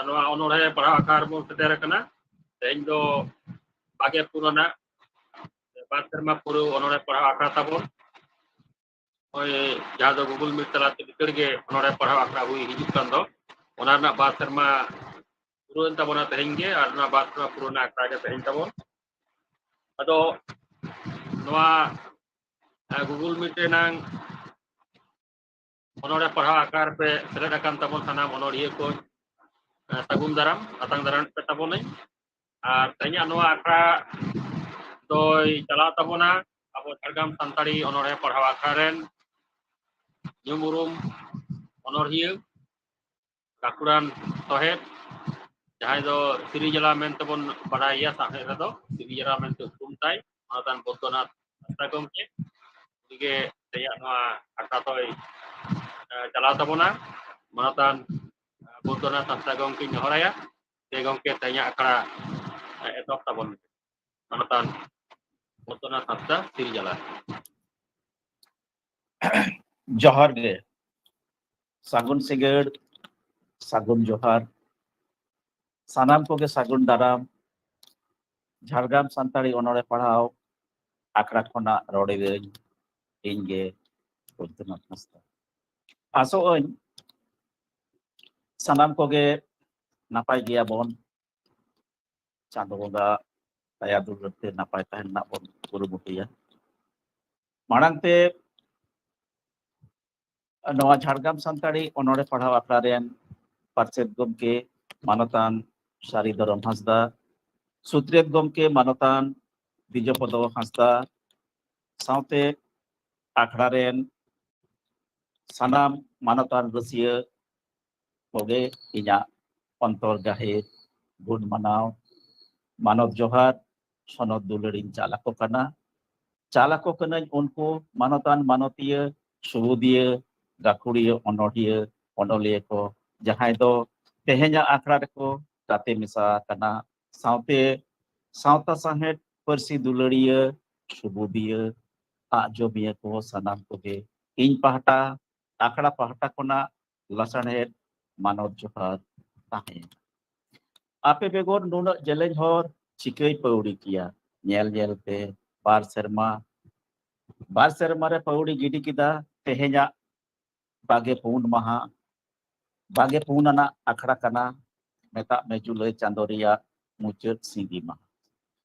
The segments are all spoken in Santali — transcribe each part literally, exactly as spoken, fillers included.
ᱱᱚᱣᱟ ᱚᱱᱚᱬᱦᱮ ᱯᱟᱲᱦᱟᱣ ᱟᱠᱷᱲᱟ ᱨᱮᱵᱚᱱ ᱥᱮᱴᱮᱨ ᱟᱠᱟᱱᱟ᱾ ᱛᱮᱦᱮᱧ ᱫᱚ ᱵᱟᱜᱮ ᱯᱩᱱ ᱟᱱᱟᱜ ᱵᱟᱨ ᱥᱮᱨᱢᱟ ᱯᱩᱨᱟᱹᱣ ᱚᱱᱚᱬᱦᱮ ᱯᱟᱲᱦᱟᱣ ᱟᱠᱷᱲᱟ ᱛᱟᱵᱚᱱ᱾ ᱱᱚᱜᱼᱚᱭ ᱡᱟᱦᱟᱸ ᱫᱚ Google Meet ᱛᱟᱞᱟᱛᱮ ᱞᱤᱪᱟᱹᱲ ᱜᱮ ᱚᱱᱚᱬᱦᱮ ᱯᱟᱲᱦᱟᱣ ᱟᱠᱷᱲᱟ ᱦᱩᱭ ᱦᱤᱡᱩᱜ ᱠᱟᱱ ᱫᱚ, ᱚᱱᱟ ᱨᱮᱱᱟᱜ ᱵᱟᱨ ᱥᱮᱨᱢᱟ ᱯᱩᱨᱟᱹᱣᱮᱱ ᱛᱟᱵᱚᱱᱟ ᱛᱮᱦᱮᱧ ᱜᱮ, ᱟᱨ ᱚᱱᱟ ᱵᱟᱨ ᱥᱮᱨᱢᱟ ᱯᱩᱨᱟᱹᱣ ᱨᱮᱱᱟᱜ ᱟᱠᱷᱲᱟ ᱜᱮ ᱛᱮᱦᱮᱧ ᱛᱟᱵᱚᱱ᱾ ᱟᱫᱚ ᱱᱚᱣᱟ, ᱮ, Google Meet ᱨᱮᱱᱟᱝ ᱚᱱᱚᱬᱦᱮ ᱯᱟᱲᱦᱟᱣ ᱟᱠᱷᱲᱟ ᱨᱮᱯᱮ ᱥᱮᱞᱮᱫ ᱟᱠᱟᱱ ᱛᱟᱵᱚᱱ ᱥᱟᱱᱟᱢ ᱚᱱᱚᱬᱦᱤᱭᱟᱹ ᱠᱚ, ᱮ, ᱥᱟᱹᱜᱩᱱ ᱫᱟᱨᱟᱢ, ᱟᱛᱟᱝ ᱫᱟᱨᱟᱢ ᱯᱮ ᱛᱟᱵᱚᱱᱟᱹᱧ᱾ ᱟᱨ ᱛᱮᱦᱮᱧᱟᱜ ᱱᱚᱣᱟ ᱟᱠᱷᱲᱟ ᱫᱚᱭ ᱪᱟᱞᱟᱣ ᱛᱟᱵᱚᱱᱟ ᱟᱵᱚ ᱡᱷᱟᱲᱜᱨᱟᱢ ᱥᱟᱱᱛᱟᱲᱤ ᱚᱱᱚᱬᱦᱮ ᱯᱟᱲᱦᱟᱣ ᱟᱠᱷᱲᱟ ᱨᱮᱱ ᱧᱩᱢ ᱩᱨᱩᱢ ᱚᱱᱚᱬᱦᱤᱭᱟᱹ, ᱜᱟᱹᱠᱷᱩᱲᱟᱱ ᱥᱚᱦᱮᱫ, ᱡᱟᱦᱟᱸᱭ ᱫᱚ ᱥᱤᱨᱤᱡᱟᱞᱟ ᱢᱮᱱᱛᱮᱵᱚᱱ ᱵᱟᱰᱟᱭᱮᱭᱟ, ᱥᱟᱶᱦᱮᱫ ᱨᱮᱫᱚ ᱥᱤᱨᱤᱡᱟᱞᱟ ᱢᱮᱱᱛᱮ ᱩᱯᱨᱩᱢ ᱛᱟᱭ, ᱢᱟᱱᱚᱛᱟᱱ ᱵᱳᱫᱽᱫᱚᱱᱟᱛᱷ ᱦᱟᱸᱥᱫᱟ ᱜᱚᱢᱠᱮ᱾ ᱩᱱᱤᱜᱮ ᱛᱮᱦᱮᱧᱟᱜ ᱱᱚᱣᱟ ᱟᱠᱷᱲᱟ ᱫᱚᱭ, ᱮ, ᱪᱟᱞᱟᱣ ᱛᱟᱵᱚᱱᱟ᱾ ᱢᱟᱱᱚᱛᱟᱱ, ᱮ, ᱵᱳᱫᱽᱫᱚᱱᱟᱛᱷ ᱦᱟᱸᱥᱫᱟ ᱜᱚᱢᱠᱮᱧ ᱱᱮᱦᱚᱨᱟᱭᱟ, ᱥᱮ ᱜᱚᱢᱠᱮ ᱛᱮᱦᱮᱧᱟᱜ ᱟᱠᱷᱲᱟ, ᱮ, ᱮᱛᱚᱦᱚᱵ ᱛᱟᱵᱚᱱ ᱢᱮ᱾ ᱢᱟᱱᱚᱛᱟᱱ ᱵᱳᱫᱽᱫᱚᱱᱟᱛᱷ ᱦᱟᱸᱥᱫᱟ, ᱥᱤᱨᱤᱡᱟᱞᱟ᱾ ᱡᱚᱦᱟᱨ ᱜᱮ, ᱥᱟᱹᱜᱩᱱ ᱥᱤᱸᱜᱟᱹᱲ, ᱥᱟᱹᱜᱩᱱ ᱡᱚᱦᱟᱨ, ᱥᱟᱱᱟᱢ ᱠᱚᱜᱮ ᱥᱟᱹᱜᱩᱱ ᱫᱟᱨᱟᱢ᱾ ᱡᱷᱟᱲᱜᱨᱟᱢ ᱥᱟᱱᱛᱟᱲᱤ ᱚᱱᱚᱬᱦᱮ ᱯᱟᱲᱦᱟᱣ ᱟᱠᱷᱲᱟ ᱠᱷᱚᱱᱟᱜ ᱨᱚᱲ ᱮᱫᱟᱹᱧ ᱤᱧ ᱜᱮ ᱵᱳᱫᱽᱫᱚᱱᱟᱛᱷ ᱦᱟᱸᱥᱫᱟ᱾ ᱟᱥᱚᱜ ᱟᱹᱧ ᱥᱟᱱᱟᱢ ᱠᱚᱜᱮ ᱱᱟᱯᱟᱭ ᱜᱮᱭᱟᱵᱚᱱ᱾ ᱪᱟᱸᱫᱚ ᱵᱚᱸᱜᱟ ᱫᱟᱭᱟ ᱫᱩᱞᱟᱹᱲ ᱛᱮ ᱱᱟᱯᱟᱭ ᱛᱟᱦᱮᱱ ᱨᱮᱱᱟᱜ ᱵᱚᱱ ᱠᱩᱨᱩᱢᱩᱴᱩᱭᱟ᱾ ᱢᱟᱲᱟᱝ ᱛᱮ ᱱᱚᱣᱟ ᱡᱷᱟᱲᱜᱨᱟᱢ ᱥᱟᱱᱛᱟᱲᱤ ᱚᱱᱚᱬᱦᱮ ᱯᱟᱲᱦᱟᱣ ᱟᱠᱷᱲᱟ ᱨᱮᱱ ᱯᱟᱨᱪᱮᱛ ᱜᱚᱢᱠᱮ ᱢᱟᱱᱚᱛᱟᱱ ᱥᱟᱹᱨᱤ ᱫᱷᱚᱨᱚᱢ ᱦᱟᱸᱥᱫᱟ, ᱥᱩᱛᱨᱮᱛ ᱜᱚᱢᱠᱮ ᱢᱟᱱᱚᱛᱟᱱ ᱵᱤᱡᱚᱯᱚᱫᱚ ᱦᱟᱸᱥᱫᱟ, ᱥᱟᱶᱛᱮ ᱟᱠᱷᱲᱟ ᱨᱮᱱ ᱥᱟᱱᱟᱢ ᱢᱟᱱᱚᱛᱟᱱ ᱨᱟᱹᱥᱤᱭᱟᱹ ᱠᱚᱜᱮ ᱤᱧᱟᱹᱜ ᱚᱱᱛᱚᱨ ᱜᱟᱹᱦᱤᱨ ᱜᱩᱱ ᱢᱟᱱᱟᱣ, ᱢᱟᱱᱚᱛ ᱡᱚᱦᱟᱨ, ᱥᱚᱱᱚᱛ ᱫᱩᱞᱟᱹᱲᱤᱧ ᱪᱟᱞ ᱟᱠᱚ ᱠᱟᱱᱟ᱾ ᱪᱟᱞ ᱟᱠᱚ ᱠᱟᱹᱱᱟᱹᱧ ᱩᱱᱠᱩ ᱢᱟᱱᱚᱛᱟᱱ ᱢᱟᱱᱚᱛᱤᱭᱟᱹ, ᱥᱩᱵᱩᱫᱤᱭᱟᱹ, ᱜᱟᱹᱠᱷᱩᱲᱤᱭᱟᱹ, ᱚᱱᱚᱬᱦᱤᱭᱟᱹ, ᱚᱱᱚᱞᱤᱭᱟᱹ ᱠᱚ, ᱡᱟᱦᱟᱸᱭ ᱫᱚ ᱛᱮᱦᱮᱧᱟᱜ ᱟᱠᱷᱲᱟ ᱨᱮᱠᱚ ᱜᱟᱛᱮ ᱢᱮᱥᱟ ᱟᱠᱟᱱᱟ, ᱥᱟᱶᱛᱮ ᱥᱟᱶᱛᱟ ᱥᱟᱶᱦᱮᱫ ᱯᱟᱹᱨᱥᱤ ᱫᱩᱞᱟᱹᱲᱤᱭᱟᱹ, ᱥᱩᱵᱩᱫᱤᱭᱟᱹ, ᱟᱜ ᱡᱚᱢᱤᱭᱟᱹ ᱠᱚ ᱥᱟᱱᱟᱢ ᱠᱚᱜᱮ ᱤᱧ ᱯᱟᱦᱴᱟ, ᱟᱠᱷᱲᱟ ᱯᱟᱦᱴᱟ ᱠᱷᱚᱱᱟᱜ ᱞᱟᱥᱟᱲᱦᱮᱫ ᱢᱟᱱᱚᱛ ᱡᱚᱦᱟᱨ ᱛᱟᱦᱮᱸᱭᱮᱱᱟ᱾ ᱟᱯᱮ ᱵᱮᱜᱚᱨ ᱱᱩᱱᱟᱹᱜ ᱡᱮᱞᱮᱧ ᱦᱚᱨ ᱪᱤᱠᱟᱹᱭ ᱯᱟᱹᱣᱲᱤ ᱠᱮᱭᱟ? ᱧᱮᱞ ᱧᱮᱞ ᱛᱮ ᱵᱟᱨ ᱥᱮᱨᱢᱟ, ᱵᱟᱨ ᱥᱮᱨᱢᱟ ᱨᱮ ᱯᱟᱹᱣᱲᱤ ᱜᱤᱰᱤ ᱠᱮᱫᱟ᱾ ᱛᱮᱦᱮᱧᱟᱜ ᱵᱟᱜᱮ ᱯᱩᱱ ᱢᱟᱦᱟ, ᱵᱟᱜᱮ ᱯᱩᱱ ᱟᱱᱟᱜ ᱟᱠᱷᱲᱟ ᱠᱟᱱᱟ᱾ ᱢᱮᱛᱟᱜ ᱢᱮ ᱡᱩᱞᱟᱹᱭ ᱪᱟᱸᱫᱚ ᱨᱮᱭᱟᱜ ᱢᱩᱪᱟᱹᱫ ᱥᱤᱸᱜᱤ ᱢᱟᱦᱟ᱾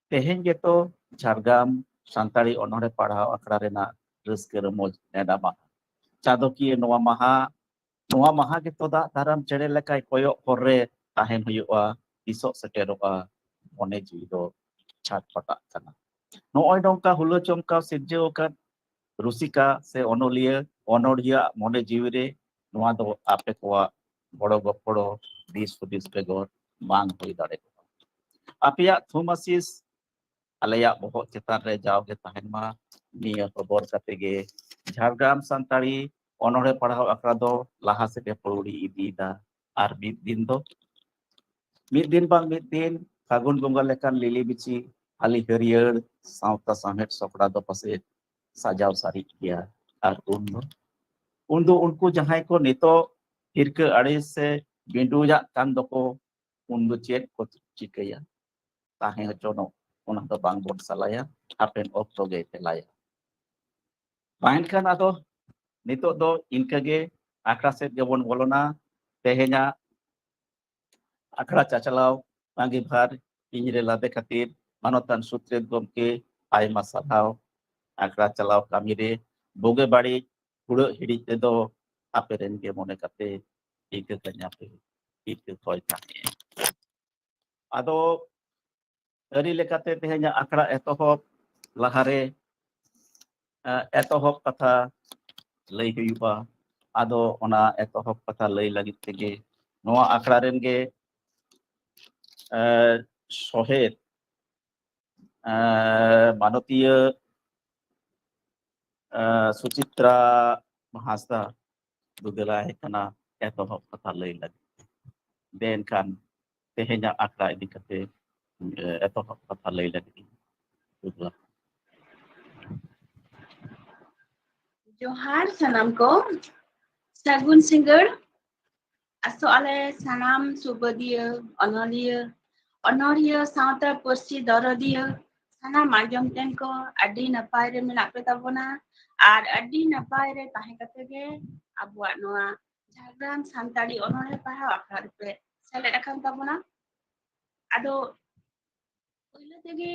ᱛᱮᱦᱮᱧ ᱜᱮᱛᱚ ᱡᱷᱟᱲᱜᱨᱟᱢ ᱥᱟᱱᱛᱟᱲᱤ ᱚᱱᱚᱬᱦᱮ ᱯᱟᱲᱦᱟᱣ ᱟᱠᱷᱲᱟ ᱨᱮᱱᱟᱜ ᱨᱟᱹᱥᱠᱟᱹ ᱨᱚᱢᱚᱡᱽ ᱱᱮᱰᱟ ᱢᱟᱦᱟ᱾ ᱪᱟᱸᱫᱚᱠᱤᱭᱟᱹ ᱱᱚᱣᱟ ᱢᱟᱦᱟ, ᱱᱚᱣᱟ ᱢᱟᱦᱟ ᱜᱮᱛᱚ ᱫᱟᱜ ᱫᱟᱨᱟᱢ ᱪᱮᱬᱮ ᱞᱮᱠᱟᱭ ᱠᱚᱭᱚᱜ ᱦᱚᱨ ᱨᱮ ᱛᱟᱦᱮᱱ ᱦᱩᱭᱩᱜᱼᱟ, ᱛᱤᱥᱚᱜ ᱥᱮᱴᱮᱨᱚᱜᱼᱟ, ᱢᱚᱱᱮ ᱡᱤᱣᱤ ᱫᱚ ᱪᱷᱟᱴᱯᱟᱴᱟᱜ ᱠᱟᱱᱟ᱾ ᱱᱚᱜᱼᱚᱭ ᱱᱚᱝᱠᱟ ᱦᱩᱞᱟᱹ ᱪᱚᱢᱠᱟᱣ ᱥᱤᱨᱡᱟᱹᱣ ᱟᱠᱟᱱ ᱨᱩᱥᱤᱠᱟ ᱥᱮ ᱚᱱᱚᱞᱤᱭᱟᱹ, ᱚᱱᱚᱲᱦᱤᱭᱟᱹ ᱟᱜ ᱢᱚᱱᱮ ᱡᱤᱣᱤ ᱨᱮ ᱱᱚᱣᱟ ᱫᱚ ᱟᱯᱮ ᱠᱚᱣᱟᱜ ᱜᱚᱲᱚ ᱜᱚᱯᱚᱲᱚ, ᱫᱤᱥ ᱦᱩᱫᱤᱥ ᱵᱮᱜᱚᱨ ᱵᱟᱝ ᱦᱩᱭ ᱫᱟᱲᱮ ᱠᱚᱜᱼᱟ᱾ ᱟᱯᱮᱭᱟᱜ ᱛᱷᱩᱢ ᱟᱥᱤᱥ ᱟᱞᱮᱭᱟᱜ ᱵᱚᱦᱚᱜ ᱪᱮᱛᱟᱱ ᱨᱮ ᱡᱟᱣᱜᱮ ᱛᱟᱦᱮᱱ ᱢᱟ᱾ ᱱᱤᱭᱟᱹ ᱦᱚᱵᱚᱨ ᱠᱟᱛᱮ ᱜᱮ ᱡᱷᱟᱲᱜᱨᱟᱢ ᱥᱟᱱᱛᱟᱲᱤ ᱚᱱᱚᱬᱦᱮ ᱯᱟᱲᱦᱟᱣ ᱟᱠᱷᱲᱟ ᱫᱚ ᱞᱟᱦᱟ ᱥᱮᱫ ᱮ ᱯᱟᱹᱣᱲᱤ ᱤᱫᱤᱭᱮᱫᱟ᱾ ᱟᱨ ᱢᱤᱫ ᱫᱤᱱ ᱫᱚ, ᱢᱤᱫ ᱫᱤᱱ ᱵᱟᱝ ᱢᱤᱫ ᱫᱤᱱ ᱯᱷᱟᱹᱜᱩᱱ ᱵᱚᱸᱜᱟ ᱞᱮᱠᱟᱱ ᱞᱤᱞᱤ ᱵᱤᱪᱤ ᱦᱟᱹᱞᱤ ᱦᱟᱹᱨᱭᱟᱹᱲ ᱥᱟᱶᱛᱟ ᱥᱟᱶᱦᱮᱫ ᱥᱚᱠᱲᱟ ᱫᱚ ᱯᱟᱥᱮᱡ ᱥᱟᱡᱟᱣ ᱥᱟᱹᱨᱤᱜ ᱜᱮᱭᱟ᱾ ᱟᱨ ᱩᱱ ᱫᱚ, ᱩᱱ ᱫᱚ ᱩᱱᱠᱩ ᱡᱟᱦᱟᱸᱭ ᱠᱚ ᱱᱤᱛᱚᱜ ᱦᱤᱨᱠᱟᱹ ᱟᱹᱲᱤᱥ ᱥᱮ ᱵᱤᱸᱰᱩᱡᱟᱜ ᱠᱟᱱ ᱫᱚᱠᱚ, ᱩᱱ ᱫᱚ ᱪᱮᱫ ᱠᱚ ᱪᱤᱠᱟᱹᱭᱟ? ᱛᱟᱦᱮᱸ ᱦᱚᱪᱚᱱᱚᱜ, ᱚᱱᱟ ᱫᱚ ᱵᱟᱝ ᱵᱚᱱ ᱥᱟᱞᱟᱭᱟ, ᱦᱟᱯᱮᱱ ᱚᱠᱛᱚ ᱜᱮ ᱛᱮᱞᱟᱭᱟ᱾ ᱢᱟ ᱮᱱᱠᱷᱟᱱ ᱟᱫᱚ ᱱᱤᱛᱚᱜ ᱫᱚ ᱤᱱᱠᱟᱹ ᱜᱮ ᱟᱠᱷᱲᱟ ᱥᱮᱫ ᱜᱮᱵᱚᱱ ᱵᱚᱞᱚᱱᱟ᱾ ᱛᱮᱦᱮᱧᱟᱜ ᱟᱠᱷᱲᱟ ᱪᱟᱪᱞᱟᱣ ᱟᱺᱜᱤᱵᱷᱟᱨ ᱤᱧ ᱨᱮ ᱞᱟᱫᱮ ᱠᱷᱟᱹᱛᱤᱨ ᱢᱟᱱᱚᱛᱟᱱ ᱥᱩᱛᱨᱮᱛ ᱜᱚᱢᱠᱮ ᱟᱭᱢᱟ ᱥᱟᱨᱦᱟᱣ᱾ ᱟᱠᱷᱲᱟ ᱪᱟᱞᱟᱣ ᱠᱟᱹᱢᱤ ᱨᱮ ᱵᱩᱜᱤ ᱵᱟᱹᱲᱤᱡ ᱦᱩᱲᱟᱹᱜ ᱦᱤᱲᱤᱡ ᱨᱮᱫᱚ ᱟᱯᱮ ᱨᱮᱱ ᱜᱮ ᱢᱚᱱᱮ ᱠᱟᱛᱮ ᱤᱠᱟᱹ ᱠᱟᱹᱧᱟᱯᱮ, ᱤᱠᱟᱹ ᱠᱷᱚᱭ ᱛᱟᱦᱮᱸ᱾ ᱟᱫᱚ ᱟᱹᱨᱤ ᱞᱮᱠᱟᱛᱮ ᱛᱮᱦᱮᱧᱟᱜ ᱟᱠᱷᱲᱟ ᱮᱛᱚᱦᱚᱵ ᱞᱟᱦᱟᱨᱮ, ᱮ, ᱮᱛᱚᱦᱚᱵ ᱠᱟᱛᱷᱟ ᱞᱟᱹᱭ ᱦᱩᱭᱩᱜᱼᱟ᱾ ᱟᱫᱚ ᱚᱱᱟ ᱮᱛᱚᱦᱚᱵ ᱠᱟᱛᱷᱟ ᱞᱟᱹᱭ ᱞᱟᱹᱜᱤᱫ ᱛᱮᱜᱮ ᱱᱚᱣᱟ ᱟᱠᱷᱲᱟ ᱨᱮᱱ ᱜᱮ, ᱮ, ᱥᱚᱦᱮᱫ, ᱮ, ᱢᱟᱱᱚᱛᱤᱭᱟᱹ, ᱮ, ᱥᱩᱪᱤᱛᱨᱟ ᱦᱟᱸᱥᱫᱟ ᱫᱩᱫᱟᱹᱞᱟᱭ ᱠᱟᱱᱟ ᱮᱛᱚᱦᱚᱵ ᱠᱟᱛᱷᱟ ᱞᱟᱹᱭ ᱞᱟᱹᱜᱤᱫ᱾ ᱫᱮ ᱮᱱᱠᱷᱟᱱ ᱛᱮᱦᱮᱧᱟᱜ ᱟᱠᱷᱲᱟ ᱤᱫᱤ ᱠᱟᱛᱮ, ᱮ, ᱮᱛᱚᱦᱚᱵ ᱠᱟᱛᱷᱟ ᱞᱟᱹᱭ ᱞᱟᱹᱜᱤᱫ ᱤᱧ ᱫᱩᱫᱟᱹᱞᱟ᱾ ᱡᱚᱦᱟᱨ ᱥᱟᱱᱟᱢ ᱠᱚ, ᱥᱟᱹᱜᱩᱱ ᱥᱤᱸᱜᱟᱹᱲ᱾ ᱟᱥᱚᱜ ᱟᱞᱮ ᱥᱟᱱᱟᱢ ᱥᱩᱵᱟᱹᱫᱤᱭᱟᱹ, ᱚᱱᱚᱞᱤᱭᱟᱹ, ᱚᱱᱚᱲᱦᱤᱭᱟᱹ ᱥᱟᱶᱛᱮ ᱯᱟᱹᱨᱥᱤ ᱫᱚᱨᱚᱫᱤᱭᱟᱹ ᱥᱟᱱᱟᱢ ᱟᱸᱡᱚᱢ ᱴᱷᱮᱱ ᱠᱚ ᱟᱹᱰᱤ ᱱᱟᱯᱟᱭ ᱨᱮ ᱢᱮᱱᱟᱜ ᱯᱮ ᱛᱟᱵᱚᱱᱟ᱾ ᱟᱨ ᱟᱹᱰᱤ ᱱᱟᱯᱟᱭ ᱨᱮ ᱛᱟᱦᱮᱸ ᱠᱟᱛᱮ ᱜᱮ ᱟᱵᱚᱣᱟᱜ ᱱᱚᱣᱟ ᱡᱷᱟᱲᱜᱨᱟᱢ ᱥᱟᱱᱛᱟᱲᱤ ᱚᱱᱚᱬᱦᱮ ᱯᱟᱲᱦᱟᱣ ᱟᱠᱷᱲᱟ ᱨᱮᱯᱮ ᱥᱮᱞᱮᱫ ᱟᱠᱟᱱ ᱛᱟᱵᱚᱱᱟ᱾ ᱟᱫᱚ ᱯᱳᱭᱞᱳ ᱛᱮᱜᱮ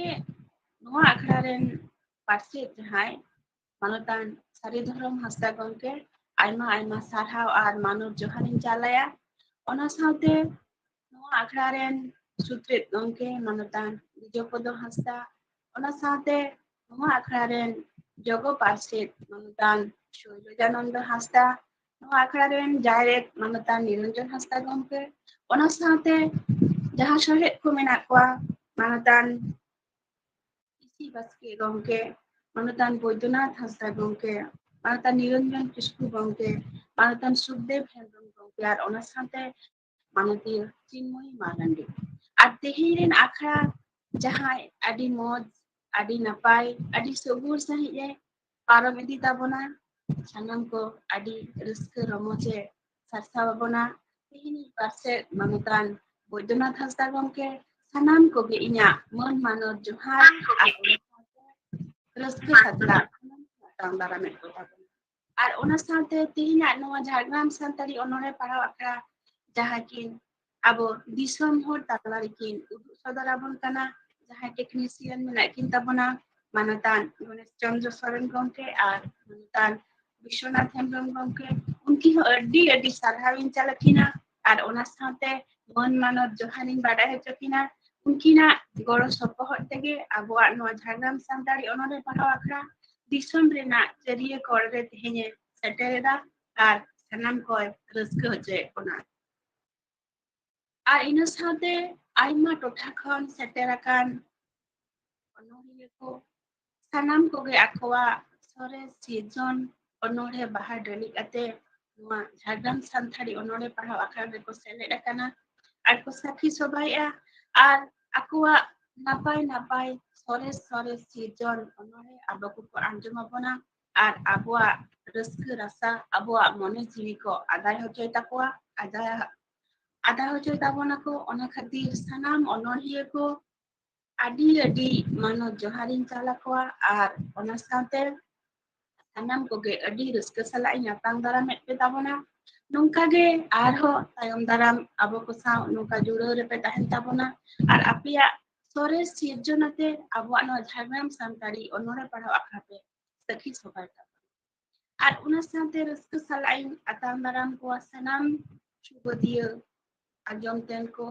ᱱᱚᱣᱟ ᱟᱠᱷᱲᱟ ᱨᱮᱱ ᱯᱟᱨᱥᱮᱛ ᱡᱟᱦᱟᱸᱭ ᱢᱟᱱᱚᱛᱟᱱ ᱥᱟᱹᱨᱤ ᱫᱷᱚᱨᱚᱢ ᱦᱟᱸᱥᱫᱟ ᱜᱚᱢᱠᱮ, ᱟᱭᱢᱟ ᱟᱭᱢᱟ ᱥᱟᱨᱦᱟᱣ ᱟᱨ ᱢᱟᱱᱚᱛ ᱡᱚᱦᱟᱨᱤᱧ ᱪᱟᱞ ᱟᱭᱟ᱾ ᱚᱱᱟ ᱥᱟᱶᱛᱮ ᱱᱚᱣᱟ ᱟᱠᱷᱲᱟ ᱨᱮᱱ ᱥᱩᱛᱨᱮᱛ ᱜᱚᱢᱠᱮ ᱢᱟᱱᱚᱛᱟᱱ ᱵᱤᱡᱚᱭᱯᱚᱫᱚ ᱦᱟᱸᱥᱫᱟ, ᱚᱱᱟ ᱥᱟᱶᱛᱮ ᱱᱚᱣᱟ ᱟᱠᱷᱲᱟ ᱨᱮᱱ ᱡᱚᱜᱚ ᱯᱟᱨᱥᱮᱛ ᱢᱟᱱᱚᱛᱟᱱ ᱥᱳᱭᱞᱚᱡᱟᱱᱚᱱᱫᱚ ᱦᱟᱸᱥᱫᱟ, ᱱᱚᱣᱟ ᱟᱠᱷᱲᱟ ᱨᱮᱱ ᱡᱟᱭᱨᱮᱛ ᱢᱟᱱᱚᱛᱟᱱ ᱱᱤᱨᱚᱧᱡᱚᱱ ᱦᱟᱸᱥᱫᱟ ᱜᱚᱢᱠᱮ, ᱚᱱᱟ ᱥᱟᱶᱛᱮ ᱡᱟᱦᱟᱸ ᱥᱚᱦᱮᱫ ᱠᱚ ᱢᱮᱱᱟᱜ ᱠᱚᱣᱟ, ᱢᱟᱱᱚᱛᱟᱱ ᱤᱥᱤ ᱵᱟᱥᱠᱮ ᱜᱚᱢᱠᱮ, ᱢᱟᱱᱚᱛᱟᱱ ᱵᱳᱭᱫᱚᱱᱟᱛᱷ ᱦᱟᱸᱥᱫᱟ ᱜᱚᱢᱠᱮ, ᱢᱟᱱᱚᱛᱟᱱ ᱱᱤᱨᱚᱧᱡᱚᱱ ᱠᱤᱥᱠᱩ ᱜᱚᱢᱠᱮ, ᱢᱟᱱᱚᱛᱟᱱ ᱥᱩᱠᱫᱮᱵ ᱦᱮᱢᱵᱨᱚᱢ ᱜᱚᱢᱠᱮ, ᱟᱨ ᱚᱱᱟ ᱥᱟᱶᱛᱮ ᱢᱟᱱᱚᱛᱤᱭᱟᱹ ᱪᱤᱱᱢᱚᱭᱤ ᱢᱟᱨᱟᱱᱰᱤ᱾ ᱟᱨ ᱛᱮᱦᱮᱧ ᱨᱮᱱ ᱟᱠᱷᱲᱟ ᱡᱟᱦᱟᱸᱭ ᱟᱹᱰᱤ ᱢᱚᱡᱽ, ᱟᱹᱰᱤ ᱱᱟᱯᱟᱭ, ᱟᱹᱰᱤ ᱥᱚᱜᱩᱲ ᱥᱟᱺᱦᱤᱡ ᱮ ᱯᱟᱨᱚᱢ ᱤᱫᱤ ᱛᱟᱵᱚᱱᱟ, ᱥᱟᱱᱟᱢ ᱠᱚ ᱟᱹᱰᱤ ᱨᱟᱹᱥᱠᱟᱹ ᱨᱚᱢᱚᱡᱽ ᱮ ᱥᱟᱨᱥᱟᱣ ᱟᱵᱚᱱᱟ᱾ ᱛᱮᱦᱮᱧᱤᱡ ᱯᱟᱨᱥᱮᱛ ᱢᱟᱱᱚᱛᱟᱱ ᱵᱳᱭᱫᱚᱱᱟᱛᱷ ᱦᱟᱸᱥᱫᱟ ᱜᱚᱢᱠᱮ ᱥᱟᱱᱟᱢ ᱠᱚᱜᱮ ᱤᱧᱟᱹᱜ ᱢᱟᱹᱱ ᱢᱟᱱᱚᱛ ᱡᱚᱦᱟᱨ ᱟᱨ ᱨᱟᱹᱥᱠᱟᱹ ᱥᱟᱛᱞᱟᱜ ᱟᱛᱟᱝ ᱫᱟᱨᱟᱢᱮᱫ ᱠᱚ ᱛᱟᱵᱚᱱᱟ᱾ ᱟᱨ ᱚᱱᱟ ᱥᱟᱶᱛᱮ ᱛᱮᱦᱮᱧᱟᱜ ᱱᱚᱣᱟ ᱡᱷᱟᱲᱜᱨᱟᱢ ᱥᱟᱱᱛᱟᱲᱤ ᱚᱱᱚᱬᱦᱮ ᱯᱟᱲᱦᱟᱣ ᱟᱠᱷᱲᱟ ᱡᱟᱦᱟᱸ ᱠᱤᱱ ᱟᱵᱚ ᱫᱤᱥᱚᱢ ᱦᱚᱲ ᱛᱟᱞᱟ ᱨᱮᱠᱤᱱ ᱩᱫᱩᱜ ᱥᱚᱫᱚᱨ ᱟᱵᱚᱱ ᱠᱟᱱᱟ, ᱡᱟᱦᱟᱸᱭ ᱴᱮᱠᱱᱤᱥᱤᱭᱟᱱ ᱢᱮᱱᱟᱜ ᱠᱤᱱ ᱛᱟᱵᱚᱱᱟ, ᱢᱟᱱᱚᱛᱟᱱ ᱜᱚᱱᱮᱥ ᱪᱚᱱᱫᱨᱚ ᱥᱚᱨᱮᱱ ᱜᱚᱢᱠᱮ ᱟᱨ ᱢᱟᱱᱚᱛᱟᱱ ᱵᱤᱥᱣᱚᱱᱟᱛᱷ ᱦᱮᱢᱵᱨᱚᱢ ᱜᱚᱢᱠᱮ, ᱩᱱᱠᱤᱱ ᱦᱚᱸ ᱟᱹᱰᱤ ᱟᱹᱰᱤ ᱥᱟᱨᱦᱟᱣ ᱤᱧ ᱪᱟᱞ ᱟᱹᱠᱤᱱᱟ᱾ ᱟᱨ ᱚᱱᱟ ᱥᱟᱶᱛᱮ ᱢᱟᱹᱱ ᱢᱟᱱᱚᱛ ᱡᱚᱦᱟᱨ ᱤᱧ ᱵᱟᱰᱟᱭ ᱦᱚᱪᱚ ᱠᱤᱱᱟ᱾ ᱩᱱᱠᱤᱱᱟᱜ ᱜᱚᱲᱚ ᱥᱚᱯᱚᱦᱚᱫ ᱛᱮᱜᱮ ᱟᱵᱚᱣᱟᱜ ᱱᱚᱣᱟ ᱡᱷᱟᱲᱜᱨᱟᱢ ᱥᱟᱱᱛᱟᱲᱤ ᱚᱱᱚᱬᱦᱮ ᱯᱟᱲᱦᱟᱣ ᱟᱠᱷᱲᱟ ᱫᱤᱥᱚᱢ ᱨᱮᱱᱟᱜ ᱪᱟᱹᱨᱤᱭᱟᱹ ᱠᱚᱬ ᱨᱮ ᱛᱮᱦᱮᱧᱮ ᱥᱮᱴᱮᱨ ᱮᱫᱟ ᱟᱨ ᱥᱟᱱᱟᱢ ᱠᱚᱭ ᱨᱟᱹᱥᱠᱟᱹ ᱦᱚᱪᱚᱭᱮᱫ ᱵᱚᱱᱟ᱾ ᱟᱨ ᱤᱱᱟᱹ ᱥᱟᱶᱛᱮ ᱟᱭᱢᱟ ᱴᱚᱴᱷᱟ ᱠᱷᱚᱱ ᱥᱮᱴᱮᱨ ᱟᱠᱟᱱ ᱚᱱᱚᱬᱦᱤᱭᱟᱹ ᱠᱚ ᱥᱟᱱᱟᱢ ᱠᱚᱜᱮ ᱟᱠᱚᱣᱟᱜ ᱥᱚᱨᱮᱥ ᱥᱤᱨᱡᱚᱱ ᱚᱱᱚᱬᱦᱮ ᱵᱟᱦᱟ ᱰᱟᱹᱞᱤᱡ ᱟᱛᱮ ᱱᱚᱣᱟ ᱡᱷᱟᱲᱜᱨᱟᱢ ᱥᱟᱱᱛᱟᱲᱤ ᱚᱱᱚᱬᱦᱮ ᱯᱟᱲᱦᱟᱣ ᱟᱠᱷᱲᱟ ᱨᱮᱠᱚ ᱥᱮᱞᱮᱫ ᱟᱠᱟᱱᱟ ᱟᱨ ᱠᱚ ᱥᱟᱹᱠᱷᱤ ᱥᱚᱵᱷᱟᱭᱮᱫᱼᱟ᱾ ᱟᱨ ᱟᱠᱚᱣᱟᱜ ᱱᱟᱯᱟᱭ ᱱᱟᱯᱟᱭ ᱥᱚᱨᱮᱥ ᱥᱚᱨᱮᱥ ᱥᱤᱨᱡᱚᱱ ᱚᱱᱚᱬᱦᱮ ᱟᱵᱚ ᱠᱚᱠᱚ ᱟᱸᱡᱚᱢ ᱟᱵᱚᱱᱟ᱾ ᱟᱨ ᱟᱵᱚᱣᱟᱜ ᱨᱟᱹᱥᱠᱟᱹ ᱨᱟᱥᱟ, ᱟᱵᱚᱣᱟᱜ ᱢᱚᱱᱮ ᱡᱤᱣᱤ ᱠᱚ ᱟᱫᱟᱭ ᱦᱚᱪᱚᱭ ᱛᱟᱠᱚᱣᱟ, ᱟᱫᱟᱭ, ᱟᱫᱟ ᱦᱚᱪᱚᱭ ᱛᱟᱵᱚᱱᱟᱠᱚ᱾ ᱚᱱᱟ ᱠᱷᱟᱹᱛᱤᱨ ᱥᱟᱱᱟᱢ ᱚᱱᱚᱲᱦᱤᱭᱟᱹ ᱠᱚ ᱟᱹᱰᱤ ᱟᱹᱰᱤ ᱢᱟᱱᱚᱛ ᱡᱚᱦᱟᱨᱤᱧ ᱪᱟᱞ ᱟᱠᱚᱣᱟ᱾ ᱟᱨ ᱚᱱᱟ ᱥᱟᱶᱛᱮ ᱥᱟᱱᱟᱢ ᱠᱚᱜᱮ ᱟᱹᱰᱤ ᱨᱟᱹᱥᱠᱟᱹ ᱥᱟᱞᱟᱜ ᱤᱧ ᱟᱛᱟᱝ ᱫᱟᱨᱟᱢᱮᱫ ᱯᱮ ᱛᱟᱵᱚᱱᱟ᱾ ᱱᱚᱝᱠᱟ ᱜᱮ ᱟᱨᱦᱚᱸ ᱛᱟᱭᱚᱢ ᱫᱟᱨᱟᱢ ᱟᱵᱚ ᱠᱚ ᱥᱟᱶ ᱱᱚᱝᱠᱟ ᱡᱩᱲᱟᱹᱣ ᱨᱮᱯᱮ ᱛᱟᱦᱮᱱ ᱛᱟᱵᱚᱱᱟ᱾ ᱟᱨ ᱟᱯᱮᱭᱟᱜ ᱥᱚᱨᱮᱥ ᱥᱤᱨᱡᱚᱱ ᱟᱛᱮ ᱟᱵᱚᱣᱟᱜ ᱱᱚᱣᱟ ᱡᱷᱟᱲᱜᱨᱟᱢ ᱥᱟᱱᱛᱟᱲᱤ ᱚᱱᱚᱬᱦᱮ ᱯᱟᱲᱦᱟᱣ ᱟᱠᱷᱲᱟ ᱯᱮ ᱥᱟᱹᱠᱷᱤ ᱥᱚᱵᱷᱟᱭ ᱛᱟᱵᱚᱱᱟ᱾ ᱟᱨ ᱚᱱᱟ ᱥᱟᱶᱛᱮ ᱨᱟᱹᱥᱠᱟᱹ ᱥᱟᱞᱟᱜ ᱤᱧ ᱟᱛᱟᱝ ᱫᱟᱨᱟᱢ ᱠᱚᱣᱟ ᱥᱟᱱᱟᱢ ᱥᱩᱵᱟᱹᱫᱤᱭᱟᱹ ᱟᱸᱡᱚᱢ ᱛᱮᱱ ᱠᱚ,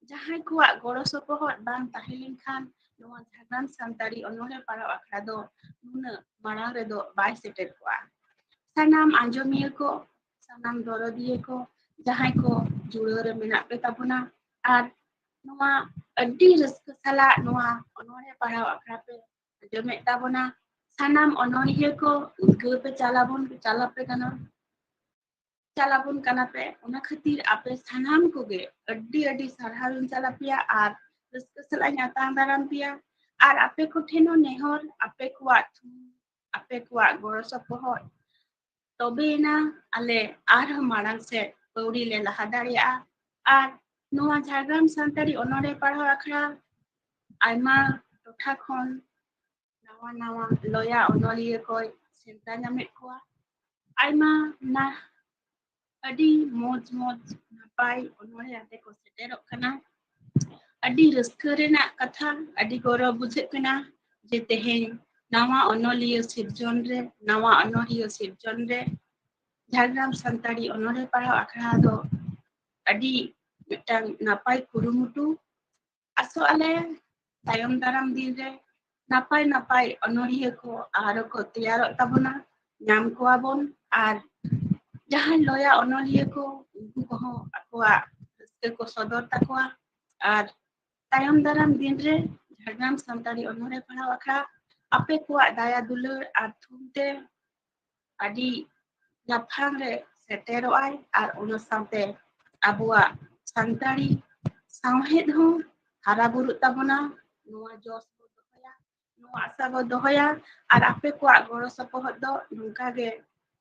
ᱡᱟᱦᱟᱸᱭ ᱠᱚᱣᱟᱜ ᱜᱚᱲᱚ ᱥᱚᱯᱚᱦᱚᱫ ᱵᱟᱝ ᱛᱟᱦᱮᱸ ᱞᱮᱱᱠᱷᱟᱱ ᱱᱚᱣᱟ ᱡᱷᱟᱲᱜᱨᱟᱢ ᱥᱟᱱᱛᱟᱲᱤ ᱚᱱᱚᱬᱦᱮ ᱯᱟᱲᱦᱟᱣ ᱟᱠᱷᱲᱟ ᱫᱚ ᱱᱩᱱᱟᱹᱜ ᱢᱟᱲᱟᱝ ᱨᱮᱫᱚ ᱵᱟᱭ ᱥᱮᱴᱮᱨ ᱠᱚᱜᱼᱟ᱾ ᱥᱟᱱᱟᱢ ᱟᱸᱡᱚᱢᱤᱭᱟᱹ ᱠᱚ, ᱥᱟᱱᱟᱢ ᱫᱚᱨᱚᱫᱤᱭᱟᱹ ᱠᱚ, ᱡᱟᱦᱟᱸᱭ ᱠᱚ ᱡᱩᱲᱟᱹᱣ ᱨᱮ ᱢᱮᱱᱟᱜ ᱯᱮ ᱛᱟᱵᱚᱱᱟ, ᱟᱨ ᱱᱚᱣᱟ ᱟᱹᱰᱤ ᱨᱟᱹᱥᱠᱟᱹ ᱥᱟᱞᱟᱜ ᱱᱚᱣᱟ ᱚᱱᱚᱬᱦᱮ ᱯᱟᱲᱦᱟᱣ ᱟᱠᱷᱲᱟ ᱯᱮ ᱟᱸᱡᱚᱢᱮᱫ ᱛᱟᱵᱚᱱᱟ᱾ ᱥᱟᱱᱟᱢ ᱚᱱᱚᱬᱦᱤᱭᱟᱹ ᱠᱚ ᱩᱫᱽᱜᱟᱹᱣ ᱯᱮ ᱪᱟᱞᱟᱵᱚᱱ, ᱪᱟᱞᱟᱯᱮ ᱠᱟᱱᱟ, ᱪᱟᱞᱟᱵᱚᱱ ᱠᱟᱱᱟ ᱯᱮ᱾ ᱚᱱᱟ ᱠᱷᱟᱹᱛᱤᱨ ᱟᱯᱮ ᱥᱟᱱᱟᱢ ᱠᱚᱜᱮ ᱟᱹᱰᱤ ᱟᱹᱰᱤ ᱥᱟᱨᱦᱟᱣ ᱤᱧ ᱪᱟᱞ ᱟᱯᱮᱭᱟ ᱟᱨ ᱨᱟᱹᱥᱠᱟᱹ ᱥᱟᱞᱟᱜ ᱤᱧ ᱟᱛᱟᱝ ᱫᱟᱨᱟᱢ ᱯᱮᱭᱟ᱾ ᱟᱨ ᱟᱯᱮ ᱠᱚᱴᱷᱮᱱ ᱦᱚᱸ ᱱᱮᱦᱚᱨ, ᱟᱯᱮ ᱠᱚᱣᱟᱜ ᱛᱷᱩᱢ, ᱟᱯᱮ ᱠᱚᱣᱟᱜ ᱜᱚᱲᱚ ᱥᱚᱯᱚᱦᱚᱫ, ᱛᱚᱵᱮᱭᱮᱱᱟ ᱟᱞᱮ ᱟᱨᱦᱚᱸ ᱢᱟᱲᱟᱝ ᱥᱮᱫ ᱯᱟᱹᱣᱲᱤ ᱞᱮ ᱞᱟᱦᱟ ᱫᱟᱲᱮᱭᱟᱜᱼᱟ᱾ ᱟᱨ ᱱᱚᱣᱟ ᱡᱷᱟᱲᱜᱨᱟᱢ ᱥᱟᱱᱛᱟᱲᱤ ᱚᱱᱚᱬᱦᱮ ᱯᱟᱲᱦᱟᱣ ᱟᱠᱷᱲᱟ ᱟᱭᱢᱟ ᱴᱚᱴᱷᱟ ᱠᱷᱚᱱ ᱱᱟᱣᱟ ᱱᱟᱣᱟ ᱞᱚᱭᱟ ᱚᱱᱚᱞᱤᱭᱟᱹ ᱠᱚᱭ ᱥᱮᱸᱫᱽᱨᱟ ᱧᱟᱢᱮᱫ ᱠᱚᱣᱟ᱾ ᱟᱭᱢᱟ ᱱᱟ-, ᱟᱹᱰᱤ ᱢᱚᱡᱽ ᱢᱚᱡᱽ ᱱᱟᱯᱟᱭ ᱚᱱᱚᱬᱦᱮ ᱟᱛᱮ ᱠᱚ ᱥᱮᱴᱮᱨᱚᱜ ᱠᱟᱱᱟ᱾ ᱟᱹᱰᱤ ᱨᱟᱹᱥᱠᱟᱹ ᱨᱮᱱᱟᱜ ᱠᱟᱛᱷᱟ, ᱟᱹᱰᱤ ᱜᱚᱨᱚᱵᱽ ᱵᱩᱡᱷᱟᱹᱜ ᱠᱟᱱᱟ ᱡᱮ ᱛᱮᱦᱮᱧ ᱱᱟᱣᱟ ᱚᱱᱚᱞᱤᱭᱟᱹ ᱥᱤᱨᱡᱚᱱ ᱨᱮ, ᱱᱟᱣᱟ ᱚᱱᱚᱞᱤᱭᱟᱹ ᱥᱤᱨᱡᱚᱱ ᱨᱮ ᱡᱷᱟᱲᱜᱨᱟᱢ ᱥᱟᱱᱛᱟᱲᱤ ᱚᱱᱚᱬᱦᱮ ᱯᱟᱲᱦᱟᱣ ᱟᱠᱷᱲᱟ ᱫᱚ ᱟᱹᱰᱤ ᱢᱤᱫᱴᱟᱝ ᱱᱟᱯᱟᱭ ᱠᱩᱨᱩᱢᱩᱴᱩ᱾ ᱟᱥᱚᱜ ᱟᱞᱮ ᱛᱟᱭᱚᱢ ᱫᱟᱨᱟᱢ ᱫᱤᱱ ᱨᱮ ᱱᱟᱯᱟᱭ ᱱᱟᱯᱟᱭ ᱚᱱᱚᱬᱦᱤᱭᱟᱹ ᱠᱚ ᱟᱨᱚ ᱠᱚ ᱛᱮᱭᱟᱨᱚᱜ ᱛᱟᱵᱚᱱᱟ, ᱧᱟᱢ ᱠᱚᱣᱟ ᱵᱚᱱ᱾ ᱟᱨ ᱡᱟᱦᱟᱸᱭ ᱞᱚᱭᱟ ᱚᱱᱚᱞᱤᱭᱟᱹ ᱠᱚ, ᱩᱱᱠᱩ ᱠᱚᱦᱚᱸ ᱟᱠᱚᱣᱟᱜ ᱨᱟᱹᱥᱠᱟᱹ ᱠᱚ ᱥᱚᱫᱚᱨ ᱛᱟᱠᱚᱣᱟ᱾ ᱟᱨ ᱛᱟᱭᱚᱢ ᱫᱟᱨᱟᱢ ᱫᱤᱱ ᱨᱮ ᱡᱷᱟᱲᱜᱨᱟᱢ ᱥᱟᱱᱛᱟᱲᱤ ᱚᱱᱚᱬᱦᱮ ᱯᱟᱲᱦᱟᱣ ᱟᱠᱷᱲᱟ ᱟᱯᱮ ᱠᱚᱣᱟᱜ ᱫᱟᱭᱟ ᱫᱩᱞᱟᱹᱲ ᱟᱨ ᱛᱷᱩᱢ ᱛᱮ ᱟᱹᱰᱤ ᱞᱟᱯᱷᱟᱝ ᱨᱮ ᱥᱮᱴᱮᱨᱚᱜ ᱟᱭ᱾ ᱟᱨ ᱚᱱᱟ ᱥᱟᱶᱛᱮ ᱟᱵᱚᱣᱟᱜ ᱥᱟᱱᱛᱟᱲᱤ ᱥᱟᱶᱦᱮᱫ ᱦᱚᱸ ᱦᱟᱨᱟ ᱵᱩᱨᱩᱜ ᱛᱟᱵᱚᱱᱟ᱾ ᱱᱚᱣᱟ ᱡᱚᱥ ᱵᱚ ᱫᱚᱦᱚᱭᱟ᱾ ᱱᱚᱣᱟ ᱟᱥᱟ ᱵᱚ ᱫᱚᱦᱚᱭᱟ᱾ ᱟᱨ ᱟᱯᱮ ᱠᱚᱣᱟᱜ ᱜᱚᱲᱚ ᱥᱚᱯᱚᱦᱚᱫ ᱫᱚ ᱱᱚᱝᱠᱟ ᱜᱮ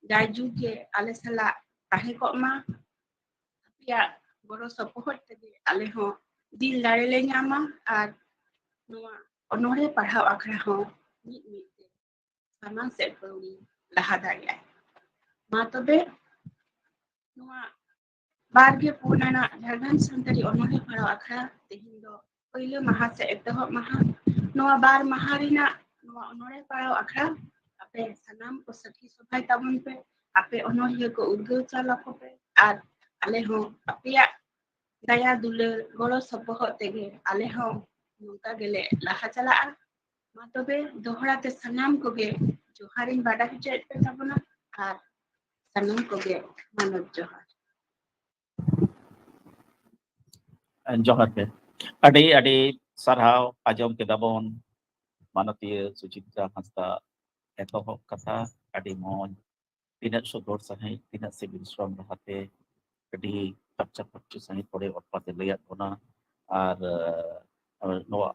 ᱡᱟᱭᱡᱩᱜᱽ ᱜᱮ ᱟᱞᱮ ᱥᱟᱞᱟᱜ ᱛᱟᱦᱮᱸ ᱠᱚᱜ ᱢᱟ᱾ ᱟᱯᱮᱭᱟᱜ ᱜᱚᱲᱚ ᱥᱚᱯᱚᱦᱚᱫ ᱛᱮᱜᱮ ᱟᱞᱮ ᱦᱚᱸ ᱫᱤᱞ ᱫᱟᱲᱮ ᱞᱮ ᱧᱟᱢᱟ ᱟᱨ ᱱᱚᱣᱟ ᱚᱱᱚᱬᱦᱮ ᱯᱟᱲᱦᱟᱣ ᱟᱠᱷᱲᱟ ᱦᱚᱸ ᱢᱤᱫ ᱢᱤᱫ ᱛᱮ ᱥᱟᱢᱟᱝ ᱥᱮᱫ ᱯᱟᱹᱣᱲᱤ ᱞᱟᱦᱟ ᱫᱟᱲᱮᱭᱟᱜᱼᱟ᱾ ᱢᱟ ᱛᱚᱵᱮ, ᱱᱚᱣᱟ ᱵᱟᱨ ᱜᱮ ᱯᱩᱱ ᱟᱱᱟᱜ ᱡᱷᱟᱲᱜᱨᱟᱢ ᱥᱟᱱᱛᱟᱲᱤ ᱚᱱᱚᱬᱦᱮ ᱯᱟᱲᱦᱟᱣ ᱟᱠᱷᱲᱟ ᱛᱮᱦᱮᱧ ᱫᱚ ᱯᱳᱭᱞᱳ ᱢᱟᱦᱟ ᱥᱮ ᱮᱛᱚᱦᱚᱵ ᱢᱟᱦᱟ᱾ ᱱᱚᱣᱟ ᱵᱟᱨ ᱢᱟᱦᱟ ᱨᱮᱱᱟᱜ ᱱᱚᱣᱟ ᱚᱱᱚᱬᱦᱮ ᱯᱟᱲᱦᱟᱣ ᱟᱠᱷᱲᱟ ᱟᱯᱮ ᱥᱟᱱᱟᱢ ᱠᱚ ᱥᱟᱹᱠᱷᱤ ᱥᱚᱵᱷᱟᱭ ᱛᱟᱵᱚᱱ ᱯᱮ, ᱟᱯᱮ ᱚᱱᱚᱬᱦᱤᱭᱟᱹ ᱠᱚ ᱩᱫᱽᱜᱟᱹᱣ ᱪᱟᱞ ᱟᱠᱚ ᱯᱮ, ᱟᱨ ᱟᱞᱮ ᱦᱚᱸ ᱟᱯᱮᱭᱟᱜ ᱫᱟᱭᱟ ᱫᱩᱞᱟᱹᱲ ᱜᱚᱲᱚ ᱥᱚᱯᱚᱦᱚᱫ ᱛᱮᱜᱮ ᱟᱞᱮ ᱦᱚᱸ ᱱᱚᱝᱠᱟ ᱜᱮᱞᱮ ᱞᱟᱦᱟ ᱪᱟᱞᱟᱜᱼᱟ᱾ ᱢᱟ ᱛᱚᱵᱮ ᱫᱚᱦᱲᱟ ᱛᱮ ᱥᱟᱱᱟᱢ ᱠᱚᱜᱮ ᱡᱚᱦᱟᱨᱤᱧ ᱵᱟᱰᱟᱭ ᱦᱚᱪᱚᱭᱮᱫ ᱯᱮ ᱛᱟᱵᱚᱱᱟ ᱟᱨ ᱥᱟᱱᱟᱢ ᱠᱚᱜᱮ ᱢᱟᱱᱚᱛ ᱡᱚᱦᱟᱨ᱾ ᱡᱚᱦᱟᱨ ᱜᱮ᱾ ᱟᱹᱰᱤ ᱟᱹᱰᱤ ᱥᱟᱨᱦᱟᱣ᱾ ᱟᱸᱡᱚᱢ ᱠᱮᱫᱟ ᱵᱚᱱ ᱢᱟᱱᱚᱛᱤᱭᱟᱹ ᱥᱩᱪᱤᱛᱨᱟ ᱦᱟᱸᱥᱫᱟ ᱮᱛᱚᱦᱚᱵ ᱠᱟᱛᱷᱟ᱾ ᱟᱹᱰᱤ ᱢᱚᱡᱽ, ᱛᱤᱱᱟᱹᱜ ᱥᱚᱫᱚᱨ ᱥᱟᱺᱦᱤᱡ, ᱛᱤᱱᱟᱹᱜ ᱥᱤᱵᱤᱞ ᱥᱚᱲᱚᱢ ᱨᱟᱦᱟᱛᱮ ᱟᱹᱰᱤ ᱯᱷᱟᱨᱪᱟ ᱯᱷᱟᱹᱨᱪᱤ ᱥᱟᱺᱦᱤᱡ ᱚᱸᱰᱮ ᱚᱛᱯᱟᱛᱮ ᱞᱟᱹᱭᱟᱫ ᱵᱚᱱᱟ᱾ ᱟᱨ ᱱᱚᱣᱟ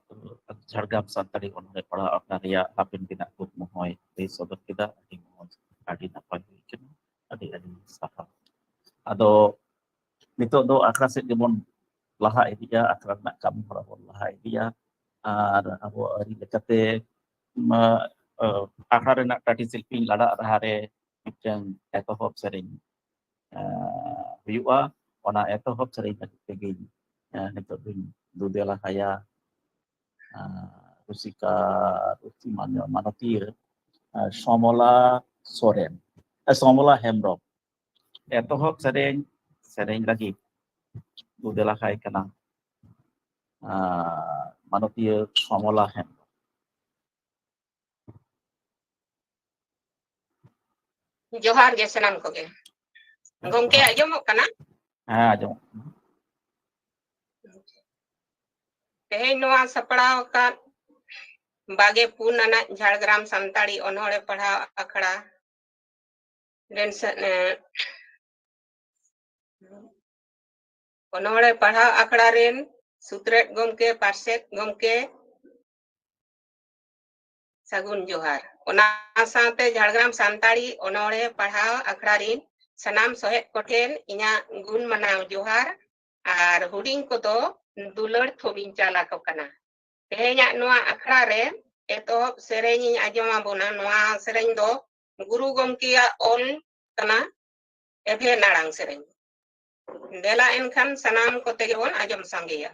ᱡᱷᱟᱲᱜᱨᱟᱢ ᱥᱟᱱᱛᱟᱲᱤ ᱚᱱᱚᱬᱦᱮ ᱯᱟᱲᱦᱟᱣ ᱟᱠᱷᱲᱟ ᱨᱮᱭᱟᱜ ᱦᱟᱯᱮᱱ ᱫᱤᱱᱟᱜ ᱠᱩᱠᱢᱩ ᱦᱚᱸᱭ ᱞᱟᱹᱭ ᱥᱚᱫᱚᱨ ᱠᱮᱫᱟ᱾ ᱟᱹᱰᱤ ᱢᱚᱡᱽ, ᱟᱹᱰᱤ ᱱᱟᱯᱟᱭ ᱦᱩᱭ ᱠᱟᱱᱟ᱾ ᱟᱹᱰᱤ ᱟᱹᱰᱤ ᱥᱟᱨᱦᱟᱣ᱾ ᱟᱫᱚ ᱱᱤᱛᱚᱜ ᱫᱚ ᱟᱠᱷᱲᱟ ᱥᱮᱫ ᱜᱮᱵᱚᱱ ᱞᱟᱦᱟ ᱤᱫᱤᱜᱼᱟ, ᱟᱠᱷᱲᱟ ᱨᱮᱱᱟᱜ ᱠᱟᱹᱢᱤ ᱦᱚᱨᱟ ᱵᱚᱱ ᱞᱟᱦᱟ ᱤᱫᱤᱜᱼᱟ᱾ ᱟᱨ ᱟᱵᱚ ᱟᱹᱨᱤ ᱞᱮᱠᱟᱛᱮ ᱟᱠᱷᱲᱟ ᱨᱮᱱᱟᱜ ᱴᱟᱹᱴᱤ ᱥᱤᱞᱯᱤᱧ ᱞᱟᱲᱟᱜ ᱨᱟᱦᱟ ᱨᱮ ᱢᱤᱫᱴᱟᱝ ᱮᱛᱚᱦᱚᱵ ᱥᱮᱨᱮᱧ ᱦᱩᱭᱩᱜᱼᱟ᱾ ᱚᱱᱟ ᱮᱛᱚᱦᱚᱵ ᱥᱮᱨᱮᱧ ᱞᱟᱹᱜᱤᱫ ᱛᱮᱜᱮ ᱱᱤᱛᱚᱜ ᱫᱚᱧ ᱫᱩᱫᱮᱞᱟ ᱦᱟᱭᱟ ᱨᱩᱥᱤᱠᱟ ᱨᱩᱥᱤ ᱢᱟᱱᱚᱛᱤᱭᱟᱹ ᱥᱚᱢᱚᱞᱟ ᱥᱚᱨᱮᱱ, ᱥᱚᱢᱚᱞᱟ ᱦᱮᱢᱵᱨᱚᱢ᱾ ᱮᱛᱚᱦᱚᱵ ᱥᱮᱨᱮᱧ ᱥᱮᱨᱮᱧ ᱞᱟᱹᱜᱤᱫ ᱫᱩᱫᱮᱞᱟ ᱦᱟᱭ ᱠᱟᱱᱟ ᱢᱟᱱᱚᱛᱤᱭᱟᱹ ᱥᱚᱢᱚᱞᱟ ᱦᱮᱢᱵᱨᱚᱢ᱾ ᱡᱚᱦᱟᱨ ᱜᱮ ᱥᱟᱱᱟᱢ ᱠᱚᱜᱮ᱾ ᱜᱚᱢᱠᱮ, ᱟᱸᱡᱚᱢᱚᱜ ᱠᱟᱱᱟ? ᱦᱮᱸ, ᱟᱸᱡᱚᱢᱚᱜ ᱠᱟᱱᱟ᱾ ᱛᱮᱦᱮᱧ ᱱᱚᱣᱟ ᱥᱟᱯᱲᱟᱣ ᱟᱠᱟᱫ ᱵᱟᱜᱮ ᱯᱩᱱ ᱟᱱᱟᱜ ᱡᱷᱟᱲᱜᱨᱟᱢ ᱥᱟᱱᱛᱟᱲᱤ ᱚᱱᱚᱬᱦᱮ ᱯᱟᱲᱦᱟᱣ ᱟᱠᱷᱲᱟ ᱨᱮᱱ ᱥᱮ-, ᱮ, ᱚᱱᱚᱬᱦᱮ ᱯᱟᱲᱦᱟᱣ ᱟᱠᱷᱲᱟ ᱨᱮᱱ ᱥᱩᱛᱨᱮᱛ ᱜᱚᱢᱠᱮ, ᱯᱟᱨᱥᱮᱛ ᱜᱚᱢᱠᱮ, ᱥᱟᱹᱜᱩᱱ ᱡᱚᱦᱟᱨ᱾ ᱚᱱᱟ ᱥᱟᱶᱛᱮ ᱡᱷᱟᱲᱜᱨᱟᱢ ᱥᱟᱱᱛᱟᱲᱤ ᱚᱱᱚᱬᱦᱮ ᱯᱟᱲᱦᱟᱣ ᱟᱠᱷᱲᱟ ᱨᱤᱱ ᱥᱟᱱᱟᱢ ᱥᱚᱦᱮᱫ ᱠᱚᱴᱷᱮᱱ ᱤᱧᱟᱹᱜ ᱜᱩᱱ ᱢᱟᱱᱟᱣ ᱡᱚᱦᱟᱨ, ᱟᱨ ᱦᱩᱰᱤᱧ ᱠᱚᱫᱚ ᱫᱩᱞᱟᱹᱲ ᱛᱷᱩᱢᱤᱧ ᱪᱟᱞ ᱟᱠᱚ ᱠᱟᱱᱟ᱾ ᱛᱮᱦᱮᱧᱟᱜ ᱱᱚᱣᱟ ᱟᱠᱷᱲᱟ ᱨᱮ ᱮᱛᱚᱦᱚᱵ ᱥᱮᱨᱮᱧ ᱤᱧ ᱟᱸᱡᱚᱢ ᱟᱵᱚᱱᱟ᱾ ᱱᱚᱣᱟ ᱥᱮᱨᱮᱧ ᱫᱚ ᱜᱩᱨᱩ ᱜᱚᱢᱠᱮᱭᱟᱜ ᱚᱞ ᱠᱟᱱᱟ, ᱮᱵᱷᱮᱱ ᱟᱲᱟᱝ ᱥᱮᱨᱮᱧ᱾ ᱫᱮᱞᱟ ᱮᱱᱠᱷᱟᱱ ᱥᱟᱱᱟᱢ ᱠᱚᱛᱮ ᱜᱮᱵᱚᱱ ᱟᱸᱡᱚᱢ ᱥᱟᱸᱜᱮᱭᱟ᱾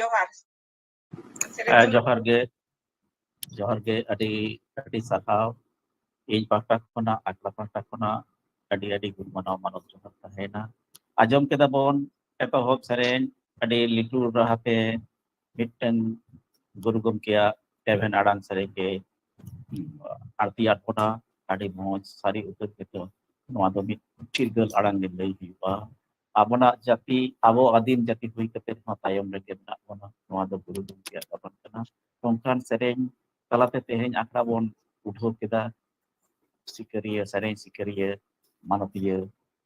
ᱡᱚᱦᱟᱨ᱾ ᱦᱮᱸ, ᱡᱚᱦᱟᱨ ᱜᱮ᱾ ᱡᱚᱦᱟᱨ ᱜᱮ, ᱟᱹᱰᱤ ᱟᱹᱰᱤ ᱥᱟᱨᱦᱟᱣ᱾ ᱤᱧ ᱯᱟᱦᱴᱟ ᱠᱷᱚᱱᱟᱜ, ᱟᱠᱷᱲᱟ ᱯᱟᱦᱴᱟ ᱠᱷᱚᱱᱟᱜ ᱟᱹᱰᱤ ᱟᱹᱰᱤ ᱜᱩᱱ ᱢᱟᱱᱟᱣ ᱢᱟᱱᱚᱛ ᱡᱚᱦᱟᱨ ᱛᱟᱦᱮᱱᱟ᱾ ᱟᱸᱡᱚᱢ ᱠᱮᱫᱟ ᱵᱚᱱ ᱮᱛᱚᱦᱚᱵ ᱥᱮᱨᱮᱧ ᱟᱹᱰᱤ ᱞᱤᱴᱩᱨ ᱨᱟᱦᱟᱛᱮ ᱢᱤᱫᱴᱮᱱ ᱜᱩᱨᱩ ᱜᱚᱢᱠᱮᱭᱟᱜ ᱮᱵᱷᱮᱱ ᱟᱲᱟᱝ ᱥᱮᱨᱮᱧ ᱜᱮ ᱟᱨᱛᱤ ᱟᱴ ᱠᱚᱴᱟ᱾ ᱟᱹᱰᱤ ᱢᱚᱡᱽ, ᱥᱟᱹᱨᱤ ᱩᱛᱟᱹᱨ ᱜᱮᱛᱚ ᱱᱚᱣᱟ ᱫᱚ ᱢᱤᱫ ᱪᱤᱨᱜᱟᱹᱞ ᱟᱲᱟᱝ ᱜᱮ ᱞᱟᱹᱭ ᱦᱩᱭᱩᱜᱼᱟ᱾ ᱟᱵᱚᱱᱟᱜ ᱡᱟᱹᱛᱤ, ᱟᱵᱚ ᱟᱹᱫᱤᱢ ᱡᱟᱹᱛᱤ ᱦᱩᱭ ᱠᱟᱛᱮ ᱦᱚᱸ ᱛᱟᱭᱚᱢ ᱨᱮᱜᱮ ᱢᱮᱱᱟᱜ ᱵᱚᱱᱟ᱾ ᱱᱚᱣᱟ ᱫᱚ ᱜᱩᱨᱩ ᱜᱚᱢᱠᱮᱭᱟᱜ ᱜᱟᱵᱟᱱ ᱠᱟᱱᱟ᱾ ᱱᱚᱝᱠᱟᱱ ᱥᱮᱨᱮᱧ ᱛᱟᱞᱟᱛᱮ ᱛᱮᱦᱮᱧ ᱟᱠᱷᱲᱟ ᱵᱚᱱ ᱩᱰᱷᱟᱹᱣ ᱠᱮᱫᱟ᱾ ᱥᱤᱠᱟᱹᱨᱤᱭᱟᱹ, ᱥᱮᱨᱮᱧ ᱥᱤᱠᱟᱹᱨᱤᱭᱟᱹ, ᱢᱟᱱᱚᱛᱤᱭᱟᱹ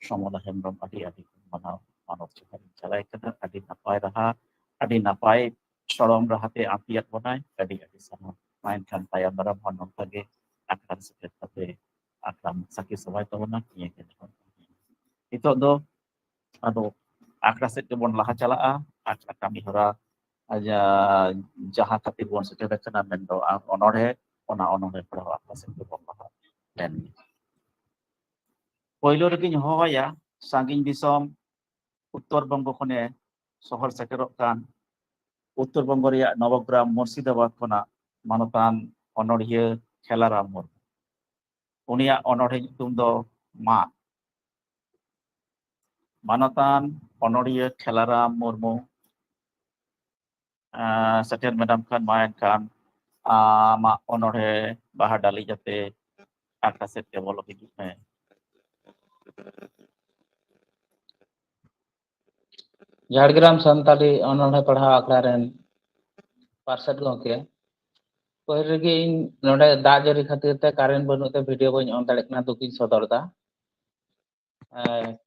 ᱥᱚᱢᱚᱞᱟ ᱦᱮᱢᱵᱨᱚᱢ ᱟᱹᱰᱤ ᱟᱹᱰᱤ ᱢᱟᱱᱟᱣ ᱢᱟᱱᱚᱛ ᱡᱚᱦᱟᱨ ᱤᱧ ᱪᱟᱞᱟᱭ ᱠᱟᱱᱟ᱾ ᱟᱹᱰᱤ ᱱᱟᱯᱟᱭ ᱨᱟᱦᱟ, ᱟᱹᱰᱤ ᱱᱟᱯᱟᱭ ᱥᱚᱲᱚᱢ ᱨᱟᱦᱟᱛᱮ ᱟᱹᱨᱛᱤᱭᱟᱫ ᱵᱚᱱᱟᱭ᱾ ᱟᱹᱰᱤ ᱟᱹᱰᱤ ᱥᱟᱨᱦᱟᱣ᱾ ᱢᱟ ᱮᱱᱠᱷᱟᱱ ᱛᱟᱭᱚᱢ ᱫᱟᱨᱟᱢ ᱦᱚᱸ ᱱᱚᱝᱠᱟ ᱜᱮ ᱟᱠᱷᱲᱟ ᱥᱮᱴᱮᱨ ᱠᱟᱛᱮ ᱟᱠᱷᱲᱟ ᱥᱟᱹᱠᱷᱤ ᱥᱚᱵᱷᱟᱭ ᱛᱟᱵᱚᱱᱟ᱾ ᱱᱤᱭᱟᱹ ᱜᱮ ᱱᱤᱛᱚᱜ ᱫᱚ ᱟᱫᱚ ᱟᱠᱷᱲᱟ ᱥᱮᱫ ᱜᱮᱵᱚᱱ ᱞᱟᱦᱟ ᱪᱟᱞᱟᱜᱼᱟ᱾ ᱟᱠᱷᱲᱟ ᱠᱟᱹᱢᱤ ᱦᱚᱨᱟ ᱡᱟ-, ᱡᱟᱦᱟᱸ ᱠᱷᱟᱹᱛᱤᱨ ᱵᱚᱱ ᱥᱮᱴᱮᱨ ᱟᱠᱟᱱᱟ, ᱢᱮᱱᱫᱚ ᱟᱨ ᱚᱱᱚᱬᱦᱮ, ᱚᱱᱟ ᱚᱱᱚᱬᱦᱮ ᱯᱟᱲᱦᱟᱣ ᱟᱠᱷᱲᱟ ᱥᱮᱫ ᱜᱮᱵᱚᱱ ᱞᱟᱦᱟ ᱞᱮᱱ ᱜᱮ᱾ ᱯᱳᱭᱞᱳ ᱨᱮᱜᱮᱧ ᱦᱚᱦᱚᱣᱟᱭᱟ ᱥᱟᱺᱜᱤᱧ ᱫᱤᱥᱚᱢ ᱩᱛᱛᱚᱨ ᱵᱚᱝᱜᱚ ᱠᱷᱚᱱᱮ ᱥᱚᱦᱚᱨ ᱥᱮᱴᱮᱨᱚᱜ ᱠᱟᱱ ᱩᱛᱛᱚᱨ ᱵᱚᱝᱜᱚ ᱨᱮᱭᱟᱜ ᱱᱚᱵᱚᱜᱨᱟᱢ ᱢᱩᱨᱥᱤᱫᱟᱵᱟᱫ ᱠᱷᱚᱱᱟᱜ ᱢᱟᱱᱚᱛᱟᱱ ᱚᱱᱚᱬᱦᱤᱭᱟᱹ ᱠᱷᱮᱞᱟᱨᱟᱢ ᱢᱩᱨᱢᱩ᱾ ᱩᱱᱤᱭᱟᱜ ᱚᱱᱚᱬᱦᱮ ᱧᱩᱛᱩᱢ ᱫᱚ ᱢᱟᱜ᱾ ᱢᱟᱱᱚᱛᱟᱱ ᱚᱱᱚᱬᱦᱤᱭᱟᱹ ᱠᱷᱮᱞᱟᱨᱟᱢ ᱢᱩᱨᱢᱩ, ᱟᱸ, ᱥᱮᱴᱮᱨ ᱢᱮᱱᱟᱢ ᱠᱷᱟᱱ ᱢᱟ ᱮᱱᱠᱷᱟᱱ ᱟᱢᱟᱜ ᱚᱱᱚᱬᱦᱮ ᱵᱟᱦᱟ ᱰᱟᱹᱞᱤᱡ ᱟᱛᱮ ᱟᱠᱷᱲᱟ ᱥᱮᱫ ᱛᱮ ᱵᱚᱞᱚ ᱦᱤᱡᱩᱜ ᱢᱮ᱾ ᱡᱷᱟᱲᱜᱨᱟᱢ ᱥᱟᱱᱛᱟᱲᱤ ᱚᱱᱚᱬᱦᱮ ᱯᱟᱲᱦᱟᱣ ᱟᱠᱷᱲᱟ ᱨᱮᱱ ᱯᱟᱨᱥᱮᱛ ᱜᱚᱢᱠᱮ, ᱯᱟᱹᱦᱤᱞ ᱨᱮᱜᱮ ᱤᱧ ᱱᱚᱰᱮ ᱫᱟᱜ ᱡᱟᱹᱲᱤ ᱠᱷᱟᱹᱛᱤᱨ ᱛᱮ ᱠᱟᱨᱮᱱᱴ ᱵᱟᱹᱱᱩᱜ ᱛᱮ ᱵᱷᱤᱰᱤᱭᱳ ᱵᱟᱹᱧ ᱚᱱ ᱫᱟᱲᱮᱭᱟᱜ ᱠᱟᱱᱟ, ᱫᱩᱠᱤᱧ ᱥᱚᱫᱚᱨ ᱮᱫᱟ᱾ ᱮᱸ,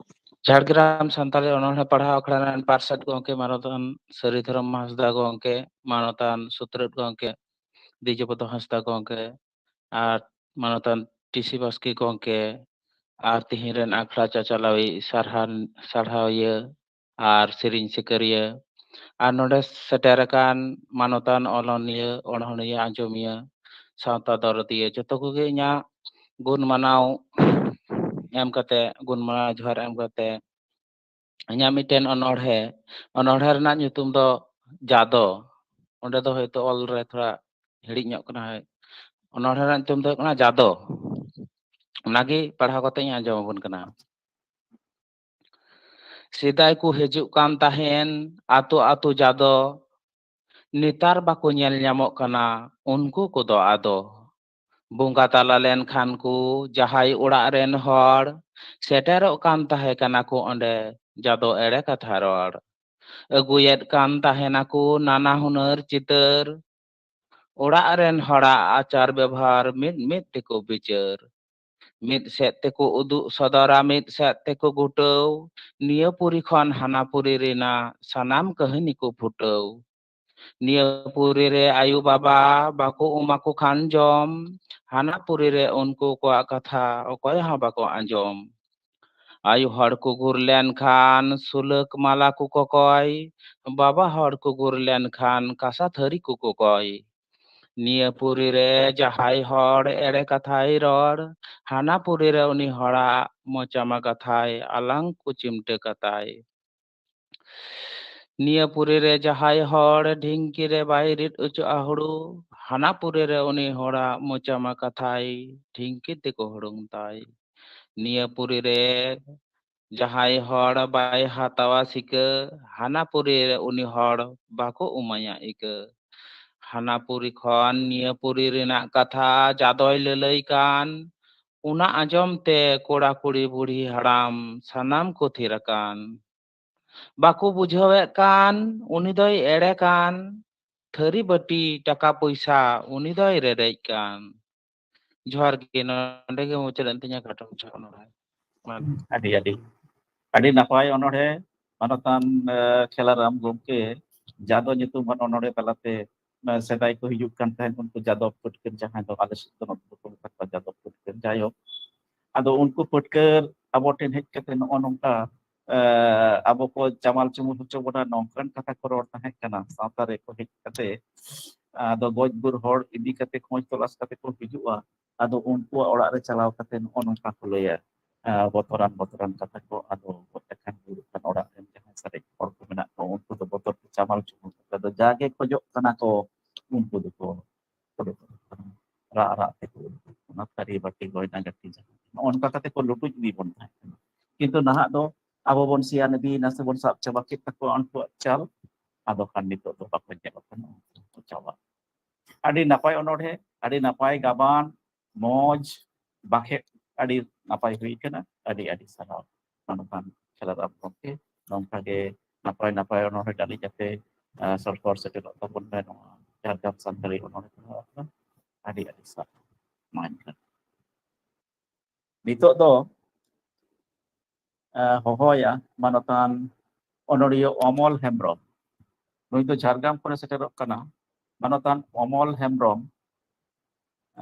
ᱡᱷᱟᱲᱜᱨᱟᱢ ᱥᱟᱱᱛᱟᱲᱤ ᱚᱱᱚᱬᱦᱮ ᱯᱟᱲᱦᱟᱣ ᱟᱠᱷᱲᱟ ᱨᱮᱱ ᱯᱟᱨᱥᱮᱛ ᱜᱚᱢᱠᱮ ᱢᱟᱱᱚᱛᱟᱱ ᱥᱟᱹᱨᱤ ᱫᱷᱚᱨᱚᱢ ᱦᱟᱸᱥᱫᱟ ᱜᱚᱢᱠᱮ, ᱢᱟᱱᱚᱛᱟᱱ ᱥᱩᱛᱨᱮᱛ ᱜᱚᱢᱠᱮ ᱫᱤᱡᱚᱯᱚᱫᱚ ᱦᱟᱸᱥᱫᱟ ᱜᱚᱢᱠᱮ, ᱟᱨ ᱢᱟᱱᱚᱛᱟᱱ ᱴᱤᱥᱤ ᱵᱟᱥᱠᱮ ᱜᱚᱢᱠᱮ, ᱟᱨ ᱛᱤᱦᱤᱧ ᱨᱮᱱ ᱟᱠᱷᱲᱟ ᱪᱟᱪᱟᱞᱟᱣᱤᱡ ᱥᱟᱨᱦᱟᱣ, ᱥᱟᱨᱦᱟᱣᱤᱭᱟᱹ ᱟᱨ ᱥᱮᱨᱮᱧ ᱥᱤᱠᱟᱹᱨᱤᱭᱟᱹ, ᱟᱨ ᱱᱚᱰᱮ ᱥᱮᱴᱮᱨ ᱟᱠᱟᱱ ᱢᱟᱱᱚᱛᱟᱱ ᱚᱱᱚᱞᱤᱭᱟᱹ, ᱚᱱᱚᱬᱦᱤᱭᱟᱹ, ᱟᱸᱡᱚᱢᱤᱭᱟᱹ, ᱥᱟᱶᱛᱟ ᱫᱚᱨᱚᱫᱤᱭᱟᱹ, ᱡᱚᱛᱚ ᱠᱚᱜᱮ ᱤᱧᱟᱹᱜ ᱜᱩᱱ ᱢᱟᱱᱟᱣ ᱮᱢ ᱠᱟᱛᱮ, ᱜᱩᱱ ᱢᱟᱱᱟᱣ ᱡᱚᱦᱟᱨ ᱮᱢ ᱠᱟᱛᱮ, ᱤᱧᱟᱹᱜ ᱢᱤᱫᱴᱮᱱ ᱚᱱᱚᱬᱦᱮ, ᱚᱱᱚᱬᱦᱮ ᱨᱮᱱᱟᱜ ᱧᱩᱛᱩᱢ ᱫᱚ ᱡᱟᱫᱚ, ᱚᱸᱰᱮ ᱫᱚ ᱦᱚᱭᱛᱳ ᱚᱞ ᱨᱮ ᱛᱷᱚᱲᱟ ᱦᱤᱲᱤᱡ ᱧᱚᱜ ᱠᱟᱱᱟ᱾ ᱚᱱᱚᱬᱦᱮ ᱨᱮᱱᱟᱜ ᱧᱩᱛᱩᱢ ᱫᱚ ᱦᱩᱭᱩᱜ ᱠᱟᱱᱟ ᱡᱟᱫᱚ᱾ ᱚᱱᱟᱜᱮ ᱯᱟᱲᱦᱟᱣ ᱠᱟᱛᱮ ᱤᱧ ᱟᱸᱡᱚᱢ ᱟᱵᱚᱱ ᱠᱟᱱᱟ᱾ ᱥᱮᱫᱟᱭ ᱠᱚ ᱦᱤᱡᱩᱜ ᱠᱟᱱ ᱛᱟᱦᱮᱱ ᱟᱛᱳ ᱟᱛᱳ ᱡᱟᱫᱚ, ᱱᱮᱛᱟᱨ ᱵᱟᱠᱚ ᱧᱮᱞ ᱧᱟᱢᱚᱜ ᱠᱟᱱᱟ ᱩᱱᱠᱩ ᱠᱚᱫᱚ ᱟᱫᱚ᱾ ᱵᱚᱸᱜᱟ ᱛᱟᱞᱟ ᱞᱮᱱᱠᱷᱟᱱ ᱠᱚ ᱡᱟᱦᱟᱸᱭ ᱚᱲᱟᱜ ᱨᱮᱱ ᱦᱚᱲ, ᱥᱮᱴᱮᱨᱚᱜ ᱠᱟᱱ ᱛᱟᱦᱮᱸ ᱠᱟᱱᱟ ᱠᱚ ᱚᱸᱰᱮ ᱡᱟᱫᱚ ᱮᱲᱮ ᱠᱟᱛᱷᱟ ᱨᱚᱲ᱾ ᱟᱹᱜᱩᱭᱮᱫ ᱠᱟᱱ ᱛᱟᱦᱮᱱᱟᱠᱚ ᱱᱟᱱᱟ ᱦᱩᱱᱟᱹᱨ ᱪᱤᱛᱟᱹᱨ᱾ ᱚᱲᱟᱜ ᱨᱮᱱ ᱦᱚᱲᱟᱜ ᱟᱪᱟᱨ ᱵᱮᱵᱷᱟᱨ ᱢᱤᱫ ᱢᱤᱫ ᱛᱮᱠᱚ ᱵᱤᱪᱟᱹᱨ᱾ ᱢᱤᱫ ᱥᱮᱫ ᱛᱮᱠᱚ ᱩᱫᱩᱜ ᱥᱚᱫᱚᱨᱟ, ᱢᱤᱫ ᱥᱮᱫ ᱛᱮᱠᱚ ᱜᱩᱴᱟᱹᱣ᱾ ᱱᱤᱭᱟᱹ ᱯᱩᱨᱤ ᱠᱷᱚᱱ ᱦᱟᱱᱟ ᱯᱩᱨᱤ ᱨᱮᱱᱟᱜ ᱥᱟᱱᱟᱢ ᱠᱟᱹᱦᱱᱤ ᱠᱚ ᱯᱷᱩᱴᱟᱹᱣ᱾ ᱱᱤᱭᱟᱹ ᱯᱩᱨᱤ ᱨᱮ ᱟᱭᱳ ᱵᱟᱵᱟ ᱵᱟᱠᱚ ᱮᱢᱟ ᱠᱚ ᱠᱷᱟᱱ ᱡᱚᱢ, ᱦᱟᱱᱟ ᱯᱩᱨᱤ ᱨᱮ ᱩᱱᱠᱩ ᱠᱚᱣᱟᱜ ᱠᱟᱛᱷᱟ ᱚᱠᱚᱭ ᱦᱚᱸ ᱵᱟᱠᱚ ᱟᱸᱡᱚᱢ᱾ ᱟᱭᱳ ᱦᱚᱲ ᱠᱚ ᱜᱩᱨ ᱞᱮᱱᱠᱷᱟᱱ ᱥᱩᱞᱟᱹᱠ ᱢᱟᱞᱟ ᱠᱚ ᱠᱚᱠᱚᱭ, ᱵᱟᱵᱟ ᱦᱚᱲ ᱠᱚ ᱜᱩᱨ ᱞᱮᱱᱠᱷᱟᱱ ᱠᱟᱸᱥᱟ ᱛᱷᱟᱹᱨᱤ ᱠᱚ ᱠᱚᱠᱚᱭ᱾ ᱱᱤᱭᱟᱹ ᱯᱩᱨᱤ ᱨᱮ ᱡᱟᱦᱟᱸᱭ ᱦᱚᱲ ᱮᱲᱮ ᱠᱟᱛᱷᱟᱭ ᱨᱚᱲ, ᱦᱟᱱᱟ ᱯᱩᱨᱤ ᱨᱮ ᱩᱱᱤ ᱦᱚᱲᱟᱜ ᱢᱚᱪᱟ ᱢᱟ ᱠᱟᱛᱷᱟᱭ ᱟᱞᱟᱝ ᱠᱚ ᱪᱤᱢᱴᱟᱹ ᱠᱟᱛᱟᱭ᱾ ᱱᱤᱭᱟᱹ ᱯᱩᱨᱤ ᱨᱮ ᱡᱟᱦᱟᱸᱭ ᱦᱚᱲ ᱰᱷᱤᱝᱠᱤ ᱨᱮ ᱵᱟᱭ ᱨᱤᱫ ᱚᱪᱚᱜᱼᱟ ᱦᱩᱲᱩ, ᱦᱟᱱᱟ ᱯᱩᱨᱤ ᱨᱮ ᱩᱱᱤ ᱦᱚᱲᱟᱜ ᱢᱚᱪᱟ ᱢᱟ ᱠᱟᱛᱷᱟᱭ ᱰᱷᱤᱝᱠᱤ ᱛᱮᱠᱚ ᱦᱩᱲᱩᱝ ᱛᱟᱭ᱾ ᱱᱤᱭᱟᱹ ᱯᱩᱨᱤ ᱨᱮ ᱡᱟᱦᱟᱸᱭ ᱦᱚᱲ ᱵᱟᱭ ᱦᱟᱛᱟᱣᱟ ᱥᱤᱠᱟᱹ, ᱦᱟᱱᱟ ᱯᱩᱨᱤ ᱨᱮ ᱩᱱᱤ ᱦᱚᱲ ᱵᱟᱠᱚ ᱮᱢᱟᱭᱟ ᱤᱠᱟᱹ᱾ ᱦᱟᱱᱟ ᱯᱩᱨᱤ ᱠᱷᱚᱱ ᱱᱤᱭᱟᱹ ᱯᱩᱨᱤ ᱨᱮᱱᱟᱜ ᱠᱟᱛᱷᱟ ᱡᱟᱫᱚᱭ ᱞᱟᱹᱞᱟᱹᱭ ᱠᱟᱱ, ᱚᱱᱟ ᱟᱸᱡᱚᱢ ᱛᱮ ᱠᱚᱲᱟ ᱠᱩᱲᱤ ᱵᱩᱲᱦᱤ ᱦᱟᱲᱟᱢ ᱥᱟᱱᱟᱢ ᱠᱚ ᱛᱷᱤᱨ ᱟᱠᱟᱱ᱾ ᱵᱟᱠᱚ ᱵᱩᱡᱷᱟᱹᱣᱮᱫ ᱠᱟᱱ, ᱩᱱᱤ ᱫᱚᱭ ᱮᱲᱮ ᱠᱟᱱ᱾ ᱛᱷᱟᱹᱨᱤ ᱵᱟᱹᱴᱤ ᱴᱟᱠᱟ ᱯᱚᱭᱥᱟ ᱩᱱᱤ ᱫᱚᱭ ᱨᱮᱨᱮᱡ ᱠᱟᱱ᱾ ᱡᱚᱦᱟᱨ ᱜᱮ, ᱱᱚᱰᱮ ᱜᱮ ᱢᱩᱪᱟᱹᱫ ᱮᱱ ᱛᱤᱧᱟ ᱠᱟᱴᱟ ᱢᱩᱪᱟᱹᱫ ᱚᱱᱚᱬᱦᱮ᱾ ᱢᱟ᱾ ᱟᱹᱰᱤ, ᱟᱹᱰᱤ, ᱟᱹᱰᱤ ᱱᱟᱯᱟᱭ ᱚᱱᱚᱬᱦᱮ, ᱢᱟᱱᱚᱛᱟᱱ, ᱮ, ᱠᱷᱮᱞᱟᱨᱟᱢ ᱜᱚᱢᱠᱮ᱾ ᱡᱟᱫᱚ ᱧᱩᱛᱩᱢᱟᱱ ᱚᱱᱚᱬᱦᱮ ᱛᱟᱞᱟᱛᱮ, ᱮ, ᱥᱮᱫᱟᱭ ᱠᱚ ᱦᱤᱡᱩᱜ ᱠᱟᱱ ᱛᱟᱦᱮᱸᱫ, ᱩᱱᱠᱩ ᱡᱟᱫᱚᱵ ᱯᱟᱹᱴᱠᱟᱹᱨ, ᱡᱟᱦᱟᱸᱭ ᱫᱚ ᱟᱞᱮ ᱥᱮᱫ ᱫᱚ ᱱᱚᱛᱮ ᱫᱚᱠᱚ ᱢᱮᱛᱟ ᱠᱚᱣᱟ ᱡᱟᱫᱚᱵ ᱯᱟᱹᱴᱠᱟᱹᱨ᱾ ᱡᱟᱭᱦᱳᱠ, ᱟᱫᱚ ᱩᱱᱠᱩ ᱯᱟᱹᱴᱠᱟᱹᱨ ᱟᱵᱚ ᱴᱷᱮᱱ ᱦᱮᱡ ᱠᱟᱛᱮ ᱱᱚᱜᱼᱚ ᱱᱚᱝᱠᱟ, ᱮ, ᱟᱵᱚ ᱠᱚ ᱪᱟᱢᱟᱞ ᱪᱩᱢᱩᱞ ᱦᱚᱪᱚ ᱵᱚᱱᱟ, ᱱᱚᱝᱠᱟᱱ ᱠᱟᱛᱷᱟ ᱠᱚ ᱨᱚᱲ ᱛᱟᱦᱮᱸ ᱠᱟᱱᱟ᱾ ᱥᱟᱶᱛᱟ ᱨᱮᱠᱚ ᱦᱮᱡ ᱠᱟᱛᱮ, ᱟᱫᱚ ᱜᱚᱡ ᱜᱩᱨ ᱦᱚᱲ ᱤᱫᱤ ᱠᱟᱛᱮ ᱠᱷᱚᱡᱽ ᱛᱚᱞᱟᱥ ᱠᱟᱛᱮ ᱠᱚ ᱦᱤᱡᱩᱜᱼᱟ᱾ ᱟᱫᱚ ᱩᱱᱠᱩᱣᱟᱜ ᱚᱲᱟᱜ ᱨᱮ ᱪᱟᱞᱟᱣ ᱠᱟᱛᱮ ᱱᱚᱜᱼᱚ ᱱᱚᱝᱠᱟ ᱠᱚ ᱞᱟᱹᱭᱟ, ᱮ, ᱵᱚᱛᱚᱨᱟᱱ ᱵᱚᱛᱚᱨᱟᱱ ᱠᱟᱛᱷᱟ ᱠᱚ᱾ ᱟᱫᱚ ᱜᱚᱡ ᱟᱠᱟᱱ ᱜᱩᱨ ᱟᱠᱟᱱ ᱚᱲᱟᱜ ᱨᱮᱱ ᱡᱟᱦᱟᱸᱭ ᱥᱟᱨᱮᱡ ᱦᱚᱲ ᱠᱚ ᱢᱮᱱᱟᱜ ᱠᱚᱣᱟ, ᱩᱱᱠᱩ ᱫᱚ ᱵᱚᱛᱚᱨ ᱛᱮ ᱪᱟᱢᱟᱞ ᱪᱩᱢᱩᱞ ᱛᱚ ᱡᱟᱜᱮ ᱠᱷᱚᱡᱚᱜ ᱠᱟᱱᱟ ᱠᱚ, ᱩᱱᱠᱩ ᱫᱚᱠᱚ ᱩᱰᱩᱠᱚᱜ ᱠᱟᱱᱟ, ᱨᱟᱜ ᱨᱟᱜ ᱛᱮᱠᱚ ᱩᱰᱩᱠᱚᱜ ᱠᱟᱱᱟ, ᱛᱷᱟᱹᱨᱤ ᱵᱟᱹᱴᱤ ᱜᱚᱭᱱᱟ ᱜᱟᱹᱴᱤ ᱡᱟᱦᱟᱸ, ᱱᱚᱜᱼᱚ ᱱᱚᱝᱠᱟ ᱠᱟᱛᱮ ᱠᱚ ᱞᱩᱴᱩᱡ ᱤᱫᱤ ᱵᱚᱱ ᱛᱟᱦᱮᱸ ᱠᱟᱱᱟ᱾ ᱠᱤᱱᱛᱩ ᱱᱟᱦᱟᱜ ᱫᱚ ᱟᱵᱚ ᱵᱚᱱ ᱥᱮᱭᱟᱱ ᱤᱫᱤᱭᱮᱱᱟ ᱥᱮᱵᱚᱱ ᱥᱟᱵ ᱪᱟᱵᱟ ᱠᱮᱫ ᱛᱟᱠᱚᱣᱟ ᱩᱱᱠᱩᱣᱟᱜ ᱪᱟᱞ, ᱟᱫᱚ ᱠᱷᱟᱱ ᱱᱤᱛᱚᱜ ᱫᱚ ᱵᱟᱠᱚ ᱧᱮᱞᱚᱜ ᱠᱟᱱᱟ, ᱩᱱᱠᱩ ᱠᱚ ᱪᱟᱵᱟ᱾ ᱟᱹᱰᱤ ᱱᱟᱯᱟᱭ ᱚᱱᱚᱬᱦᱮ, ᱟᱹᱰᱤ ᱱᱟᱯᱟᱭ ᱜᱟᱵᱟᱱ, ᱢᱚᱡᱽ ᱵᱟᱠᱷᱮᱲ, ᱟᱹᱰᱤ ᱱᱟᱯᱟᱭ ᱦᱩᱭ ᱠᱟᱱᱟ᱾ ᱟᱹᱰᱤ ᱟᱹᱰᱤ ᱥᱟᱨᱦᱟᱣ ᱢᱟᱱᱚᱛᱟᱱ ᱠᱷᱮᱞᱟᱨᱟᱢ ᱜᱚᱢᱠᱮ, ᱱᱚᱝᱠᱟ ᱜᱮ ᱱᱟᱯᱟᱭ ᱱᱟᱯᱟᱭ ᱚᱱᱚᱬᱦᱮ ᱰᱟᱹᱞᱤᱡ ᱟᱛᱮ, ᱟᱸ, ᱥᱚᱨᱯᱚᱨ ᱥᱮᱴᱮᱨᱚᱜ ᱛᱟᱵᱚᱱ ᱯᱮ ᱱᱚᱣᱟ ᱡᱷᱟᱲᱜᱨᱟᱢ ᱥᱟᱱᱛᱟᱲᱤ ᱚᱱᱚᱬᱦᱮ ᱯᱟᱲᱦᱟᱣ ᱟᱠᱷᱲᱟ᱾ ᱟᱹᱰᱤ ᱟᱹᱰᱤ ᱥᱟᱨᱦᱟᱣ᱾ ᱢᱟ ᱮᱱᱠᱷᱟᱱ ᱱᱤᱛᱚᱜ ᱫᱚ, ᱟᱸ, ᱦᱚᱦᱚᱭᱟ ᱢᱟᱱᱚᱛᱟᱱ ᱚᱱᱚᱲᱤᱭᱟᱹ ᱚᱢᱚᱞ ᱦᱮᱢᱵᱨᱚᱢ᱾ ᱱᱩᱭ ᱫᱚ ᱡᱷᱟᱲᱜᱨᱟᱢ ᱠᱷᱚᱱᱮ ᱥᱮᱴᱮᱨᱚᱜ ᱠᱟᱱᱟ᱾ ᱢᱟᱱᱚᱛᱟᱱ ᱚᱢᱚᱞ ᱦᱮᱢᱵᱨᱚᱢ,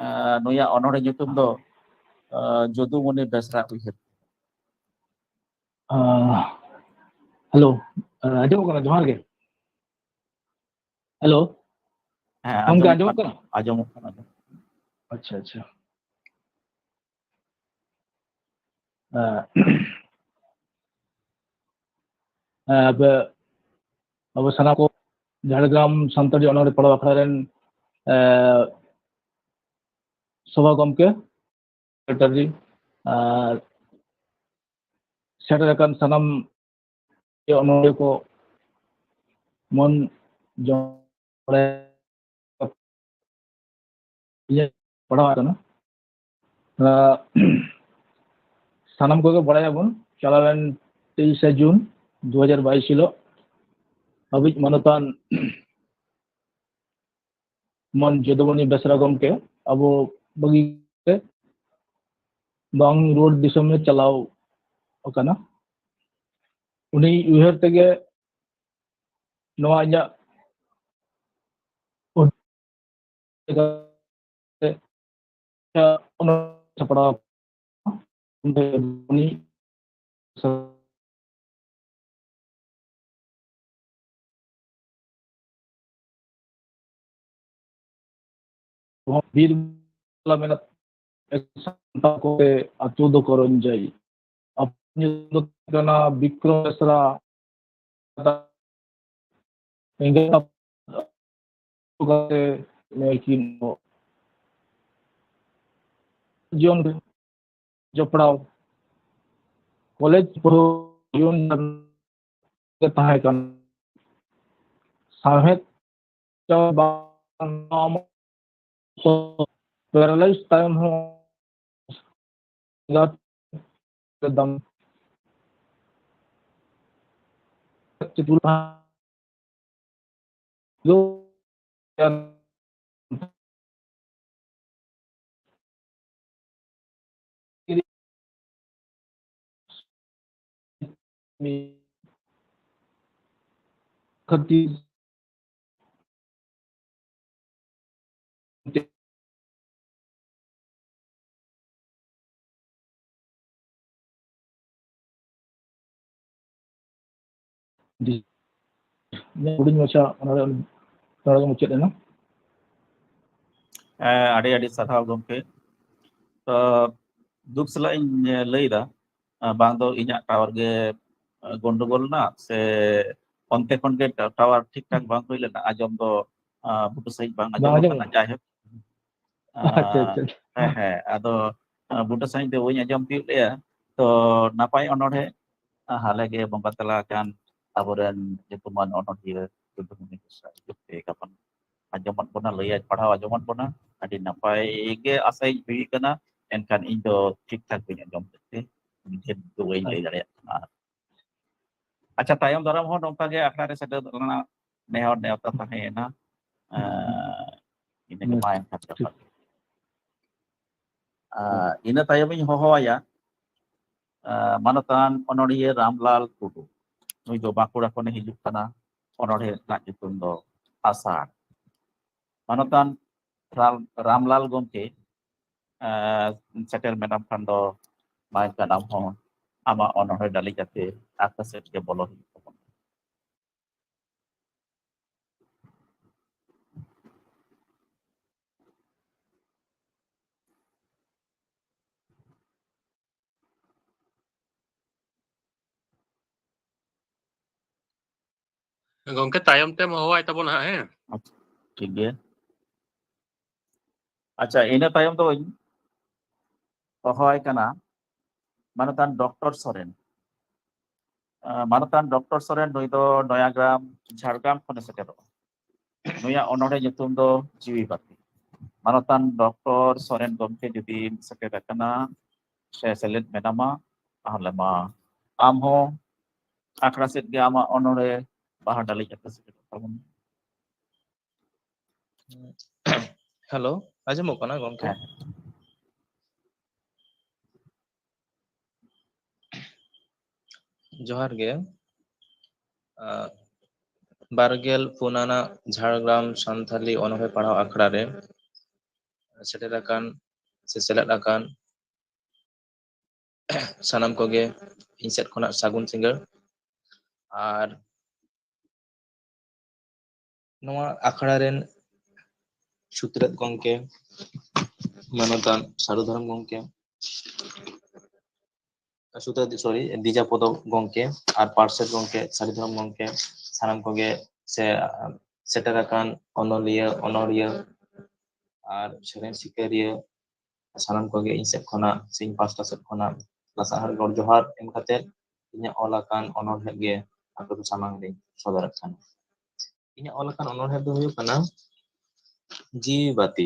ᱟᱸ, ᱱᱩᱭᱟᱜ ᱚᱱᱚᱲᱦᱮ ᱧᱩᱛᱩᱢ ᱫᱚ, ᱟᱸ, ᱡᱚᱫᱩᱢᱚᱱᱤ ᱵᱮᱥᱨᱟ ᱩᱭᱦᱟᱹᱨ᱾ ᱟᱸ, ᱦᱮᱞᱳ, ᱟᱸ, ᱟᱸᱡᱚᱢᱚᱜ ᱠᱟᱱᱟ? ᱡᱚᱦᱟᱨ ᱜᱮ᱾ ᱦᱮᱞᱳ, ᱦᱮᱸ, ᱜᱚᱢᱠᱮ, ᱟᱸᱡᱚᱢᱚᱜ ᱟᱸᱡᱚᱢᱚᱜ ᱠᱟᱱᱟ? ᱠᱟᱱᱟ, ᱟᱸᱡᱚᱢᱚᱜ ᱠᱟᱱᱟ, ᱟᱸᱡᱚᱢᱚᱜ ᱠᱟᱱᱟ᱾ ᱟᱪᱪᱷᱟ, ᱟᱪᱪᱷᱟ᱾ ᱟᱸ, ᱟᱸ, ᱟᱵᱮ, ᱟᱵᱚ ᱥᱟᱱᱟᱢ ᱠᱚ ᱡᱷᱟᱲᱜᱨᱟᱢ ᱥᱟᱱᱛᱟᱲᱤ ᱚᱱᱚᱬᱦᱮ ᱯᱟᱲᱦᱟᱣ ᱟᱠᱷᱲᱟ ᱨᱮᱱ, ᱟᱸ, ᱥᱚᱵᱷᱟ ᱜᱚᱢᱠᱮ, ᱥᱮᱠᱨᱮᱴᱟᱨᱤ, ᱟᱨ ᱥᱮᱴᱮᱨ ᱟᱠᱟᱱ ᱥᱟᱱᱟᱢ ᱚᱱᱚᱲᱦᱤᱭᱟᱹ ᱠᱚ ᱢᱚᱱ ᱡᱚᱝ ᱨᱮ ᱤᱧᱟᱹᱜ ᱯᱟᱲᱦᱟᱣ ᱠᱟᱱᱟ᱾ ᱟᱸ, ᱥᱟᱱᱟᱢ ᱠᱚᱜᱮ ᱵᱟᱲᱟᱭᱟᱵᱚᱱ, ᱪᱟᱞᱟᱣᱮᱱ ᱛᱮᱭᱤᱥᱮ ᱡᱩᱱ ᱫᱩ ᱦᱟᱡᱟᱨ ᱵᱟᱭᱤᱥ ᱦᱤᱞᱳᱜ ᱦᱟᱹᱵᱤᱡ ᱢᱟᱱᱚᱛᱟᱱ ᱢᱟᱱ ᱡᱚᱫᱩᱢᱚᱱᱤ ᱵᱮᱥᱨᱟ ᱜᱚᱢᱠᱮ ᱟᱵᱚ ᱵᱟᱹᱜᱤ ᱠᱟᱛᱮ ᱵᱟᱝ ᱨᱩᱣᱟᱹᱲ ᱫᱤᱥᱚᱢᱮ ᱪᱟᱞᱟᱣ ᱟᱠᱟᱱᱟ᱾ ᱩᱱᱤ ᱩᱭᱦᱟᱹᱨ ᱛᱮᱜᱮ ᱱᱚᱣᱟ ᱤᱧᱟᱹᱜ ᱥᱟᱯᱲᱟᱣ ᱩᱱᱤ ᱵᱤᱨ ᱵᱟᱞᱟ ᱢᱮᱱᱟᱜ ᱥᱟᱱᱛᱟᱲ ᱠᱚ ᱟᱹᱛᱩ ᱫᱚ ᱠᱚᱨᱚᱧᱡᱟᱹᱭ᱾ ᱟᱯᱮ ᱧᱩᱛᱩᱢ ᱫᱚ ᱠᱟᱱᱟ ᱵᱤᱠᱨᱚᱢ ᱵᱮᱥᱨᱟ᱾ ᱮᱸᱜᱟᱛ ᱠᱟᱛᱮ ᱱᱩᱭ ᱠᱤᱱ ᱡᱤᱭᱚᱱ ᱨᱮ ᱡᱚᱯᱲᱟᱣ ᱠᱚᱞᱮᱡᱽ ᱯᱟᱹᱴᱷᱩᱣᱟᱹ ᱡᱤᱭᱚᱱ ᱨᱮ ᱛᱟᱦᱮᱸ ᱠᱟᱱᱟ᱾ ᱥᱟᱶᱦᱮᱫ ᱪᱟᱵᱟ ᱯᱮᱨᱟᱞᱟᱭᱤᱡᱽ ᱛᱟᱭᱚᱢ ᱦᱚᱸ ᱠᱷᱟᱹᱛᱤᱨ ᱦᱩᱰᱤᱧ ᱢᱟᱪᱷᱟ ᱚᱱᱟ ᱨᱮ ᱱᱚᱰᱮ ᱜᱮ ᱢᱩᱪᱟᱹᱫ ᱮᱱᱟ᱾ ᱦᱮᱸ, ᱟᱹᱰᱤ ᱟᱹᱰᱤ ᱥᱟᱨᱦᱟᱣ ᱜᱚᱢᱠᱮ᱾ ᱛᱚ ᱫᱩᱠ ᱥᱟᱞᱟᱜ ᱤᱧ ᱞᱟᱹᱭ ᱮᱫᱟ, ᱵᱟᱝ ᱫᱚ ᱤᱧᱟᱹᱜ ᱴᱟᱣᱟᱨ ᱜᱮ ᱜᱚᱱᱰᱚᱜᱳᱞ ᱮᱱᱟ, ᱥᱮ ᱚᱱᱛᱮ ᱠᱷᱚᱱ ᱜᱮ ᱴᱟᱣᱟᱨ ᱴᱷᱤᱠ ᱴᱷᱟᱠ ᱵᱟᱝ ᱦᱩᱭ ᱞᱮᱱᱟ, ᱟᱸᱡᱚᱢ ᱫᱚ ᱵᱩᱴᱟᱹ ᱥᱟᱺᱦᱤᱡ ᱵᱟᱝ ᱟᱸᱡᱚᱢᱚᱜ ᱠᱟᱱᱟ᱾ ᱡᱟᱭᱦᱳᱠ, ᱦᱮᱸ ᱦᱮᱸ, ᱟᱫᱚ ᱵᱩᱴᱟᱹ ᱥᱟᱺᱦᱤᱡ ᱫᱚ ᱵᱟᱹᱧ ᱟᱸᱡᱚᱢ ᱛᱤᱭᱳᱜ ᱞᱮᱜᱼᱟ᱾ ᱛᱚ ᱱᱟᱯᱟᱭ ᱚᱱᱚᱬᱦᱮ, ᱦᱟᱞᱮ ᱜᱮ ᱵᱚᱸᱜᱟ ᱛᱟᱞᱟ ᱟᱠᱟᱱ ᱟᱵᱚᱨᱮᱱ ᱧᱩᱛᱩᱢᱟᱱ ᱚᱱᱚᱬᱦᱤᱭᱟᱹ ᱥᱤᱫᱷᱩ ᱢᱩᱨᱢᱩ ᱡᱩᱜᱽᱛᱮ ᱜᱟᱵᱟᱱ ᱟᱸᱡᱚᱢᱟᱫ ᱵᱚᱱᱟ, ᱞᱟᱹᱭ ᱯᱟᱲᱦᱟᱣ ᱟᱸᱡᱚᱢᱟᱫ ᱵᱚᱱᱟ᱾ ᱟᱹᱰᱤ ᱱᱟᱯᱟᱭ ᱜᱮ ᱟᱥᱟᱭᱤᱧ ᱦᱩᱭ ᱠᱟᱱᱟ, ᱮᱱᱠᱷᱟᱱ ᱤᱧ ᱫᱚ ᱴᱷᱤᱠ ᱴᱷᱟᱠ ᱵᱟᱹᱧ ᱟᱸᱡᱚᱢ ᱞᱮᱫ ᱛᱮ ᱱᱤᱛ ᱫᱚ ᱵᱟᱹᱧ ᱞᱟᱹᱭ ᱫᱟᱲᱮᱭᱟᱜ ᱠᱟᱱᱟ᱾ ᱟᱪᱪᱷᱟ, ᱛᱟᱭᱚᱢ ᱫᱟᱨᱟᱢ ᱦᱚᱸ ᱱᱚᱝᱠᱟ ᱜᱮ ᱟᱠᱷᱲᱟ ᱨᱮ ᱥᱮᱴᱮᱨ ᱨᱮᱱᱟᱜ ᱱᱮᱦᱚᱨ ᱱᱮᱣᱛᱟ ᱛᱟᱦᱮᱸᱭᱮᱱᱟ᱾ ᱤᱱᱟᱹ ᱜᱮ ᱢᱟ ᱮᱱᱠᱷᱟᱱ ᱠᱟᱛᱷᱟ᱾ ᱤᱱᱟᱹ ᱛᱟᱭᱚᱢ ᱤᱧ ᱦᱚᱦᱚᱣᱟᱭᱟ ᱢᱟᱱᱚᱛᱟᱱ ᱚᱱᱚᱬᱦᱤᱭᱟᱹ ᱨᱟᱢᱞᱟᱞ ᱴᱩᱰᱩ᱾ ᱱᱩᱭ ᱫᱚ ᱵᱟᱸᱠᱩᱲᱟ ᱠᱷᱚᱱᱮ ᱦᱤᱡᱩᱜ ᱠᱟᱱᱟ᱾ ᱚᱱᱚᱬᱦᱮ ᱨᱮᱱᱟᱜ ᱧᱩᱛᱩᱢ ᱫᱚ ᱟᱥᱟᱲ᱾ ᱢᱟᱱᱚᱛᱟᱱ ᱨᱟᱢ- ᱨᱟᱢᱞᱟᱞ ᱜᱚᱢᱠᱮ, ᱥᱮᱴᱮᱨ ᱢᱮᱱᱟᱢ ᱠᱷᱟᱱ ᱫᱚ ᱢᱟ ᱮᱱᱠᱷᱟᱱ ᱟᱢ ᱦᱚᱸ ᱟᱢᱟᱜ ᱚᱱᱚᱬᱦᱮ ᱰᱟᱹᱞᱤ ᱠᱟᱛᱮ ᱟᱠᱷᱲᱟ ᱥᱮᱫ ᱜᱮ ᱵᱚᱞᱚ ᱦᱩᱭᱩᱜ ᱛᱟᱵᱚᱱᱟ᱾ ᱜᱚᱝᱠᱮ, ᱛᱟᱭᱚᱢ ᱛᱮᱢ ᱦᱚᱦᱚᱣᱟᱭ ᱛᱟᱵᱚᱱᱟ ᱦᱟᱸᱜ, ᱦᱮᱸ? ᱟᱪᱪᱷᱟ᱾ ᱴᱷᱤᱠ ᱜᱮᱭᱟ᱾ ᱟᱪᱪᱷᱟ, ᱤᱱᱟᱹ ᱛᱟᱭᱚᱢ ᱫᱚᱧ ᱦᱚᱦᱚᱣᱟᱭ ᱠᱟᱱᱟ ᱢᱟᱱᱚᱛᱟᱱ ᱰᱚᱠᱴᱚᱨ ᱥᱚᱨᱮᱱ᱾ ᱟᱸ, ᱢᱟᱱᱚᱛᱟᱱ ᱰᱚᱠᱴᱚᱨ ᱥᱚᱨᱮᱱ, ᱱᱩᱭ ᱫᱚ ᱱᱚᱭᱟᱜᱨᱟᱢ, ᱡᱷᱟᱲᱜᱨᱟᱢ ᱠᱷᱚᱱᱮ ᱥᱮᱴᱮᱨᱚᱜᱼᱟ᱾ ᱱᱩᱭᱟᱜ ᱚᱱᱚᱬᱦᱮ ᱧᱩᱛᱩᱢ ᱫᱚ ᱡᱤᱣᱤ ᱵᱟᱹᱛᱤ᱾ ᱢᱟᱱᱚᱛᱟᱱ ᱰᱚᱠᱴᱚᱨ ᱥᱚᱨᱮᱱ ᱜᱚᱢᱠᱮ ᱡᱩᱫᱤᱢ ᱥᱮᱴᱮᱨ ᱟᱠᱟᱱᱟ ᱥᱮ ᱥᱮᱞᱮᱫ ᱢᱮᱱᱟᱢᱟ, ᱛᱟᱦᱚᱞᱮ ᱢᱟ ᱟᱢ ᱦᱚᱸ ᱟᱠᱷᱲᱟ ᱥᱮᱫ ᱜᱮ ᱟᱢᱟᱜ ᱚᱱᱚᱬᱦᱮ ᱵᱟᱦᱟ ᱰᱟᱹᱞᱤᱡ ᱟᱛᱮ ᱥᱮᱴᱮᱨᱚᱜ ᱛᱟᱵᱚᱱ ᱢᱮ᱾ ᱦᱮᱞᱳ, ᱟᱸᱡᱚᱢᱚᱜ ᱠᱟᱱᱟ ᱜᱚᱢᱠᱮ? ᱦᱮᱸ᱾ ᱡᱚᱦᱟᱨ ᱜᱮ᱾ ᱟᱸ, ᱵᱟᱨᱜᱮᱞ ᱯᱩᱱ ᱟᱱᱟᱜ ᱡᱷᱟᱲᱜᱨᱟᱢ ᱥᱟᱱᱛᱟᱞᱤ ᱚᱱᱚᱬᱦᱮ ᱯᱟᱲᱦᱟᱣ ᱟᱠᱷᱲᱟ ᱨᱮ ᱥᱮᱴᱮᱨ ᱟᱠᱟᱱ ᱥᱮ ᱥᱮᱞᱮᱫ ᱟᱠᱟᱱ ᱥᱟᱱᱟᱢ ᱠᱚᱜᱮ ᱤᱧ ᱥᱮᱫ ᱠᱷᱚᱱᱟᱜ ᱥᱟᱹᱜᱩᱱ ᱥᱤᱸᱜᱟᱹᱲ᱾ ᱟᱨ ᱱᱚᱣᱟ ᱟᱠᱷᱲᱟ ᱨᱮᱱ ᱥᱩᱛᱨᱮᱫ ᱜᱚᱢᱠᱮ, ᱢᱟᱱᱚᱛᱟᱱ ᱥᱟᱹᱫᱷᱩ ᱫᱷᱚᱨᱚᱢ ᱜᱚᱢᱠᱮ, ᱥᱩᱛᱨᱮᱫ, sorry, ᱫᱤᱡᱟᱯᱚᱫᱚ ᱜᱚᱢᱠᱮ ᱟᱨ ᱯᱟᱨᱥᱮᱛ ᱜᱚᱢᱠᱮ, ᱥᱟᱹᱫᱷᱩ ᱫᱷᱚᱨᱚᱢ ᱜᱚᱢᱠᱮ, ᱥᱟᱱᱟᱢ ᱠᱚᱜᱮ ᱥᱮ, ᱥᱮᱴᱮᱨ ᱟᱠᱟᱱ ᱚᱱᱚᱞᱤᱭᱟᱹ, ᱚᱱᱚᱲᱦᱤᱭᱟᱹ ᱟᱨ ᱥᱮᱨᱮᱧ ᱥᱤᱠᱟᱹᱨᱤᱭᱟᱹ, ᱥᱟᱱᱟᱢ ᱠᱚᱜᱮ ᱤᱧ ᱥᱮᱫ ᱠᱷᱚᱱᱟᱜ ᱥᱮ ᱤᱧ ᱯᱟᱦᱴᱟ ᱥᱮᱫ ᱠᱷᱚᱱᱟᱜ ᱞᱟᱥᱟᱲᱦᱮᱫ ᱜᱚᱰ ᱡᱚᱦᱟᱨ ᱮᱢ ᱠᱟᱛᱮ ᱤᱧᱟᱹᱜ ᱚᱞ ᱟᱠᱟᱱ ᱚᱱᱚᱬᱦᱮ ᱜᱮ ᱟᱯᱮ ᱠᱚ ᱥᱟᱢᱟᱝ ᱨᱮᱧ ᱥᱚᱫᱚᱨᱮᱫ ᱠᱟᱱᱟ᱾ ᱤᱧᱟᱹᱜ ᱚᱞ ᱟᱠᱟᱱ ᱚᱱᱚᱬᱦᱮ ᱫᱚ ᱦᱩᱭᱩᱜ ᱠᱟᱱᱟ ᱡᱤᱣᱤ ᱵᱟᱹᱛᱤ᱾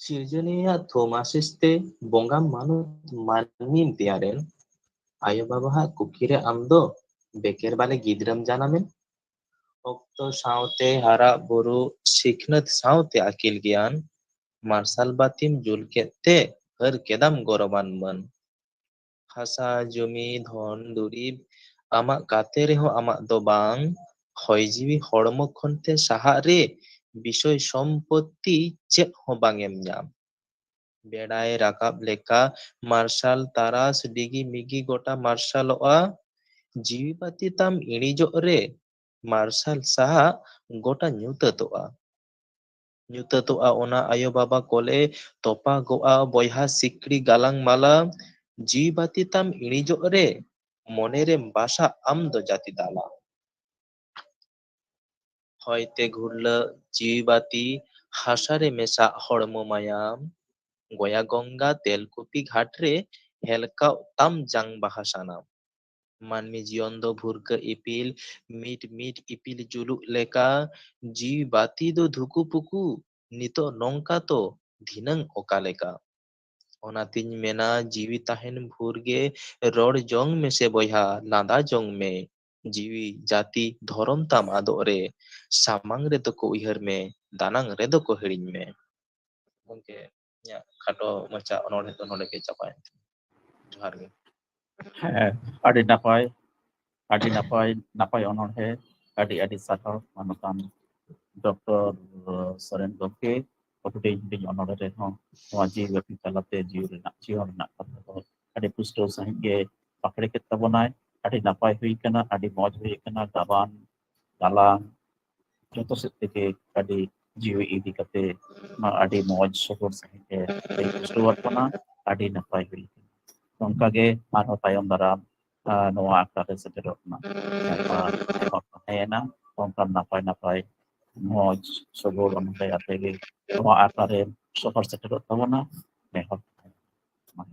ᱥᱤᱨᱡᱚᱱᱤᱭᱟᱹ ᱛᱷᱩᱢ ᱟᱥᱤᱥ ᱛᱮ ᱵᱚᱸᱜᱟ ᱢᱟᱱᱩ-, ᱢᱟᱹᱱᱢᱤᱢ ᱛᱮᱭᱟᱨᱮᱱ, ᱟᱭᱳ ᱵᱟᱵᱟᱣᱟᱜ ᱠᱩᱠᱷᱤ ᱨᱮ ᱟᱢ ᱫᱚ ᱵᱮᱠᱮᱨ ᱵᱟᱞᱮ ᱜᱤᱫᱽᱨᱟᱹᱢ ᱡᱟᱱᱟᱢᱮᱱ᱾ ᱚᱠᱛᱚ ᱥᱟᱶᱛᱮ ᱦᱟᱨᱟ ᱵᱩᱨᱩ, ᱥᱤᱠᱷᱱᱟᱹᱛ ᱥᱟᱶᱛᱮ ᱟᱹᱠᱤᱞ ᱜᱮᱭᱟᱱ, ᱢᱟᱨᱥᱟᱞ ᱵᱟᱹᱛᱤᱢ ᱡᱩᱞ ᱠᱮᱫ ᱛᱮ ᱦᱟᱹᱨ ᱠᱮᱫᱟᱢ ᱜᱚᱨᱚᱵᱟᱱ ᱢᱟᱹᱱ᱾ ᱦᱟᱥᱟ, ᱡᱩᱢᱤ, ᱫᱷᱚᱱ, ᱫᱩᱨᱤᱵ ᱟᱢᱟᱜ ᱠᱟᱛᱮ ᱨᱮᱦᱚᱸ ᱟᱢᱟᱜ ᱫᱚ ᱵᱟᱝ, ᱦᱚᱭ ᱡᱤᱣᱤ ᱦᱚᱲᱢᱚ ᱠᱷᱚᱱ ᱛᱮ ᱥᱟᱦᱟᱜ ᱨᱮ ᱵᱤᱥᱚᱭ ᱥᱚᱢᱯᱚᱛᱛᱤ ᱪᱮᱫ ᱦᱚᱸ ᱵᱟᱝ ᱮᱢ ᱧᱟᱢ᱾ ᱵᱮᱲᱟᱭ ᱨᱟᱠᱟᱵ ᱞᱮᱠᱟ ᱢᱟᱨᱥᱟᱞ ᱛᱟᱨᱟᱥ ᱰᱤᱜᱤ ᱢᱤᱜᱤ ᱜᱚᱴᱟ ᱢᱟᱨᱥᱟᱞᱚᱜᱼᱟ᱾ ᱡᱤᱣᱤ ᱵᱟᱹᱛᱤ ᱛᱟᱢ ᱤᱬᱤᱡᱚᱜ ᱨᱮ ᱢᱟᱨᱥᱟᱞ ᱥᱟᱦᱟᱜ ᱜᱚᱴᱟ ᱧᱩᱛᱟᱹᱛᱚᱜᱼᱟ᱾ ᱧᱩᱛᱟᱹᱛᱚᱜᱼᱟ ᱚᱱᱟ ᱟᱭᱳ ᱵᱟᱵᱟ ᱠᱚᱞᱮ ᱛᱚᱯᱟᱜᱚᱜᱼᱟ ᱵᱚᱭᱦᱟ ᱥᱤᱠᱲᱤ ᱜᱟᱞᱟᱝ ᱢᱟᱞᱟ᱾ ᱡᱤᱣᱤ ᱵᱟᱹᱛᱤ ᱛᱟᱢ ᱤᱬᱤᱡᱚᱜ ᱨᱮ ᱢᱚᱱᱮ ᱨᱮᱢ ᱵᱟᱥᱟ ᱟᱢ ᱫᱚ ᱡᱟᱹᱛᱤ ᱫᱟᱞᱟ᱾ ᱦᱚᱭᱛᱮ ᱜᱷᱩᱨᱞᱟᱹᱜ ᱡᱤᱣᱤ ᱵᱟᱹᱛᱤ, ᱦᱟᱥᱟ ᱨᱮ ᱢᱮᱥᱟᱜ ᱦᱚᱲᱢᱚ ᱢᱟᱭᱟᱢ᱾ ᱜᱚᱭᱟ ᱜᱚᱝᱜᱟ ᱛᱮᱞᱠᱩᱯᱤ ᱜᱷᱟᱴ ᱨᱮ, ᱦᱮᱞᱠᱟᱣ ᱛᱟᱢ ᱡᱟᱝ ᱵᱟᱦᱟ ᱥᱟᱱᱟᱢ᱾ ᱢᱟᱹᱱᱢᱤ ᱡᱤᱭᱚᱱ ᱫᱚ ᱵᱷᱩᱨᱠᱟᱹ ᱤᱯᱤᱞ, ᱢᱤᱴ ᱢᱤᱴ ᱤᱯᱤᱞ ᱡᱩᱞᱩᱜ ᱞᱮᱠᱟ᱾ ᱡᱤᱣᱤ ᱵᱟᱹᱛᱤ ᱫᱚ ᱫᱷᱩᱠᱩ ᱯᱩᱠᱩ, ᱱᱤᱛᱚᱜ ᱱᱚᱝᱠᱟ ᱛᱚ, ᱫᱷᱤᱱᱟᱹᱝ ᱚᱠᱟ ᱞᱮᱠᱟ? ᱚᱱᱟᱛᱤᱧ ᱢᱮᱱᱟ, ᱡᱤᱣᱤ ᱛᱟᱦᱮᱱ ᱵᱷᱳᱨ ᱜᱮ ᱨᱚᱲ ᱡᱚᱝ ᱢᱮᱥᱮ ᱵᱚᱭᱦᱟ, ᱞᱟᱸᱫᱟ ᱡᱚᱝ ᱢᱮ᱾ ᱡᱤᱣᱤ, ᱡᱟᱹᱛᱤ, ᱫᱷᱚᱨᱚᱢ ᱛᱟᱢ ᱟᱫᱚᱜ ᱨᱮ, ᱥᱟᱢᱟᱝ ᱨᱮᱫᱚ ᱠᱚ ᱩᱭᱦᱟᱹᱨ ᱢᱮ, ᱫᱟᱱᱟᱝ ᱨᱮᱫᱚ ᱠᱚ ᱦᱤᱲᱤᱧ ᱢᱮ᱾ ᱜᱚᱢᱠᱮ, ᱤᱧᱟᱹᱜ ᱠᱷᱟᱴᱚ ᱢᱟᱪᱷᱟ ᱚᱱᱚᱬᱦᱮ ᱫᱚ ᱱᱚᱰᱮ ᱜᱮ ᱪᱟᱵᱟᱭᱮᱱ ᱛᱤᱧᱟ᱾ ᱡᱚᱦᱟᱨ ᱜᱮ᱾ ᱦᱮᱸ, ᱟᱹᱰᱤ ᱱᱟᱯᱟᱭ, ᱟᱹᱰᱤ ᱱᱟᱯᱟᱭ, ᱱᱟᱯᱟᱭ ᱚᱱᱚᱬᱦᱮ᱾ ᱟᱹᱰᱤ ᱟᱹᱰᱤ ᱥᱟᱨᱦᱟᱣ ᱢᱟᱱᱚᱛᱟᱱ ᱰᱚᱠᱴᱚᱨ ᱥᱚᱨᱮᱱ ᱜᱚᱢᱠᱮ᱾ ᱦᱩᱰᱤᱧ ᱦᱩᱰᱤᱧ ᱚᱱᱚᱬᱦᱮ ᱨᱮᱦᱚᱸ ᱱᱚᱣᱟ ᱡᱤᱣᱤ ᱵᱟᱹᱛᱤ ᱛᱟᱞᱟᱛᱮ ᱡᱤᱣᱤ ᱨᱮᱱᱟᱜ, ᱡᱤᱭᱚᱱ ᱨᱮᱱᱟᱜ ᱠᱟᱛᱷᱟ ᱠᱚ ᱟᱹᱰᱤ ᱯᱩᱥᱴᱟᱹᱣ ᱥᱟᱺᱦᱤᱡ ᱜᱮ ᱵᱟᱠᱷᱮᱲ ᱠᱮᱫ ᱛᱟᱵᱚᱱᱟᱭ᱾ ᱟᱹᱰᱤ ᱱᱟᱯᱟᱭ ᱦᱩᱭ ᱠᱟᱱᱟ, ᱟᱹᱰᱤ ᱢᱚᱡᱽ ᱦᱩᱭ ᱠᱟᱱᱟ, ᱜᱟᱵᱟᱱ, ᱜᱟᱞᱟᱝ, ᱡᱚᱛᱚ ᱥᱮᱫ ᱛᱮᱜᱮ ᱟᱹᱰᱤ ᱡᱤᱣᱤ ᱤᱫᱤ ᱠᱟᱛᱮ ᱱᱚᱣᱟ ᱟᱹᱰᱤ ᱢᱚᱡᱽ ᱥᱚᱫᱚᱨ ᱥᱟᱺᱦᱤᱡ ᱮ ᱞᱟᱹᱭ ᱯᱩᱥᱴᱟᱹᱣᱟᱫ ᱵᱚᱱᱟ᱾ ᱟᱹᱰᱤ ᱱᱟᱯᱟᱭ ᱦᱩᱭ ᱠᱟᱱᱟ᱾ ᱱᱚᱝᱠᱟ ᱜᱮ ᱟᱨᱦᱚᱸ ᱛᱟᱭᱚᱢ ᱫᱟᱨᱟᱢ, ᱟᱨ ᱱᱚᱣᱟ ᱟᱠᱷᱲᱟ ᱨᱮ ᱥᱮᱴᱮᱨᱚᱜ ᱨᱮᱱᱟᱜ ᱱᱮᱦᱚᱨ ᱛᱟᱦᱮᱸᱭᱮᱱᱟ᱾ ᱚᱱᱠᱟᱱ ᱱᱟᱯᱟᱭ ᱱᱟᱯᱟᱭ ᱢᱚᱡᱽ ᱥᱚᱜᱚᱲ ᱚᱱᱚᱬᱦᱮ ᱟᱛᱮ ᱜᱮ ᱱᱚᱣᱟ ᱟᱠᱷᱲᱟ ᱨᱮ ᱥᱚᱦᱚᱨ ᱥᱮᱴᱮᱨᱚᱜ ᱛᱟᱵᱚᱱᱟ᱾ ᱱᱮᱦᱚᱨ ᱛᱟᱦᱮᱸᱭᱮᱱᱟ᱾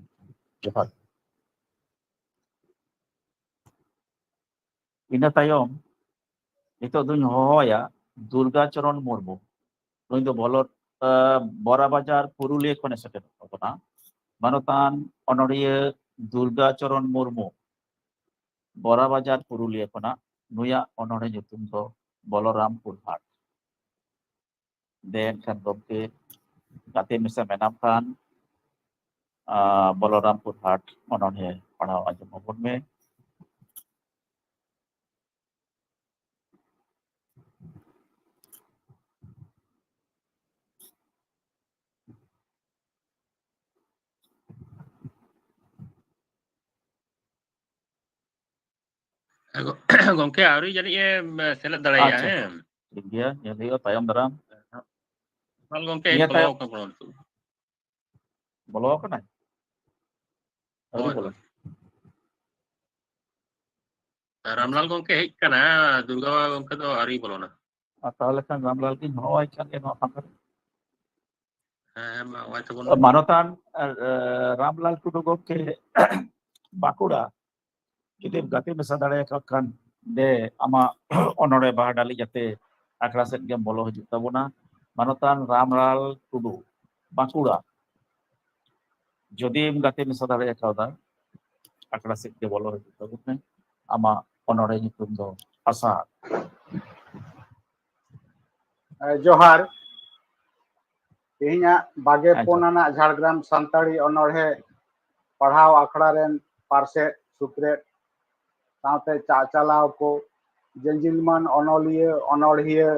ᱡᱚᱦᱟᱨ᱾ ᱤᱱᱟᱹ ᱛᱟᱭᱚᱢ ᱱᱤᱛᱚᱜ ᱫᱩᱧ ᱦᱚᱦᱚᱣᱟᱭᱟ ᱫᱩᱨᱜᱟ ᱪᱚᱨᱚᱱ ᱢᱩᱨᱢᱩ᱾ ᱱᱩᱭ ᱫᱚ ᱵᱚᱞᱚ-, ᱟᱸ, ᱵᱚᱨᱟ ᱵᱟᱡᱟᱨ ᱯᱩᱨᱩᱞᱤᱭᱟᱹ ᱠᱷᱚᱱᱮ ᱥᱮᱴᱮᱨᱚᱜ ᱛᱟᱵᱚᱱᱟ᱾ ᱢᱟᱱᱚᱛᱟᱱ ᱚᱱᱚᱬᱦᱤᱭᱟᱹ ᱫᱩᱨᱜᱟ ᱪᱚᱨᱚᱱ ᱢᱩᱨᱢᱩ ᱵᱚᱨᱟ ᱵᱟᱡᱟᱨ ᱯᱩᱨᱩᱞᱤᱭᱟᱹ ᱠᱷᱚᱱᱟᱜ᱾ ᱱᱩᱭᱟᱜ ᱚᱱᱚᱬᱦᱮ ᱧᱩᱛᱩᱢ ᱫᱚ ᱵᱚᱞᱚᱨᱟᱢᱯᱩᱨ ᱦᱟᱴ᱾ ᱫᱮ ᱮᱱᱠᱷᱟᱱ ᱜᱚᱢᱠᱮ, ᱜᱟᱛᱮ ᱢᱮᱥᱟ ᱢᱮᱱᱟᱢ ᱠᱷᱟᱱ, ᱟᱸ, ᱵᱚᱞᱚᱨᱟᱢᱯᱩᱨ ᱦᱟᱴ ᱚᱱᱚᱬᱦᱮ ᱯᱟᱲᱦᱟᱣ ᱟᱸᱡᱚᱢ ᱟᱵᱚᱱ ᱢᱮ᱾ ᱜᱚᱢᱠᱮ, ᱟᱹᱣᱨᱤ ᱡᱟᱹᱱᱤᱡ ᱮ ᱥᱮᱞᱮᱫ ᱫᱟᱲᱮᱭᱟᱜᱼᱟ᱾ ᱟᱪᱪᱷᱟ, ᱦᱮᱸ, ᱴᱷᱤᱠ ᱜᱮᱭᱟ, ᱧᱮᱞ ᱦᱩᱭᱩᱜᱼᱟ ᱛᱟᱭᱚᱢ ᱫᱟᱨᱟᱢ᱾ ᱨᱟᱢᱞᱟᱞ ᱜᱚᱢᱠᱮ ᱦᱮᱡ ᱱᱤᱭᱟᱹ ᱵᱚᱞᱚ ᱛᱟᱭᱚᱢ ᱟᱠᱟᱱᱟ ᱱᱤᱛᱚᱜ᱾ ᱵᱚᱞᱚ ᱟᱠᱟᱱᱟᱭ? ᱟᱹᱣᱨᱤ ᱦᱳᱭ, ᱵᱚᱞᱚ᱾ ᱦᱳᱭ᱾ ᱨᱟᱢᱞᱟᱞ ᱜᱚᱢᱠᱮ ᱦᱮᱡ ᱠᱟᱱᱟ, ᱫᱩᱨᱜᱟ ᱜᱚᱢᱠᱮ ᱫᱚ ᱟᱹᱣᱨᱤ ᱵᱚᱞᱚᱱᱟ᱾ ᱟᱨ ᱛᱟᱦᱚᱞᱮ ᱠᱷᱟᱱ ᱨᱟᱢᱞᱟᱞ ᱜᱤᱧ ᱦᱚᱦᱚᱣᱟᱭ ᱠᱷᱟᱱ ᱜᱮ ᱱᱚᱣᱟ ᱯᱷᱟᱸᱠᱟ ᱨᱮ᱾ ᱦᱮᱸ, ᱢᱟ ᱦᱚᱦᱚᱭ ᱛᱟᱵᱚᱱ᱾ ᱢᱟᱱᱚᱛᱟᱱ ᱟᱨ, ᱟᱨ, ᱨᱟᱢᱞᱟᱞ ᱴᱩᱰᱩ ᱜᱚᱢᱠᱮ ᱵᱟᱸᱠᱩᱲᱟ ᱡᱩᱫᱤᱢ ᱜᱟᱛᱮ ᱢᱮᱥᱟ ᱫᱟᱲᱮᱭᱟᱠᱚ ᱠᱷᱟᱱ ᱫᱮ ᱟᱢᱟᱜ ᱚᱱᱚᱲᱦᱮ ᱵᱟᱦᱟ ᱰᱟᱹᱞᱤ ᱡᱟᱛᱮ ᱟᱠᱷᱲᱟ ᱥᱮᱫ ᱜᱮᱢ ᱵᱚᱞᱚ ᱦᱤᱡᱩᱜ ᱛᱟᱵᱚᱱᱟ᱾ ᱢᱟᱱᱚᱛᱟᱱ ᱨᱟᱢᱞᱟᱞ ᱴᱩᱰᱩ ᱵᱟᱸᱠᱩᱲᱟ, ᱡᱩᱫᱤᱢ ᱜᱟᱛᱮ ᱢᱮᱥᱟ ᱫᱟᱲᱮᱭᱟᱠᱟᱣᱫᱟ ᱟᱠᱷᱲᱟ ᱥᱮᱫ ᱜᱮ ᱵᱚᱞᱚ ᱦᱤᱡᱩᱜ ᱛᱟᱵᱚᱱ ᱢᱮ᱾ ᱟᱢᱟᱜ ᱚᱱᱚᱲᱦᱮ ᱧᱩᱛᱩᱢ ᱫᱚ ᱟᱥᱟᱲ᱾ ᱡᱚᱦᱟᱨ᱾ ᱛᱮᱦᱮᱧᱟᱜ ᱵᱟᱜᱮ ᱯᱩᱱ ᱟᱱᱟᱜ ᱡᱷᱟᱲᱜᱨᱟᱢ ᱥᱟᱱᱛᱟᱲᱤ ᱚᱱᱚᱬᱦᱮ ᱯᱟᱲᱦᱟᱣ ᱟᱠᱷᱲᱟ ᱨᱮᱱ ᱯᱟᱨᱥᱮᱫ ᱥᱩᱛᱨᱮᱫ ᱥᱟᱶᱛᱮ ᱪᱟᱪᱟᱞᱟᱣ ᱠᱚ, ᱡᱮ ᱡᱤᱞᱢᱟᱱ ᱚᱱᱚᱞᱤᱭᱟᱹ ᱚᱱᱚᱬᱦᱤᱭᱟᱹ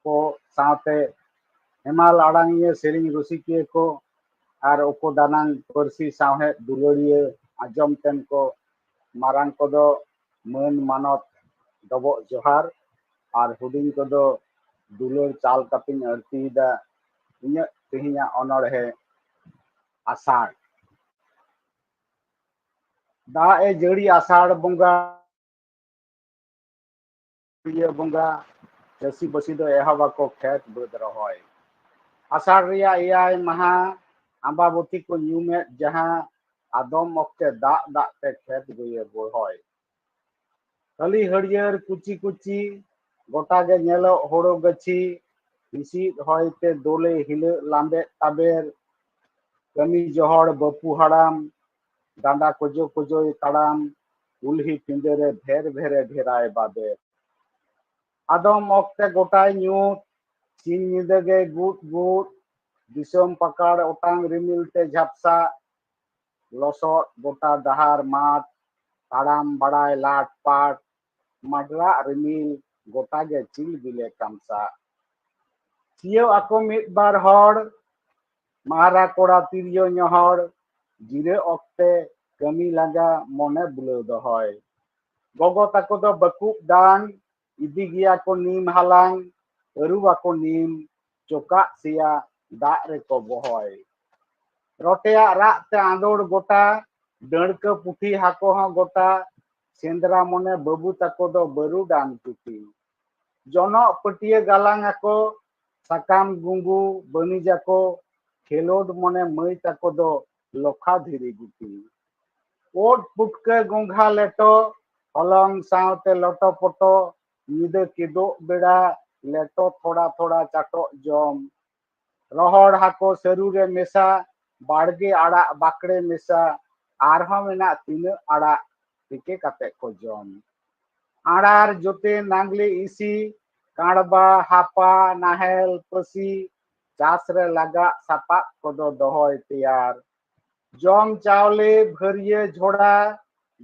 ᱠᱚ ᱥᱟᱶᱛᱮ ᱦᱮᱢᱟᱞ ᱟᱲᱟᱝᱤᱭᱟᱹ ᱥᱮᱨᱮᱧ ᱨᱩᱥᱤᱠᱤᱭᱟᱹ ᱠᱚ ᱟᱨ ᱩᱠᱩ ᱫᱟᱱᱟᱝ ᱯᱟᱹᱨᱥᱤ ᱥᱟᱶᱦᱮᱫ ᱫᱩᱞᱟᱹᱲᱤᱭᱟᱹ ᱟᱸᱡᱚᱢ ᱛᱮᱱ ᱠᱚ, ᱢᱟᱨᱟᱝ ᱠᱚᱫᱚ ᱢᱟᱹᱱ ᱢᱟᱱᱚᱛ ᱰᱚᱵᱚᱜ ᱡᱚᱦᱟᱨ ᱟᱨ ᱦᱩᱰᱤᱧ ᱠᱚᱫᱚ ᱫᱩᱞᱟᱹᱲ ᱪᱟᱞ ᱠᱟᱛᱮᱧ ᱟᱹᱲᱛᱤᱭᱮᱫᱟ ᱤᱧᱟᱹᱜ ᱛᱮᱦᱮᱧᱟᱜ ᱚᱱᱚᱬᱦᱮ ᱟᱥᱟᱲ᱾ ᱫᱟᱜ ᱮ ᱡᱟᱹᱲᱤ ᱟᱥᱟᱲ ᱵᱚᱸᱜᱟ, ᱤᱭᱟᱹ ᱵᱚᱸᱜᱟ, ᱪᱟᱹᱥᱤ ᱵᱟᱹᱥᱤ ᱫᱚ ᱮᱦᱚᱵ ᱟᱠᱚ ᱠᱷᱮᱛ ᱵᱟᱹᱫᱽ ᱨᱚᱦᱚᱭ᱾ ᱟᱥᱟᱲ ᱨᱮᱭᱟᱜ ᱮᱭᱟᱭ ᱢᱟᱦᱟ ᱟᱢᱵᱟᱵᱚᱛᱤ ᱠᱚ ᱧᱩᱢᱮᱫ ᱡᱟᱦᱟᱸ, ᱟᱫᱚᱢ ᱚᱠᱛᱮ ᱫᱟᱜ ᱫᱟᱜ ᱛᱮ ᱠᱷᱮᱛ ᱜᱟᱹᱭᱟᱹ ᱵᱚᱲᱦᱚᱭ᱾ ᱠᱷᱟᱹᱞᱤ ᱦᱟᱹᱨᱭᱟᱹᱲ ᱠᱩᱪᱤ ᱠᱩᱪᱤ ᱜᱚᱴᱟ ᱜᱮ ᱧᱮᱞᱚᱜ ᱦᱳᱲᱳ ᱜᱟᱹᱪᱷᱤ, ᱦᱤᱥᱤᱫ ᱦᱚᱭ ᱛᱮ ᱫᱳᱞᱮ ᱦᱤᱞᱟᱹᱜ ᱞᱟᱸᱫᱮᱫ ᱛᱟᱵᱮᱨ᱾ ᱠᱟᱹᱢᱤ ᱡᱚᱦᱚᱲ ᱵᱟᱹᱯᱩ ᱦᱟᱲᱟᱢ, ᱰᱟᱸᱰᱟ ᱠᱚᱡᱚ ᱠᱚᱡᱚᱭ ᱛᱟᱲᱟᱢ, ᱠᱩᱞᱦᱤ ᱯᱤᱸᱰᱟᱹ ᱨᱮ ᱵᱷᱮᱨ ᱵᱷᱮᱨᱮ ᱰᱷᱮᱨᱟᱭ ᱵᱟᱵᱮᱨ᱾ ᱟᱫᱚᱢ ᱚᱠᱛᱮ ᱜᱚᱴᱟᱭ ᱧᱩᱛ, ᱥᱤᱧ ᱧᱤᱫᱟᱹ ᱜᱮ ᱜᱩᱫ ᱜᱩᱫ, ᱫᱤᱥᱚᱢ ᱯᱟᱠᱟᱲ ᱚᱴᱟᱝ ᱨᱤᱢᱤᱞ ᱛᱮ ᱡᱷᱟᱯᱥᱟᱜ, ᱞᱚᱥᱚᱫ ᱜᱚᱴᱟ ᱰᱟᱦᱟᱨ ᱢᱟᱴ, ᱛᱟᱲᱟᱢ ᱵᱟᱲᱟᱭ ᱞᱟᱴ ᱯᱟᱴ, ᱢᱟᱰᱨᱟᱜ ᱨᱤᱢᱤᱞ ᱜᱚᱴᱟ ᱜᱮ ᱪᱤᱞ ᱵᱤᱞᱮ ᱠᱟᱢᱥᱟᱜ᱾ ᱥᱤᱭᱳᱜ ᱟᱠᱚ ᱢᱤᱫ ᱵᱟᱨ ᱦᱚᱲ, ᱢᱟᱦᱟᱨᱟ ᱠᱚᱲᱟ ᱛᱤᱨᱭᱳ ᱧᱚᱦᱚᱲ, ᱡᱤᱨᱟᱹᱜ ᱚᱠᱛᱮ ᱠᱟᱹᱢᱤ ᱞᱟᱸᱜᱟ ᱢᱚᱱᱮ ᱵᱩᱞᱟᱹᱣ ᱫᱚᱦᱚᱭ᱾ ᱜᱚᱜᱚ ᱛᱟᱠᱚ ᱫᱚ ᱵᱟᱹᱠᱩᱵ ᱫᱟᱱ, ᱤᱫᱤ ᱜᱮᱭᱟ ᱠᱚ ᱱᱤᱢ ᱦᱟᱞᱟᱝ, ᱟᱹᱨᱩ ᱟᱠᱚ ᱱᱤᱢ, ᱪᱚᱠᱟᱜ ᱥᱮᱭᱟ ᱫᱟᱜ ᱨᱮᱠᱚ ᱵᱚᱦᱚᱭ᱾ ᱨᱚᱴᱮᱭᱟᱜ ᱨᱟᱜ ᱛᱮ ᱟᱸᱫᱳᱲ ᱜᱚᱴᱟ, ᱰᱟᱹᱲᱠᱟᱹ ᱯᱩᱴᱷᱤ ᱦᱟᱹᱠᱩ ᱦᱚᱸ ᱜᱚᱴᱟ, ᱥᱮᱸᱫᱽᱨᱟ ᱢᱚᱱᱮ ᱵᱟᱹᱵᱩ ᱛᱟᱠᱚ ᱫᱚ ᱵᱟᱹᱨᱩᱰᱟᱝ ᱪᱩᱴᱤ᱾ ᱡᱚᱱᱚᱜ ᱯᱟᱹᱴᱭᱟᱹ ᱜᱟᱞᱟᱝ ᱟᱠᱚ, ᱥᱟᱠᱟᱢ ᱜᱩᱸᱜᱩ ᱵᱟᱹᱱᱤᱡᱟᱠᱚ, ᱠᱷᱮᱞᱳᱰ ᱢᱚᱱᱮ ᱢᱟᱹᱭ ᱛᱟᱠᱚ ᱫᱚ ᱞᱚᱠᱷᱟ ᱫᱷᱤᱨᱤ ᱜᱩᱴᱤ᱾ ᱳᱫ ᱯᱩᱴᱠᱟᱹ ᱜᱚᱸᱜᱷᱟ ᱞᱮᱴᱚ, ᱦᱚᱞᱚᱝ ᱥᱟᱶᱛᱮ ᱞᱚᱴᱚ ᱯᱚᱴᱚ, ᱧᱤᱫᱟᱹ ᱠᱮᱫᱳᱜ ᱵᱮᱲᱟ ᱞᱮᱴᱚ ᱛᱷᱚᱲᱟ ᱛᱷᱚᱲᱟ ᱪᱟᱴᱚᱜ ᱡᱚᱢ᱾ ᱨᱚᱦᱚᱲ ᱦᱟᱹᱠᱩ ᱥᱟᱹᱨᱩ ᱨᱮ ᱢᱮᱥᱟ, ᱵᱟᱲᱜᱮ ᱟᱲᱟᱜ ᱵᱟᱠᱲᱮ ᱢᱮᱥᱟ, ᱟᱨᱦᱚᱸ ᱢᱮᱱᱟᱜ ᱛᱤᱱᱟᱹᱜ ᱟᱲᱟᱜ ᱛᱤᱠᱤ ᱠᱟᱛᱮ ᱠᱚ ᱡᱚᱢ᱾ ᱟᱲᱟᱨ ᱡᱚᱛᱮ ᱱᱟᱝᱞᱮ ᱤᱥᱤ, ᱠᱟᱬᱵᱟ, ᱦᱟᱯᱟ, ᱱᱟᱦᱮᱞ, ᱯᱟᱹᱥᱤ, ᱪᱟᱥ ᱨᱮ ᱞᱟᱜᱟᱜ ᱥᱟᱯᱟᱵ ᱠᱚᱫᱚ ᱫᱚᱦᱚᱭ ᱛᱮᱭᱟᱨ᱾ ᱡᱚᱢ ᱪᱟᱣᱞᱮ ᱵᱷᱟᱹᱨᱭᱟᱹ ᱡᱷᱚᱲᱟ,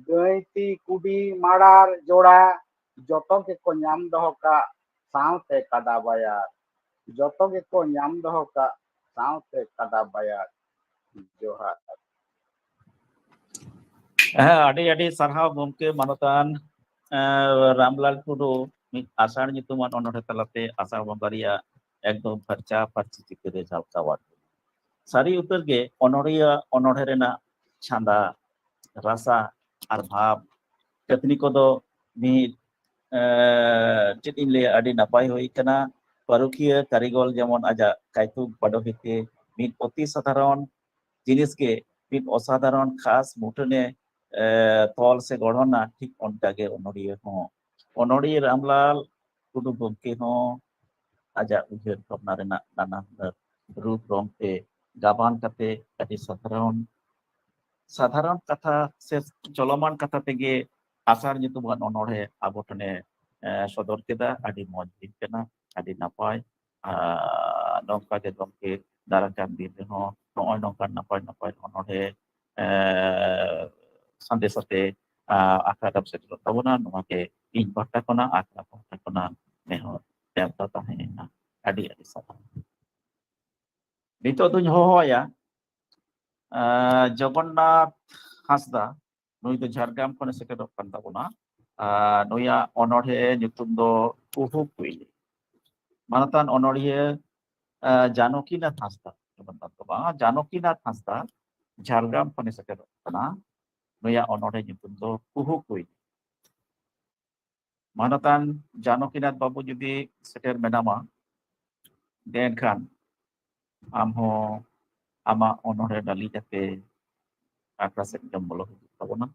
ᱜᱟᱹᱭ ᱛᱤ ᱠᱩᱰᱤ ᱢᱟᱲᱟᱨ ᱡᱚᱲᱟ, ᱡᱚᱛᱚ ᱜᱮᱠᱚ ᱧᱟᱢ ᱫᱚᱦᱚ ᱠᱟᱜ ᱥᱟᱶᱛᱮ ᱠᱟᱰᱟ ᱵᱟᱭᱟᱨ᱾ ᱡᱚᱛᱚ ᱜᱮᱠᱚ ᱧᱟᱢ ᱫᱚᱦᱚ ᱠᱟᱜ ᱥᱟᱶᱛᱮ ᱠᱟᱰᱟ ᱵᱟᱭᱟᱨ᱾ ᱡᱚᱦᱟᱨ᱾ ᱦᱮᱸ, ᱟᱹᱰᱤ ᱟᱹᱰᱤ ᱥᱟᱨᱦᱟᱣ ᱜᱚᱢᱠᱮ ᱢᱟᱱᱚᱛᱟᱱ, ᱮᱸ, ᱨᱟᱢᱞᱟᱞ ᱴᱩᱰᱩ, ᱢᱤᱫ ᱟᱥᱟᱲ ᱧᱩᱛᱩᱢᱟᱱ ᱚᱱᱚᱬᱦᱮ ᱛᱟᱞᱟᱛᱮ ᱟᱥᱟᱲ ᱵᱚᱸᱜᱟ ᱨᱮᱭᱟᱜ ᱮᱠᱫᱚᱢ ᱯᱷᱟᱨᱪᱟ ᱯᱷᱟᱨᱪᱤ ᱪᱤᱛᱟᱹᱨᱮ ᱡᱷᱟᱞᱠᱟᱣᱟᱫ ᱵᱚᱱᱟ᱾ ᱥᱟᱹᱨᱤ ᱩᱛᱟᱹᱨ ᱜᱮ ᱚᱱᱚᱬᱦᱤᱭᱟᱹ ᱚᱱᱚᱬᱦᱮ ᱨᱮᱱᱟᱜ ᱪᱷᱟᱸᱫᱟ, ᱨᱟᱥᱟ ᱟᱨ ᱵᱷᱟᱵᱽ ᱠᱟᱹᱛᱷᱱᱤ ᱠᱚᱫᱚ ᱢᱤᱫ, ᱮᱸ, ᱪᱮᱫ ᱤᱧ ᱞᱟᱹᱭᱟ, ᱟᱹᱰᱤ ᱱᱟᱯᱟᱭ ᱦᱩᱭ ᱠᱟᱱᱟ᱾ ᱯᱟᱹᱨᱩᱠᱷᱤᱭᱟᱹ ᱠᱟᱹᱨᱤᱜᱚᱞ ᱡᱮᱢᱚᱱ ᱟᱡᱟᱜ ᱠᱟᱭᱛᱩᱠ ᱵᱟᱰᱚᱦᱤ ᱛᱮ ᱢᱤᱫ ᱚᱛᱤ ᱥᱟᱫᱷᱟᱨᱚᱱ ᱡᱤᱱᱤᱥ ᱜᱮ ᱢᱤᱫ ᱚᱥᱟᱫᱷᱟᱨᱚᱱ ᱠᱷᱟᱥ ᱢᱩᱴᱷᱟᱹᱱᱮ, ᱮ, ᱛᱚᱞ ᱥᱮ ᱜᱚᱲᱦᱚᱱᱟ, ᱴᱷᱤᱠ ᱚᱱᱠᱟᱜᱮ ᱚᱱᱚᱲᱤᱭᱟᱹ ᱦᱚᱸ᱾ ᱚᱱᱚᱲᱤᱭᱟᱹ ᱨᱟᱢᱞᱟᱞ ᱴᱩᱰᱩ ᱜᱚᱢᱠᱮ ᱦᱚᱸ ᱟᱡᱟᱜ ᱩᱭᱦᱟᱹᱨ ᱵᱷᱟᱵᱽᱱᱟ ᱨᱮᱱᱟᱜ ᱱᱟᱱᱟ ᱦᱩᱱᱟᱹᱨ ᱨᱩᱯ ᱨᱚᱝ ᱛᱮ ᱜᱟᱵᱟᱱ ᱠᱟᱛᱮ ᱟᱹᱰᱤ ᱥᱟᱫᱷᱟᱨᱚᱱ, ᱥᱟᱫᱷᱟᱨᱚᱱ ᱠᱟᱛᱷᱟ ᱥᱮ ᱪᱚᱞᱚᱢᱟᱱ ᱠᱟᱛᱷᱟ ᱛᱮᱜᱮ ᱟᱥᱟᱲ ᱧᱩᱛᱩᱢᱟᱱ ᱚᱱᱚᱬᱦᱮ ᱟᱵᱚ ᱴᱷᱮᱱᱮ, ᱮ, ᱥᱚᱫᱚᱨ ᱠᱮᱫᱟ᱾ ᱟᱹᱰᱤ ᱢᱚᱡᱽ ᱫᱤᱱ ᱠᱟᱱᱟ, ᱟᱹᱰᱤ ᱱᱟᱯᱟᱭ᱾ ᱟᱨ ᱱᱚᱝᱠᱟ ᱜᱮ ᱜᱚᱢᱠᱮ ᱫᱟᱨᱟᱭ ᱠᱟᱱ ᱫᱤᱱ ᱨᱮᱦᱚᱸ ᱱᱚᱜᱼᱚᱭ ᱱᱚᱝᱠᱟᱱ ᱱᱟᱯᱟᱭ ᱱᱟᱯᱟᱭ ᱚᱱᱚᱬᱦᱮ, ᱮ, ᱥᱟᱸᱫᱮᱥ ᱟᱛᱮ, ᱟ, ᱟᱠᱷᱲᱟ ᱨᱮᱢ ᱥᱮᱴᱮᱨᱚᱜ ᱛᱟᱵᱚᱱᱟ᱾ ᱱᱚᱣᱟ ᱜᱮ ᱤᱧ ᱯᱟᱦᱴᱟ ᱠᱷᱚᱱᱟᱜ, ᱟᱠᱷᱲᱟ ᱯᱟᱦᱴᱟ ᱠᱷᱚᱱᱟᱜ ᱱᱮᱦᱚᱨ ᱱᱮᱣᱛᱟ ᱛᱟᱦᱮᱸᱭᱮᱱᱟ᱾ ᱟᱹᱰᱤ ᱟᱹᱰᱤ ᱥᱟᱨᱦᱟᱣ᱾ ᱱᱤᱛᱚᱜ ᱫᱩᱧ ᱦᱚᱦᱚᱣᱟᱭᱟ, ᱟ, ᱡᱚᱜᱚᱱᱱᱟᱛᱷ ᱦᱟᱸᱥᱫᱟ᱾ ᱱᱩᱭ ᱫᱚ ᱡᱷᱟᱲᱜᱨᱟᱢ ᱠᱷᱚᱱᱮ ᱥᱮᱴᱮᱨᱚᱜ ᱠᱟᱱ ᱛᱟᱵᱚᱱᱟ᱾ ᱟ, ᱱᱩᱭᱟᱜ ᱚᱱᱚᱬᱦᱮ ᱧᱩᱛᱩᱢ ᱫᱚ ᱠᱩᱦᱩ ᱠᱩᱭᱞᱤ᱾ ᱢᱟᱱᱚᱛᱟᱱ ᱚᱱᱚᱬᱦᱤᱭᱟᱹ, ᱟ, ᱡᱟᱱᱚᱠᱤᱱᱟᱛᱷ ᱦᱟᱸᱥᱫᱟ, ᱡᱚᱜᱚᱱᱱᱟᱛᱷ ᱫᱚ ᱵᱟᱝ, ᱡᱟᱱᱚᱠᱤᱱᱟᱛᱷ ᱦᱟᱸᱥᱫᱟ ᱡᱷᱟᱲᱜᱨᱟᱢ ᱠᱷᱚᱱᱮ ᱥᱮᱴᱮᱨᱚᱜ ᱠᱟᱱᱟ᱾ ᱱᱩᱭᱟᱜ ᱚᱱᱚᱬᱦᱮ ᱧᱩᱛᱩᱢ ᱫᱚ ᱠᱩᱦᱩ ᱠᱩᱭᱞᱤ᱾ ᱢᱟᱱᱚᱛᱟᱱ ᱡᱟᱱᱚᱠᱤᱱᱟᱛᱷ ᱵᱟᱹᱵᱩ ᱡᱩᱫᱤ ᱥᱮᱴᱮᱨ ᱢᱮᱱᱟᱢᱟ, ᱫᱮ ᱮᱱᱠᱷᱟᱱ ᱟᱢ ᱦᱚᱸ ᱟᱢᱟᱜ ᱚᱱᱚᱬᱦᱮ ᱰᱟᱹᱞᱤ ᱠᱟᱛᱮ ᱟᱠᱷᱲᱟ ᱥᱮᱫ ᱜᱮᱢ ᱵᱚᱞᱚ ᱦᱤᱡᱩᱜ ᱛᱟᱵᱚᱱᱟ᱾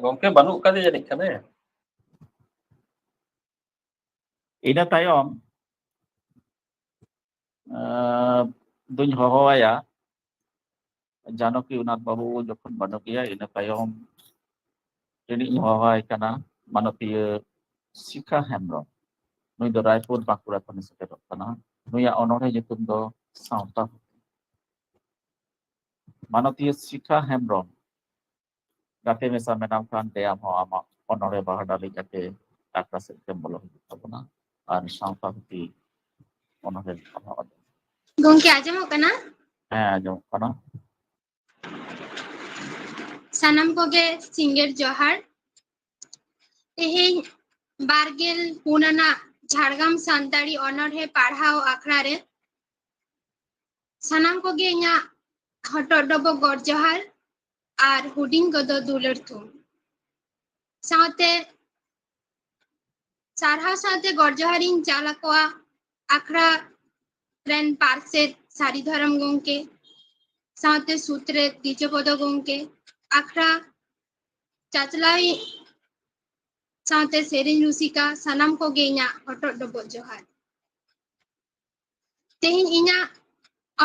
ᱜᱚᱢᱠᱮ ᱵᱟᱹᱱᱩᱜ ᱠᱟᱫᱮ ᱡᱟᱹᱱᱤᱡ ᱠᱷᱟᱱᱮ᱾ ᱤᱱᱟᱹ ᱛᱟᱭᱚᱢ, ᱟᱸ, ᱫᱩᱧ ᱦᱚᱦᱚᱣᱟᱭᱟ ᱡᱟᱱᱚᱠᱤ ᱱᱟᱛᱷ ᱵᱟᱹᱵᱩ ᱡᱚᱠᱷᱚᱱ ᱵᱟᱹᱱᱩᱜ ᱜᱮᱭᱟ, ᱤᱱᱟᱹ ᱛᱟᱭᱚᱢ ᱤᱧᱤᱧ ᱦᱚᱦᱚᱣᱟᱭ ᱠᱟᱱᱟ ᱢᱟᱱᱚᱛᱤᱭᱟᱹ ᱥᱤᱠᱷᱟ ᱦᱮᱢᱵᱨᱚᱢ᱾ ᱱᱩᱭ ᱫᱚ ᱨᱟᱭᱯᱩᱨ, ᱵᱟᱸᱠᱩᱲᱟ ᱠᱷᱚᱱᱮ ᱥᱮᱴᱮᱨᱚᱜ ᱠᱟᱱᱟ᱾ ᱱᱩᱭᱟᱜ ᱚᱱᱚᱬᱦᱮ ᱧᱩᱛᱩᱢ ᱫᱚ ᱥᱟᱶᱛᱟ᱾ ᱢᱟᱱᱚᱛᱤᱭᱟᱹ ᱥᱤᱠᱷᱟ ᱦᱮᱢᱵᱨᱚᱢ, ᱜᱟᱛᱮ ᱢᱮᱥᱟ ᱢᱮᱱᱟᱢ ᱠᱷᱟᱱ ᱫᱮ ᱟᱢ ᱦᱚᱸ ᱟᱢᱟᱜ ᱚᱱᱚᱬᱦᱮ ᱵᱟᱦᱟ ᱰᱟᱹᱞᱤ ᱠᱟᱛᱮ ᱟᱠᱷᱲᱟ ᱥᱮᱫ ᱛᱮᱢ ᱵᱚᱞᱚ ᱦᱤᱡᱩᱜ ᱛᱟᱵᱚᱱᱟ ᱟᱨ ᱥᱟᱶᱛᱟ ᱦᱩᱛᱤ ᱚᱱᱚᱬᱦᱮ ᱯᱟᱲᱦᱟᱣ ᱟᱞᱮ᱾ ᱜᱚᱝᱠᱮ, ᱟᱸᱡᱚᱢᱚᱜ ᱠᱟᱱᱟ? ᱦᱮᱸ, ᱟᱸᱡᱚᱢᱚᱜ ᱠᱟᱱᱟ᱾ ᱥᱟᱱᱟᱢ ᱠᱚᱜᱮ ᱥᱤᱸᱜᱟᱹᱲ ᱡᱚᱦᱟᱨ᱾ ᱛᱮᱦᱮᱧ ᱵᱟᱨᱜᱮᱞ ᱯᱩᱱ ᱟᱱᱟᱜ ᱡᱷᱟᱲᱜᱨᱟᱢ ᱥᱟᱱᱛᱟᱲᱤ ᱚᱱᱚᱬᱦᱮ ᱯᱟᱲᱦᱟᱣ ᱟᱠᱷᱲᱟ ᱨᱮ ᱥᱟᱱᱟᱢ ᱠᱚᱜᱮ ᱤᱧᱟᱹᱜ ᱦᱚᱴᱚᱜ ᱰᱚᱵᱚᱜ ᱜᱚᱰ ᱡᱚᱦᱟᱨ ᱟᱨ ᱦᱩᱰᱤᱧ ᱠᱚᱫᱚ ᱫᱩᱞᱟᱹᱲ ᱛᱷᱩᱢ᱾ ᱥᱟᱶᱛᱮ ᱥᱟᱨᱦᱟᱣ ᱥᱟᱶᱛᱮ ᱜᱚᱰ ᱡᱚᱦᱟᱨᱤᱧ ᱪᱟᱞ ᱟᱠᱚᱣᱟ ᱟᱠᱷᱲᱟ ᱨᱮᱱ ᱯᱟᱨᱥᱮᱛ ᱥᱟᱹᱨᱤ ᱫᱷᱚᱨᱚᱢ ᱜᱚᱢᱠᱮ, ᱥᱟᱶᱛᱮ ᱥᱩᱛᱨᱮᱛ ᱜᱤᱡᱚᱯᱚᱫᱚ ᱜᱚᱢᱠᱮ, ᱟᱠᱷᱲᱟ ᱪᱟᱪᱞᱟᱣᱤᱡ ᱥᱟᱶᱛᱮ ᱥᱮᱨᱮᱧ ᱨᱩᱥᱤᱠᱟ, ᱥᱟᱱᱟᱢ ᱠᱚᱜᱮ ᱤᱧᱟᱹᱜ ᱦᱚᱴᱚᱜ ᱰᱚᱵᱚᱜ ᱡᱚᱦᱟᱨ᱾ ᱛᱮᱦᱮᱧ ᱤᱧᱟᱹᱜ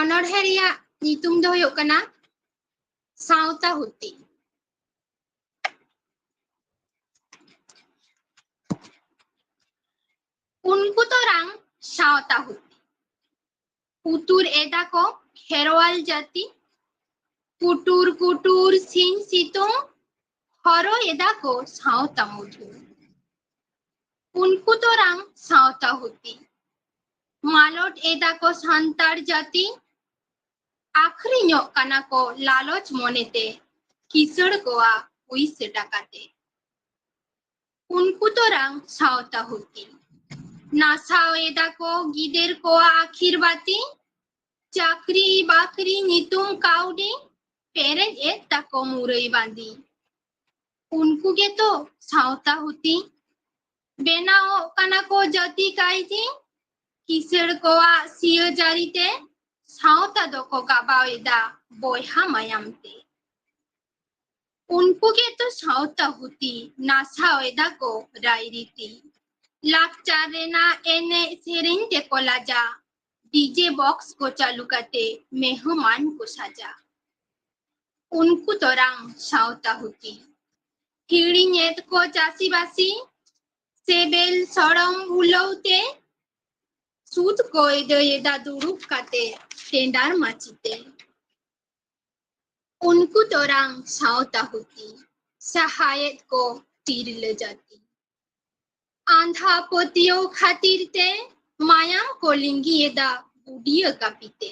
ᱚᱱᱚᱬᱦᱮ ᱨᱮᱭᱟᱜ ᱧᱩᱛᱩᱢ ᱫᱚ ᱦᱩᱭᱩᱜ ᱠᱟᱱᱟ ᱥᱟᱶᱛᱟ ᱦᱩᱛᱤ᱾ ᱩᱱᱠᱩ ᱛᱚᱨᱟᱝ ᱥᱟᱶᱛᱟ ᱦᱩᱛᱤ᱾ ᱩᱛᱩᱨ ᱮᱫᱟ ᱠᱚ ᱠᱷᱮᱨᱣᱟᱞ ᱡᱟᱹᱛᱤ, ᱠᱩᱴᱩᱨ ᱠᱩᱴᱩᱨ ᱥᱤᱧ ᱥᱤᱛᱩᱝ, ᱦᱚᱨᱚ ᱮᱫᱟ ᱠᱚ ᱥᱟᱶᱛᱟ ᱢᱩᱫᱷᱩ᱾ ᱩᱱᱠᱩ ᱛᱚᱨᱟᱝ ᱥᱟᱶᱛᱟ ᱦᱩᱛᱤ, ᱢᱟᱞᱚᱴ ᱮᱫᱟ ᱠᱚ ᱥᱟᱱᱛᱟᱲ ᱡᱟᱹᱛᱤ, ᱟᱹᱠᱷᱨᱤᱧᱚᱜ ᱠᱟᱱᱟ ᱠᱚ ᱞᱟᱞᱚᱪ ᱢᱚᱱᱮᱛᱮ, ᱠᱤᱥᱟᱹᱲ ᱠᱚᱣᱟ ᱦᱩᱭ ᱥᱮᱴᱟ ᱠᱟᱛᱮ᱾ ᱩᱱᱠᱩ ᱛᱚᱨᱟᱝ ᱥᱟᱶᱛᱟ ᱦᱩᱛᱤ᱾ ᱱᱟᱥᱟᱣ ᱮᱫᱟ ᱠᱚ ᱜᱤᱫᱟᱹᱨ ᱠᱚᱣᱟᱜ ᱟᱹᱠᱷᱤᱨ ᱵᱟᱹᱛᱤ, ᱪᱟᱹᱠᱨᱤ ᱵᱟᱹᱠᱨᱤ ᱧᱩᱛᱩᱢ ᱠᱟᱹᱣᱰᱤ, ᱯᱮᱨᱮᱡ ᱮᱫ ᱛᱟᱠᱚ ᱢᱩᱨᱟᱹᱭ ᱵᱟᱸᱫᱤ᱾ ᱩᱱᱠᱩ ᱜᱮᱛᱚ ᱥᱟᱶᱛᱟ ᱦᱩᱛᱤ᱾ ᱵᱮᱱᱟᱣᱚᱜ ᱠᱟᱱᱟ ᱠᱚ ᱡᱟᱹᱛᱤ ᱠᱟᱹᱭᱫᱤ, ᱠᱤᱥᱟᱹᱬ ᱠᱚᱣᱟᱜ ᱥᱤᱭᱟᱹ ᱡᱟᱹᱨᱤ ᱛᱮ ᱥᱟᱶᱛᱟ ᱫᱚᱠᱚ ᱜᱟᱵᱟᱣ ᱮᱫᱟ ᱵᱚᱭᱦᱟ ᱢᱟᱭᱟᱢ ᱛᱮ᱾ ᱩᱱᱠᱩ ᱜᱮᱛᱚ ᱥᱟᱶᱛᱟ ᱦᱩᱛᱤ, ᱱᱟᱥᱟᱣ ᱮᱫᱟ ᱠᱚ ᱨᱟᱭᱨᱤᱛᱤ᱾ ᱞᱟᱠᱪᱟᱨ ᱨᱮᱱᱟᱜ ᱮᱱᱮᱡ ᱥᱮᱨᱮᱧ ᱛᱮᱠᱚ ᱞᱟᱡᱟ, ᱰᱤᱡᱮ ᱵᱚᱠᱥ ᱠᱚ ᱪᱟᱹᱞᱩ ᱠᱟᱛᱮ ᱢᱮᱦᱢᱟᱱ ᱠᱚ ᱥᱟᱡᱟ᱾ ᱩᱱᱠᱩ ᱛᱚᱨᱟᱝ ᱥᱟᱶᱛᱟ ᱦᱩᱛᱤ᱾ ᱦᱤᱲᱤᱧᱮᱫ ᱠᱚ ᱪᱟᱹᱥᱤᱵᱟᱹᱥᱤ, ᱥᱮᱵᱮᱞ ᱥᱚᱲᱚᱢ ᱵᱷᱩᱞᱟᱹᱣ ᱛᱮ, ᱥᱩᱫ ᱠᱚ ᱟᱹᱭᱫᱟᱹᱭᱮᱫᱟ ᱫᱩᱲᱩᱵ ᱠᱟᱛᱮ ᱴᱮᱸᱰᱟᱨ ᱢᱟᱹᱪᱤ ᱛᱮ᱾ ᱩᱱᱠᱩ ᱛᱚᱨᱟᱝ ᱥᱟᱶᱛᱟ ᱦᱩᱛᱤ, ᱥᱟᱦᱟᱭᱮᱫ ᱠᱚ ᱛᱤᱨᱞᱟᱹ ᱡᱟᱹᱛᱤ᱾ ᱟᱸᱫᱷᱟ ᱯᱟᱹᱛᱭᱟᱹᱣ ᱠᱷᱟᱹᱛᱤᱨ ᱛᱮ ᱢᱟᱭᱟᱢ ᱠᱚ ᱞᱤᱸᱜᱤᱭᱮᱫᱟ ᱵᱩᱰᱤᱭᱟᱹ ᱠᱟᱹᱯᱤ ᱛᱮ᱾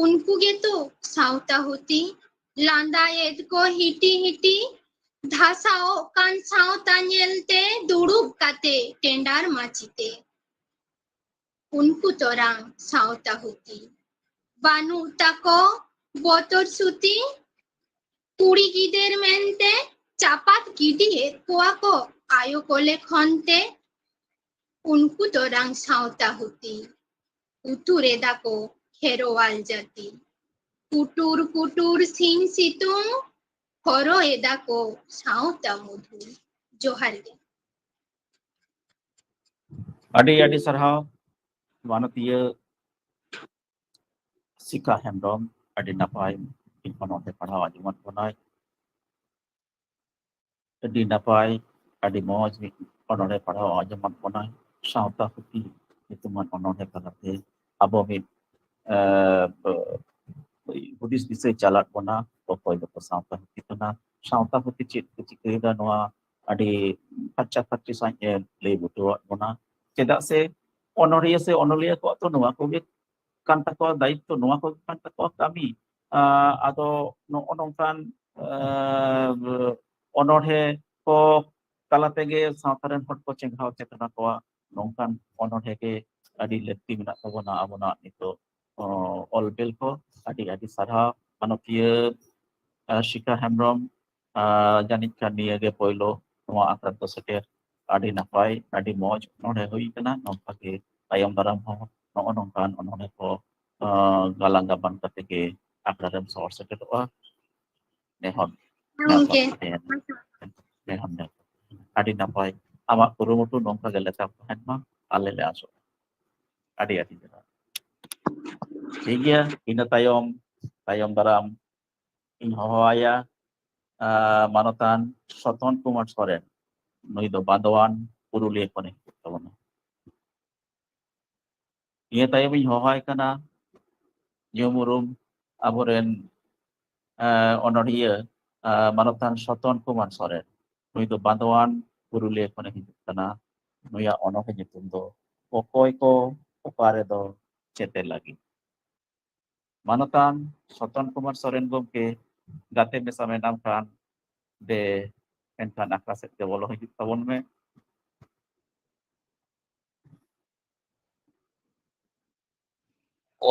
ᱩᱱᱠᱩ ᱜᱮᱛᱚ ᱥᱟᱶᱛᱟ ᱦᱩᱛᱤ, ᱞᱟᱸᱫᱟᱭᱮᱫ ᱠᱚ ᱦᱤᱴᱤ ᱦᱤᱴᱤ, ᱫᱷᱟᱥᱟᱣᱚᱜ ᱠᱟᱱ ᱥᱟᱶᱛᱟ ᱧᱮᱞᱛᱮ ᱫᱩᱲᱩᱵ ᱠᱟᱛᱮ ᱴᱮᱸᱰᱟᱨ ᱢᱟᱹᱪᱤ ᱛᱮ᱾ ᱩᱱᱠᱩ ᱛᱚᱨᱟᱝ ᱥᱟᱶᱛᱟ ᱦᱩᱛᱤ᱾ ᱵᱟᱹᱱᱩᱜ ᱛᱟᱠᱚ ᱵᱚᱛᱚᱨ ᱥᱩᱛᱤ, ᱠᱩᱲᱤ ᱜᱤᱫᱟᱹᱨ ᱢᱮᱱᱛᱮ ᱪᱟᱯᱟᱫ ᱜᱤᱰᱤᱭᱮᱫ ᱠᱚᱣᱟ ᱠᱚ ᱟᱭᱳ ᱠᱚᱞᱮ ᱠᱷᱚᱱ ᱛᱮ᱾ ᱩᱱᱠᱩ ᱛᱚᱨᱟᱝ ᱥᱟᱶᱛᱟ ᱦᱩᱛᱤ᱾ ᱩᱛᱩᱨ ᱮᱫᱟ ᱠᱚ ᱠᱷᱮᱨᱣᱟᱞ ᱡᱟᱹᱛᱤ᱾ ᱯᱩᱴᱩᱨ ᱯᱩᱴᱩᱨ ᱥᱤᱧ ᱥᱤᱛᱩᱝ, ᱦᱚᱨᱚ ᱮᱫᱟ ᱠᱚ ᱥᱟᱶᱛᱟ ᱢᱚᱫᱷᱩ᱾ ᱡᱚᱦᱟᱨ ᱜᱮ᱾ ᱟᱹᱰᱤ ᱟᱹᱰᱤ ᱥᱟᱨᱦᱟᱣ ᱢᱟᱱᱚᱛᱤᱭᱟᱹ ᱥᱤᱠᱷᱟ ᱦᱮᱢᱵᱨᱚᱢ, ᱟᱹᱰᱤ ᱱᱟᱯᱟᱭ ᱚᱱᱚᱬᱦᱮ ᱯᱟᱲᱦᱟᱣ ᱟᱸᱡᱚᱢᱟᱫ ᱵᱚᱱᱟᱭ᱾ ᱟᱹᱰᱤ ᱱᱟᱯᱟᱭ, ᱟᱹᱰᱤ ᱢᱚᱡᱽ ᱢᱤᱫ ᱚᱱᱚᱬᱦᱮ ᱯᱟᱲᱦᱟᱣ ᱟᱸᱡᱚᱢᱟᱫ ᱵᱚᱱᱟᱭ᱾ ᱥᱟᱶᱛᱟ ᱯᱩᱛᱷᱤ ᱧᱩᱛᱩᱢᱟᱱ ᱚᱱᱚᱬᱦᱮ ᱛᱟᱞᱟᱛᱮ ᱟᱵᱚ ᱢᱤᱫ, ᱮ, ᱦᱩᱫᱤᱥ ᱫᱤᱥᱟᱹ ᱪᱟᱞᱟᱫ ᱵᱚᱱᱟ, ᱚᱠᱚᱭ ᱫᱚᱠᱚ ᱥᱟᱶᱛᱟ ᱯᱩᱛᱷᱤ ᱠᱟᱱᱟ, ᱥᱟᱶᱛᱟ ᱯᱩᱛᱷᱤ ᱪᱮᱫ ᱠᱚ ᱪᱤᱠᱟᱹᱭᱮᱫᱟ, ᱱᱚᱣᱟ ᱟᱹᱰᱤ ᱯᱷᱟᱨᱪᱟ ᱯᱷᱟᱨᱪᱤ ᱥᱟᱺᱦᱤᱡ ᱮ ᱞᱟᱹᱭ ᱵᱩᱴᱟᱹᱣᱟᱫ ᱵᱚᱱᱟ᱾ ᱪᱮᱫᱟᱜ ᱥᱮ ᱚᱱᱚᱬᱦᱤᱭᱟᱹ ᱥᱮ ᱚᱱᱚᱞᱤᱭᱟᱹ ᱠᱚᱣᱟᱜ ᱛᱚ ᱱᱚᱣᱟ ᱠᱚᱜᱮ ᱠᱟᱱ ᱛᱟᱠᱚᱣᱟ ᱫᱟᱭᱤᱛᱛᱚ, ᱱᱚᱣᱟ ᱠᱚᱜᱮ ᱠᱟᱱ ᱛᱟᱠᱚᱣᱟ ᱠᱟᱹᱢᱤ᱾ ᱟᱸ, ᱟᱫᱚ ᱱᱚᱜᱼᱚ ᱱᱚᱝᱠᱟᱱ ᱟᱨ ᱚᱱᱚᱬᱦᱮ ᱠᱚ ᱛᱟᱞᱟ ᱛᱮᱜᱮ ᱥᱟᱶᱛᱟ ᱨᱮᱱ ᱦᱚᱲ ᱠᱚ ᱪᱮᱸᱜᱷᱟᱣ ᱪᱮᱛᱱᱟ ᱠᱚᱣᱟ, ᱱᱚᱝᱠᱟᱱ ᱚᱱᱚᱬᱦᱮ ᱜᱮ ᱟᱹᱰᱤ ᱞᱟᱹᱠᱛᱤ ᱢᱮᱱᱟᱜ ᱛᱟᱵᱚᱱᱟ ᱟᱵᱚᱱᱟᱜ ᱱᱤᱛᱚᱜ, ᱚ, ᱚᱞ ᱵᱤᱞ ᱠᱚ᱾ ᱟᱹᱰᱤ ᱟᱹᱰᱤ ᱥᱟᱨᱦᱟᱣ ᱢᱟᱱᱚᱛᱤᱭᱟᱹ, ᱟᱨ ᱥᱤᱠᱷᱟ ᱦᱮᱢᱵᱨᱚᱢ, ᱟᱨ ᱡᱟᱹᱱᱤᱡ ᱠᱷᱟᱱ ᱱᱤᱭᱟᱹ ᱜᱮ ᱯᱳᱭᱞᱳ ᱱᱚᱣᱟ ᱟᱠᱷᱲᱟ ᱫᱚ ᱥᱮᱴᱮᱨ᱾ ᱟᱹᱰᱤ ᱱᱟᱯᱟᱭ, ᱟᱹᱰᱤ ᱢᱚᱡᱽ ᱱᱚᱰᱮ ᱦᱩᱭ ᱠᱟᱱᱟ᱾ ᱱᱚᱝᱠᱟ ᱜᱮ ᱛᱟᱭᱚᱢ ᱫᱟᱨᱟᱢ ᱦᱚᱸ ᱱᱚᱜᱼᱚ ᱱᱚᱝᱠᱟᱱ ᱚᱱᱚᱬᱦᱮ ᱠᱚ, ᱟᱸ, ᱜᱟᱞᱟᱝ ᱜᱟᱵᱟᱱ ᱠᱟᱛᱮ ᱜᱮ ᱟᱠᱷᱲᱟ ᱨᱮᱢ ᱥᱚᱦᱚᱨ ᱥᱮᱴᱮᱨᱚᱜᱼᱟ᱾ ᱱᱮᱦᱚᱨ᱾ ᱦᱮᱸ ᱜᱚᱝᱠᱮ᱾ ᱱᱮᱦᱚᱨ᱾ ᱱᱮᱦᱚᱨ᱾ ᱟᱹᱰᱤ ᱱᱟᱯᱟᱭ᱾ ᱟᱢᱟᱜ ᱠᱩᱨᱩᱢᱩᱴᱩ ᱱᱚᱝᱠᱟ ᱜᱮ ᱞᱮᱛᱟᱲ ᱛᱟᱦᱮᱱ ᱢᱟ, ᱟᱞᱮ ᱞᱮ ᱟᱥᱚᱜᱼᱟ᱾ ᱟᱹᱰᱤ ᱟᱹᱰᱤ ᱡᱚᱦᱟᱨ᱾ ᱴᱷᱤᱠ ᱜᱮᱭᱟ, ᱤᱱᱟᱹ ᱛᱟᱭᱚᱢ, ᱛᱟᱭᱚᱢ ᱫᱟᱨᱟᱢ ᱤᱧ ᱦᱚᱦᱚᱣᱟᱭᱟ, ᱟᱸ, ᱢᱟᱱᱚᱛᱟᱱ ᱥᱚᱛᱚᱱ ᱠᱩᱢᱟᱨ ᱥᱚᱨᱮᱱ᱾ ᱱᱩᱭ ᱫᱚ ᱵᱟᱸᱫᱳᱣᱟᱱ ᱯᱩᱨᱩᱞᱤᱭᱟᱹ ᱠᱷᱚᱱᱮ ᱦᱤᱡᱩᱜ ᱛᱟᱵᱚᱱᱟ᱾ ᱱᱤᱭᱟᱹ ᱛᱟᱭᱚᱢ ᱤᱧ ᱦᱚᱦᱚᱣᱟᱭ ᱠᱟᱱᱟ ᱧᱩᱢ ᱩᱨᱩᱢ ᱟᱵᱚᱨᱮᱱ, ᱟᱸ, ᱚᱱᱚᱬᱦᱤᱭᱟᱹ, ᱟᱸ, ᱢᱟᱱᱚᱛᱟᱱ ᱥᱚᱛᱚᱱ ᱠᱩᱢᱟᱨ ᱥᱚᱨᱮᱱ᱾ ᱱᱩᱭ ᱫᱚ ᱵᱟᱸᱫᱳᱣᱟᱱ ᱯᱩᱨᱩᱞᱤᱭᱟᱹ ᱠᱷᱚᱱᱮ ᱦᱤᱡᱩᱜ ᱠᱟᱱᱟ᱾ ᱱᱩᱭᱟᱜ ᱚᱱᱚᱬᱦᱮ ᱧᱩᱛᱩᱢ ᱫᱚ ᱚᱠᱚᱭ ᱠᱚ ᱚᱠᱟ ᱨᱮᱫᱚ ᱪᱮᱛᱮ ᱞᱟᱹᱜᱤᱫ᱾ ᱢᱟᱱᱚᱛᱟᱱ ᱥᱚᱛᱚᱱ ᱠᱩᱢᱟᱨ ᱥᱚᱨᱮᱱ ᱜᱚᱢᱠᱮ, ᱜᱟᱛᱮ ᱢᱮᱥᱟ ᱢᱮᱱᱟᱢ ᱠᱷᱟᱱ ᱫᱮ, ᱮᱱᱠᱷᱟᱱ ᱟᱠᱷᱲᱟ ᱥᱮᱫ ᱛᱮ ᱵᱚᱞᱚ ᱦᱤᱡᱩᱜ ᱛᱟᱵᱚᱱ ᱢᱮ᱾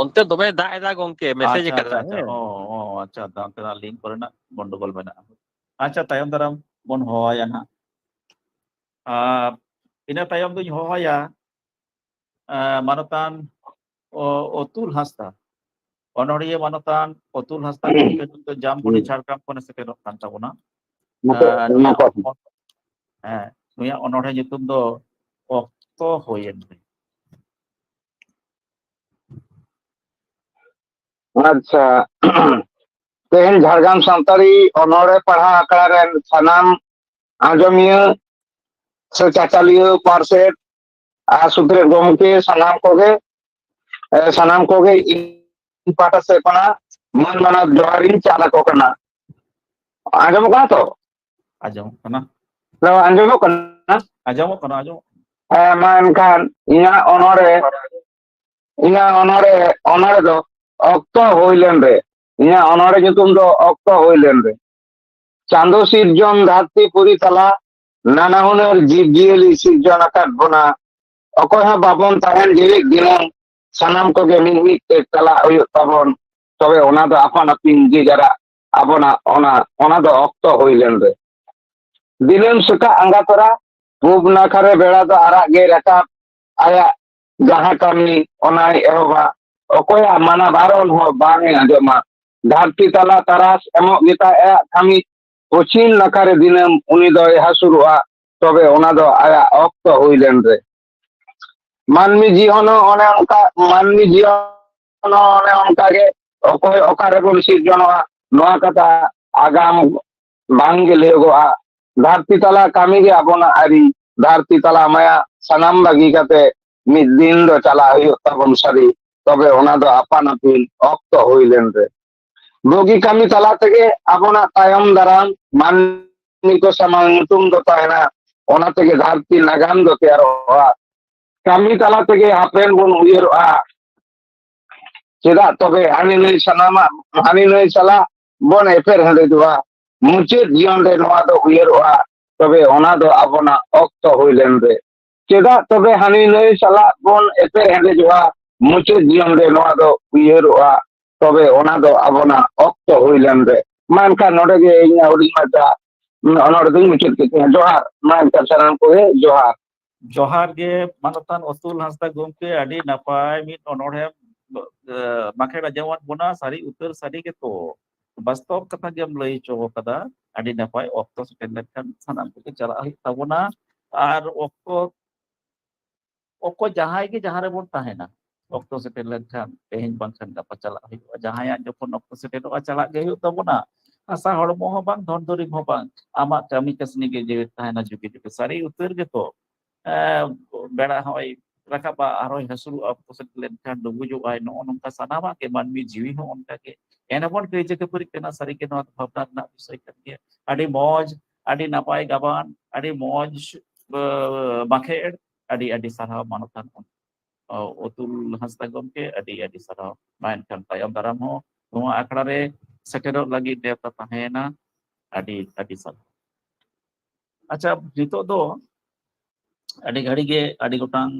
ᱚᱱᱛᱮ ᱫᱚᱢᱮ ᱫᱟᱜ ᱮᱫᱟ ᱜᱚᱝᱠᱮ, ᱢᱮᱥᱮᱡᱽ ᱟᱪᱪᱷᱟ, ᱟᱪᱪᱷᱟ, ᱠᱟᱫᱟ᱾ ᱟᱪᱪᱷᱟ᱾ ᱦᱮᱸ᱾ ᱚ, ᱚ, ᱟᱪᱪᱷᱟ, ᱫᱟ, ᱚᱱᱛᱮᱱᱟᱜ ᱞᱤᱝᱠ ᱠᱚᱨᱮᱱᱟᱜ ᱜᱚᱱᱰᱚᱜᱳᱞ ᱢᱮᱱᱟᱜᱼᱟ᱾ ᱟᱪᱪᱷᱟ, ᱛᱟᱭᱚᱢ ᱫᱟᱨᱟᱢ ᱵᱚᱱ ᱦᱚᱦᱚᱣᱟᱭᱟ ᱱᱟᱦᱟᱜ᱾ ᱟᱨ ᱤᱱᱟᱹ ᱛᱟᱭᱚᱢ ᱫᱚᱧ ᱦᱚᱦᱚᱭᱟ, ᱟᱸ, ᱢᱟᱱᱚᱛᱟᱱ ᱚ-, ᱚᱛᱩᱞ ᱦᱟᱸᱥᱫᱟ, ᱚᱱᱚᱬᱦᱤᱭᱟᱹ ᱢᱟᱱᱚᱛᱟᱱ ᱚᱛᱩᱞ ᱦᱟᱸᱥᱫᱟ ᱜᱚᱢᱠᱮ ᱱᱩᱭ ᱫᱚ ᱡᱟᱢᱵᱩᱲᱤ, ᱦᱩᱸ᱾ ᱡᱷᱟᱲᱜᱨᱟᱢ ᱠᱷᱚᱱᱮ ᱥᱮᱴᱮᱨᱚᱜ ᱠᱟᱱ ᱛᱟᱵᱚᱱᱟ᱾ ᱱᱚᱛᱮ, ᱟᱸ, ᱱᱩᱭᱟᱜ ᱱᱚᱛᱮ᱾ ᱚᱱ-, ᱦᱮᱸ, ᱱᱩᱭᱟᱜ ᱚᱱᱚᱬᱦᱮ ᱧᱩᱛᱩᱢ ᱫᱚ ᱚᱠᱛᱚ ᱦᱩᱭᱮᱱ ᱨᱮ᱾ ᱟᱪᱪᱷᱟ, ᱛᱮᱦᱮᱧ ᱡᱷᱟᱲᱜᱨᱟᱢ ᱥᱟᱱᱛᱟᱲᱤ ᱚᱱᱚᱬᱦᱮ ᱯᱟᱲᱦᱟᱣ ᱟᱠᱷᱲᱟ ᱨᱮᱱ ᱥᱟᱱᱟᱢ ᱟᱸᱡᱚᱢᱤᱭᱟᱹ ᱥᱮ ᱪᱟᱪᱟᱞᱤᱭᱟᱹ, ᱯᱟᱨᱥᱮᱛ ᱟᱨ ᱥᱩᱛᱨᱮᱛ ᱜᱚᱢᱠᱮ, ᱥᱟᱱᱟᱢ ᱠᱚᱜᱮ, ᱮ, ᱥᱟᱱᱟᱢ ᱠᱚᱜᱮ ᱤᱧ ᱯᱟᱦᱴᱟ ᱥᱮᱫ ᱠᱷᱚᱱᱟᱜ ᱢᱟᱹᱱ ᱢᱟᱱᱟᱣ ᱡᱚᱦᱟᱨ ᱤᱧ ᱪᱟᱞ ᱟᱠᱚ ᱠᱟᱱᱟ᱾ ᱟᱸᱡᱚᱢᱚᱜ ᱠᱟᱱᱟ ᱛᱚ? ᱟᱸᱡᱚᱢᱚᱜ ᱠᱟᱱᱟ᱾ ᱦᱮᱞᱳ, ᱟᱸᱡᱚᱢᱚᱜ ᱠᱟᱱᱟ? ᱟᱸᱡᱚᱢᱚᱜ ᱠᱟᱱᱟ, ᱟᱸᱡᱚᱢᱚᱜ ᱠᱟᱱᱟ᱾ ᱦᱮᱸ, ᱢᱟ ᱮᱱᱠᱷᱟᱱ ᱤᱧᱟᱹᱜ ᱚᱱᱚᱬᱦᱮ, ᱤᱧᱟᱹᱜ ᱚᱱᱚᱬᱦᱮ, ᱚᱱᱚᱬᱦᱮ ᱫᱚ ᱚᱠᱛᱚ ᱦᱩᱭ ᱞᱮᱱ ᱨᱮ᱾ ᱤᱧᱟᱹᱜ ᱚᱱᱚᱬᱦᱮ ᱧᱩᱛᱩᱢ ᱫᱚ ᱚᱠᱛᱚ ᱦᱩᱭ ᱞᱮᱱ ᱨᱮ᱾ ᱪᱟᱸᱫᱚ ᱥᱤᱨᱡᱚᱱ ᱫᱷᱟᱹᱨᱛᱤ ᱯᱩᱨᱤ ᱛᱟᱞᱟ ᱱᱟᱱᱟ ᱦᱩᱱᱟᱹᱨ ᱡᱤᱵᱽ ᱡᱤᱭᱟᱹᱞᱤ ᱥᱤᱨᱡᱚᱱ ᱟᱠᱟᱫ ᱵᱚᱱᱟ᱾ ᱚᱠᱚᱭ ᱦᱚᱸ ᱵᱟᱵᱚᱱ ᱛᱟᱦᱮᱱ ᱡᱤᱣᱤᱫ ᱫᱤᱱᱟᱹᱢ, ᱥᱟᱱᱟᱢ ᱠᱚᱜᱮ ᱢᱤᱫ ᱢᱤᱫ ᱛᱮ ᱪᱟᱞᱟᱜ ᱦᱩᱭᱩᱜ ᱛᱟᱵᱚᱱ᱾ ᱛᱚᱵᱮ ᱚᱱᱟ ᱫᱚ ᱟᱯᱟᱱ ᱟᱹᱯᱤᱱ ᱡᱮ ᱡᱟᱨᱟᱜ ᱟᱵᱚᱱᱟᱜ ᱚᱱᱟ, ᱚᱱᱟ ᱫᱚ ᱚᱠᱛᱚ ᱦᱩᱭ ᱞᱮᱱ ᱨᱮ᱾ ᱫᱤᱱᱟᱹᱢ ᱥᱮᱛᱟᱜ ᱟᱸᱜᱟ ᱛᱚᱨᱟ ᱯᱩᱵ ᱱᱟᱠᱷᱟ ᱨᱮ ᱵᱮᱲᱟ ᱫᱚ ᱟᱨᱟᱜ ᱜᱮ ᱨᱟᱠᱟᱵ, ᱟᱭᱟᱜ ᱡᱟᱦᱟᱸ ᱠᱟᱹᱢᱤ ᱚᱱᱟᱭ ᱮᱦᱚᱵᱟ᱾ ᱚᱠᱚᱭᱟᱜ ᱢᱟᱱᱟ ᱵᱟᱨᱚᱱ ᱦᱚᱸ ᱵᱟᱝ ᱮ ᱟᱸᱡᱚᱢᱟ᱾ ᱫᱷᱟᱹᱨᱛᱤ ᱛᱟᱞᱟ ᱛᱟᱨᱟᱥ ᱮᱢᱚᱜ ᱜᱮᱛᱟᱭ ᱟᱭᱟᱜ ᱠᱟᱹᱢᱤ᱾ ᱯᱚᱪᱷᱤᱢ ᱱᱟᱠᱷᱟ ᱨᱮ ᱫᱤᱱᱟᱹᱢ ᱩᱱᱤ ᱫᱚᱭ ᱦᱟᱹᱥᱩᱨᱚᱜᱼᱟ, ᱛᱚᱵᱮ ᱚᱱᱟ ᱫᱚ ᱟᱭᱟᱜ ᱚᱠᱛᱚ ᱦᱩᱭ ᱞᱮᱱ ᱨᱮ᱾ ᱢᱟᱹᱱᱢᱤ ᱡᱤᱭᱚᱱ ᱦᱚᱸ ᱚᱱᱮ ᱚᱱᱠᱟ, ᱢᱟᱹᱱᱢᱤ ᱡᱤᱭᱚᱱ ᱦᱚᱸ ᱚᱱᱮ ᱚᱱᱠᱟ ᱜᱮ, ᱚᱠᱚᱭ ᱚᱠᱟ ᱨᱮᱵᱚᱱ ᱥᱤᱨᱡᱚᱱᱚᱜᱼᱟ, ᱱᱚᱣᱟ ᱠᱟᱛᱷᱟ ᱟᱜᱟᱢ ᱵᱟᱝ ᱜᱮ ᱞᱟᱹᱭᱚᱜᱚᱜᱼᱟ᱾ ᱫᱷᱟᱹᱨᱛᱤ ᱛᱟᱞᱟ ᱠᱟᱹᱢᱤ ᱜᱮ ᱟᱵᱚᱱᱟᱜ ᱟᱹᱨᱤ, ᱫᱷᱟᱹᱨᱛᱤ ᱛᱟᱞᱟ ᱢᱟᱭᱟ ᱥᱟᱱᱟᱢ ᱵᱟᱹᱜᱤ ᱠᱟᱛᱮ ᱢᱤᱫ ᱫᱤᱱ ᱫᱚ ᱪᱟᱞᱟᱜ ᱦᱩᱭᱩᱜ ᱛᱟᱵᱚᱱ ᱥᱟᱹᱨᱤ, ᱛᱚᱵᱮ ᱚᱱᱟ ᱫᱚ ᱟᱯᱟᱱ ᱟᱹᱯᱤᱱ ᱚᱠᱛᱚ ᱦᱩᱭ ᱞᱮᱱ ᱨᱮ᱾ ᱵᱩᱜᱤ ᱠᱟᱹᱢᱤ ᱛᱟᱞᱟ ᱛᱮᱜᱮ ᱟᱵᱚᱱᱟᱜ ᱛᱟᱭᱚᱢ ᱫᱟᱨᱟᱢ ᱢᱟᱹᱱᱢᱤ ᱠᱚ ᱥᱟᱢᱟᱝ ᱧᱩᱛᱩᱢ ᱫᱚ ᱛᱟᱦᱮᱱᱟ, ᱚᱱᱟ ᱛᱮᱜᱮ ᱫᱷᱟᱹᱨᱛᱤ ᱱᱟᱜᱟᱢ ᱫᱚ ᱛᱮᱭᱟᱨᱚᱜᱼᱟ᱾ ᱠᱟᱹᱢᱤ ᱛᱟᱞᱟ ᱛᱮᱜᱮ ᱦᱟᱯᱮᱱ ᱵᱚᱱ ᱩᱭᱦᱟᱹᱨᱚᱜᱼᱟ᱾ ᱪᱮᱫᱟᱜ ᱛᱚᱵᱮ ᱦᱟᱹᱱᱤ ᱱᱟᱹᱭ ᱥᱟᱱᱟᱢᱟᱜ, ᱦᱟᱹᱱᱤ ᱱᱟᱹᱭ ᱥᱟᱞᱟᱜ ᱵᱚᱱ ᱮᱯᱮᱨ ᱦᱮᱸᱰᱮᱡᱚᱜᱼᱟ? ᱢᱩᱪᱟᱹᱫ ᱡᱤᱭᱚᱱ ᱨᱮ ᱱᱚᱣᱟ ᱫᱚ ᱩᱭᱦᱟᱹᱨᱚᱜᱼᱟ, ᱛᱚᱵᱮ ᱚᱱᱟ ᱫᱚ ᱟᱵᱚᱱᱟᱜ ᱚᱠᱛᱚ ᱦᱩᱭ ᱞᱮᱱ ᱨᱮ᱾ ᱪᱮᱫᱟᱜ ᱛᱚᱵᱮ ᱦᱟᱹᱱᱤ ᱱᱟᱹᱭ ᱥᱟᱞᱟᱜ ᱵᱚᱱ ᱮᱯᱮᱨ ᱦᱮᱸᱰᱮᱡᱚᱜᱼᱟ? ᱢᱩᱪᱟᱹᱫ ᱡᱤᱭᱚᱱ ᱨᱮ ᱱᱚᱣᱟ ᱫᱚ ᱩᱭᱦᱟᱹᱨᱚᱜᱼᱟ, ᱛᱚᱵᱮ ᱚᱱᱟ ᱫᱚ ᱟᱵᱚᱱᱟᱜ ᱚᱠᱛᱚ ᱦᱩᱭ ᱞᱮᱱ ᱨᱮ᱾ ᱢᱟ ᱮᱱᱠᱷᱟᱱ ᱱᱚᱰᱮ ᱜᱮ ᱤᱧᱟᱹᱜ ᱦᱩᱰᱤᱧ ᱢᱟᱪᱷᱟ ᱚᱱᱚᱬᱦᱮ ᱫᱚᱧ ᱢᱩᱪᱟᱹᱫ ᱠᱮᱫ ᱛᱤᱧᱟ᱾ ᱡᱚᱦᱟᱨ᱾ ᱢᱟ ᱮᱱᱠᱷᱟᱱ ᱥᱟᱱᱟᱢ ᱠᱚᱜᱮ ᱡᱚᱦᱟᱨ᱾ ᱡᱚᱦᱟᱨ ᱜᱮ ᱢᱟᱱᱚᱛᱟᱱ ᱚᱛᱩᱞ ᱦᱟᱸᱥᱫᱟ ᱜᱚᱢᱠᱮ, ᱟᱹᱰᱤ ᱱᱟᱯᱟᱭ ᱢᱤᱫ ᱚᱱᱚᱬᱦᱮ, ᱮ, ᱵᱟᱸᱠᱷᱮᱲ ᱟᱸᱡᱚᱢᱟᱫ ᱵᱚᱱᱟ᱾ ᱥᱟᱹᱨᱤ ᱩᱛᱟᱹᱨ ᱥᱟᱹᱨᱤ ᱜᱮᱛᱚ, ᱵᱟᱥᱛᱚᱵ ᱠᱟᱛᱷᱟ ᱜᱮᱢ ᱞᱟᱹᱭ ᱦᱚᱪᱚ ᱟᱠᱟᱫᱟ᱾ ᱟᱹᱰᱤ ᱱᱟᱯᱟᱭ᱾ ᱚᱠᱛᱚ ᱥᱮᱴᱮᱨ ᱞᱮᱱᱠᱷᱟᱱ ᱥᱟᱱᱟᱢ ᱠᱚᱜᱮ ᱪᱟᱞᱟᱜ ᱦᱩᱭᱩᱜ ᱛᱟᱵᱚᱱᱟ᱾ ᱟᱨ ᱚᱠᱛᱚ, ᱚᱠᱚᱭ ᱡᱟᱦᱟᱸᱭ ᱜᱮ ᱡᱟᱦᱟᱸ ᱨᱮᱵᱚᱱ ᱛᱟᱦᱮᱱᱟ, ᱚᱠᱛᱚ ᱥᱮᱴᱮᱨ ᱞᱮᱱᱠᱷᱟᱱ ᱛᱮᱦᱮᱧ ᱵᱟᱝᱠᱷᱟᱱ ᱜᱟᱯᱟ ᱪᱟᱞᱟᱜ ᱦᱩᱭᱩᱜᱼᱟ᱾ ᱡᱟᱦᱟᱸᱭᱟᱜ ᱡᱚᱠᱷᱚᱱ ᱚᱠᱛᱚ ᱥᱮᱴᱮᱨᱚᱜᱼᱟ, ᱪᱟᱞᱟᱜ ᱜᱮ ᱦᱩᱭᱩᱜ ᱛᱟᱵᱚᱱᱟ᱾ ᱦᱟᱥᱟ ᱦᱚᱲᱢᱚ ᱦᱚᱸ ᱵᱟᱝ, ᱫᱷᱚᱱ ᱫᱩᱨᱤᱵᱽ ᱦᱚᱸ ᱵᱟᱝ, ᱟᱢᱟᱜ ᱠᱟᱹᱢᱤ ᱠᱟᱹᱥᱱᱤ ᱜᱮ ᱡᱤᱣᱤᱫ ᱛᱟᱦᱮᱱᱟ ᱡᱩᱜᱮ ᱡᱩᱜᱮ᱾ ᱥᱟᱹᱨᱤ ᱩᱛᱟᱹᱨ ᱜᱮᱛᱚ᱾ ᱮ, ᱵᱮᱲᱟ ᱦᱚᱸᱭ ᱨᱟᱠᱟᱵᱟ, ᱟᱨᱦᱚᱸᱭ ᱦᱟᱹᱥᱩᱨᱚᱜᱼᱟ, ᱚᱠᱛᱚ ᱥᱮᱴᱮᱨ ᱞᱮᱱᱠᱷᱟᱱ ᱰᱩᱵᱩᱡᱚᱜᱼᱟᱭ᱾ ᱱᱚᱜᱼᱚ ᱱᱚᱝᱠᱟ ᱥᱟᱱᱟᱢᱟᱜ ᱜᱮ, ᱢᱟᱹᱱᱢᱤ ᱡᱤᱣᱤ ᱦᱚᱸ ᱚᱱᱠᱟ ᱜᱮ᱾ ᱮᱱ ᱦᱚᱸᱵᱚᱱ ᱠᱟᱹᱭᱡᱟᱹ ᱠᱷᱟᱹᱯᱟᱹᱨᱤᱜ ᱠᱟᱱᱟ, ᱥᱟᱹᱨᱤ ᱜᱮ ᱱᱚᱣᱟ ᱫᱚ ᱵᱷᱟᱵᱽᱱᱟ ᱨᱮᱱᱟᱜ ᱵᱤᱥᱚᱭ ᱠᱟᱱ ᱜᱮᱭᱟ᱾ ᱟᱹᱰᱤ ᱢᱚᱡᱽ, ᱟᱹᱰᱤ ᱱᱟᱯᱟᱭ ᱜᱟᱵᱟᱱ, ᱟᱹᱰᱤ ᱢᱚᱡᱽ, ᱮ, ᱵᱟᱸᱠᱷᱮᱲ᱾ ᱟᱹᱰᱤ ᱟᱹᱰᱤ ᱥᱟᱨᱦᱟᱣ ᱢᱟᱱᱚᱛᱟᱱ ᱚ, ᱚᱛᱩᱞ ᱦᱟᱸᱥᱫᱟ ᱜᱚᱢᱠᱮ, ᱟᱹᱰᱤ ᱟᱹᱰᱤ ᱥᱟᱨᱦᱟᱣ᱾ ᱢᱟ ᱮᱱᱠᱷᱟᱱ ᱛᱟᱭᱚᱢ ᱫᱟᱨᱟᱢ ᱦᱚᱸ ᱱᱚᱣᱟ ᱟᱠᱷᱲᱟ ᱨᱮ ᱥᱮᱴᱮᱨᱚᱜ ᱞᱟᱹᱜᱤᱫ ᱱᱮᱣᱛᱟ ᱛᱟᱦᱮᱸᱭᱮᱱᱟ᱾ ᱟᱹᱰᱤ ᱟᱹᱰᱤ ᱥᱟᱨᱦᱟᱣ᱾ ᱟᱪᱪᱷᱟ, ᱱᱤᱛᱚᱜ ᱫᱚ ᱟᱹᱰᱤ ᱜᱷᱟᱹᱲᱤ ᱜᱮ ᱟᱹᱰᱤ ᱜᱚᱴᱟᱝ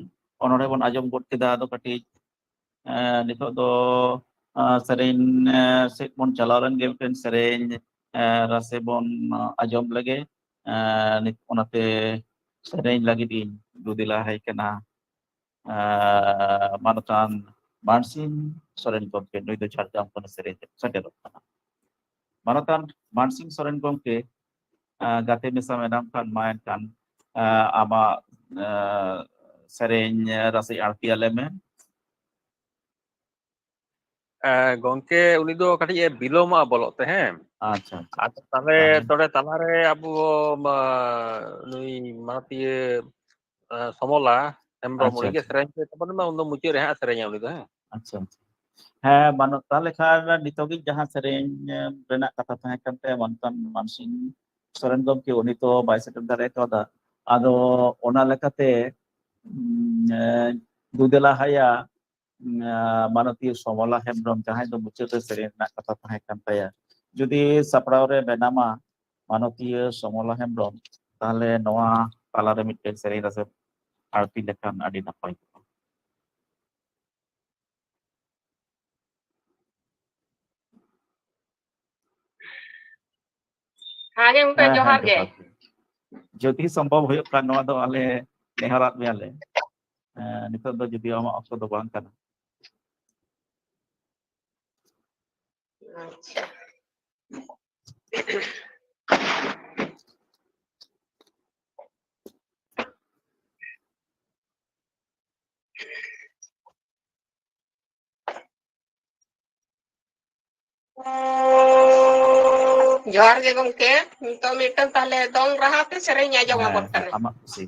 ᱚᱱᱚᱬᱦᱮ ᱵᱚᱱ ᱟᱸᱡᱚᱢ ᱜᱚᱫ ᱠᱮᱫᱟ᱾ ᱟᱫᱚ ᱠᱟᱹᱴᱤᱡ ᱮᱸ, ᱱᱤᱛᱚᱜ ᱫᱚ ᱮᱸ, ᱥᱮᱨᱮᱧ ᱮᱸ, ᱥᱮᱫ ᱵᱚᱱ ᱪᱟᱞᱟᱣ ᱞᱮᱱ ᱜᱮ, ᱢᱤᱫᱴᱮᱱ ᱥᱮᱨᱮᱧ ᱮᱸ, ᱨᱟᱥᱮ ᱵᱚᱱ ᱟᱸᱡᱚᱢ ᱞᱮᱜᱮ᱾ ᱮᱸ, ᱱᱤᱛ ᱚᱱᱟᱛᱮ ᱥᱮᱨᱮᱧ ᱞᱟᱹᱜᱤᱫ ᱤᱧ ᱫᱩᱫᱤᱞᱟᱦᱟᱭ ᱠᱟᱱᱟ ᱮᱸ, ᱢᱟᱱᱚᱛᱟᱱ ᱢᱟᱱᱥᱤᱝ ᱥᱚᱨᱮᱱ ᱜᱚᱢᱠᱮ, ᱱᱩᱭ ᱫᱚ ᱡᱷᱟᱲᱜᱨᱟᱢ ᱠᱷᱚᱱᱮ ᱥᱮᱨᱮᱧ ᱥᱮᱴᱮᱨᱚᱜ ᱠᱟᱱᱟ᱾ ᱢᱟᱱᱚᱛᱟᱱ ᱢᱟᱱᱥᱤᱝ ᱥᱚᱨᱮᱱ ᱜᱚᱢᱠᱮ, ᱮᱸ, ᱜᱟᱛᱮ ᱢᱮᱥᱟ ᱢᱮᱱᱟᱢ ᱠᱷᱟᱱ ᱢᱟ ᱮᱱᱠᱷᱟᱱ ᱮᱸ, ᱟᱢᱟᱜ ᱮᱸ, ᱥᱮᱨᱮᱧ ᱨᱟᱥᱮ ᱟᱬᱛᱤ ᱟᱞᱮ ᱢᱮ᱾ ᱮ, ᱜᱚᱝᱠᱮ, ᱩᱱᱤ ᱫᱚ ᱠᱟᱹᱴᱤᱡ ᱮ ᱵᱤᱞᱚᱢᱚᱜᱼᱟ ᱵᱚᱞᱚᱜ ᱛᱮ, ᱦᱮᱸ᱾ ᱟᱪᱪᱷᱟ, ᱟᱪᱪᱷᱟ᱾ ᱟᱫᱚ ᱛᱟᱦᱞᱮ ᱛᱟᱦᱞᱮ ᱛᱚᱵᱮ ᱛᱟᱞᱟᱨᱮ ᱟᱵᱚ, ᱢᱟ, ᱱᱩᱭ ᱢᱟᱱᱚᱛᱤᱭᱟᱹ, ᱮ, ᱥᱚᱢᱚᱞᱟ ᱦᱮᱢᱵᱨᱚᱢ, ᱟᱪᱪᱷᱟ, ᱩᱱᱤᱜᱮ ᱟᱪᱪᱷᱟ᱾ ᱥᱮᱨᱮᱧ ᱦᱚᱪᱚᱭ ᱛᱟᱵᱚᱱ ᱢᱟ, ᱩᱱ ᱫᱚ ᱢᱩᱪᱟᱹᱫ ᱨᱮ ᱦᱟᱸᱜ ᱥᱮᱨᱮᱧᱟ ᱩᱱᱤ ᱫᱚ, ᱦᱮᱸ᱾ ᱟᱪᱪᱷᱟ, ᱟᱪᱪᱷᱟ᱾ ᱦᱮᱸ, ᱢᱟᱱᱚᱛ, ᱛᱟᱦᱞᱮ ᱠᱷᱟᱱ ᱱᱤᱛᱚᱜᱤᱡ ᱡᱟᱦᱟᱸ ᱥᱮᱨᱮᱧ, ᱮ, ᱨᱮᱱᱟᱜ ᱠᱟᱛᱷᱟ ᱛᱟᱦᱮᱸ ᱠᱟᱱ ᱛᱟᱭᱟ, ᱢᱟᱱᱚᱛᱟᱱ ᱢᱟᱱᱥᱤᱝ ᱥᱚᱨᱮᱱ ᱜᱚᱢᱠᱮ, ᱩᱱᱤ ᱛᱚ ᱵᱟᱭ ᱥᱮᱴᱮᱨ ᱫᱟᱲᱮ ᱠᱟᱣᱫᱟ᱾ ᱟᱫᱚ ᱚᱱᱟ ᱞᱮᱠᱟᱛᱮ, ᱩᱸ, ᱮ, ᱫᱩᱫᱮᱞᱟ ᱦᱟᱭᱟ, ᱩᱸ, ᱮ, ᱢᱟᱱᱚᱛᱤᱭᱟᱹ ᱥᱚᱢᱚᱞᱟ ᱦᱮᱢᱵᱨᱚᱢ, ᱡᱟᱦᱟᱸᱭ ᱫᱚ ᱢᱩᱪᱟᱹᱫ ᱨᱮ ᱥᱮᱨᱮᱧ ᱨᱮᱱᱟᱜ ᱠᱟᱛᱷᱟ ᱛᱟᱦᱮᱸ ᱠᱟᱱ ᱛᱟᱭᱟ, ᱡᱩᱫᱤ ᱥᱟᱯᱲᱟᱣ ᱨᱮ ᱢᱮᱱᱟᱢᱟ ᱢᱟᱱᱚᱛᱤᱭᱟᱹ ᱥᱚᱢᱚᱞᱟ ᱦᱮᱢᱵᱨᱚᱢ, ᱛᱟᱦᱞᱮ ᱱᱚᱣᱟ ᱛᱟᱞᱟᱨᱮ ᱢᱤᱫᱴᱮᱱ ᱥᱮᱨᱮᱧ ᱨᱟᱥᱮ ᱟᱬᱛᱤ ᱞᱮᱠᱷᱟᱱ ᱟᱹᱰᱤ ᱱᱟᱯᱟᱭ ᱠᱚᱜᱼᱟ᱾ ᱦᱮᱸ ᱜᱚᱝᱠᱮ, ᱦᱮᱸ, ᱦᱮᱸ, ᱡᱚᱦᱟᱨ ᱜᱮ᱾ ᱡᱚᱦᱟᱨ ᱜᱮ᱾ ᱡᱩᱫᱤ ᱥᱚᱢᱵᱷᱚᱵ ᱦᱩᱭᱩᱜ ᱠᱷᱟᱱ, ᱱᱚᱣᱟ ᱫᱚ ᱟᱞᱮ ᱱᱮᱦᱚᱨᱟᱫ ᱢᱮᱭᱟᱞᱮ᱾ ᱦᱮᱸ, ᱱᱤᱛᱚᱜ ᱫᱚ ᱡᱩᱫᱤ ᱟᱢᱟᱜ ᱚᱠᱛᱚ ᱫᱚ ᱵᱟᱝ ᱠᱟᱱᱟ᱾ ᱟᱪᱪᱷᱟ᱾ ᱡᱚᱦᱟᱨ ᱜᱮ ᱜᱚᱝᱠᱮ, ᱱᱤᱛᱚᱜ ᱢᱤᱫᱴᱟᱝ ᱛᱟᱦᱞᱮ ᱫᱚᱝ ᱨᱟᱦᱟ ᱛᱮ ᱥᱮᱨᱮᱧ ᱟᱸᱡᱚᱢ ᱟᱵᱚᱱ ᱦᱮᱸ, ᱠᱟᱱᱟ᱾ ᱟᱢᱟᱜ ᱠᱩᱥᱤ᱾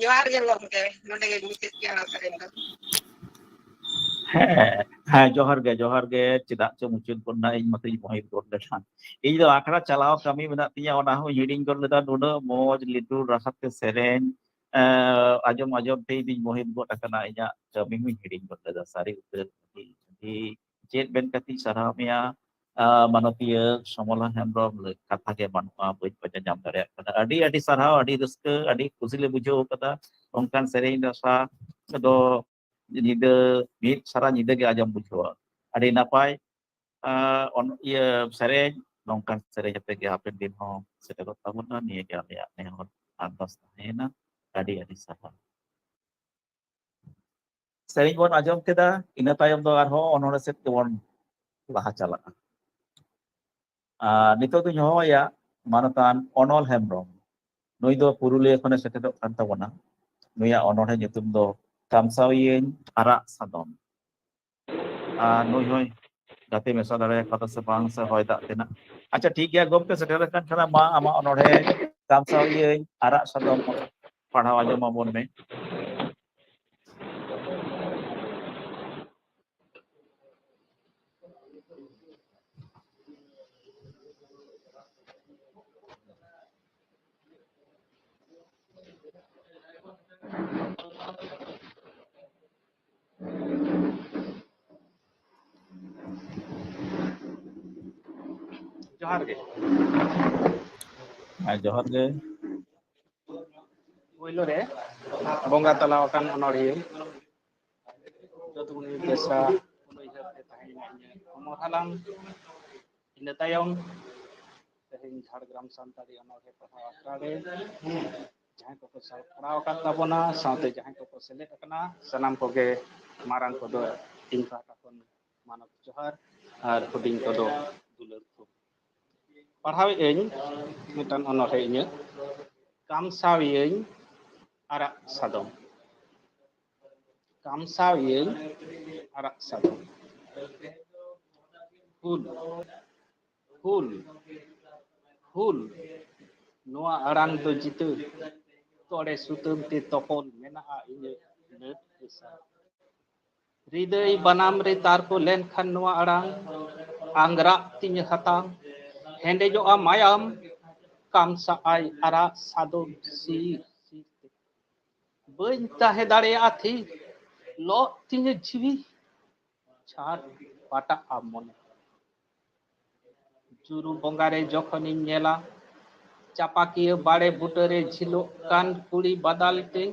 ᱡᱚᱦᱟᱨ ᱜᱮ ᱜᱚᱢᱠᱮ, ᱱᱚᱰᱮ ᱜᱮ ᱢᱩᱪᱟᱹᱫ ᱠᱮᱜᱼᱟ ᱚᱱᱟ ᱥᱮᱨᱮᱧ ᱫᱚ᱾ ᱦᱮᱸ, ᱦᱮᱸ, ᱡᱚᱦᱟᱨ ᱜᱮ, ᱡᱚᱦᱟᱨ ᱜᱮ᱾ ᱪᱮᱫᱟᱜ ᱪᱚ ᱢᱩᱪᱟᱹᱫ ᱜᱚᱫ ᱱᱟ, ᱤᱧ ᱢᱟᱛᱚᱧ ᱢᱚᱦᱤᱛ ᱜᱚᱫ ᱞᱮᱱᱟ᱾ ᱤᱧ ᱫᱚ ᱟᱠᱷᱲᱟ ᱪᱟᱞᱟᱣ ᱠᱟᱹᱢᱤ ᱢᱮᱱᱟᱜ ᱛᱤᱧᱟ, ᱚᱱᱟ ᱦᱚᱸᱧ ᱦᱤᱲᱤᱧ ᱜᱚᱫ ᱞᱮᱫᱟ᱾ ᱱᱩᱱᱟᱹᱜ ᱢᱚᱡᱽ ᱞᱤᱴᱩᱨ ᱨᱟᱦᱟ ᱛᱮ ᱥᱮᱨᱮᱧ, ᱮᱸ, ᱟᱸᱡᱚᱢ ᱟᱸᱡᱚᱢ ᱛᱮ ᱤᱧ ᱫᱩᱧ ᱢᱚᱦᱤᱛ ᱜᱚᱫ ᱟᱠᱟᱱᱟ, ᱤᱧᱟᱹᱜ ᱠᱟᱹᱢᱤ ᱦᱚᱸᱧ ᱦᱤᱲᱤᱧ ᱜᱚᱫ ᱞᱮᱫᱟ᱾ ᱥᱟᱹᱨᱤ ᱩᱛᱟᱹᱨ ᱟᱹᱰᱤ, ᱟᱹᱰᱤ ᱪᱮᱫ ᱢᱮᱱ ᱠᱟᱛᱮᱧ ᱥᱟᱨᱦᱟᱣ ᱢᱮᱭᱟ, ᱟᱸ, ᱢᱟᱱᱚᱛᱤᱭᱟᱹ ᱥᱚᱢᱚᱞᱟ ᱦᱮᱢᱵᱨᱚᱢ, ᱠᱟᱛᱷᱟ ᱜᱮ ᱵᱟᱹᱱᱩᱜᱼᱟ, ᱵᱟᱹᱧ ᱯᱟᱸᱡᱟ ᱧᱟᱢ ᱫᱟᱲᱮᱭᱟᱜ ᱠᱟᱱᱟ᱾ ᱟᱹᱰᱤ ᱟᱹᱰᱤ ᱥᱟᱨᱦᱟᱣ, ᱟᱹᱰᱤ ᱨᱟᱹᱥᱠᱟᱹ, ᱟᱹᱰᱤ ᱠᱩᱥᱤ ᱞᱮ ᱵᱩᱡᱷᱟᱹᱣ ᱠᱟᱫᱟ᱾ ᱚᱱᱠᱟᱱ ᱥᱮᱨᱮᱧ ᱨᱟᱥᱟ ᱫᱚ ᱧᱤᱫᱟᱹ, ᱢᱤᱫ ᱥᱟᱨᱟ ᱧᱤᱫᱟᱹ ᱜᱮ ᱟᱸᱡᱚᱢ ᱵᱩᱡᱷᱟᱹᱣᱟ᱾ ᱟᱹᱰᱤ ᱱᱟᱯᱟᱭ, ᱟᱸ, ᱚᱱ-, ᱤᱭᱟᱹ ᱥᱮᱨᱮᱧ, ᱱᱚᱝᱠᱟᱱ ᱥᱮᱨᱮᱧ ᱟᱛᱮ ᱜᱮ ᱦᱟᱯᱮᱱ ᱫᱤᱱ ᱦᱚᱸ ᱥᱮᱴᱮᱨᱚᱜ ᱛᱟᱵᱚᱱᱟ, ᱱᱤᱭᱟᱹ ᱜᱮ ᱟᱞᱮᱭᱟᱜ ᱱᱮᱦᱚᱨ ᱟᱨᱫᱟᱥ ᱛᱟᱦᱮᱸᱭᱮᱱᱟ᱾ ᱟᱹᱰᱤ ᱟᱹᱰᱤ ᱥᱟᱨᱦᱟᱣ᱾ ᱥᱮᱨᱮᱧ ᱵᱚᱱ ᱟᱸᱡᱚᱢ ᱠᱮᱫᱟ, ᱤᱱᱟᱹ ᱛᱟᱭᱚᱢ ᱫᱚ ᱟᱨᱦᱚᱸ ᱚᱱᱚᱬᱦᱮ ᱥᱮᱫ ᱜᱮᱵᱚᱱ ᱞᱟᱦᱟ ᱪᱟᱞᱟᱜᱼᱟ᱾ ᱟᱨ ᱱᱤᱛᱚᱜ ᱫᱚᱧ ᱦᱚᱦᱚᱣᱟᱭᱟ ᱢᱟᱱᱚᱛᱟᱱ ᱚᱱᱚᱞ ᱦᱮᱢᱵᱨᱚᱢ᱾ ᱱᱩᱭ ᱫᱚ ᱯᱩᱨᱩᱞᱤᱭᱟᱹ ᱠᱷᱚᱱᱮ ᱥᱮᱴᱮᱨᱚᱜ ᱠᱟᱱ ᱛᱟᱵᱚᱱᱟ᱾ ᱱᱩᱭᱟᱜ ᱚᱱᱚᱬᱦᱮ ᱧᱩᱛᱩᱢ ᱫᱚ ᱠᱟᱢᱥᱟᱣᱤᱭᱟᱹᱧ ᱟᱨᱟᱜ ᱥᱟᱫᱚᱢ᱾ ᱟᱨ ᱱᱩᱭ ᱦᱚᱸᱭ ᱜᱟᱛᱮ ᱢᱮᱥᱟ ᱫᱟᱲᱮᱭᱟᱠᱟᱫᱟ ᱥᱮ ᱵᱟᱝ, ᱥᱮ ᱦᱚᱭ ᱫᱟᱜ ᱛᱮᱱᱟᱜ᱾ ᱟᱪᱪᱷᱟ, ᱴᱷᱤᱠ ᱜᱮᱭᱟ ᱜᱚᱢᱠᱮ, ᱥᱮᱴᱮᱨ ᱟᱠᱟᱱ ᱠᱷᱟᱱ ᱢᱟ ᱟᱢᱟᱜ ᱚᱱᱚᱬᱦᱮ ᱠᱟᱢᱥᱟᱣᱤᱭᱟᱹᱧ ᱟᱨᱟᱜ ᱥᱟᱫᱚᱢ ᱯᱟᱲᱦᱟᱣ ᱟᱸᱡᱚᱢ ᱟᱵᱚᱱ ᱢᱮ᱾ ᱡᱚᱦᱟᱨ ᱜᱮ᱾ ᱦᱮᱸ, ᱡᱚᱦᱟᱨ ᱜᱮ᱾ ᱯᱳᱭᱞᱳ ᱨᱮ ᱵᱚᱸᱜᱟ ᱛᱟᱞᱟ ᱟᱠᱟᱱ ᱚᱱᱚᱬᱦᱤᱭᱟᱹ ᱡᱚᱫᱩᱢᱚᱱᱤ ᱵᱮᱥᱨᱟ ᱩᱱᱩᱭᱦᱟᱹᱨ ᱛᱮ ᱛᱟᱦᱮᱸᱭᱮᱱᱟ ᱤᱧᱟᱹᱜ ᱦᱚᱢᱚᱨ ᱦᱟᱞᱟᱝ᱾ ᱤᱱᱟᱹ ᱛᱟᱭᱚᱢ ᱛᱮᱦᱮᱧ ᱡᱷᱟᱲᱜᱨᱟᱢ ᱥᱟᱱᱛᱟᱲᱤ ᱚᱱᱚᱬᱦᱮ ᱯᱟᱲᱦᱟᱣ ᱟᱠᱷᱲᱟ ᱨᱮ ᱡᱟᱦᱟᱸᱭ ᱠᱚᱠᱚ ᱥᱟᱯᱲᱟᱣ ᱟᱠᱟᱫ ᱛᱟᱵᱚᱱᱟ, ᱥᱟᱶᱛᱮ ᱡᱟᱦᱟᱸᱭ ᱠᱚᱠᱚ ᱥᱮᱞᱮᱫ ᱟᱠᱟᱱᱟ, ᱥᱟᱱᱟᱢ ᱠᱚᱜᱮ ᱢᱟᱨᱟᱝ ᱠᱚᱫᱚ ᱤᱧ ᱯᱟᱦᱴᱟ ᱠᱷᱚᱱ ᱢᱟᱱᱚᱛ ᱡᱚᱦᱟᱨ ᱟᱨ ᱦᱩᱰᱤᱧ ᱠᱚᱫᱚ ᱫᱩᱞᱟᱹᱲ ᱛᱷᱩᱢ᱾ ᱯᱟᱲᱦᱟᱣᱮᱫ ᱟᱹᱧ ᱢᱤᱫᱴᱟᱝ ᱚᱱᱚᱬᱦᱮ ᱤᱧᱟᱹᱜ, ᱠᱟᱢᱥᱟᱣᱤᱭᱟᱹᱧ ᱟᱨᱟᱜ ᱥᱟᱫᱚᱢ᱾ ᱠᱟᱢᱥᱟᱣᱤᱭᱟᱹᱧ ᱟᱨᱟᱜ ᱥᱟᱫᱚᱢ᱾ ᱦᱩᱞ, ᱦᱩᱞ, ᱦᱩᱞ, ᱱᱚᱣᱟ ᱟᱲᱟᱝ ᱫᱚ ᱡᱤᱛᱟᱹ᱾ ᱛᱚᱲᱮ ᱥᱩᱛᱟᱹᱢ ᱛᱮ ᱛᱚᱯᱚᱞ ᱢᱮᱱᱟᱜᱼᱟ ᱤᱧᱟᱹᱜ ᱱᱟᱹᱴ ᱦᱮᱥᱟ᱾ ᱦᱨᱤᱫᱟᱹᱭ ᱵᱟᱱᱟᱢ ᱨᱮ ᱛᱟᱨᱠᱚ ᱞᱮᱱᱠᱷᱟᱱ ᱱᱚᱣᱟ ᱟᱲᱟᱝ, ᱟᱝᱜᱽᱨᱟᱜ ᱛᱤᱧ ᱦᱟᱛᱟᱝ, ᱦᱮᱸᱰᱮᱡᱚᱜᱼᱟ ᱢᱟᱭᱟᱢ, ᱠᱟᱢᱥᱟᱜᱼᱟᱭ ᱟᱨᱟᱜ ᱥᱟᱫᱚᱢ ᱥᱤᱨ ᱥᱤᱨ ᱛᱮ᱾ ᱵᱟᱹᱧ ᱛᱟᱦᱮᱸ ᱫᱟᱲᱮᱭᱟᱜᱼᱟ ᱛᱷᱤᱨ, ᱞᱚᱜ ᱛᱤᱧᱟᱹ ᱡᱤᱣᱤ, ᱪᱷᱟᱴ ᱯᱟᱴᱟᱜᱼᱟ ᱢᱚᱱᱮ᱾ ᱡᱩᱨᱩ ᱵᱚᱸᱜᱟ ᱨᱮ ᱡᱚᱠᱷᱚᱱᱤᱧ ᱧᱮᱞᱟ, ᱪᱟᱯᱟᱠᱤᱭᱟᱹ ᱵᱟᱲᱮ ᱵᱩᱴᱟᱹᱨᱮ ᱡᱷᱤᱞᱚᱜ ᱠᱟᱱ ᱠᱩᱲᱤ ᱵᱟᱫᱟᱞ ᱛᱮ,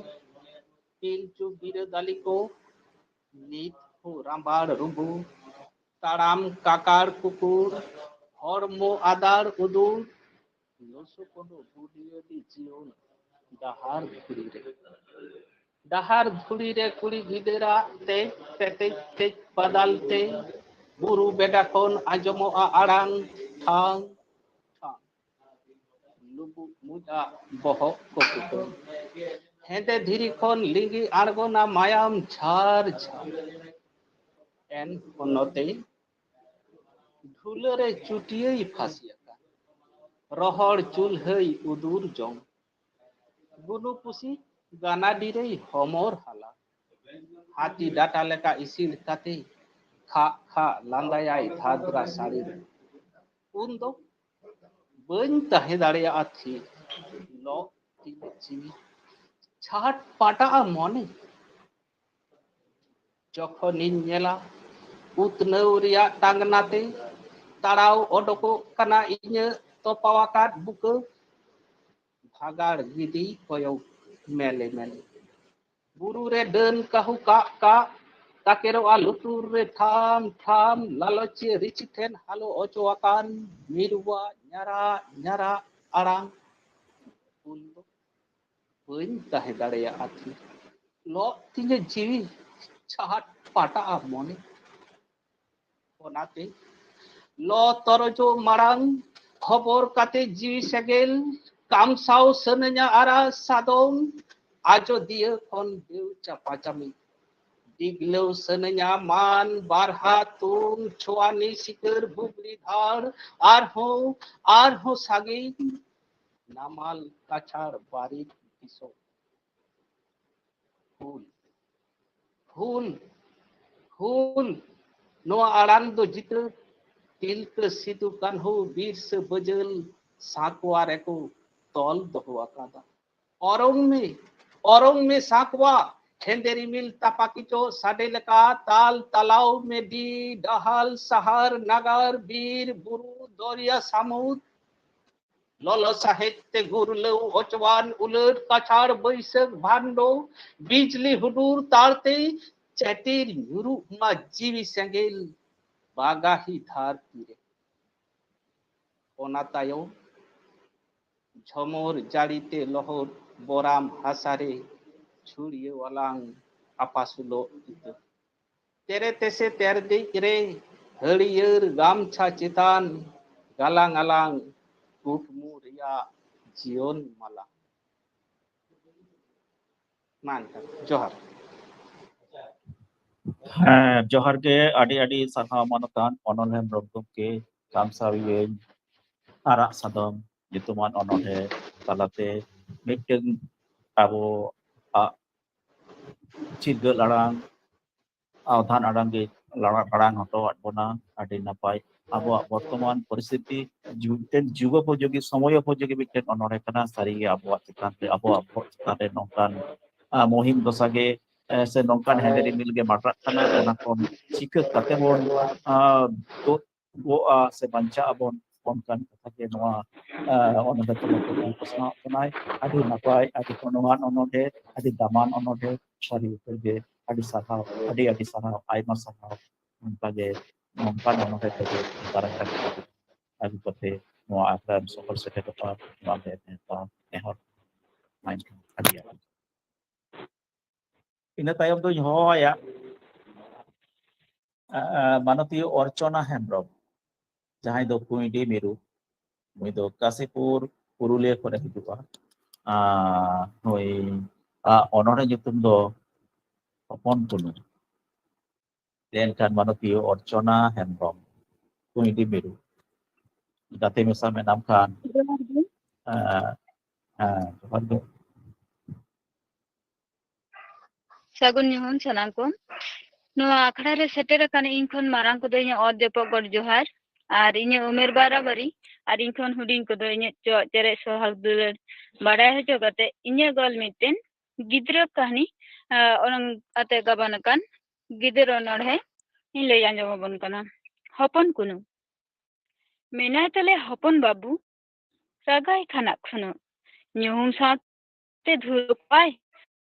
ᱯᱤᱞᱪᱩ ᱵᱤᱨᱟᱹᱫᱟᱞᱤ ᱠᱚ ᱱᱤᱛ ᱦᱚᱸ ᱨᱟᱢᱵᱟᱲ ᱨᱩᱵᱩ, ᱛᱟᱲᱟᱢ ᱠᱟᱠᱟᱲ ᱠᱩᱠᱩᱲ, ᱦᱚᱲᱢᱚ ᱟᱫᱟᱲ ᱩᱫᱩᱲ, ᱞᱚᱥᱚ ᱠᱚᱫᱚ ᱵᱩᱰᱤᱭᱟᱹ ᱫᱤ ᱡᱤᱭᱚᱱ ᱰᱟᱦᱟᱨ ᱫᱷᱩᱲᱤ ᱨᱮ᱾ ᱰᱟᱦᱟᱨ ᱫᱷᱩᱲᱤ ᱨᱮ ᱠᱩᱲᱤ ᱜᱤᱫᱽᱨᱟᱹ ᱛᱮᱡ ᱛᱮᱛᱮᱡ ᱛᱮᱡ ᱵᱟᱫᱟᱞ ᱛᱮ, ᱵᱩᱨᱩ ᱵᱮᱰᱟ ᱠᱷᱚᱱ ᱟᱸᱡᱚᱢᱚᱜᱼᱟ ᱟᱲᱟᱝ ᱴᱷᱟᱝ ᱴᱷᱟᱝ᱾ ᱞᱩᱵᱩᱜ ᱢᱩᱡ ᱟᱜ ᱵᱚᱦᱚᱜ ᱠᱚ ᱠᱩᱴᱟᱹᱢ᱾ ᱦᱮᱸᱫᱮ ᱫᱷᱤᱨᱤ ᱠᱷᱚᱱ ᱞᱤᱸᱜᱤ ᱟᱬᱜᱚᱱᱟ ᱢᱟᱭᱟᱢ ᱡᱷᱟᱨ ᱡᱷᱟᱨ᱾ ᱮᱱ ᱦᱚᱸ ᱱᱚᱛᱮ ᱰᱷᱩᱞᱟᱹ ᱨᱮ ᱪᱩᱴᱭᱟᱹᱭ ᱯᱷᱟᱹᱥᱤ ᱟᱠᱟᱱ᱾ ᱨᱚᱦᱚᱲ ᱪᱩᱞᱦᱟᱹᱭ ᱩᱫᱩᱨ ᱡᱚᱝ᱾ ᱜᱩᱱᱩ ᱯᱩᱥᱤ ᱜᱟᱱᱟᱰᱤ ᱨᱮᱭ ᱦᱚᱢᱚᱨ ᱦᱟᱞᱟ᱾ ᱦᱟᱹᱛᱤ ᱰᱟᱴᱟ ᱞᱮᱠᱟ ᱤᱥᱤᱲ ᱠᱟᱛᱮ ᱠᱷᱟᱜ ᱠᱷᱟᱜ ᱞᱟᱸᱫᱟᱭᱟᱭ ᱫᱷᱟᱫᱽᱨᱟ ᱥᱟᱹᱲᱤ ᱨᱮ᱾ ᱩᱱ ᱫᱚ ᱵᱟᱹᱧ ᱛᱟᱦᱮᱸ ᱫᱟᱲᱮᱭᱟᱜᱼᱟ ᱛᱷᱤᱨ᱾ ᱞᱚᱜ ᱛᱤᱧᱟᱹ ᱡᱤᱣᱤ, ᱪᱷᱟᱴ ᱯᱟᱴᱟᱜᱼᱟ ᱢᱚᱱᱮ᱾ ᱡᱚᱠᱷᱚᱱᱤᱧ ᱧᱮᱞᱟ ᱩᱛᱱᱟᱹᱣ ᱨᱮᱭᱟᱜ ᱴᱟᱝᱱᱟ ᱛᱮ ᱛᱟᱲᱟᱣ ᱚᱰᱚᱠᱚᱜ ᱠᱟᱱᱟ ᱤᱧᱟᱹᱜ ᱛᱚᱯᱟᱣᱟᱠᱟᱫ ᱵᱩᱠᱟᱹ, ᱵᱷᱟᱜᱟᱲ ᱜᱤᱫᱤ ᱠᱚᱭᱚᱜ ᱢᱮᱞᱮ ᱢᱮᱞᱮ᱾ ᱵᱩᱨᱩ ᱨᱮ ᱰᱟᱹᱱ ᱠᱟᱹᱦᱩ ᱠᱟᱜ ᱠᱟᱜ ᱛᱟᱠᱮᱨᱚᱜᱼᱟ ᱞᱩᱛᱩᱨ ᱨᱮ ᱴᱷᱟᱢ ᱴᱷᱟᱢ, ᱞᱟᱞᱚᱪᱤᱭᱟᱹ ᱨᱤᱪᱤ ᱴᱷᱮᱱ ᱦᱟᱞᱚ ᱚᱪᱚ ᱟᱠᱟᱱ ᱢᱤᱨᱩᱣᱟᱜ ᱧᱟᱨᱟᱜ ᱧᱟᱨᱟᱜ ᱟᱲᱟᱝ᱾ ᱩᱱ ᱫᱚ ᱵᱟᱹᱧ ᱛᱟᱦᱮᱸ ᱫᱟᱲᱮᱭᱟᱜᱼᱟ ᱛᱷᱤᱨ᱾ ᱞᱚᱜ ᱛᱤᱧᱟᱹ ᱡᱤᱣᱤ, ᱪᱷᱟᱴ ᱯᱟᱴᱟᱜᱼᱟ ᱢᱚᱱᱮ᱾ ᱚᱱᱟᱛᱮ ᱞᱚ ᱛᱚᱨᱚᱡᱚᱜ ᱢᱟᱲᱟᱝ ᱦᱚᱵᱚᱨ ᱠᱟᱛᱮ ᱡᱤᱣᱤ ᱥᱮᱸᱜᱮᱞ ᱠᱟᱢᱥᱟᱣ ᱥᱟᱹᱱᱟᱹᱧᱟ ᱟᱨᱟ ᱥᱟᱫᱚᱢ ᱟᱡᱚᱫᱤᱭᱟᱹ ᱠᱷᱚᱱ ᱰᱮᱣ ᱪᱟᱯᱟ ᱪᱟᱢᱤ᱾ ᱰᱤᱜᱞᱟᱹᱣ ᱥᱟᱹᱱᱟᱹᱧᱟ ᱢᱟᱱ ᱵᱟᱨᱦᱟ ᱛᱩᱢ ᱪᱷᱳᱣᱟᱱᱤ ᱥᱤᱠᱟᱹᱨ ᱵᱷᱩᱜᱽᱞᱤ ᱫᱷᱟᱲ ᱟᱨᱦᱚᱸ ᱟᱨᱦᱚᱸ ᱥᱟᱺᱜᱤᱧ ᱱᱟᱢᱟᱞ ᱠᱟᱪᱷᱟᱲ ᱵᱟᱨᱤᱠ ᱫᱤᱥᱚᱢ᱾ ᱦᱩᱞ, ᱦᱩᱞ, ᱦᱩᱞ, ᱱᱚᱣᱟ ᱟᱲᱟᱝ ᱫᱚ ᱡᱤᱛᱟᱹ ᱛᱤᱞᱠᱟᱹ ᱥᱤᱫᱩ ᱠᱟᱹᱱᱦᱩ ᱵᱤᱨᱥᱟᱹ ᱵᱟᱹᱡᱟᱹᱞ ᱥᱟᱸᱠᱣᱟ ᱨᱮᱠᱚ ᱛᱚᱞ ᱫᱚᱦᱚ ᱟᱠᱟᱫᱟ᱾ ᱚᱨᱚᱝ ᱢᱮ, ᱚᱨᱚᱝ ᱢᱮ ᱥᱟᱸᱠᱣᱟ, ᱦᱮᱸᱫᱮ ᱨᱤᱢᱤᱞ ᱛᱟᱯᱟᱠᱤᱪᱚ ᱥᱟᱰᱮ ᱞᱮᱠᱟ, ᱛᱟᱞ ᱛᱟᱞᱟᱣ ᱢᱮ ᱰᱤ ᱰᱟᱦᱟᱞ ᱥᱟᱦᱟᱨ ᱱᱟᱜᱟᱨ ᱵᱤᱨ ᱵᱩᱨᱩ ᱫᱚᱨᱭᱟ ᱥᱟᱹᱢᱩᱫ, ᱞᱚᱞᱚ ᱥᱟᱦᱮᱫ ᱛᱮ ᱜᱩᱨᱞᱟᱹᱣ ᱚᱪᱚᱣᱟᱱ ᱩᱞᱟᱹᱴ ᱠᱟᱪᱷᱟᱲ ᱵᱟᱹᱭᱥᱟᱹᱠᱷ ᱵᱷᱟᱱᱰᱚ, ᱵᱤᱡᱽᱞᱤ ᱦᱩᱰᱩᱨ ᱛᱟᱲᱛᱮ ᱪᱟᱹᱴᱤᱨ ᱧᱩᱨᱩᱜ ᱢᱟ ᱡᱤᱣᱤ ᱥᱮᱸᱜᱮᱞ ᱵᱟᱜᱟᱦᱤ ᱫᱷᱟᱹᱨᱛᱤ ᱨᱮ᱾ ᱚᱱᱟ ᱛᱟᱭᱚᱢ ᱡᱷᱚᱢᱚᱨ ᱡᱟᱹᱲᱤ ᱛᱮ ᱞᱚᱦᱚᱫ ᱵᱚᱨᱟᱢ ᱦᱟᱥᱟ ᱨᱮ ᱪᱷᱩᱲᱭᱟᱹᱣ ᱟᱞᱟᱝ ᱟᱯᱟᱥᱩᱞᱚᱜ ᱤᱛᱟᱹ᱾ ᱛᱮᱨᱮ ᱛᱮᱥᱮ ᱛᱮᱨᱫᱮᱡ ᱨᱮ ᱦᱟᱹᱨᱭᱟᱹᱲ ᱜᱟᱢᱪᱷᱟ ᱪᱮᱛᱟᱱ ᱜᱟᱞᱟᱝ ᱟᱞᱟᱝ ᱠᱩᱠᱢᱩ ᱨᱮᱭᱟᱜ ᱡᱤᱭᱚᱱ ᱢᱟᱞᱟ᱾ ᱢᱟ ᱮᱱᱠᱷᱟᱱ ᱡᱚᱦᱟᱨ᱾ ᱦᱮᱸ, ᱡᱚᱦᱟᱨ ᱜᱮ, ᱟᱹᱰᱤ ᱟᱹᱰᱤ ᱥᱟᱨᱦᱟᱣ ᱢᱟᱱᱚᱛᱟᱱ ᱚᱱᱚᱞ ᱦᱮᱢᱵᱨᱚᱢ ᱜᱚᱢᱠᱮ, ᱠᱟᱢᱥᱟᱣᱤᱭᱟᱹᱧ ᱟᱨᱟᱜ ᱥᱟᱫᱚᱢ ᱧᱩᱛᱩᱢᱟᱱ ᱚᱱᱚᱬᱦᱮ ᱛᱟᱞᱟᱛᱮ ᱢᱤᱫᱴᱟᱝ ᱟᱵᱚᱣᱟᱜ ᱪᱤᱨᱜᱟᱹᱞ ᱟᱲᱟᱝ, ᱟᱣᱫᱷᱟᱱ ᱟᱲᱟᱝ ᱜᱮ ᱞᱟᱲᱟ-, ᱟᱲᱟᱝ ᱦᱚᱴᱚᱣᱟᱫ ᱵᱚᱱᱟ᱾ ᱟᱹᱰᱤ ᱱᱟᱯᱟᱭ᱾ ᱟᱵᱚᱣᱟᱜ ᱵᱚᱨᱛᱚᱢᱟᱱ ᱯᱚᱨᱤᱥᱛᱷᱤᱛᱤ ᱡᱩ-, ᱢᱤᱫᱴᱮᱱ ᱡᱩᱜᱚᱯᱚᱡᱳᱜᱤ, ᱥᱚᱢᱚᱭᱳᱯᱚᱡᱳᱜᱤ ᱢᱤᱫᱴᱮᱱ ᱚᱱᱚᱬᱦᱮ ᱠᱟᱱᱟ᱾ ᱥᱟᱹᱨᱤᱜᱮ ᱟᱵᱚᱣᱟᱜ ᱪᱮᱛᱟᱱ ᱨᱮ, ᱟᱵᱚᱣᱟᱜ ᱵᱚᱦᱚᱜ ᱪᱮᱛᱟᱱ ᱨᱮ ᱱᱚᱝᱠᱟᱱ, ᱟ, ᱢᱩᱦᱤᱢ ᱫᱚᱥᱟ ᱜᱮ, ᱮ, ᱥᱮ ᱱᱚᱝᱠᱟᱱ ᱦᱮᱸᱫᱮ ᱨᱤᱢᱤᱞ ᱜᱮ ᱢᱟᱰᱨᱟᱜ ᱠᱟᱱᱟ᱾ ᱚᱱᱟ ᱠᱷᱚᱱ ᱪᱤᱠᱟᱹ ᱠᱟᱛᱮ ᱵᱚᱱ, ᱟ, ᱛᱩᱫ ᱜᱚᱜᱼᱟ ᱥᱮ ᱵᱟᱧᱪᱟᱜ ᱟᱵᱚᱱ, ᱚᱱᱠᱟᱱ ᱠᱟᱛᱷᱟ ᱜᱮ ᱱᱚᱣᱟ, ᱟ, ᱚᱱᱚᱬᱦᱮ ᱛᱟᱞᱟ ᱛᱮ ᱩᱭ ᱯᱟᱥᱱᱟᱣ ᱠᱟᱱᱟᱭ᱾ ᱟᱹᱰᱤ ᱱᱟᱯᱟᱭ, ᱟᱹᱰᱤ ᱜᱩᱱᱚᱣᱟᱱ ᱚᱱᱚᱬᱦᱮ, ᱟᱹᱰᱤ ᱫᱟᱢᱟᱱ ᱚᱱᱚᱬᱦᱮ᱾ ᱥᱟᱹᱨᱤ ᱩᱛᱟᱹᱨ ᱜᱮ ᱟᱹᱰᱤ ᱥᱟᱨᱦᱟᱣ, ᱟᱹᱰᱤ ᱟᱹᱰᱤ ᱥᱟᱨᱦᱟᱣ, ᱟᱭᱢᱟ ᱥᱟᱨᱦᱟᱣ᱾ ᱚᱱᱠᱟᱜᱮ ᱱᱚᱝᱠᱟᱱ ᱚᱱᱚᱬᱦᱮ ᱛᱮᱜᱮ ᱵᱟᱨᱟᱠᱟᱛ ᱟᱹᱜᱩ ᱠᱟᱛᱮ ᱱᱚᱣᱟ ᱟᱠᱷᱲᱟ ᱨᱮᱢ ᱥᱚᱦᱚᱨ ᱥᱮᱴᱮᱨ ᱠᱟᱛᱮ ᱱᱚᱣᱟ ᱞᱮ ᱱᱮᱦᱚᱨ᱾ ᱢᱟ ᱮᱱᱠᱷᱟᱱ ᱟᱹᱰᱤ ᱟᱹᱰᱤ᱾ ᱤᱱᱟᱹ ᱛᱟᱭᱚᱢ ᱫᱚᱧ ᱦᱚᱦᱚᱣᱟᱭᱟ, ᱟ, ᱟ, ᱢᱟᱱᱚᱛᱤᱭᱟᱹ ᱚᱨᱪᱚᱱᱟ ᱦᱮᱢᱵᱨᱚᱢ, ᱡᱟᱦᱟᱸᱭ ᱫᱚ ᱠᱩᱸᱭᱰᱤ ᱢᱤᱨᱩ, ᱱᱩᱭ ᱫᱚ ᱠᱟᱥᱤᱯᱩᱨ ᱯᱩᱨᱩᱞᱤᱭᱟᱹ ᱠᱷᱚᱱᱮ ᱦᱤᱡᱩᱜᱼᱟ᱾ ᱟ, ᱱᱩᱭ, ᱟ, ᱚᱱᱚᱬᱦᱮ ᱧᱩᱛᱩᱢ ᱫᱚ ᱦᱚᱯᱚᱱ ᱠᱩᱱᱩ᱾ ᱮᱱᱠᱷᱟᱱ ᱢᱟᱱᱚᱛᱤᱭᱟᱹ ᱚᱨᱪᱚᱱᱟ ᱦᱮᱢᱵᱨᱚᱢ, ᱠᱩᱸᱭᱰᱤ ᱢᱤᱨᱩ, ᱜᱟᱛᱮ ᱢᱮᱥᱟ ᱢᱮᱱᱟᱢ ᱠᱷᱟᱱ, ᱟ, ᱦᱮᱸ, ᱡᱚᱦᱟᱨ ᱜᱮ᱾ ᱥᱟᱹᱜᱩᱱ ᱧᱩᱦᱩᱢ ᱥᱟᱱᱟᱢ ᱠᱚ᱾ ᱱᱚᱣᱟ ᱟᱠᱷᱲᱟ ᱨᱮ ᱥᱮᱴᱮᱨ ᱟᱠᱟᱱ ᱤᱧ ᱠᱷᱚᱱ ᱢᱟᱨᱟᱝ ᱠᱚᱫᱚ ᱤᱧᱟᱹᱜ ᱚᱛ ᱡᱚᱯᱚᱜ ᱜᱚᱰ ᱡᱚᱦᱟᱨ, ᱟᱨ ᱤᱧᱟᱹᱜ ᱩᱢᱮᱨ ᱵᱟᱨᱟᱵᱟᱨᱤ, ᱟᱨ ᱤᱧ ᱠᱷᱚᱱ ᱦᱩᱰᱤᱧ ᱠᱚᱫᱚ ᱤᱧᱟᱹᱜ ᱪᱚᱜ ᱪᱮᱨᱮᱡ ᱥᱚᱦᱟᱜ ᱫᱩᱞᱟᱹᱲ ᱵᱟᱰᱟᱭ ᱦᱚᱪᱚ ᱠᱟᱛᱮ, ᱤᱧᱟᱹᱜ ᱜᱚᱞ ᱢᱤᱫᱴᱮᱱ ᱜᱤᱫᱽᱨᱟᱹ ᱠᱟᱹᱦᱱᱤ, ᱟᱸ, ᱚᱱᱚᱝ ᱟᱛᱮ ᱜᱟᱵᱟᱱ ᱟᱠᱟᱱ ᱜᱤᱫᱟᱹᱨ ᱚᱱᱚᱬᱦᱮ ᱤᱧ ᱞᱟᱹᱭ ᱟᱸᱡᱚᱢ ᱟᱵᱚᱱ ᱠᱟᱱᱟ᱾ ᱦᱚᱯᱚᱱ ᱠᱩᱱᱩ᱾ ᱢᱮᱱᱟᱭ ᱛᱟᱞᱮ ᱦᱚᱯᱚᱱ ᱵᱟᱹᱵᱩ, ᱥᱟᱜᱟᱭ ᱠᱷᱟᱱᱟᱜ ᱠᱷᱩᱱᱩ, ᱧᱩᱦᱩᱢ ᱥᱟᱶᱛᱮ ᱫᱷᱩᱨᱟᱹᱣ ᱠᱚᱜᱼᱟᱭ,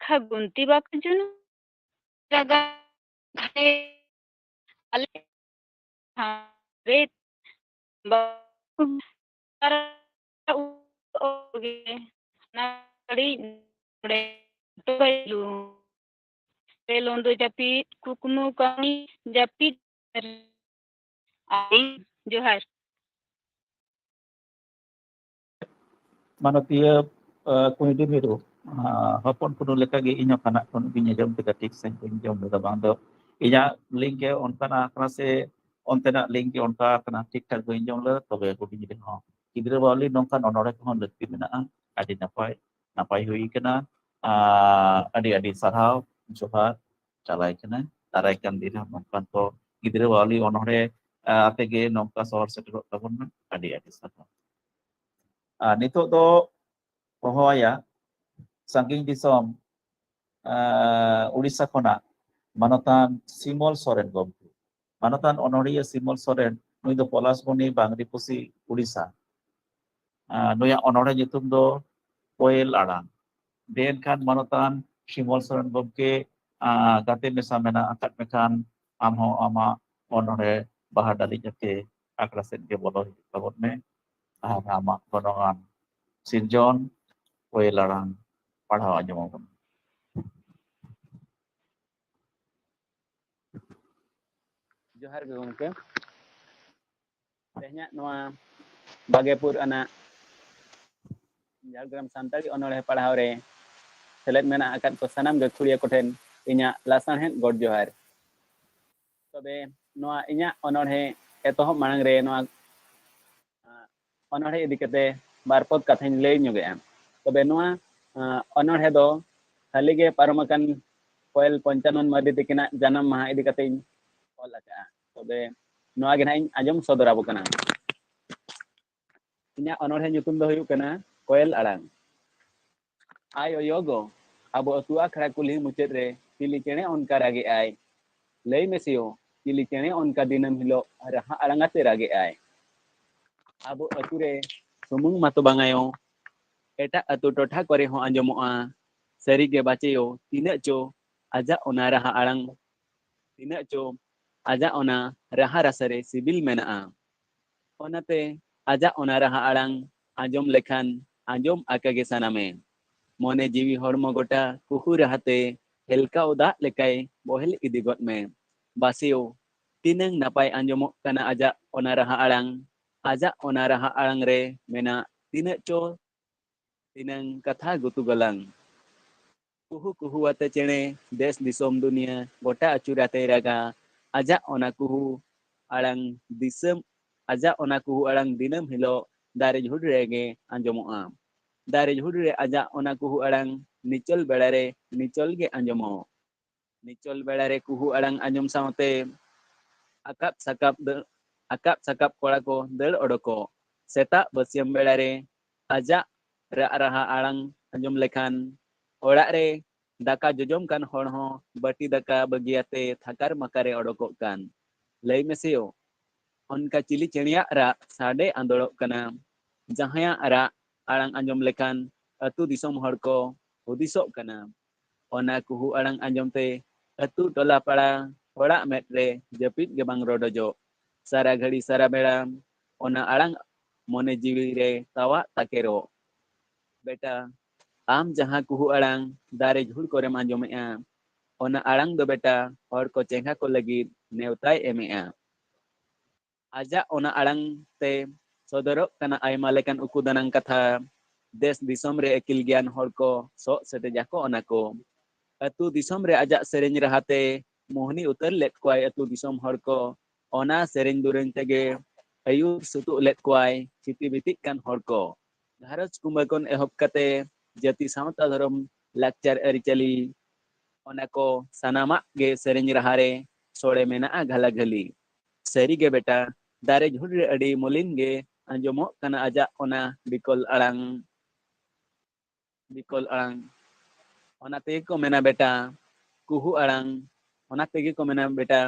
ᱠᱷᱟ ᱜᱩᱱᱛᱤ ᱵᱟᱠᱟ ᱡᱩᱱᱩ᱾ ᱥᱟᱜᱟᱭ ᱜᱷᱟᱴᱮ ᱟᱞᱮ ᱦᱟᱣᱮᱫ ᱵᱟᱹᱵᱩ ᱛᱟᱨᱟ ᱩᱛᱟᱹᱨ ᱜᱮ ᱦᱟᱱᱟ ᱜᱷᱟᱹᱲᱤᱡ ᱱᱚᱰᱮ ᱛᱚᱵᱮ ᱞᱩ᱾ ᱯᱮ ᱞᱩᱸᱰᱟᱹ ᱡᱟᱹᱯᱤᱫ, ᱠᱩᱠᱢᱩ ᱠᱟᱹᱦᱱᱤ ᱡᱟᱹᱯᱤᱫ᱾ ᱟᱹᱰᱤ ᱡᱚᱦᱟᱨ᱾ ᱢᱟᱱᱚᱛᱤᱭᱟᱹ, ᱟᱸ, ᱠᱩᱸᱭᱰᱤ ᱢᱤᱨᱩ, ᱟᱸ, ᱦᱚᱯᱚᱱ ᱠᱩᱱᱩ ᱞᱮᱠᱟᱜᱮ ᱤᱧ ᱦᱚᱸ ᱠᱷᱟᱱᱟᱜ ᱠᱷᱩᱱᱩ ᱜᱤᱧ ᱟᱸᱡᱚᱢ ᱠᱮᱫᱟ, ᱴᱷᱤᱠ ᱥᱟᱺᱦᱤᱡ ᱵᱟᱹᱧ ᱟᱸᱡᱚᱢ ᱞᱮᱫᱟ᱾ ᱵᱟᱝ ᱫᱚ ᱤᱧᱟᱹᱜ ᱞᱤᱝᱠ ᱜᱮ ᱚᱱᱠᱟᱱᱟᱜ ᱠᱟᱱᱟ ᱥᱮ ᱚᱱᱛᱮᱱᱟᱜ ᱞᱤᱝᱠ ᱜᱮ ᱚᱱᱠᱟ ᱠᱟᱱᱟ, ᱴᱷᱤᱠ ᱴᱷᱟᱠ ᱵᱟᱹᱧ ᱟᱸᱡᱚᱢ ᱞᱮᱫᱟ᱾ ᱛᱚᱵᱮ ᱦᱩᱰᱤᱧ ᱨᱮᱦᱚᱸ ᱜᱤᱫᱽᱨᱟᱹ ᱵᱟᱹᱣᱞᱤ ᱱᱚᱝᱠᱟᱱ ᱚᱱᱚᱬᱦᱮ ᱠᱚᱦᱚᱸ ᱞᱟᱹᱠᱛᱤ ᱢᱮᱱᱟᱜᱼᱟ᱾ ᱟᱹᱰᱤ ᱱᱟᱯᱟᱭ, ᱱᱟᱯᱟᱭ ᱦᱩᱭ ᱠᱟᱱᱟ᱾ ᱟᱸ, ᱟᱹᱰᱤ ᱟᱹᱰᱤ ᱥᱟᱨᱦᱟᱣ, ᱡᱚᱦᱟᱨ᱾ ᱪᱟᱞᱟᱭ ᱠᱟᱱᱟ᱾ ᱫᱟᱨᱟᱭ ᱠᱟᱱ ᱫᱤᱱ ᱨᱮᱦᱚᱸ ᱱᱚᱝᱠᱟᱱ ᱠᱚ ᱜᱤᱫᱽᱨᱟᱹ ᱵᱟᱹᱣᱞᱤ ᱚᱱᱚᱬᱦᱮ, ᱟᱸ, ᱟᱛᱮ ᱜᱮ ᱱᱚᱝᱠᱟ ᱥᱚᱦᱚᱨ ᱥᱮᱴᱮᱨᱚᱜ ᱛᱟᱵᱚᱱ ᱢᱟ᱾ ᱟᱹᱰᱤ ᱟᱹᱰᱤ ᱥᱟᱨᱦᱟᱣ᱾ ᱟᱨ ᱱᱤᱛᱚᱜ ᱫᱚ ᱦᱚᱦᱚᱣᱟᱭᱟ ᱥᱟᱺᱜᱤᱧ ᱫᱤᱥᱚᱢ, ᱟᱸ, ᱩᱲᱤᱥᱥᱟ ᱠᱷᱚᱱᱟᱜ ᱢᱟᱱᱚᱛᱟᱱ ᱥᱤᱢᱚᱞ ᱥᱚᱨᱮᱱ ᱜᱚᱢᱠᱮ᱾ ᱢᱟᱱᱚᱛᱟᱱ ᱚᱱᱚᱬᱦᱤᱭᱟᱹ ᱥᱤᱢᱚᱞ ᱥᱚᱨᱮᱱ, ᱱᱩᱭ ᱫᱚ ᱯᱚᱞᱟᱥᱵᱚᱱᱤ, ᱵᱟᱝᱨᱤᱯᱚᱥᱤ, ᱩᱲᱤᱥᱥᱟ᱾ ᱟᱸ, ᱱᱩᱭᱟᱜ ᱚᱱᱚᱬᱦᱮ ᱧᱩᱛᱩᱢ ᱫᱚ ᱠᱚᱭᱮᱞ ᱟᱲᱟᱝ᱾ ᱫᱮ ᱮᱱᱠᱷᱟᱱ ᱢᱟᱱᱚᱛᱟᱱ ᱥᱤᱢᱚᱞ ᱥᱚᱨᱮᱱ ᱜᱚᱢᱠᱮ, ᱟᱸ, ᱜᱟᱛᱮ ᱢᱮᱥᱟ ᱢᱮᱱᱟᱜ ᱟᱠᱟᱫ ᱢᱮᱠᱷᱟᱱ, ᱟᱢ ᱦᱚᱸ ᱟᱢᱟᱜ ᱚᱱᱚᱬᱦᱮ ᱵᱟᱦᱟ ᱰᱟᱹᱞᱤᱡ ᱟᱛᱮ ᱟᱠᱷᱲᱟ ᱥᱮᱫ ᱜᱮ ᱵᱚᱞᱚ ᱦᱤᱡᱩᱜ ᱛᱟᱵᱚᱱ ᱢᱮ᱾ ᱟᱨ ᱟᱢᱟᱜ ᱜᱚᱱᱚᱝᱟᱱ ᱥᱤᱨᱡᱚᱱ ᱠᱚᱭᱮᱞ ᱟᱲᱟᱝ ᱯᱟᱲᱦᱟᱣ ᱟᱸᱡᱚᱢ ᱟᱵᱚᱱ ᱢᱮ᱾ ᱡᱚᱦᱟᱨ ᱜᱮ ᱜᱚᱢᱠᱮ᱾ ᱛᱮᱦᱮᱧᱟᱜ ᱱᱚᱣᱟ ᱵᱟᱜᱮ ᱯᱩᱨ ᱟᱱᱟᱜ ᱡᱷᱟᱲᱜᱨᱟᱢ ᱥᱟᱱᱛᱟᱲᱤ ᱚᱱᱚᱬᱦᱮ ᱯᱟᱲᱦᱟᱣ ᱨᱮ ᱥᱮᱞᱮᱫ ᱢᱮᱱᱟᱜ ᱟᱠᱟᱫ ᱠᱚ ᱥᱟᱱᱟᱢ ᱜᱟᱹᱠᱷᱩᱲᱤᱭᱟᱹ ᱠᱚᱴᱷᱮᱱ ᱤᱧᱟᱹᱜ ᱞᱟᱥᱟᱬᱦᱮᱫ ᱜᱚᱰ ᱡᱚᱦᱟᱨ᱾ ᱛᱚᱵᱮ ᱱᱚᱣᱟ ᱤᱧᱟᱹᱜ ᱚᱱᱚᱬᱦᱮ ᱮᱛᱚᱦᱚᱵ ᱢᱟᱲᱟᱝ ᱨᱮ ᱱᱚᱣᱟ, ᱟᱸ, ᱚᱱᱚᱬᱦᱮ ᱤᱫᱤ ᱠᱟᱛᱮ ᱵᱟᱨ ᱯᱚᱫ ᱠᱟᱛᱷᱟᱧ ᱞᱟᱹᱭ ᱧᱚᱜᱮᱜᱼᱟ᱾ ᱛᱚᱵᱮ ᱱᱚᱣᱟ, ᱟᱸ, ᱚᱱᱚᱬᱦᱮ ᱫᱚ ᱦᱟᱹᱞᱤ ᱜᱮ ᱯᱟᱨᱚᱢ ᱟᱠᱟᱱ ᱠᱚᱭᱮᱞ ᱯᱚᱧᱪᱟᱱᱚᱱ ᱢᱟᱨᱰᱤ ᱛᱟᱹᱠᱤᱱᱟᱜ ᱡᱟᱱᱟᱢ ᱢᱟᱦᱟ ᱤᱫᱤ ᱠᱟᱛᱮ ᱤᱧ ᱚᱞ ᱟᱠᱟᱫᱼᱟ᱾ ᱛᱚᱵᱮ ᱱᱚᱣᱟ ᱜᱮ ᱱᱟᱦᱟᱜ ᱤᱧ ᱟᱸᱡᱚᱢ ᱥᱚᱫᱚᱨ ᱟᱵᱚ ᱠᱟᱱᱟ᱾ ᱤᱧᱟᱹᱜ ᱚᱱᱚᱬᱦᱮ ᱧᱩᱛᱩᱢ ᱫᱚ ᱦᱩᱭᱩᱜ ᱠᱟᱱᱟ ᱠᱚᱭᱮᱞ ᱟᱲᱟᱝ᱾ ᱟᱭ ᱚᱭᱚ ᱜᱚ, ᱟᱵᱚ ᱟᱹᱛᱩ ᱟᱠᱷᱲᱟ ᱠᱩᱞᱦᱤ ᱢᱩᱪᱟᱹᱫ ᱨᱮ ᱪᱤᱞᱤ ᱪᱮᱬᱮ ᱚᱱᱠᱟ ᱨᱟᱜᱮᱜᱼᱟᱭ? ᱞᱟᱹᱭ ᱢᱮᱥᱮᱭᱳ, ᱪᱤᱞᱤ ᱪᱮᱬᱮ ᱚᱱᱠᱟ ᱫᱤᱱᱟᱹᱢ ᱦᱤᱞᱳᱜ ᱨᱟᱦᱟ ᱟᱲᱟᱝ ᱟᱛᱮ ᱨᱟᱜᱮᱜᱼᱟᱭ? ᱟᱵᱚ ᱟᱹᱛᱩ ᱨᱮ ᱥᱩᱢᱩᱝ ᱢᱟᱛᱚ ᱵᱟᱝᱟᱭᱳ, ᱮᱴᱟᱜ ᱟᱹᱛᱩ ᱴᱚᱴᱷᱟ ᱠᱚᱨᱮ ᱦᱚᱸ ᱟᱸᱡᱚᱢᱚᱜᱼᱟ᱾ ᱥᱟᱹᱨᱤᱜᱮ ᱵᱟᱪᱮᱭᱳ, ᱛᱤᱱᱟᱹᱜ ᱪᱚ ᱟᱡᱟᱜ ᱚᱱᱟ ᱨᱟᱦᱟ ᱟᱲᱟᱝ, ᱛᱤᱱᱟᱹᱜ ᱪᱚ ᱟᱡᱟᱜ ᱚᱱᱟ ᱨᱟᱦᱟ ᱨᱟᱥᱟ ᱨᱮ ᱥᱤᱵᱤᱞ ᱢᱮᱱᱟᱜᱼᱟ᱾ ᱚᱱᱟᱛᱮ ᱟᱡᱟᱜ ᱚᱱᱟ ᱨᱟᱦᱟ ᱟᱲᱟᱝ ᱟᱸᱡᱚᱢ ᱞᱮᱠᱷᱟᱱ ᱟᱸᱡᱚᱢ ᱟᱠᱟ ᱜᱮ ᱥᱟᱱᱟᱢᱮ᱾ ᱢᱚᱱᱮ ᱡᱤᱣᱤ ᱦᱚᱲᱢᱚ ᱜᱚᱴᱟ ᱠᱩᱦᱩ ᱨᱟᱦᱟᱛᱮ ᱦᱮᱞᱠᱟᱣ ᱫᱟᱜ ᱞᱮᱠᱟᱭ ᱵᱚᱦᱮᱞ ᱤᱫᱤ ᱜᱚᱫ ᱢᱮ᱾ ᱵᱟᱥᱮᱭᱳ, ᱛᱤᱱᱟᱹᱝ ᱱᱟᱯᱟᱭ ᱟᱸᱡᱚᱢᱚᱜ ᱠᱟᱱᱟ ᱟᱡᱟᱜ ᱚᱱᱟ ᱨᱟᱦᱟ ᱟᱲᱟᱝ᱾ ᱟᱡᱟᱜ ᱚᱱᱟ ᱨᱟᱦᱟ ᱟᱲᱟᱝ ᱨᱮ ᱢᱮᱱᱟᱜ ᱛᱤᱱᱟᱹᱜ ᱪᱚ ᱛᱤᱱᱟᱹᱝ ᱠᱟᱛᱷᱟ ᱜᱩᱛᱩ ᱜᱟᱞᱟᱝ᱾ ᱠᱩᱦᱩ ᱠᱩᱦᱩ ᱟᱛᱮ ᱪᱮᱬᱮ ᱫᱮᱥ ᱫᱤᱥᱚᱢ ᱫᱩᱱᱤᱭᱟᱹ ᱜᱚᱴᱟ ᱟᱹᱪᱩᱨ ᱟᱛᱮᱭ ᱨᱟᱜᱟ᱾ ᱟᱡᱟᱜ ᱚᱱᱟ ᱠᱩᱦᱩ ᱟᱲᱟᱝ ᱫᱤᱥᱚᱢ, ᱟᱡᱟᱜ ᱚᱱᱟ ᱠᱩᱦᱩ ᱟᱲᱟᱝ ᱫᱤᱱᱟᱹᱢ ᱦᱤᱞᱳᱜ ᱫᱟᱨᱮ ᱡᱷᱩᱲ ᱨᱮᱜᱮ ᱟᱸᱡᱚᱢᱚᱜᱼᱟ᱾ ᱫᱟᱨᱮ ᱡᱷᱩᱲ ᱨᱮ ᱟᱡᱟᱜ ᱚᱱᱟ ᱠᱩᱦᱩ ᱟᱲᱟᱝ ᱱᱤᱪᱚᱞ ᱵᱮᱲᱟ ᱨᱮ ᱱᱤᱪᱚᱞ ᱜᱮ ᱟᱸᱡᱚᱢᱚᱜ᱾ ᱱᱤᱪᱚᱞ ᱵᱮᱲᱟ ᱨᱮ ᱠᱩᱦᱩ ᱟᱲᱟᱝ ᱟᱸᱡᱚᱢ ᱥᱟᱶᱛᱮ ᱟᱠᱟᱵ ᱥᱟᱠᱟᱵ ᱫᱟᱹ-, ᱟᱠᱟᱵ ᱥᱟᱠᱟᱵ ᱠᱚᱲᱟ ᱠᱚ ᱫᱟᱹᱲ ᱚᱰᱚᱠᱚᱜ᱾ ᱥᱮᱛᱟᱜ ᱵᱟᱹᱥᱭᱟᱹᱢ ᱵᱮᱲᱟ ᱨᱮ ᱟᱡᱟᱜ ᱨᱟᱜ ᱨᱟᱦᱟ ᱟᱲᱟᱝ ᱟᱸᱡᱚᱢ ᱞᱮᱠᱷᱟᱱ ᱚᱲᱟᱜ ᱨᱮ ᱫᱟᱠᱟ ᱡᱚᱡᱚᱢ ᱠᱟᱱ ᱦᱚᱲ ᱦᱚᱸ ᱵᱟᱹᱴᱤ ᱫᱟᱠᱟ ᱵᱟᱹᱜᱤᱭᱟᱛᱮ ᱛᱷᱟᱠᱟᱨ ᱢᱟᱠᱟᱨᱮ ᱚᱰᱚᱠᱚᱜ ᱠᱟᱱ᱾ ᱞᱟᱹᱭ ᱢᱮᱥᱮᱭᱳ, ᱚᱱᱠᱟ ᱪᱤᱞᱤ ᱪᱮᱬᱮᱭᱟᱜ ᱨᱟᱜ ᱥᱟᱰᱮ ᱟᱸᱫᱳᱲᱚᱜ ᱠᱟᱱᱟ, ᱡᱟᱦᱟᱸᱭᱟᱜ ᱨᱟᱜ ᱟᱲᱟᱝ ᱟᱸᱡᱚᱢ ᱞᱮᱠᱷᱟᱱ ᱟᱹᱛᱩ ᱫᱤᱥᱚᱢ ᱦᱚᱲ ᱠᱚ ᱦᱩᱫᱤᱥᱚᱜ ᱠᱟᱱᱟ? ᱚᱱᱟ ᱠᱩᱦᱩ ᱟᱲᱟᱝ ᱟᱸᱡᱚᱢ ᱛᱮ ᱟᱹᱛᱩ ᱴᱚᱞᱟ ᱯᱟᱲᱟ ᱦᱚᱲᱟᱜ ᱢᱮᱫ ᱨᱮ ᱡᱟᱹᱯᱤᱫ ᱜᱮ ᱵᱟᱝ ᱨᱚᱰᱚᱡᱚᱜ᱾ ᱥᱟᱨᱟ ᱜᱷᱟᱹᱲᱤ ᱥᱟᱨᱟ ᱵᱮᱲᱟ ᱚᱱᱟ ᱟᱲᱟᱝ ᱢᱚᱱᱮ ᱡᱤᱣᱤ ᱨᱮ ᱛᱟᱣᱟᱜ ᱛᱟᱠᱮᱨᱚᱜ᱾ ᱵᱮᱴᱟ, ᱟᱢ ᱡᱟᱦᱟᱸ ᱠᱩᱦᱩ ᱟᱲᱟᱝ ᱫᱟᱨᱮ ᱡᱷᱩᱲ ᱠᱚᱨᱮᱢ ᱟᱸᱡᱚᱢᱮᱜᱼᱟ, ᱚᱱᱟ ᱟᱲᱟᱝ ᱫᱚ ᱵᱮᱴᱟ ᱦᱚᱲ ᱠᱚ ᱪᱮᱸᱜᱷᱟ ᱠᱚ ᱞᱟᱹᱜᱤᱫ ᱱᱮᱣᱛᱟᱭ ᱮᱢᱮᱜᱼᱟ᱾ ᱟᱡᱟᱜ ᱚᱱᱟ ᱟᱲᱟᱝ ᱛᱮ ᱥᱚᱫᱚᱨᱚᱜ ᱠᱟᱱᱟ ᱟᱭᱢᱟ ᱞᱮᱠᱟᱱ ᱩᱠᱩ ᱫᱟᱱᱟᱝ ᱠᱟᱛᱷᱟ᱾ ᱫᱮᱥ ᱫᱤᱥᱚᱢ ᱨᱮ ᱟᱹᱠᱤᱞ ᱜᱮᱭᱟᱱ ᱦᱚᱲ ᱠᱚ ᱥᱚᱜ ᱥᱮᱴᱮᱡ ᱟᱠᱚ ᱚᱱᱟ ᱠᱚ᱾ ᱟᱹᱛᱩ ᱫᱤᱥᱚᱢ ᱨᱮ ᱟᱡᱟᱜ ᱥᱮᱨᱮᱧ ᱨᱟᱦᱟᱛᱮ ᱢᱳᱦᱱᱤ ᱩᱛᱟᱹᱨ ᱞᱮᱫ ᱠᱚᱣᱟᱭ ᱟᱹᱛᱩ ᱫᱤᱥᱚᱢ ᱦᱚᱲ ᱠᱚ᱾ ᱚᱱᱟ ᱥᱮᱨᱮᱧ ᱫᱩᱨᱟᱹᱝ ᱛᱮᱜᱮ ᱟᱹᱭᱩᱨ ᱥᱩᱛᱩᱜ ᱞᱮᱫ ᱠᱚᱣᱟᱭ ᱪᱷᱤᱛᱤ ᱵᱤᱛᱤᱜ ᱠᱟᱱ ᱦᱚᱲ ᱠᱚ᱾ ᱜᱷᱟᱨᱚᱸᱡᱽ ᱠᱩᱢᱵᱟᱹ ᱠᱷᱚᱱ ᱮᱦᱚᱵ ᱠᱟᱛᱮ ᱡᱟᱹᱛᱤ ᱥᱟᱶᱛᱟ ᱫᱷᱚᱨᱚᱢ ᱞᱟᱠᱪᱟᱨ ᱟᱹᱨᱤᱪᱟᱹᱞᱤ ᱚᱱᱟ ᱠᱚ ᱥᱟᱱᱟᱢᱟᱜ ᱜᱮ ᱥᱮᱨᱮᱧ ᱨᱟᱦᱟ ᱨᱮ ᱥᱚᱲᱮ ᱢᱮᱱᱟᱜᱼᱟ ᱜᱷᱟᱞᱟᱜᱷᱟᱹᱞᱤ᱾ ᱥᱟᱹᱨᱤ ᱜᱮ ᱵᱮᱴᱟ, ᱫᱟᱨᱮ ᱡᱷᱩᱲ ᱨᱮ ᱟᱹᱰᱤ ᱢᱚᱞᱤᱱ ᱜᱮ ᱟᱸᱡᱚᱢᱚᱜ ᱠᱟᱱᱟ ᱟᱡᱟᱜ ᱚᱱᱟ ᱵᱤᱠᱚᱞ ᱟᱲᱟᱝ᱾ ᱵᱤᱠᱚᱞ ᱟᱲᱟᱝ᱾ ᱚᱱᱟ ᱛᱮᱜᱮ ᱠᱚ ᱢᱮᱱᱟ ᱵᱮᱴᱟ, ᱠᱩᱦᱩ ᱟᱲᱟᱝ᱾ ᱚᱱᱟ ᱛᱮᱜᱮ ᱠᱚ ᱢᱮᱱᱟ ᱵᱮᱴᱟ,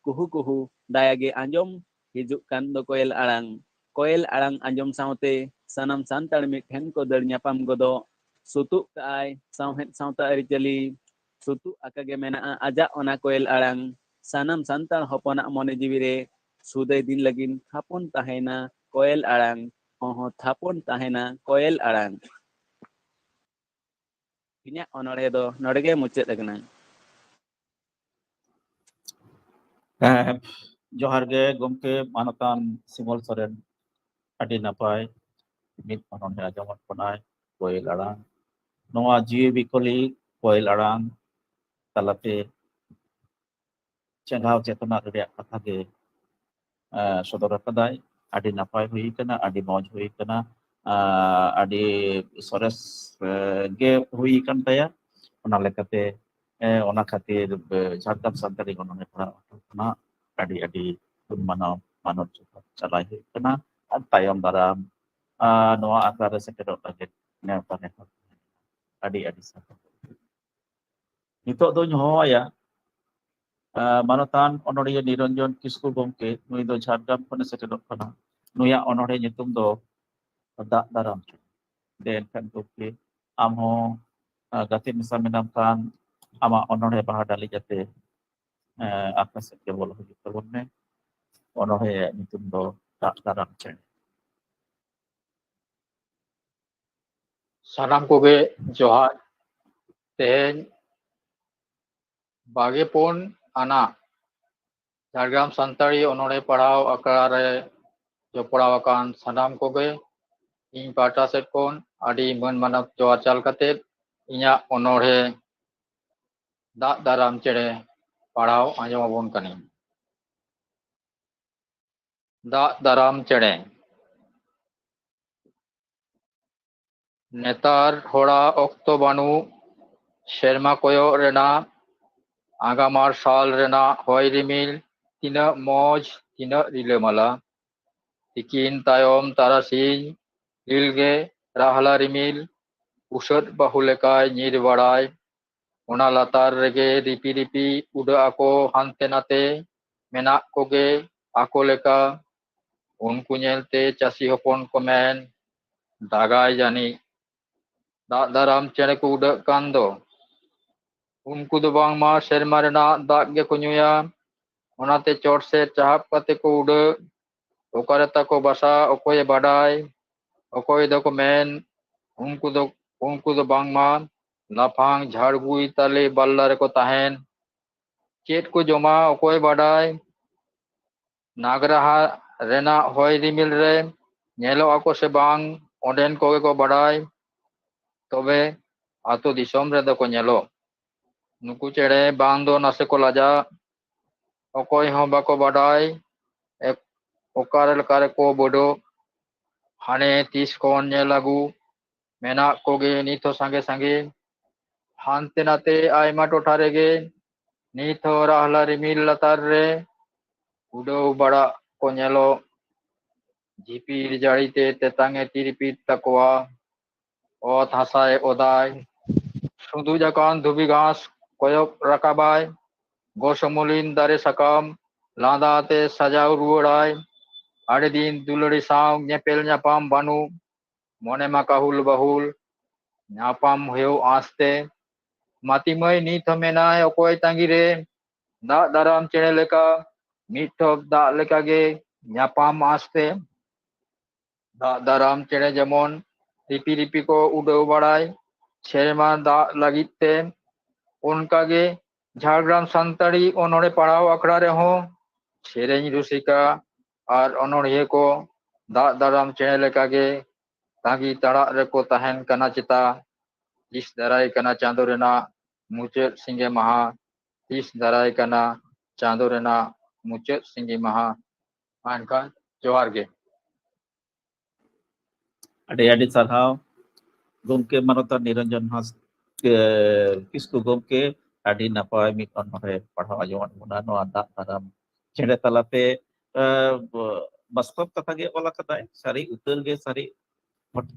ᱠᱩᱦᱩ ᱠᱩᱦᱩ, ᱫᱟᱭᱟ ᱜᱮ ᱟᱸᱡᱚᱢ ᱦᱤᱡᱩᱜ ᱠᱟᱱ ᱫᱚ ᱠᱚᱭᱮᱞ ᱟᱲᱟᱝ᱾ ᱠᱚᱭᱮᱞ ᱟᱲᱟᱝ ᱟᱸᱡᱚᱢ ᱥᱟᱶᱛᱮ ᱥᱟᱱᱟᱢ ᱥᱟᱱᱛᱟᱲ ᱢᱤᱫ ᱴᱷᱮᱱ ᱠᱚ ᱫᱟᱹᱲ ᱧᱟᱯᱟᱢ ᱜᱚᱫᱚᱜ᱾ ᱥᱩᱛᱩᱜ ᱠᱟᱜᱼᱟᱭ ᱥᱟᱶᱦᱮᱫ ᱥᱟᱶᱛᱟ ᱟᱹᱨᱤᱪᱟᱹᱞᱤ, ᱥᱩᱛᱩᱜ ᱟᱠᱟ ᱜᱮ ᱢᱮᱱᱟᱜᱼᱟ ᱟᱡᱟᱜ ᱚᱱᱟ ᱠᱚᱭᱮᱞ ᱟᱲᱟᱝ᱾ ᱥᱟᱱᱟᱢ ᱥᱟᱱᱛᱟᱲ ᱦᱚᱯᱚᱱᱟᱜ ᱢᱚᱱᱮ ᱡᱤᱣᱤ ᱨᱮ ᱥᱩᱫᱟᱹᱭ ᱫᱤᱱ ᱞᱟᱹᱜᱤᱫ ᱛᱷᱟᱯᱚᱱ ᱛᱟᱦᱮᱱᱟ ᱠᱚᱭᱮᱞ ᱟᱲᱟᱝ, ᱦᱚᱸ ᱦᱚᱸ ᱛᱷᱟᱯᱚᱱ ᱛᱟᱦᱮᱱᱟ ᱠᱚᱭᱮᱞ ᱟᱲᱟᱝ᱾ ᱤᱧᱟᱹᱜ ᱚᱱᱚᱬᱦᱮ ᱫᱚ ᱱᱚᱰᱮ ᱜᱮ ᱢᱩᱪᱟᱹᱫ ᱟᱠᱟᱱᱟ᱾ ᱦᱮᱸ, ᱡᱚᱦᱟᱨ ᱜᱮ ᱜᱚᱢᱠᱮ ᱢᱟᱱᱚᱛᱟᱱ ᱥᱤᱢᱚᱞ ᱥᱚᱨᱮᱱ, ᱟᱹᱰᱤ ᱱᱟᱯᱟᱭ ᱢᱤᱫ ᱚᱱᱚᱬᱦᱮ ᱟᱸᱡᱚᱢᱚᱜ ᱠᱟᱱᱟ ᱠᱚᱭᱮᱞ ᱟᱲᱟᱝ᱾ ᱱᱚᱣᱟ ᱡᱤᱣᱤ ᱵᱤᱠᱚᱞᱤ ᱠᱚᱭᱮᱞ ᱟᱲᱟᱝ ᱛᱟᱞᱟᱛᱮ ᱪᱮᱸᱜᱷᱟᱣ ᱪᱮᱛᱱᱟ ᱨᱮᱭᱟᱜ ᱠᱟᱛᱷᱟ ᱜᱮ ᱥᱚᱫᱚᱨ ᱟᱠᱟᱫᱟᱭ᱾ ᱟᱹᱰᱤ ᱱᱟᱯᱟᱭ ᱦᱩᱭ ᱟᱠᱟᱱᱟ, ᱟᱹᱰᱤ ᱢᱚᱡᱽ ᱦᱩᱭ ᱟᱠᱟᱱᱟ, ᱟᱹᱰᱤ ᱥᱚᱨᱮᱥ ᱜᱮ ᱦᱩᱭ ᱟᱠᱟᱱ ᱛᱟᱭᱟ᱾ ᱚᱱᱟ ᱞᱮᱠᱟᱛᱮ ᱚᱱᱟ ᱠᱷᱟᱹᱛᱤᱨ ᱡᱷᱟᱲᱠᱷᱚᱸᱰ ᱥᱟᱱᱛᱟᱲᱤ ᱚᱱᱚᱬᱦᱮ ᱯᱟᱲᱦᱟᱣ ᱠᱷᱚᱱᱟᱜ ᱟᱹᱰᱤ ᱟᱹᱰᱤ ᱜᱩᱱ ᱢᱟᱱᱟᱣ ᱢᱟᱱᱚᱛ ᱡᱚᱦᱟᱨ ᱪᱟᱞᱟᱭ ᱦᱩᱭᱩᱜ ᱠᱟᱱᱟ᱾ ᱟᱨ ᱛᱟᱭᱚᱢ ᱫᱟᱨᱟᱢ ᱱᱚᱣᱟ ᱟᱠᱷᱲᱟ ᱨᱮ ᱥᱮᱴᱮᱨᱚᱜ ᱞᱟᱹᱜᱤᱫ ᱱᱮᱣᱛᱟ ᱱᱮᱦᱚᱨ᱾ ᱟᱹᱰᱤ ᱟᱹᱰᱤ ᱥᱟᱨᱦᱟᱣ᱾ ᱱᱤᱛᱚᱜ ᱫᱚᱧ ᱦᱚᱦᱚᱣᱟᱭᱟ ᱢᱟᱱᱚᱛᱟᱱ ᱚᱱᱚᱬᱦᱤᱭᱟᱹ ᱱᱤᱨᱚᱧᱡᱚᱱ ᱠᱤᱥᱠᱩ ᱜᱚᱢᱠᱮ᱾ ᱱᱩᱭ ᱫᱚ ᱡᱷᱟᱲᱜᱨᱟᱢ ᱠᱷᱚᱱᱮ ᱥᱮᱴᱮᱨᱚᱜ ᱠᱟᱱᱟ᱾ ᱱᱩᱭᱟᱜ ᱚᱱᱚᱬᱦᱮ ᱧᱩᱛᱩᱢ ᱫᱚ ᱫᱟᱜ ᱫᱟᱨᱟᱢ᱾ ᱫᱮ ᱮᱱᱠᱷᱟᱱ ᱜᱚᱢᱠᱮ, ᱟᱢ ᱦᱚᱸ ᱜᱟᱛᱮ ᱢᱮᱥᱟ ᱢᱮᱱᱟᱢ ᱠᱷᱟᱱ ᱟᱢᱟᱜ ᱚᱱᱚᱬᱦᱮ ᱵᱟᱦᱟ ᱰᱟᱹᱞᱤ ᱠᱟᱛᱮ ᱟᱠᱷᱲᱟ ᱥᱮᱫ ᱜᱮ ᱵᱚᱞᱚ ᱦᱤᱡᱩᱜ ᱛᱟᱵᱚᱱ ᱢᱮ᱾ ᱚᱱᱚᱬᱦᱮ ᱧᱩᱛᱩᱢ ᱫᱚ ᱫᱟᱜ ᱫᱟᱨᱟᱢ ᱪᱮᱬᱮ᱾ ᱥᱟᱱᱟᱢ ᱠᱚᱜᱮ ᱡᱚᱦᱟᱨ᱾ ᱛᱮᱦᱮᱧ ᱵᱟᱜᱮ ᱯᱩᱱ ᱟᱱᱟᱜ ᱡᱷᱟᱲᱜᱨᱟᱢ ᱥᱟᱱᱛᱟᱲᱤ ᱚᱱᱚᱬᱦᱮ ᱯᱟᱲᱦᱟᱣ ᱟᱠᱷᱲᱟ ᱨᱮ ᱡᱚᱯᱲᱟᱣ ᱟᱠᱟᱱ ᱥᱟᱱᱟᱢ ᱠᱚᱜᱮ ᱤᱧ ᱯᱟᱦᱴᱟ ᱥᱮᱫ ᱠᱷᱚᱱ ᱟᱹᱰᱤ ᱢᱟᱹᱱ ᱢᱟᱱᱚᱛ ᱡᱚᱦᱟᱨ ᱪᱟᱞ ᱠᱟᱛᱮ ᱤᱧᱟᱹᱜ ᱚᱱᱚᱬᱦᱮ ᱫᱟᱜ ᱫᱟᱨᱟᱢ ᱪᱮᱬᱮ ᱯᱟᱲᱦᱟᱣ ᱟᱸᱡᱚᱢ ᱟᱵᱚᱱ ᱠᱟᱹᱱᱟᱹᱧ᱾ ᱫᱟᱜ ᱫᱟᱨᱟᱢ ᱪᱮᱬᱮ᱾ ᱱᱮᱛᱟᱨ ᱦᱚᱲᱟᱜ ᱚᱠᱛᱚ ᱵᱟᱹᱱᱩᱜ, ᱥᱮᱨᱢᱟ ᱠᱚᱭᱚᱜ ᱨᱮᱱᱟᱜ ᱟᱸᱜᱟ ᱢᱟᱨᱥᱟᱞ ᱨᱮᱱᱟᱜ ᱦᱚᱭ ᱨᱤᱢᱤᱞ ᱛᱤᱱᱟᱹᱜ ᱢᱚᱡᱽ, ᱛᱤᱱᱟᱹᱜ ᱨᱤᱞᱟᱹᱢᱟᱞᱟ᱾ ᱛᱤᱠᱤᱱ ᱛᱟᱭᱚᱢ ᱛᱟᱨᱟᱥᱤᱧ ᱞᱤᱞ ᱜᱮ ᱨᱟᱦᱞᱟ ᱨᱤᱢᱤᱞ ᱩᱥᱟᱹᱫ ᱵᱟᱹᱦᱩ ᱞᱮᱠᱟᱭ ᱧᱤᱨ ᱵᱟᱲᱟᱭ᱾ ᱚᱱᱟ ᱞᱟᱛᱟᱨ ᱨᱮᱜᱮ ᱨᱤᱯᱤ ᱨᱤᱯᱤ ᱩᱰᱟᱹᱜ ᱟᱠᱚ ᱦᱟᱱᱛᱮ ᱱᱟᱛᱮ ᱢᱮᱱᱟᱜ ᱠᱚᱜᱮ ᱟᱠᱚ ᱞᱮᱠᱟ᱾ ᱩᱱᱠᱩ ᱧᱮᱞᱛᱮ ᱪᱟᱹᱥᱤ ᱦᱚᱯᱚᱱ ᱠᱚ ᱢᱮᱱ, "ᱫᱟᱜᱟᱭ ᱡᱟᱹᱱᱤᱡ, ᱫᱟᱜ ᱫᱟᱨᱟᱢ ᱪᱮᱬᱮ ᱠᱚ ᱩᱰᱟᱹᱜ ᱠᱟᱱ ᱫᱚ᱾ ᱩᱱᱠᱩ ᱫᱚ ᱵᱟᱝᱢᱟ ᱥᱮᱨᱢᱟ ᱨᱮᱱᱟᱜ ᱫᱟᱜ ᱜᱮᱠᱚ ᱧᱩᱭᱟ, ᱚᱱᱟᱛᱮ ᱪᱚᱴ ᱥᱮᱫ ᱪᱟᱦᱟᱵ ᱠᱟᱛᱮ ᱠᱚ ᱩᱰᱟᱹᱜ᱾ ᱚᱠᱟᱨᱮ ᱛᱟᱠᱚ ᱵᱟᱥᱟ ᱚᱠᱚᱭᱮ ᱵᱟᱰᱟᱭ?" ᱚᱠᱚᱭ ᱫᱚᱠᱚ ᱢᱮᱱ, "ᱩᱱᱠᱩ ᱫᱚ, ᱩᱱᱠᱩ ᱫᱚ ᱵᱟᱝᱢᱟ ᱞᱟᱯᱷᱟᱝ ᱡᱷᱟᱲᱜᱩᱭ ᱛᱟᱞᱮ ᱵᱟᱞᱞᱟ ᱨᱮᱠᱚ ᱛᱟᱦᱮᱱ᱾ ᱪᱮᱫ ᱠᱚ ᱡᱚᱢᱟ ᱚᱠᱚᱭ ᱵᱟᱰᱟᱭ?" ᱱᱟᱜᱽᱨᱟᱦᱟ ᱨᱮᱱᱟᱜ ᱦᱚᱭ ᱨᱤᱢᱤᱞ ᱨᱮ ᱧᱮᱞᱚᱜ ᱟᱠᱚ ᱥᱮ ᱵᱟᱝ, ᱚᱸᱰᱮᱱ ᱠᱚᱜᱮ ᱠᱚ ᱵᱟᱰᱟᱭ᱾ ᱛᱚᱵᱮ ᱟᱛᱳ ᱫᱤᱥᱚᱢ ᱨᱮᱫᱚ ᱠᱚ ᱧᱮᱞᱚᱜ᱾ ᱱᱩᱠᱩ ᱪᱮᱬᱮ ᱵᱟᱝ ᱫᱚ ᱱᱟᱥᱮ ᱠᱚ ᱞᱟᱡᱟᱜ, ᱚᱠᱚᱭ ᱦᱚᱸ ᱵᱟᱠᱚ ᱵᱟᱰᱟᱭ ᱮᱠ-, ᱚᱠᱟ ᱞᱮᱠᱟ ᱨᱮᱠᱚ ᱵᱟᱹᱰᱚᱜ᱾ ᱦᱟᱱᱮ ᱛᱤᱥ ᱠᱷᱚᱱ ᱧᱮᱞ ᱟᱹᱜᱩ ᱢᱮᱱᱟᱜ ᱠᱚᱜᱮ ᱱᱤᱛ ᱦᱚᱸ ᱥᱟᱸᱜᱮ ᱥᱟᱸᱜᱮ᱾ ᱦᱟᱱᱛᱮ ᱱᱟᱛᱮ ᱟᱭᱢᱟ ᱴᱚᱴᱷᱟ ᱨᱮᱜᱮ ᱱᱤᱛ ᱦᱚᱸ ᱨᱟᱦᱞᱟ ᱨᱤᱢᱤᱞ ᱞᱟᱛᱟᱨ ᱨᱮ ᱩᱰᱟᱹᱣ ᱵᱟᱲᱟᱜ ᱠᱚ ᱧᱮᱞᱚᱜ᱾ ᱡᱷᱤᱯᱤᱨ ᱡᱟᱹᱲᱤ ᱛᱮ ᱛᱮᱛᱟᱝ ᱮ ᱛᱤᱨᱯᱤᱫ ᱛᱟᱠᱚᱣᱟ᱾ ᱚᱛ ᱦᱟᱥᱟᱭ ᱚᱫᱟᱭ᱾ ᱥᱩᱸᱫᱩᱡ ᱟᱠᱟᱱ ᱫᱷᱩᱵᱤ ᱜᱷᱟᱥ ᱠᱚᱭᱚᱜ ᱨᱟᱠᱟᱵᱟᱭ᱾ ᱜᱚᱥᱚᱢᱚᱞᱤᱱ ᱫᱟᱨᱮ ᱥᱟᱠᱟᱢ ᱞᱟᱸᱫᱟ ᱛᱮ ᱥᱟᱡᱟᱣ ᱨᱩᱣᱟᱹᱲᱟᱭ᱾ ᱟᱹᱰᱤ ᱫᱤᱱ ᱫᱩᱞᱟᱹᱲᱤ ᱥᱟᱶ ᱧᱮᱯᱮᱞ ᱧᱟᱯᱟᱢ ᱵᱟᱹᱱᱩᱜ᱾ ᱢᱚᱱᱮ ᱢᱟ ᱠᱟᱹᱦᱩᱞ ᱵᱟᱹᱦᱩᱞ ᱧᱟᱯᱟᱢ ᱦᱩᱭᱩᱜ ᱟᱸᱥᱛᱮ᱾ ᱢᱟᱹᱛᱤ ᱢᱟᱹᱭ ᱱᱤᱛ ᱦᱚᱸ ᱢᱮᱱᱟᱭ ᱚᱠᱚᱭ ᱛᱟᱺᱜᱤ ᱨᱮ? ᱫᱟᱜ ᱫᱟᱨᱟᱢ ᱪᱮᱬᱮ ᱞᱮᱠᱟ ᱢᱤᱫ ᱴᱷᱚᱯ ᱫᱟᱜ ᱞᱮᱠᱟᱜᱮ ᱧᱟᱯᱟᱢ ᱟᱸᱥᱛᱮ᱾ ᱫᱟᱜ ᱫᱟᱨᱟᱢ ᱪᱮᱬᱮ ᱡᱮᱢᱚᱱ ᱨᱤᱯᱤ ᱨᱤᱯᱤ ᱠᱚ ᱩᱰᱟᱹᱣ ᱵᱟᱲᱟᱭ ᱥᱮᱨᱢᱟ ᱫᱟᱜ ᱞᱟᱹᱜᱤᱫ ᱛᱮ, ᱚᱱᱠᱟᱜᱮ ᱡᱷᱟᱲᱜᱨᱟᱢ ᱥᱟᱱᱛᱟᱲᱤ ᱚᱱᱚᱬᱦᱮ ᱯᱟᱲᱦᱟᱣ ᱟᱠᱷᱲᱟ ᱨᱮᱦᱚᱸ ᱥᱮᱨᱮᱧ ᱨᱩᱥᱤᱠᱟ ᱟᱨ ᱚᱱᱚᱬᱦᱤᱭᱟᱹ ᱠᱚ ᱫᱟᱜ ᱫᱟᱨᱟᱢ ᱪᱮᱬᱮ ᱞᱮᱠᱟᱜᱮ ᱛᱟᱺᱜᱤ ᱛᱟᱲᱟᱜ ᱨᱮᱠᱚ ᱛᱟᱦᱮᱱ ᱠᱟᱱᱟ ᱪᱮᱛᱟ᱾ ᱛᱤᱥ ᱫᱟᱨᱟᱭ ᱠᱟᱱᱟ ᱪᱟᱸᱫᱚ ᱨᱮᱱᱟᱜ ᱢᱩᱪᱟᱹᱫ ᱥᱤᱸᱜᱮ ᱢᱟᱦᱟ? ᱛᱤᱥ ᱫᱟᱨᱟᱭ ᱠᱟᱱᱟ ᱪᱟᱸᱫᱚ ᱨᱮᱱᱟᱜ ᱢᱩᱪᱟᱹᱫ ᱥᱤᱸᱜᱮ ᱢᱟᱦᱟ? ᱢᱟ ᱮᱱᱠᱷᱟᱱ ᱡᱚᱦᱟᱨ ᱜᱮ᱾ ᱟᱹᱰᱤ ᱟᱹᱰᱤ ᱥᱟᱨᱦᱟᱣ ᱜᱚᱢᱠᱮ ᱢᱟᱱᱚᱛᱟᱱ ᱱᱤᱨᱚᱧᱡᱚᱱ ᱦᱟᱸᱥ-, ᱮ, ᱠᱤᱥᱠᱩ ᱜᱚᱢᱠᱮ, ᱟᱹᱰᱤ ᱱᱟᱯᱟᱭ ᱢᱤᱫ ᱚᱱᱚᱬᱦᱮ ᱯᱟᱲᱦᱟᱣ ᱟᱸᱡᱚᱢᱟᱫ ᱵᱚᱱᱟ ᱱᱚᱣᱟ ᱫᱟᱜ ᱫᱟᱨᱟᱢ ᱪᱮᱬᱮ ᱛᱟᱞᱟᱛᱮ᱾ ᱟᱸ, ᱵᱟᱥᱛᱚᱵ ᱠᱟᱛᱷᱟ ᱜᱮ ᱚᱞ ᱟᱠᱟᱫᱟᱭ, ᱥᱟᱹᱨᱤ ᱩᱛᱟᱹᱨ ᱜᱮ ᱥᱟᱹᱨᱤ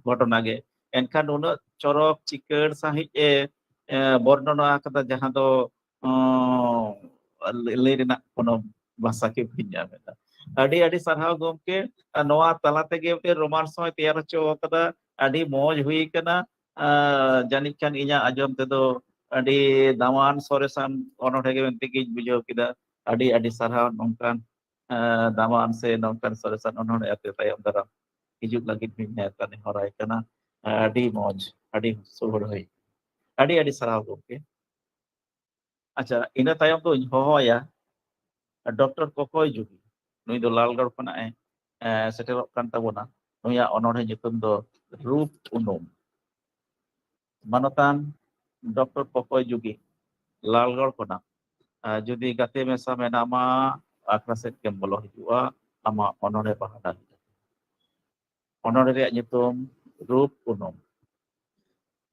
ᱜᱷᱚᱴᱚᱱᱟ ᱜᱮ᱾ ᱮᱱᱠᱷᱟᱱ ᱩᱱᱟᱹᱜ ᱪᱚᱨᱚᱠ ᱪᱤᱠᱟᱹᱲ ᱥᱟᱺᱦᱤᱡ ᱮ, ᱮ, ᱵᱚᱨᱱᱚᱱᱟ ᱟᱠᱟᱫᱟ, ᱡᱟᱦᱟᱸ ᱫᱚ, ᱚᱸ, ᱞᱟᱹᱭ ᱨᱮᱱᱟᱜ ᱠᱳᱱᱳ ᱵᱷᱟᱥᱟ ᱜᱮ ᱵᱟᱹᱧ ᱧᱟᱢᱮᱫᱟ᱾ ᱟᱹᱰᱤ ᱟᱹᱰᱤ ᱥᱟᱨᱦᱟᱣ ᱜᱚᱢᱠᱮ, ᱟᱨ ᱱᱚᱣᱟ ᱛᱟᱞᱟ ᱛᱮᱜᱮ ᱢᱤᱫᱴᱮᱱ romance ᱦᱚᱸᱭ ᱛᱮᱭᱟᱨ ᱦᱚᱪᱚ ᱟᱠᱟᱫᱟ᱾ ᱟᱹᱰᱤ ᱢᱚᱡᱽ ᱦᱩᱭ ᱟᱠᱟᱱᱟ᱾ ᱟᱨ ᱡᱟᱹᱱᱤᱡ ᱠᱷᱟᱱ ᱤᱧᱟᱹᱜ ᱟᱸᱡᱚᱢ ᱛᱮᱫᱚ ᱟᱹᱰᱤ ᱫᱟᱢᱟᱱ ᱥᱚᱨᱮᱥᱟᱱ ᱚᱱᱚᱬᱦᱮ ᱜᱮ ᱢᱮᱱᱛᱮ ᱜᱤᱧ ᱵᱩᱡᱷᱟᱹᱣ ᱠᱮᱫᱟ᱾ ᱟᱹᱰᱤ ᱟᱹᱰᱤ ᱥᱟᱨᱦᱟᱣ ᱱᱚᱝᱠᱟᱱ, ᱟᱸ, ᱫᱟᱢᱟᱱ ᱥᱮ ᱱᱚᱝᱠᱟᱱ ᱥᱚᱨᱮᱥᱟᱱ ᱚᱱᱚᱬᱦᱮ ᱟᱯᱮ ᱛᱟᱭᱚᱢ ᱫᱟᱨᱟᱢ ᱦᱤᱡᱩᱜ ᱞᱟᱹᱜᱤᱫ ᱵᱤᱱ ᱱᱮᱣᱛᱟ ᱱᱮᱦᱚᱨᱟᱭ ᱠᱟᱱᱟ᱾ ᱟᱹᱰᱤ ᱢᱚᱡᱽ, ᱟᱹᱰᱤ ᱥᱩᱦᱩᱲ ᱦᱩᱭ᱾ ᱟᱹᱰᱤ ᱟᱹᱰᱤ ᱥᱟᱨᱦᱟᱣ ᱜᱚᱢᱠᱮ᱾ ᱟᱪᱪᱷᱟ, ᱤᱱᱟᱹ ᱛᱟᱭᱚᱢ ᱫᱚᱧ ᱦᱚᱦᱚᱣᱟᱭᱟ ᱰᱚᱠᱴᱚᱨ ᱠᱚᱠᱚᱭ ᱡᱩᱜᱤ᱾ ᱱᱩᱭ ᱫᱚ ᱞᱟᱞᱜᱚᱲ ᱠᱷᱚᱱᱟᱜ ᱮ, ᱮ, ᱥᱮᱴᱮᱨᱚᱜ ᱠᱟᱱ ᱛᱟᱵᱚᱱᱟ᱾ ᱱᱩᱭᱟᱜ ᱚᱱᱚᱬᱦᱮ ᱧᱩᱛᱩᱢ ᱫᱚ ᱨᱩᱯ ᱩᱱᱩᱢ᱾ ᱢᱟᱱᱚᱛᱟᱱ ᱰᱚᱠᱴᱚᱨ ᱠᱚᱠᱚᱭ ᱡᱩᱜᱤ, ᱞᱟᱞᱜᱚᱲ ᱠᱷᱚᱱᱟᱜ, ᱮ, ᱡᱩᱫᱤ ᱜᱟᱛᱮ ᱢᱮᱥᱟ ᱢᱮᱱᱟᱢᱟ, ᱟᱠᱷᱲᱟ ᱥᱮᱫ ᱜᱮᱢ ᱵᱚᱞᱚ ᱦᱤᱡᱩᱜᱼᱟ, ᱟᱢᱟᱜ ᱚᱱᱚᱬᱦᱮ ᱯᱟᱦᱴᱟ᱾ ᱚᱱᱚᱬᱦᱮ ᱨᱮᱭᱟᱜ ᱧᱩᱛᱩᱢ ᱨᱩᱯ ᱩᱱᱩᱢ᱾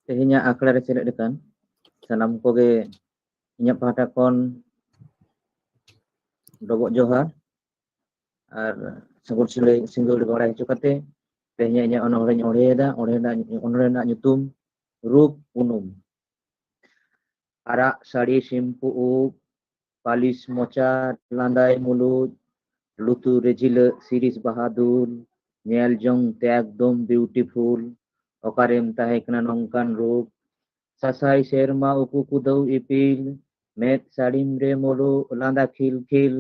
ᱛᱮᱦᱮᱧᱟᱜ ᱟᱠᱷᱲᱟ ᱨᱮ ᱥᱮᱞᱮᱫ ᱟᱠᱟᱱ ᱥᱟᱱᱟᱢ ᱠᱚᱜᱮ ᱤᱧᱟᱹᱜ ᱯᱟᱦᱴᱟ ᱠᱷᱚᱱ ᱰᱚᱵᱚᱜ ᱡᱚᱦᱟᱨ ᱟᱨ ᱥᱟᱹᱜᱩᱱ ᱥᱤᱸᱜᱟᱹᱲ, ᱥᱤᱸᱜᱟᱹᱲ ᱵᱟᱲᱟᱭ ᱦᱚᱪᱚ ᱠᱟᱛᱮ ᱛᱮᱦᱮᱧᱟᱜ ᱤᱧᱟᱹᱜ ᱚᱱᱚᱬᱦᱮᱧ ᱚᱬᱦᱮᱭᱮᱫᱟ᱾ ᱚᱸᱰᱮᱱᱟᱜ, ᱚᱱᱚᱬᱦᱮ ᱨᱮᱱᱟᱜ ᱧᱩᱛᱩᱢ ᱨᱩᱯ ᱩᱱᱩᱢ᱾ ᱟᱨᱟᱜ ᱥᱟᱹᱲᱤ, ᱥᱤᱢᱯᱩ ᱩᱵ, ᱯᱟᱹᱞᱤᱥ ᱢᱚᱪᱟ, ᱞᱟᱸᱫᱟᱭ ᱢᱩᱞᱩᱡ, ᱞᱩᱛᱩᱨ ᱨᱮ ᱡᱷᱤᱞᱟᱹᱜ ᱥᱤᱨᱤᱥ ᱵᱟᱦᱟ ᱫᱩᱞ, ᱧᱮᱞ ᱡᱚᱝ ᱛᱮ ᱮᱠᱫᱚᱢ beautiful᱾ ᱚᱠᱟᱨᱮᱢ ᱛᱟᱦᱮᱸ ᱠᱟᱱᱟ ᱱᱚᱝᱠᱟᱱ ᱨᱩᱯ? ᱥᱟᱥᱟᱭ ᱥᱮᱨᱢᱟ ᱩᱠᱩ ᱠᱩᱫᱟᱹᱣ ᱤᱯᱤᱞ, ᱢᱮᱫ ᱥᱟᱹᱲᱤᱢ ᱨᱮ ᱢᱩᱞᱩᱜ ᱞᱟᱸᱫᱟ ᱠᱷᱤᱞ ᱠᱷᱤᱞ,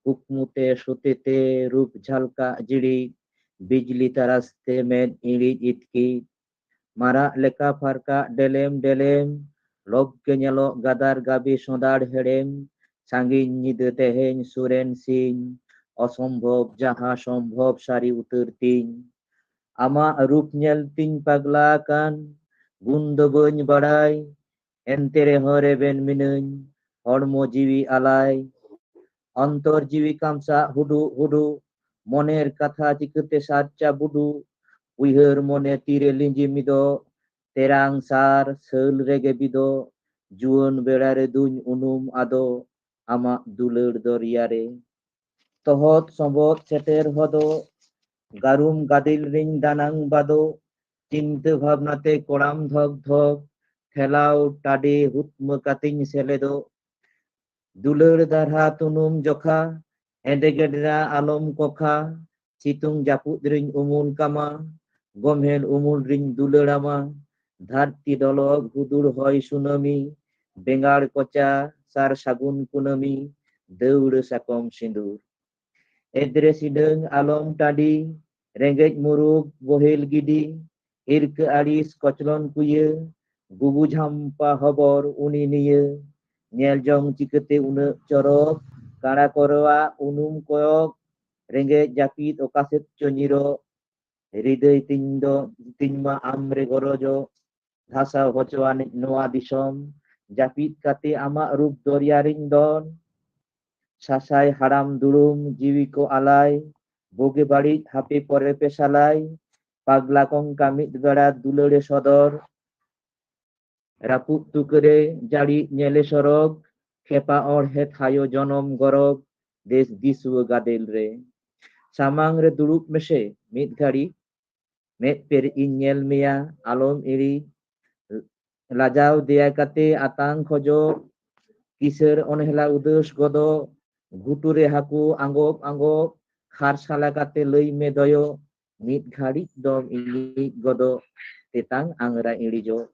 ᱠᱩᱠᱢᱩ ᱛᱮ ᱥᱩᱛᱤ ᱛᱮ ᱨᱩᱯ ᱡᱷᱟᱞᱠᱟᱜ ᱡᱤᱲᱤᱡ, ᱵᱤᱡᱽᱞᱤ ᱛᱟᱨᱟᱥ ᱛᱮ ᱢᱮᱫ ᱤᱲᱤᱡ ᱤᱛᱠᱤᱡ, ᱢᱟᱨᱟᱜ ᱞᱮᱠᱟ ᱯᱷᱟᱨᱠᱟᱜ ᱰᱮᱞᱮᱢ ᱰᱮᱞᱮᱢ, ᱞᱚᱵᱽ ᱜᱮ ᱧᱮᱞᱚᱜ ᱜᱟᱫᱟᱨ ᱜᱟᱵᱮ ᱥᱚᱸᱫᱟᱲ ᱦᱮᱲᱮᱢ, ᱥᱟᱺᱜᱤᱧ ᱧᱤᱫᱟᱹ ᱛᱮᱦᱮᱧ ᱥᱩᱨᱮᱱ ᱥᱤᱧ, ᱚᱥᱚᱢᱵᱷᱚᱵ ᱡᱟᱦᱟᱸ ᱥᱚᱢᱵᱷᱚᱵ ᱥᱟᱹᱨᱤ ᱩᱛᱟᱹᱨ ᱛᱤᱧ᱾ ᱟᱢᱟᱜ ᱨᱩᱯ ᱧᱮᱞ ᱛᱤᱧ ᱯᱟᱜᱽᱞᱟ ᱟᱠᱟᱱ, ᱜᱩᱱ ᱫᱚ ᱵᱟᱹᱧ ᱵᱟᱲᱟᱭ, ᱮᱱᱛᱮ ᱨᱮᱦᱚᱸ ᱨᱮᱵᱮᱱ ᱢᱤᱱᱟᱹᱧ, ᱦᱚᱲᱢᱚ ᱡᱤᱣᱤ ᱟᱞᱟᱭ᱾ ᱚᱱᱛᱚᱨ ᱡᱤᱣᱤ ᱠᱟᱢᱥᱟᱜ ᱦᱩᱰᱩᱜ ᱦᱩᱰᱩᱜ, ᱢᱚᱱᱮᱨ ᱠᱟᱛᱷᱟ ᱪᱤᱠᱟᱹᱛᱮ ᱥᱟᱨᱪᱟ ᱵᱩᱰᱩᱜ, ᱩᱭᱦᱟᱹᱨ ᱢᱚᱱᱮ ᱛᱤᱨᱮ ᱞᱤᱸᱡᱤ ᱢᱤᱫᱚᱜ, ᱛᱮᱨᱟᱝ ᱥᱟᱨ ᱥᱟᱹᱞ ᱨᱮᱜᱮ ᱵᱤᱫᱚᱜ, ᱡᱩᱣᱟᱹᱱ ᱵᱮᱲᱟ ᱨᱮᱫᱩᱧ ᱩᱱᱩᱢ ᱟᱫᱚ ᱟᱢᱟᱜ ᱫᱩᱞᱟᱹᱲ ᱫᱚᱨᱭᱟ ᱨᱮ᱾ ᱛᱚᱦᱚᱫ ᱥᱚᱵᱚᱫ ᱥᱮᱴᱮᱨ ᱦᱚᱫᱚᱜ, ᱜᱟᱨᱩᱢ ᱜᱟᱫᱮᱞ ᱨᱤᱧ ᱫᱟᱱᱟᱝ ᱵᱟᱫᱚᱜ, ᱪᱤᱱᱛᱟᱹ ᱵᱷᱟᱵᱽᱱᱟ ᱛᱮ ᱠᱚᱲᱟᱢ ᱫᱷᱚᱠ ᱫᱷᱚᱠ, ᱴᱷᱮᱞᱟᱣ ᱴᱟᱰᱮ ᱦᱩᱛᱢᱟᱹ ᱠᱟᱛᱮᱧ ᱥᱮᱞᱮᱫᱚᱜ᱾ ᱫᱩᱞᱟᱹᱲ ᱫᱟᱨᱦᱟ ᱛᱩᱱᱩᱢ ᱡᱚᱠᱷᱟ, ᱮᱸᱰᱮ ᱜᱮᱰᱨᱟ ᱟᱞᱚᱢ ᱠᱚᱠᱷᱟ, ᱥᱤᱛᱩᱝ ᱡᱟᱹᱯᱩᱫ ᱨᱤᱧ ᱩᱢᱩᱞ ᱠᱟᱢᱟ, ᱜᱚᱢᱦᱮᱞ ᱩᱢᱩᱞ ᱨᱤᱧ ᱫᱩᱞᱟᱹᱲᱟᱢᱟ᱾ ᱫᱷᱟᱹᱨᱛᱤ ᱰᱚᱞᱚᱜ ᱦᱩᱫᱩᱲ ᱦᱚᱭ ᱥᱩᱱᱟᱹᱢᱤ, ᱵᱮᱸᱜᱟᱲ ᱠᱚᱪᱟ ᱥᱟᱨ ᱥᱟᱹᱜᱩᱱ ᱠᱩᱱᱟᱹᱢᱤ, ᱫᱟᱹᱣᱲᱟᱹ ᱥᱟᱠᱚᱢ ᱥᱤᱸᱫᱩᱨ᱾ ᱮᱫᱽᱨᱮ ᱥᱤᱰᱟᱹᱝ ᱟᱞᱚᱢ ᱴᱟᱺᱰᱤ, ᱨᱮᱸᱜᱮᱡ ᱢᱩᱨᱩᱠ ᱵᱚᱦᱮᱞ ᱜᱤᱰᱤ, ᱦᱤᱨᱠᱟᱹ ᱟᱹᱲᱤᱥ ᱠᱚᱪᱞᱚᱱ ᱠᱩᱭᱟᱹ, ᱜᱩᱜᱩ ᱡᱷᱟᱢᱯᱟ ᱦᱚᱵᱚᱨ ᱩᱱᱤ ᱱᱤᱭᱟᱹ᱾ ᱧᱮᱞ ᱡᱚᱝ ᱪᱤᱠᱟᱹᱛᱮ ᱩᱱᱟᱹᱜ ᱪᱚᱨᱚᱠ, ᱠᱟᱬᱟ ᱠᱚᱨᱚᱣᱟᱜ ᱩᱱᱩᱢ ᱠᱚᱭᱚᱜ, ᱨᱮᱸᱜᱮᱡ ᱡᱟᱹᱯᱤᱫ ᱚᱠᱟ ᱥᱮᱫ ᱪᱚ ᱧᱤᱨᱚᱜ᱾ ᱦᱨᱤᱫᱟᱹᱭ ᱛᱤᱧ ᱫᱚ, ᱛᱤᱧ ᱢᱟ ᱟᱢ ᱨᱮ ᱜᱚᱨᱚᱡᱚᱜ, ᱫᱷᱟᱥᱟᱣ ᱦᱚᱪᱚ ᱟᱹᱱᱤᱡ ᱱᱚᱣᱟ ᱫᱤᱥᱚᱢ᱾ ᱡᱟᱹᱯᱤᱫ ᱠᱟᱛᱮ ᱟᱢᱟᱜ ᱨᱩᱯ ᱫᱚᱨᱭᱟ ᱨᱤᱧ ᱫᱚᱱ᱾ ᱥᱟᱥᱟᱭ ᱦᱟᱲᱟᱢ ᱫᱩᱲᱩᱢ ᱡᱤᱣᱤ ᱠᱚ ᱟᱞᱟᱭ, ᱵᱩᱜᱤ ᱵᱟᱹᱲᱤᱡ ᱦᱟᱯᱮ ᱯᱚᱨᱮ ᱯᱮ ᱥᱟᱞᱟᱭ᱾ ᱯᱟᱜᱽᱞᱟ ᱠᱚᱝᱠᱟ ᱢᱤᱫ ᱵᱮᱲᱟ ᱫᱩᱞᱟᱹᱲᱮ ᱥᱚᱫᱚᱨ, ᱨᱟᱹᱯᱩᱫ ᱛᱩᱠᱟᱹᱨᱮ ᱡᱟᱹᱲᱤ ᱧᱮᱞᱮ ᱥᱚᱨᱚᱜᱽ, ᱠᱷᱮᱯᱟ ᱚᱲᱦᱮ ᱛᱷᱟᱭᱚ ᱡᱚᱱᱚᱢ ᱜᱚᱨᱚᱵᱽ, ᱫᱮᱥ ᱫᱤᱥᱩᱣᱟᱹ ᱜᱟᱫᱮᱞ ᱨᱮ᱾ ᱥᱟᱢᱟᱝ ᱨᱮ ᱫᱩᱲᱩᱵ ᱢᱮᱥᱮ ᱢᱤᱫ ᱜᱷᱟᱹᱲᱤ, ᱢᱮᱫ ᱯᱮᱨᱮᱡ ᱤᱧ ᱧᱮᱞ ᱢᱮᱭᱟ ᱟᱞᱚᱢ ᱤᱲᱤ᱾ ᱞᱟᱡᱟᱣ ᱫᱮᱭᱟ ᱠᱟᱛᱮ ᱟᱛᱟᱝ ᱠᱷᱚᱡᱚᱜ, ᱠᱤᱥᱟᱹᱲ ᱚᱱᱦᱮᱞᱟ ᱩᱫᱟᱹᱥ ᱜᱚᱫᱚᱜ, ᱜᱷᱩᱴᱩ ᱨᱮ ᱦᱟᱹᱠᱩ ᱟᱸᱜᱚᱵ ᱟᱸᱜᱚᱵ, ᱠᱷᱟᱨᱥᱟᱞᱟ ᱠᱟᱛᱮ ᱞᱟᱹᱭ ᱢᱮ ᱫᱚᱭᱚᱜ, ᱢᱤᱫ ᱜᱷᱟᱹᱲᱤᱡ ᱫᱚᱢ ᱤᱬᱤᱡ ᱜᱚᱫᱚᱜ, ᱛᱮᱛᱟᱝ ᱟᱝᱨᱟ ᱤᱬᱤᱡᱚᱜ᱾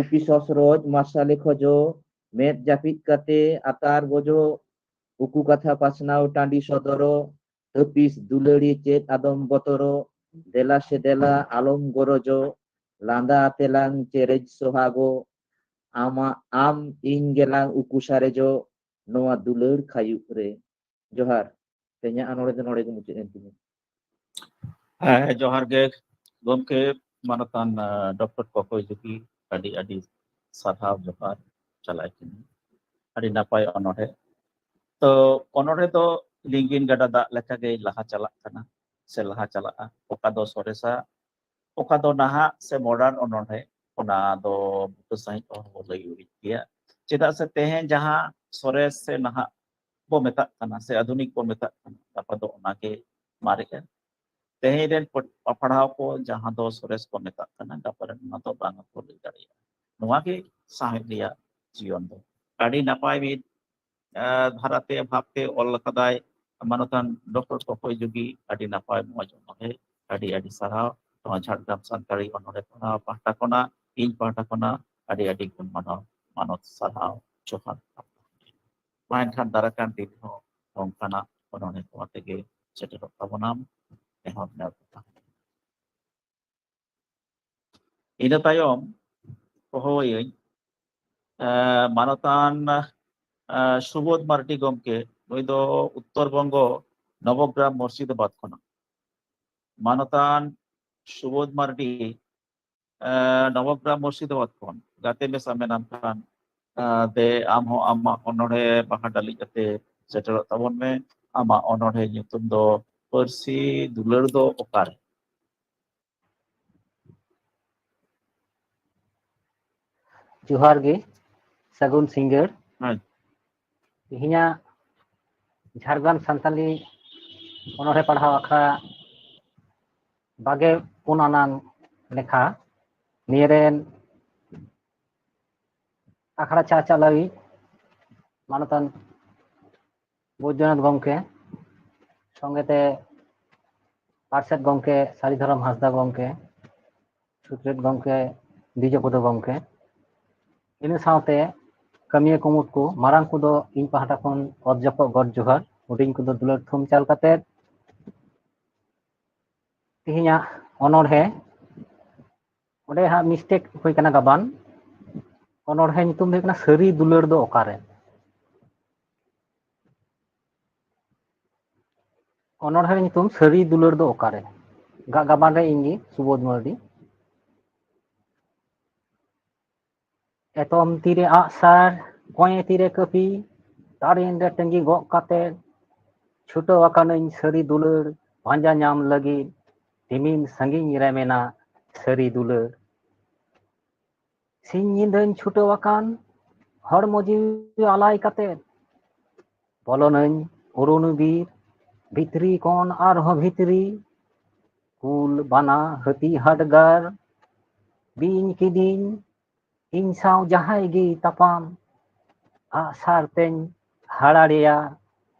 ᱩᱯᱤ ᱥᱚᱥᱨᱚᱡ ᱢᱟᱨᱥᱟᱞᱮ ᱠᱷᱚᱡᱚᱜ, ᱢᱮᱫ ᱡᱟᱹᱯᱤᱫ ᱠᱟᱛᱮ ᱟᱛᱟᱨ ᱜᱚᱡᱚᱜ, ᱩᱠᱩ ᱠᱟᱛᱷᱟ ᱯᱟᱥᱱᱟᱣ ᱴᱟᱺᱰᱤ ᱥᱚᱫᱚᱨᱚᱜ, ᱛᱟᱹᱯᱤᱥ ᱫᱩᱞᱟᱹᱲᱤ ᱪᱮᱫ ᱟᱫᱚᱢ ᱵᱚᱛᱚᱨᱚᱜ, ᱫᱮᱞᱟ ᱥᱮ ᱫᱮᱞᱟ ᱟᱞᱚᱢ ᱜᱚᱨᱚᱡᱚᱜ, ᱞᱟᱸᱫᱟ ᱟᱛᱮᱞᱟᱝ ᱪᱮᱨᱮᱡ ᱥᱚᱦᱟᱜᱚᱜ, ᱟᱢᱟᱜ ᱟᱢ ᱤᱧ ᱜᱮᱞᱟᱝ ᱩᱠᱩ ᱥᱟᱨᱮᱡᱚᱜ, ᱱᱚᱣᱟ ᱫᱩᱞᱟᱹᱲ ᱠᱷᱟᱹᱭᱩᱜ ᱨᱮ᱾ ᱡᱚᱦᱟᱨ᱾ ᱛᱮᱦᱮᱧᱟᱜ ᱚᱱᱚᱬᱦᱮ ᱫᱚ ᱱᱚᱰᱮ ᱜᱮ ᱢᱩᱪᱟᱹᱫ ᱮᱱ ᱛᱤᱧᱟ᱾ ᱦᱮᱸ, ᱡᱚᱦᱟᱨ ᱜᱮ ᱜᱚᱢᱠᱮ ᱢᱟᱱᱚᱛᱟᱱ, ᱟᱸ, ᱰᱚᱠᱴᱚᱨ ᱠᱚᱠᱚᱭ ᱡᱩᱜᱤ, ᱟᱹᱰᱤ ᱟᱹᱰᱤ ᱥᱟᱨᱦᱟᱣ ᱡᱚᱦᱟᱨ ᱪᱟᱞᱟᱜ ᱠᱟᱱᱟ᱾ ᱟᱹᱰᱤ ᱱᱟᱯᱟᱭ ᱚᱱᱚᱬᱦᱮ᱾ ᱛᱚ ᱚᱱᱚᱬᱦᱮ ᱫᱚ ᱞᱤᱸᱜᱤᱱ ᱜᱟᱰᱟ ᱫᱟᱜ ᱞᱮᱠᱟᱜᱮ ᱞᱟᱦᱟ ᱪᱟᱞᱟᱜ ᱠᱟᱱᱟ ᱥᱮ ᱞᱟᱦᱟ ᱪᱟᱞᱟᱜᱼᱟ, ᱚᱠᱟ ᱫᱚ ᱥᱚᱨᱮᱥᱟ, ᱚᱠᱟ ᱫᱚ ᱱᱟᱦᱟᱜ ᱥᱮ ᱢᱚᱰᱟᱨᱱ ᱚᱱᱚᱬᱦᱮ, ᱚᱱᱟ ᱫᱚ ᱵᱩᱴᱟᱹ ᱥᱟᱺᱦᱤᱡ ᱚᱦᱚ ᱵᱚ ᱞᱟᱹᱭ ᱩᱨᱤᱡ ᱠᱮᱭᱟ᱾ ᱪᱮᱫᱟᱜ ᱥᱮ ᱛᱮᱦᱮᱧ ᱡᱟᱦᱟᱸ ᱥᱚᱨᱮᱥ ᱥᱮ ᱱᱟᱦᱟᱜ ᱵᱚ ᱢᱮᱛᱟᱜ ᱠᱟᱱᱟ ᱥᱮ ᱟᱫᱷᱩᱱᱤᱠ ᱵᱚ ᱢᱮᱛᱟᱜ ᱠᱟᱱᱟ, ᱜᱟᱯᱟ ᱫᱚ ᱚᱱᱟᱜᱮ ᱢᱟᱨᱮᱜᱼᱟ᱾ ᱛᱮᱦᱮᱧ ᱨᱮᱱ ᱯᱟᱹᱴ-, ᱯᱟᱲᱦᱟᱣ ᱠᱚ ᱡᱟᱦᱟᱸ ᱫᱚ ᱥᱚᱨᱮᱥ ᱠᱚ ᱢᱮᱛᱟᱜ ᱠᱟᱱᱟ, ᱜᱟᱯᱟ ᱨᱮᱱ ᱚᱱᱟ ᱫᱚ ᱵᱟᱝ ᱠᱚ ᱞᱟᱹᱭ ᱫᱟᱲᱮᱭᱟᱜᱼᱟ᱾ ᱱᱚᱣᱟ ᱜᱮ ᱥᱟᱶᱦᱮᱫ ᱨᱮᱭᱟᱜ ᱡᱤᱭᱚᱱ ᱫᱚ᱾ ᱟᱹᱰᱤ ᱱᱟᱯᱟᱭ ᱢᱤᱫ, ᱟᱸ, ᱫᱷᱟᱨᱟᱛᱮ ᱵᱷᱟᱵᱽᱛᱮ ᱚᱞ ᱟᱠᱟᱫᱟᱭ ᱢᱟᱱᱚᱛᱟᱱ ᱰᱚᱠᱴᱚᱨ ᱠᱚᱠᱚᱭ ᱡᱩᱜᱤ᱾ ᱟᱹᱰᱤ ᱱᱟᱯᱟᱭ ᱢᱚᱡᱽ ᱚᱱᱚᱬᱦᱮ, ᱟᱹᱰᱤ ᱟᱹᱰᱤ ᱥᱟᱨᱦᱟᱣ᱾ ᱱᱚᱣᱟ ᱡᱷᱟᱲᱜᱨᱟᱢ ᱥᱟᱱᱛᱟᱲᱤ ᱚᱱᱚᱬᱦᱮ ᱯᱟᱲᱦᱟᱣ ᱯᱟᱦᱴᱟ ᱠᱷᱚᱱᱟᱜ, ᱤᱧ ᱯᱟᱦᱴᱟ ᱠᱷᱚᱱᱟᱜ ᱟᱹᱰᱤ ᱟᱹᱰᱤ ᱜᱩᱱ ᱢᱟᱱᱟᱣ ᱢᱟᱱᱚᱛ ᱥᱟᱨᱦᱟᱣ ᱡᱚᱦᱟᱨ᱾ ᱢᱟ ᱮᱱᱠᱷᱟᱱ ᱫᱟᱨᱟᱭ ᱠᱟᱱ ᱫᱤᱱ ᱦᱚᱸ ᱱᱚᱝᱠᱟᱱᱟᱜ ᱚᱱᱚᱬᱦᱮ ᱠᱚ ᱟᱛᱮ ᱜᱮ ᱥᱮᱴᱮᱨᱚᱜ ᱛᱟᱵᱚᱱᱟᱢ᱾ ᱱᱮᱦᱚᱨ ᱱᱮᱦᱚᱨ ᱠᱟᱛᱷᱟ᱾ ᱤᱱᱟᱹ ᱛᱟᱭᱚᱢ ᱦᱚᱦᱚᱣᱟᱹᱭᱟᱹᱧ, ᱮ, ᱢᱟᱱᱚᱛᱟᱱ, ᱮ, ᱥᱩᱵᱳᱫᱷ ᱢᱟᱨᱰᱤ ᱜᱚᱢᱠᱮ, ᱱᱩᱭ ᱫᱚ ᱩᱛᱛᱚᱨ ᱵᱚᱝᱜᱚ ᱱᱚᱵᱚᱜᱨᱟᱢ ᱢᱩᱨᱥᱤᱫᱟᱵᱟᱫᱽ ᱠᱷᱚᱱᱟᱜ᱾ ᱢᱟᱱᱚᱛᱟᱱ ᱥᱩᱵᱳᱫᱷ ᱢᱟᱨᱰᱤ, ᱮ, ᱱᱚᱵᱚᱜᱨᱟᱢ ᱢᱩᱨᱥᱤᱫᱟᱵᱟᱫᱽ ᱠᱷᱚᱱ ᱜᱟᱛᱮ ᱢᱮᱥᱟ ᱢᱮᱱᱟᱢ ᱠᱷᱟᱱ, ᱮ, ᱫᱮ ᱟᱢ ᱦᱚᱸ ᱟᱢᱟᱜ ᱚᱱᱚᱬᱦᱮ ᱵᱟᱦᱟ ᱰᱟᱹᱞᱤᱡ ᱠᱟᱛᱮ ᱥᱮᱴᱮᱨᱚᱜ ᱛᱟᱵᱚᱱ ᱢᱮ᱾ ᱟᱢᱟᱜ ᱚᱱᱚᱬᱦᱮ ᱧᱩᱛᱩᱢ ᱫᱚ ᱯᱟᱹᱨᱥᱤ ᱫᱩᱞᱟᱹᱲ ᱫᱚ ᱚᱠᱟᱨᱮ? ᱡᱚᱦᱟᱨ ᱜᱮ, ᱥᱟᱹᱜᱩᱱ ᱥᱤᱸᱜᱟᱹᱲ᱾ ᱦᱮᱸ᱾ ᱛᱮᱦᱮᱧᱟᱜ ᱡᱷᱟᱲᱜᱨᱟᱢ ᱥᱟᱱᱛᱟᱞᱤ ᱚᱱᱚᱬᱦᱮ ᱯᱟᱲᱦᱟᱣ ᱟᱠᱷᱲᱟ ᱵᱟᱜᱮ ᱯᱩᱱ ᱟᱱᱟᱝ ᱞᱮᱠᱷᱟ᱾ ᱱᱤᱭᱟᱹ ᱨᱮᱱ ᱟᱠᱷᱲᱟ ᱪᱟᱪᱟᱞᱟᱣᱤᱡ ᱢᱟᱱᱚᱛᱟᱱ ᱵᱳᱭᱫᱚᱱᱟᱛᱷ ᱜᱚᱢᱠᱮ, ᱥᱚᱸᱜᱮᱛᱮ ᱯᱟᱨᱥᱮᱛ ᱜᱚᱢᱠᱮ ᱥᱟᱹᱨᱤ ᱫᱷᱚᱨᱚᱢ ᱦᱟᱸᱥᱫᱟ ᱜᱚᱢᱠᱮ, ᱥᱩᱛᱨᱮᱛ ᱜᱚᱢᱠᱮ ᱫᱤᱡᱚᱯᱚᱫᱚ ᱜᱚᱢᱠᱮ, ᱤᱱᱟᱹ ᱥᱟᱶᱛᱮ ᱠᱟᱹᱢᱤᱭᱟᱹ ᱠᱩᱢᱩᱴ ᱠᱚ, ᱢᱟᱨᱟᱝ ᱠᱚᱫᱚ ᱤᱧ ᱯᱟᱦᱴᱟ ᱠᱷᱚᱱ ᱚᱛ ᱡᱟᱹᱯᱩᱫ ᱜᱚᱰ ᱡᱚᱦᱟᱨ, ᱦᱩᱰᱤᱧ ᱠᱚᱫᱚ ᱫᱩᱞᱟᱹᱲ ᱛᱷᱩᱢ ᱪᱟᱞ ᱠᱟᱛᱮ ᱛᱮᱦᱮᱧᱟᱜ ᱚᱱᱚᱬᱦᱮ, ᱚᱸᱰᱮ ᱦᱟᱸᱜ mistake ᱦᱩᱭ ᱠᱟᱱᱟ ᱜᱟᱵᱟᱱ᱾ ᱚᱱᱚᱬᱦᱮ ᱧᱩᱛᱩᱢ ᱫᱚ ᱦᱩᱭᱩᱜ ᱠᱟᱱᱟ ᱥᱟᱹᱨᱤ ᱫᱩᱞᱟᱹᱲ ᱫᱚ ᱚᱠᱟᱨᱮ? ᱚᱱᱚᱬᱦᱮ ᱧᱩᱛᱩᱢ ᱥᱟᱹᱨᱤ ᱫᱩᱞᱟᱹᱲ ᱫᱚ ᱚᱠᱟᱨᱮ? ᱜᱟᱜ ᱜᱟᱵᱟᱱ ᱨᱮ ᱤᱧ ᱜᱮ ᱥᱩᱵᱳᱫᱷ ᱢᱟᱨᱰᱤ᱾ ᱮᱛᱚᱢ ᱛᱤᱨᱮ ᱟᱜᱼᱥᱟᱨ, ᱠᱚᱸᱭᱮ ᱛᱤᱨᱮ ᱠᱟᱹᱯᱤ, ᱛᱟᱨᱮᱱ ᱨᱮ ᱛᱟᱺᱜᱤ ᱜᱚᱜ ᱠᱟᱛᱮ, ᱪᱷᱩᱴᱟᱹᱣ ᱟᱠᱟᱱᱟᱹᱧ ᱥᱟᱹᱨᱤ ᱫᱩᱞᱟᱹᱲ ᱯᱟᱸᱡᱟ ᱧᱟᱢ ᱞᱟᱹᱜᱤᱫ, ᱛᱤᱢᱤᱱ ᱥᱟᱺᱜᱤᱧ ᱨᱮ ᱢᱮᱱᱟᱜ ᱥᱟᱹᱨᱤ ᱫᱩᱞᱟᱹᱲ᱾ ᱥᱤᱧ ᱧᱤᱫᱟᱹᱧ ᱪᱷᱩᱴᱟᱹᱣ ᱟᱠᱟᱱ ᱦᱚᱲᱢᱚ ᱡᱤᱣᱤ ᱟᱞᱟᱭ ᱠᱟᱛᱮ, ᱵᱚᱞᱚᱱᱟᱹᱧ ᱚᱨᱩᱱ ᱵᱤᱨ ᱵᱷᱤᱛᱨᱤ ᱠᱷᱚᱱ ᱟᱨᱦᱚᱸ ᱵᱷᱤᱛᱨᱤ᱾ ᱠᱩᱞ ᱵᱟᱱᱟ ᱦᱟᱹᱛᱤ ᱦᱟᱰᱜᱟᱨ ᱵᱤᱧ ᱠᱤᱫᱤᱧ, ᱤᱧ ᱥᱟᱶ ᱡᱟᱦᱟᱸᱭ ᱜᱮ ᱛᱟᱯᱟᱢ, ᱟᱜᱼᱥᱟᱨ ᱛᱮᱧ ᱦᱟᱲᱟᱲᱮᱭᱟ,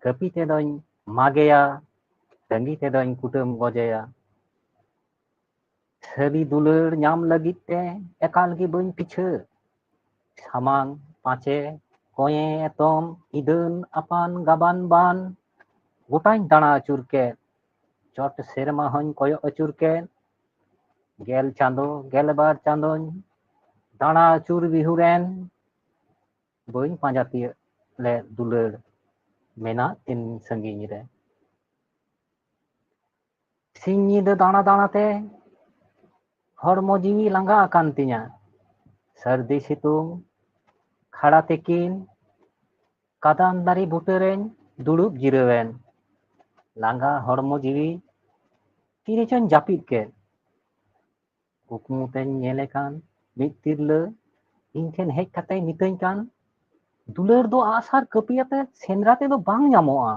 ᱠᱟᱹᱯᱤ ᱛᱮᱫᱚᱧ ᱢᱟᱜᱮᱭᱟ, ᱛᱟᱺᱜᱤ ᱛᱮᱫᱚᱧ ᱠᱩᱴᱟᱹᱢ ᱜᱚᱡᱮᱭᱟ᱾ ᱥᱟᱹᱨᱤ ᱫᱩᱞᱟᱹᱲ ᱧᱟᱢ ᱞᱟᱹᱜᱤᱫ ᱛᱮ ᱮᱠᱟᱞ ᱜᱮ ᱵᱟᱹᱧ ᱯᱤᱪᱷᱟᱹ᱾ ᱥᱟᱢᱟᱝ ᱯᱟᱪᱮ ᱠᱚᱭᱮ ᱮᱛᱚᱢ ᱤᱫᱟᱹᱱ ᱟᱯᱟᱱ ᱜᱟᱵᱟᱱ ᱵᱟᱱ, ᱜᱚᱴᱟᱧ ᱫᱟᱬᱟ ᱟᱹᱪᱩᱨ ᱠᱮᱫ᱾ ᱪᱚᱴ ᱥᱮᱨᱢᱟ ᱦᱚᱧ ᱠᱚᱭᱚᱜ ᱟᱹᱪᱩᱨ ᱠᱮᱫ᱾ ᱜᱮᱞ ᱪᱟᱸᱫᱚ ᱜᱮᱞ ᱵᱟᱨ ᱪᱟᱸᱫᱚᱧ ᱫᱟᱬᱟ ᱟᱹᱪᱩᱨ ᱵᱤᱦᱩᱨᱮᱱ, ᱵᱟᱹᱧ ᱯᱟᱸᱡᱟ ᱛᱤᱭᱟᱹᱜ ᱞᱮᱫ ᱫᱩᱞᱟᱹᱲ ᱢᱮᱱᱟᱜ ᱛᱤᱧ ᱥᱟᱺᱜᱤᱧ ᱨᱮ᱾ ᱥᱤᱧ ᱧᱤᱫᱟᱹ ᱫᱟᱬᱟ ᱫᱟᱬᱟ ᱛᱮ ᱦᱚᱲᱢᱚ ᱡᱤᱣᱤ ᱞᱟᱸᱜᱟ ᱟᱠᱟᱱ ᱛᱤᱧᱟ᱾ ᱥᱟᱹᱨᱫᱤ ᱥᱤᱛᱩᱝ, ᱠᱷᱟᱲᱟ ᱛᱤᱠᱤᱱ, ᱠᱟᱫᱟᱢ ᱫᱟᱨᱮ ᱵᱩᱴᱟᱹ ᱨᱮᱧ ᱫᱩᱲᱩᱵ ᱡᱤᱨᱟᱹᱣᱮᱱ᱾ ᱞᱟᱸᱜᱟ ᱦᱚᱲᱢᱚ ᱡᱤᱣᱤ ᱛᱤᱨᱮᱪᱚᱧ ᱡᱟᱹᱯᱤᱫ ᱠᱮᱫ᱾ ᱠᱩᱠᱢᱩ ᱛᱮᱧ ᱧᱮᱞᱮ ᱠᱟᱱ ᱢᱤᱫ ᱛᱤᱨᱞᱟᱹ ᱤᱧ ᱴᱷᱮᱱ ᱦᱮᱡ ᱠᱟᱛᱮᱭ ᱢᱤᱛᱟᱹᱧ ᱠᱟᱱ, ᱫᱩᱞᱟᱹᱲ ᱫᱚ ᱟᱜᱼᱥᱟᱨ ᱠᱟᱹᱯᱤᱭᱟᱛᱮ ᱥᱮᱸᱫᱽᱨᱟ ᱛᱮᱫᱚ ᱵᱟᱝ ᱧᱟᱢᱚᱜᱼᱟ᱾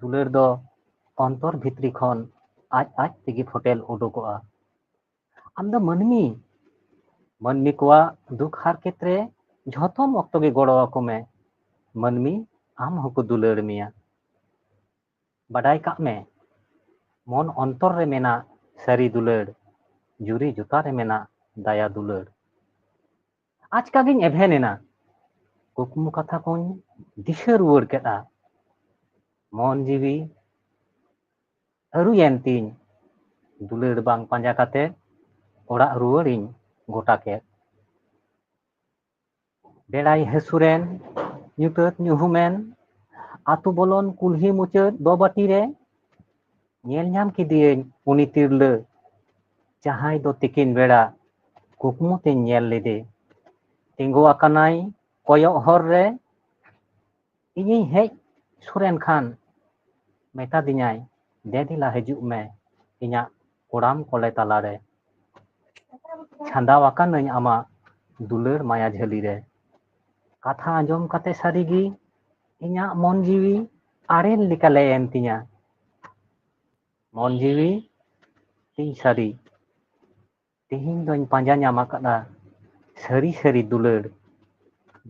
ᱫᱩᱞᱟᱹᱲ ᱫᱚ ᱚᱱᱛᱚᱨ ᱵᱷᱤᱛᱨᱤ ᱠᱷᱚᱱ ᱟᱡ ᱟᱡ ᱛᱮᱜᱮ ᱯᱷᱚᱴᱮᱞ ᱩᱰᱩᱠᱚᱜᱼᱟ᱾ ᱟᱢ ᱫᱚ ᱢᱟᱹᱱᱢᱤ, ᱢᱟᱹᱱᱢᱤ ᱠᱚᱣᱟᱜ ᱫᱩᱠ ᱦᱟᱨᱠᱮᱛ ᱨᱮ ᱡᱷᱚᱛᱚᱢ ᱚᱠᱛᱚ ᱜᱮ ᱜᱚᱲᱚ ᱟᱠᱚ ᱢᱮ᱾ ᱢᱟᱹᱱᱢᱤ ᱟᱢ ᱦᱚᱸᱠᱚ ᱫᱩᱞᱟᱹᱲ ᱢᱮᱭᱟ᱾ ᱵᱟᱰᱟᱭ ᱠᱟᱜ ᱢᱮ, ᱢᱚᱱ ᱚᱱᱛᱚᱨ ᱨᱮ ᱢᱮᱱᱟᱜ ᱥᱟᱹᱨᱤ ᱫᱩᱞᱟᱹᱲ, ᱡᱩᱨᱤ ᱡᱚᱛᱟ ᱨᱮ ᱢᱮᱱᱟᱜ ᱫᱟᱭᱟ ᱫᱩᱞᱟᱹᱲ᱾ ᱟᱪᱠᱟ ᱜᱤᱧ ᱮᱵᱷᱮᱱ ᱮᱱᱟ᱾ ᱠᱩᱠᱢᱩ ᱠᱟᱛᱷᱟ ᱠᱚᱧ ᱫᱤᱥᱟᱹ ᱨᱩᱣᱟᱹᱲ ᱠᱮᱫᱼᱟ᱾ ᱢᱚᱱ ᱡᱤᱣᱤ ᱟᱹᱨᱩᱭᱮᱱ ᱛᱤᱧ᱾ ᱫᱩᱞᱟᱹᱲ ᱵᱟᱝ ᱯᱟᱸᱡᱟ ᱠᱟᱛᱮ ᱚᱲᱟᱜ ᱨᱩᱣᱟᱹᱲᱤᱧ ᱜᱚᱴᱟ ᱠᱮᱫ᱾ ᱵᱮᱲᱟᱭ ᱦᱟᱹᱥᱩᱨᱮᱱ, ᱧᱩᱛᱟᱹᱛ ᱧᱩᱦᱩᱢᱮᱱ, ᱟᱛᱳ ᱵᱚᱞᱚᱱ ᱠᱩᱞᱦᱤ ᱢᱩᱪᱟᱹᱫ ᱫᱚᱵᱟᱹᱴᱤ ᱨᱮ ᱧᱮᱞ ᱧᱟᱢ ᱠᱮᱫᱮᱭᱟᱹᱧ ᱩᱱᱤ ᱛᱤᱨᱞᱟᱹ, ᱡᱟᱦᱟᱸᱭ ᱫᱚ ᱛᱤᱠᱤᱱ ᱵᱮᱲᱟ ᱠᱩᱠᱢᱩ ᱛᱮᱧ ᱧᱮᱞ ᱞᱮᱫᱮ᱾ ᱛᱤᱸᱜᱩ ᱟᱠᱟᱱᱟᱭ ᱠᱚᱭᱚᱜ ᱦᱚᱨ ᱨᱮ, ᱤᱧᱤᱧ ᱦᱮᱡ ᱥᱩᱨᱮᱱ ᱠᱷᱟᱱ ᱢᱮᱛᱟ ᱫᱤᱧᱟᱭ, "ᱫᱮ ᱫᱮᱞᱟ ᱦᱤᱡᱩᱜ ᱢᱮ ᱤᱧᱟᱹᱜ ᱠᱚᱲᱟᱢ ᱠᱚᱞᱮ ᱛᱟᱞᱟᱨᱮ᱾" ᱪᱷᱟᱸᱫᱟᱣ ᱟᱠᱟᱱᱟᱹᱧ ᱟᱢᱟᱜ ᱫᱩᱞᱟᱹᱲ ᱢᱟᱭᱟ ᱡᱷᱟᱹᱞᱤ ᱨᱮ᱾ ᱠᱟᱛᱷᱟ ᱟᱸᱡᱚᱢ ᱠᱟᱛᱮ ᱥᱟᱹᱨᱤᱜᱮ ᱤᱧᱟᱜ ᱢᱚᱱ ᱡᱤᱣᱤ ᱟᱨᱮᱞ ᱞᱮᱠᱟ ᱞᱮ ᱮᱱ ᱛᱤᱧᱟ᱾ ᱢᱚᱱ ᱡᱤᱣᱤ ᱛᱤᱧ ᱥᱟᱹᱨᱤ, ᱛᱮᱦᱮᱧ ᱫᱚᱧ ᱯᱟᱸᱡᱟ ᱧᱟᱢ ᱟᱠᱟᱫᱟ ᱥᱟᱹᱨᱤ ᱥᱟᱹᱨᱤ ᱫᱩᱞᱟᱹᱲ,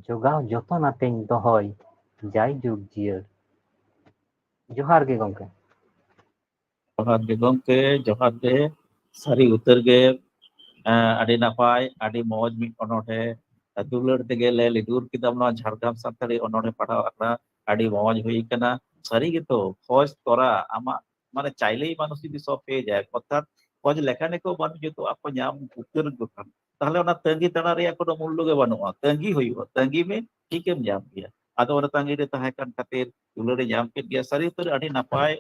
ᱡᱚᱜᱟᱣ ᱡᱚᱛᱚᱱ ᱟᱛᱮᱧ ᱫᱚᱦᱚᱭ ᱡᱟᱭ ᱡᱩᱜᱽ ᱡᱤᱭᱟᱹᱲ᱾ ᱡᱚᱦᱟᱨ ᱜᱮ ᱜᱚᱢᱠᱮ᱾ ᱡᱚᱦᱟᱨ ᱜᱮ ᱜᱚᱢᱠᱮ, ᱡᱚᱦᱟᱨ ᱜᱮ᱾ ᱥᱟᱹᱨᱤ ᱩᱛᱟᱹᱨ ᱜᱮ, ᱮᱸ, ᱟᱹᱰᱤ ᱱᱟᱯᱟᱭ, ᱟᱹᱰᱤ ᱢᱚᱡᱽ ᱢᱤᱫ ᱚᱱᱚᱬᱦᱮ᱾ ᱫᱩᱞᱟᱹᱲ ᱛᱮᱜᱮ ᱞᱮ ᱞᱤᱫᱩᱨ ᱠᱮᱫᱟᱢ ᱱᱚᱣᱟ ᱡᱷᱟᱲᱜᱨᱟᱢ ᱥᱟᱱᱛᱟᱲᱤ ᱚᱱᱚᱬᱦᱮ ᱯᱟᱲᱦᱟᱣ ᱟᱠᱷᱲᱟ᱾ ᱟᱹᱰᱤ ᱢᱚᱡᱽ ᱦᱩᱭ ᱟᱠᱟᱱᱟ᱾ ᱥᱟᱹᱨᱤ ᱜᱮᱛᱚ, ᱠᱷᱚᱡᱽ ᱛᱚᱨᱟ ᱟᱢᱟᱜ, ᱢᱟᱱᱮ, ᱪᱟᱭᱞᱮᱭ ᱢᱟᱱᱩᱥ ᱡᱩᱫᱤ ᱥᱚᱵ ᱯᱮ ᱡᱟᱭ, ᱚᱨᱛᱷᱟᱛ ᱠᱷᱚᱡᱽ ᱞᱮᱠᱷᱟᱱ ᱜᱮᱠᱚ ᱵᱟᱹᱱᱩᱜ ᱡᱚᱛᱚᱣᱟᱜ ᱠᱚ ᱧᱟᱢ ᱩᱛᱟᱹᱨ ᱜᱚᱫ ᱠᱷᱟᱱ, ᱛᱟᱦᱞᱮ ᱚᱱᱟ ᱛᱟᱺᱜᱤ ᱛᱟᱲᱟ ᱨᱮᱭᱟᱜ ᱠᱳᱱᱳ ᱢᱩᱞᱞᱚ ᱜᱮ ᱵᱟᱹᱱᱩᱜᱼᱟ᱾ ᱛᱟᱺᱜᱤ ᱦᱩᱭᱩᱜᱼᱟ, ᱛᱟᱺᱜᱤ ᱢᱮ, ᱴᱷᱤᱠᱮᱢ ᱧᱟᱢ ᱜᱮᱭᱟ᱾ ᱟᱫᱚ ᱚᱱᱟ ᱛᱟᱺᱜᱤ ᱨᱮ ᱛᱟᱦᱮᱸ ᱠᱟᱱ ᱠᱷᱟᱹᱛᱤᱨ ᱫᱩᱞᱟᱹᱲᱮ ᱧᱟᱢ ᱠᱮᱫ ᱜᱮᱭᱟ᱾ ᱥᱟᱹᱨᱤ ᱩᱛᱟᱹᱨ ᱟᱹᱰᱤ ᱱᱟᱯᱟᱭ,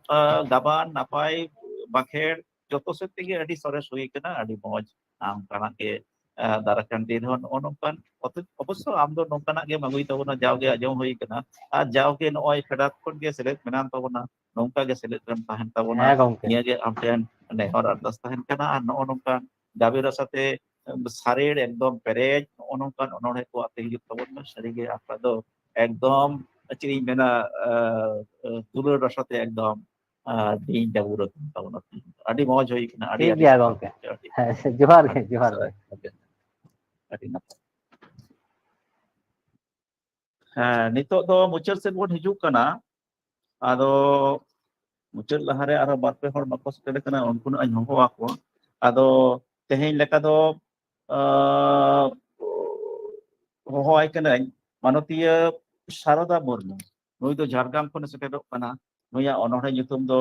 ᱟᱸ, ᱜᱟᱵᱟᱱ, ᱱᱟᱯᱟᱭ ᱵᱟᱸᱠᱷᱮᱲ, ᱡᱚᱛᱚ ᱥᱮᱫ ᱛᱮᱜᱮ ᱟᱹᱰᱤ ᱥᱚᱨᱮᱥ ᱦᱩᱭ ᱠᱟᱱᱟ, ᱟᱹᱰᱤ ᱢᱚᱡᱽ᱾ ᱟᱢ ᱠᱟᱱᱟ ᱜᱮ, ᱟᱸ, ᱫᱟᱨᱟᱭ ᱠᱟᱱ ᱫᱤᱱ ᱨᱮᱦᱚᱸ ᱱᱚᱜᱼᱚ ᱱᱚᱝᱠᱟᱱ ᱚᱛᱷᱚ-, ᱚᱵᱚᱥᱥᱚ ᱟᱢ ᱫᱚ ᱱᱚᱝᱠᱟᱱᱟᱜ ᱜᱮᱢ ᱟᱹᱜᱩᱭ ᱛᱟᱵᱚᱱᱟ, ᱡᱟᱣᱜᱮ ᱟᱸᱡᱚᱢ ᱦᱩᱭ ᱠᱟᱱᱟ᱾ ᱟᱨ ᱡᱟᱣᱜᱮ ᱱᱚᱜᱼᱚᱭ ᱯᱷᱮᱰᱟᱛ ᱠᱷᱚᱱ ᱜᱮ ᱥᱮᱞᱮᱫ ᱢᱮᱱᱟᱜ ᱛᱟᱵᱚᱱᱟ, ᱱᱚᱝᱠᱟ ᱜᱮ ᱥᱮᱞᱮᱫ ᱨᱮᱢ ᱛᱟᱦᱮᱱ ᱛᱟᱵᱚᱱᱟ᱾ ᱦᱮᱸ ᱜᱚᱢᱠᱮ᱾ ᱱᱤᱭᱟᱹ ᱜᱮ ᱟᱢ ᱴᱷᱮᱱ ᱱᱮᱦᱚᱨ ᱟᱨᱫᱟᱥ ᱛᱟᱦᱮᱱ ᱠᱟᱱᱟ᱾ ᱟᱨ ᱱᱚᱜᱼᱚ ᱱᱚᱝᱠᱟᱱ ᱜᱟᱵᱮ ᱨᱟᱥᱟᱛᱮ ᱥᱟᱨᱮᱲ ᱮᱠᱫᱚᱢ ᱯᱮᱨᱮᱡ ᱱᱚᱜᱼᱚ ᱱᱚᱝᱠᱟᱱ ᱚᱱᱚᱬᱦᱮ ᱠᱚ ᱟᱛᱮ ᱦᱤᱡᱩᱜ ᱛᱟᱵᱚᱱ ᱢᱟ᱾ ᱥᱟᱹᱨᱤᱜᱮ ᱟᱯᱱᱟᱨ ᱫᱚ ᱮᱠᱫᱚᱢ, ᱪᱮᱫ ᱤᱧ ᱢᱮᱱᱟ, ᱟᱸ, ᱟᱸ, ᱫᱩᱞᱟᱹᱲ ᱨᱟᱥᱟᱛᱮ ᱮᱠᱫᱚᱢ, ᱟᱸ, ᱫᱤᱱ ᱡᱟᱹᱵᱩᱨ ᱟᱠᱟᱱ ᱛᱟᱵᱚᱱᱟ᱾ ᱟᱹᱰᱤ ᱢᱚᱡᱽ ᱦᱩᱭ ᱠᱟᱱᱟ, ᱟᱹᱰᱤ ᱴᱷᱤᱠ ᱟᱹᱰᱤ ᱜᱮᱭᱟ ᱥᱟᱨᱦᱟᱣ ᱜᱚᱢᱠᱮ᱾ ᱜᱚᱢᱠᱮ, ᱟᱹᱰᱤ ᱦᱮᱸ, ᱡᱚᱦᱟᱨ ᱜᱮ, ᱟᱹᱰᱤ ᱡᱚᱦᱟᱨ ᱜᱮ᱾ ᱥᱟᱨᱦᱟᱣ ᱜᱚᱢᱠᱮ᱾ ᱟᱹᱰᱤ ᱱᱟᱯᱟᱭ᱾ ᱦᱮᱸ, ᱱᱤᱛᱚᱜ ᱫᱚ ᱢᱩᱪᱟᱹᱫ ᱥᱮᱫ ᱵᱚᱱ ᱦᱤᱡᱩᱜ ᱠᱟᱱᱟ᱾ ᱟᱫᱚ ᱢᱩᱪᱟᱹᱫ ᱞᱟᱦᱟᱨᱮ ᱟᱨᱦᱚᱸ ᱵᱟᱨ ᱯᱮ ᱦᱚᱲ ᱵᱟᱠᱚ ᱥᱮᱴᱮᱨ ᱟᱠᱟᱱᱟ, ᱩᱱᱠᱩ ᱱᱟᱜ ᱤᱧ ᱦᱚᱦᱚ ᱟᱠᱚᱣᱟ᱾ ᱟᱫᱚ ᱛᱮᱦᱮᱧ ᱞᱮᱠᱟ ᱫᱚ, ᱟᱸ, ᱦᱚᱦᱚᱣᱟᱭ ᱠᱟᱹᱱᱟᱹᱧ ᱢᱟᱱᱚᱛᱤᱭᱟᱹ ᱥᱟᱨᱚᱫᱟ ᱢᱩᱨᱢᱩ᱾ ᱱᱩᱭ ᱫᱚ ᱡᱷᱟᱲᱜᱨᱟᱢ ᱠᱷᱚᱱᱮ ᱥᱮᱴᱮᱨᱚᱜ ᱠᱟᱱᱟ᱾ ᱱᱩᱭᱟᱜ ᱚᱱᱚᱬᱦᱮ ᱧᱩᱛᱩᱢ ᱫᱚ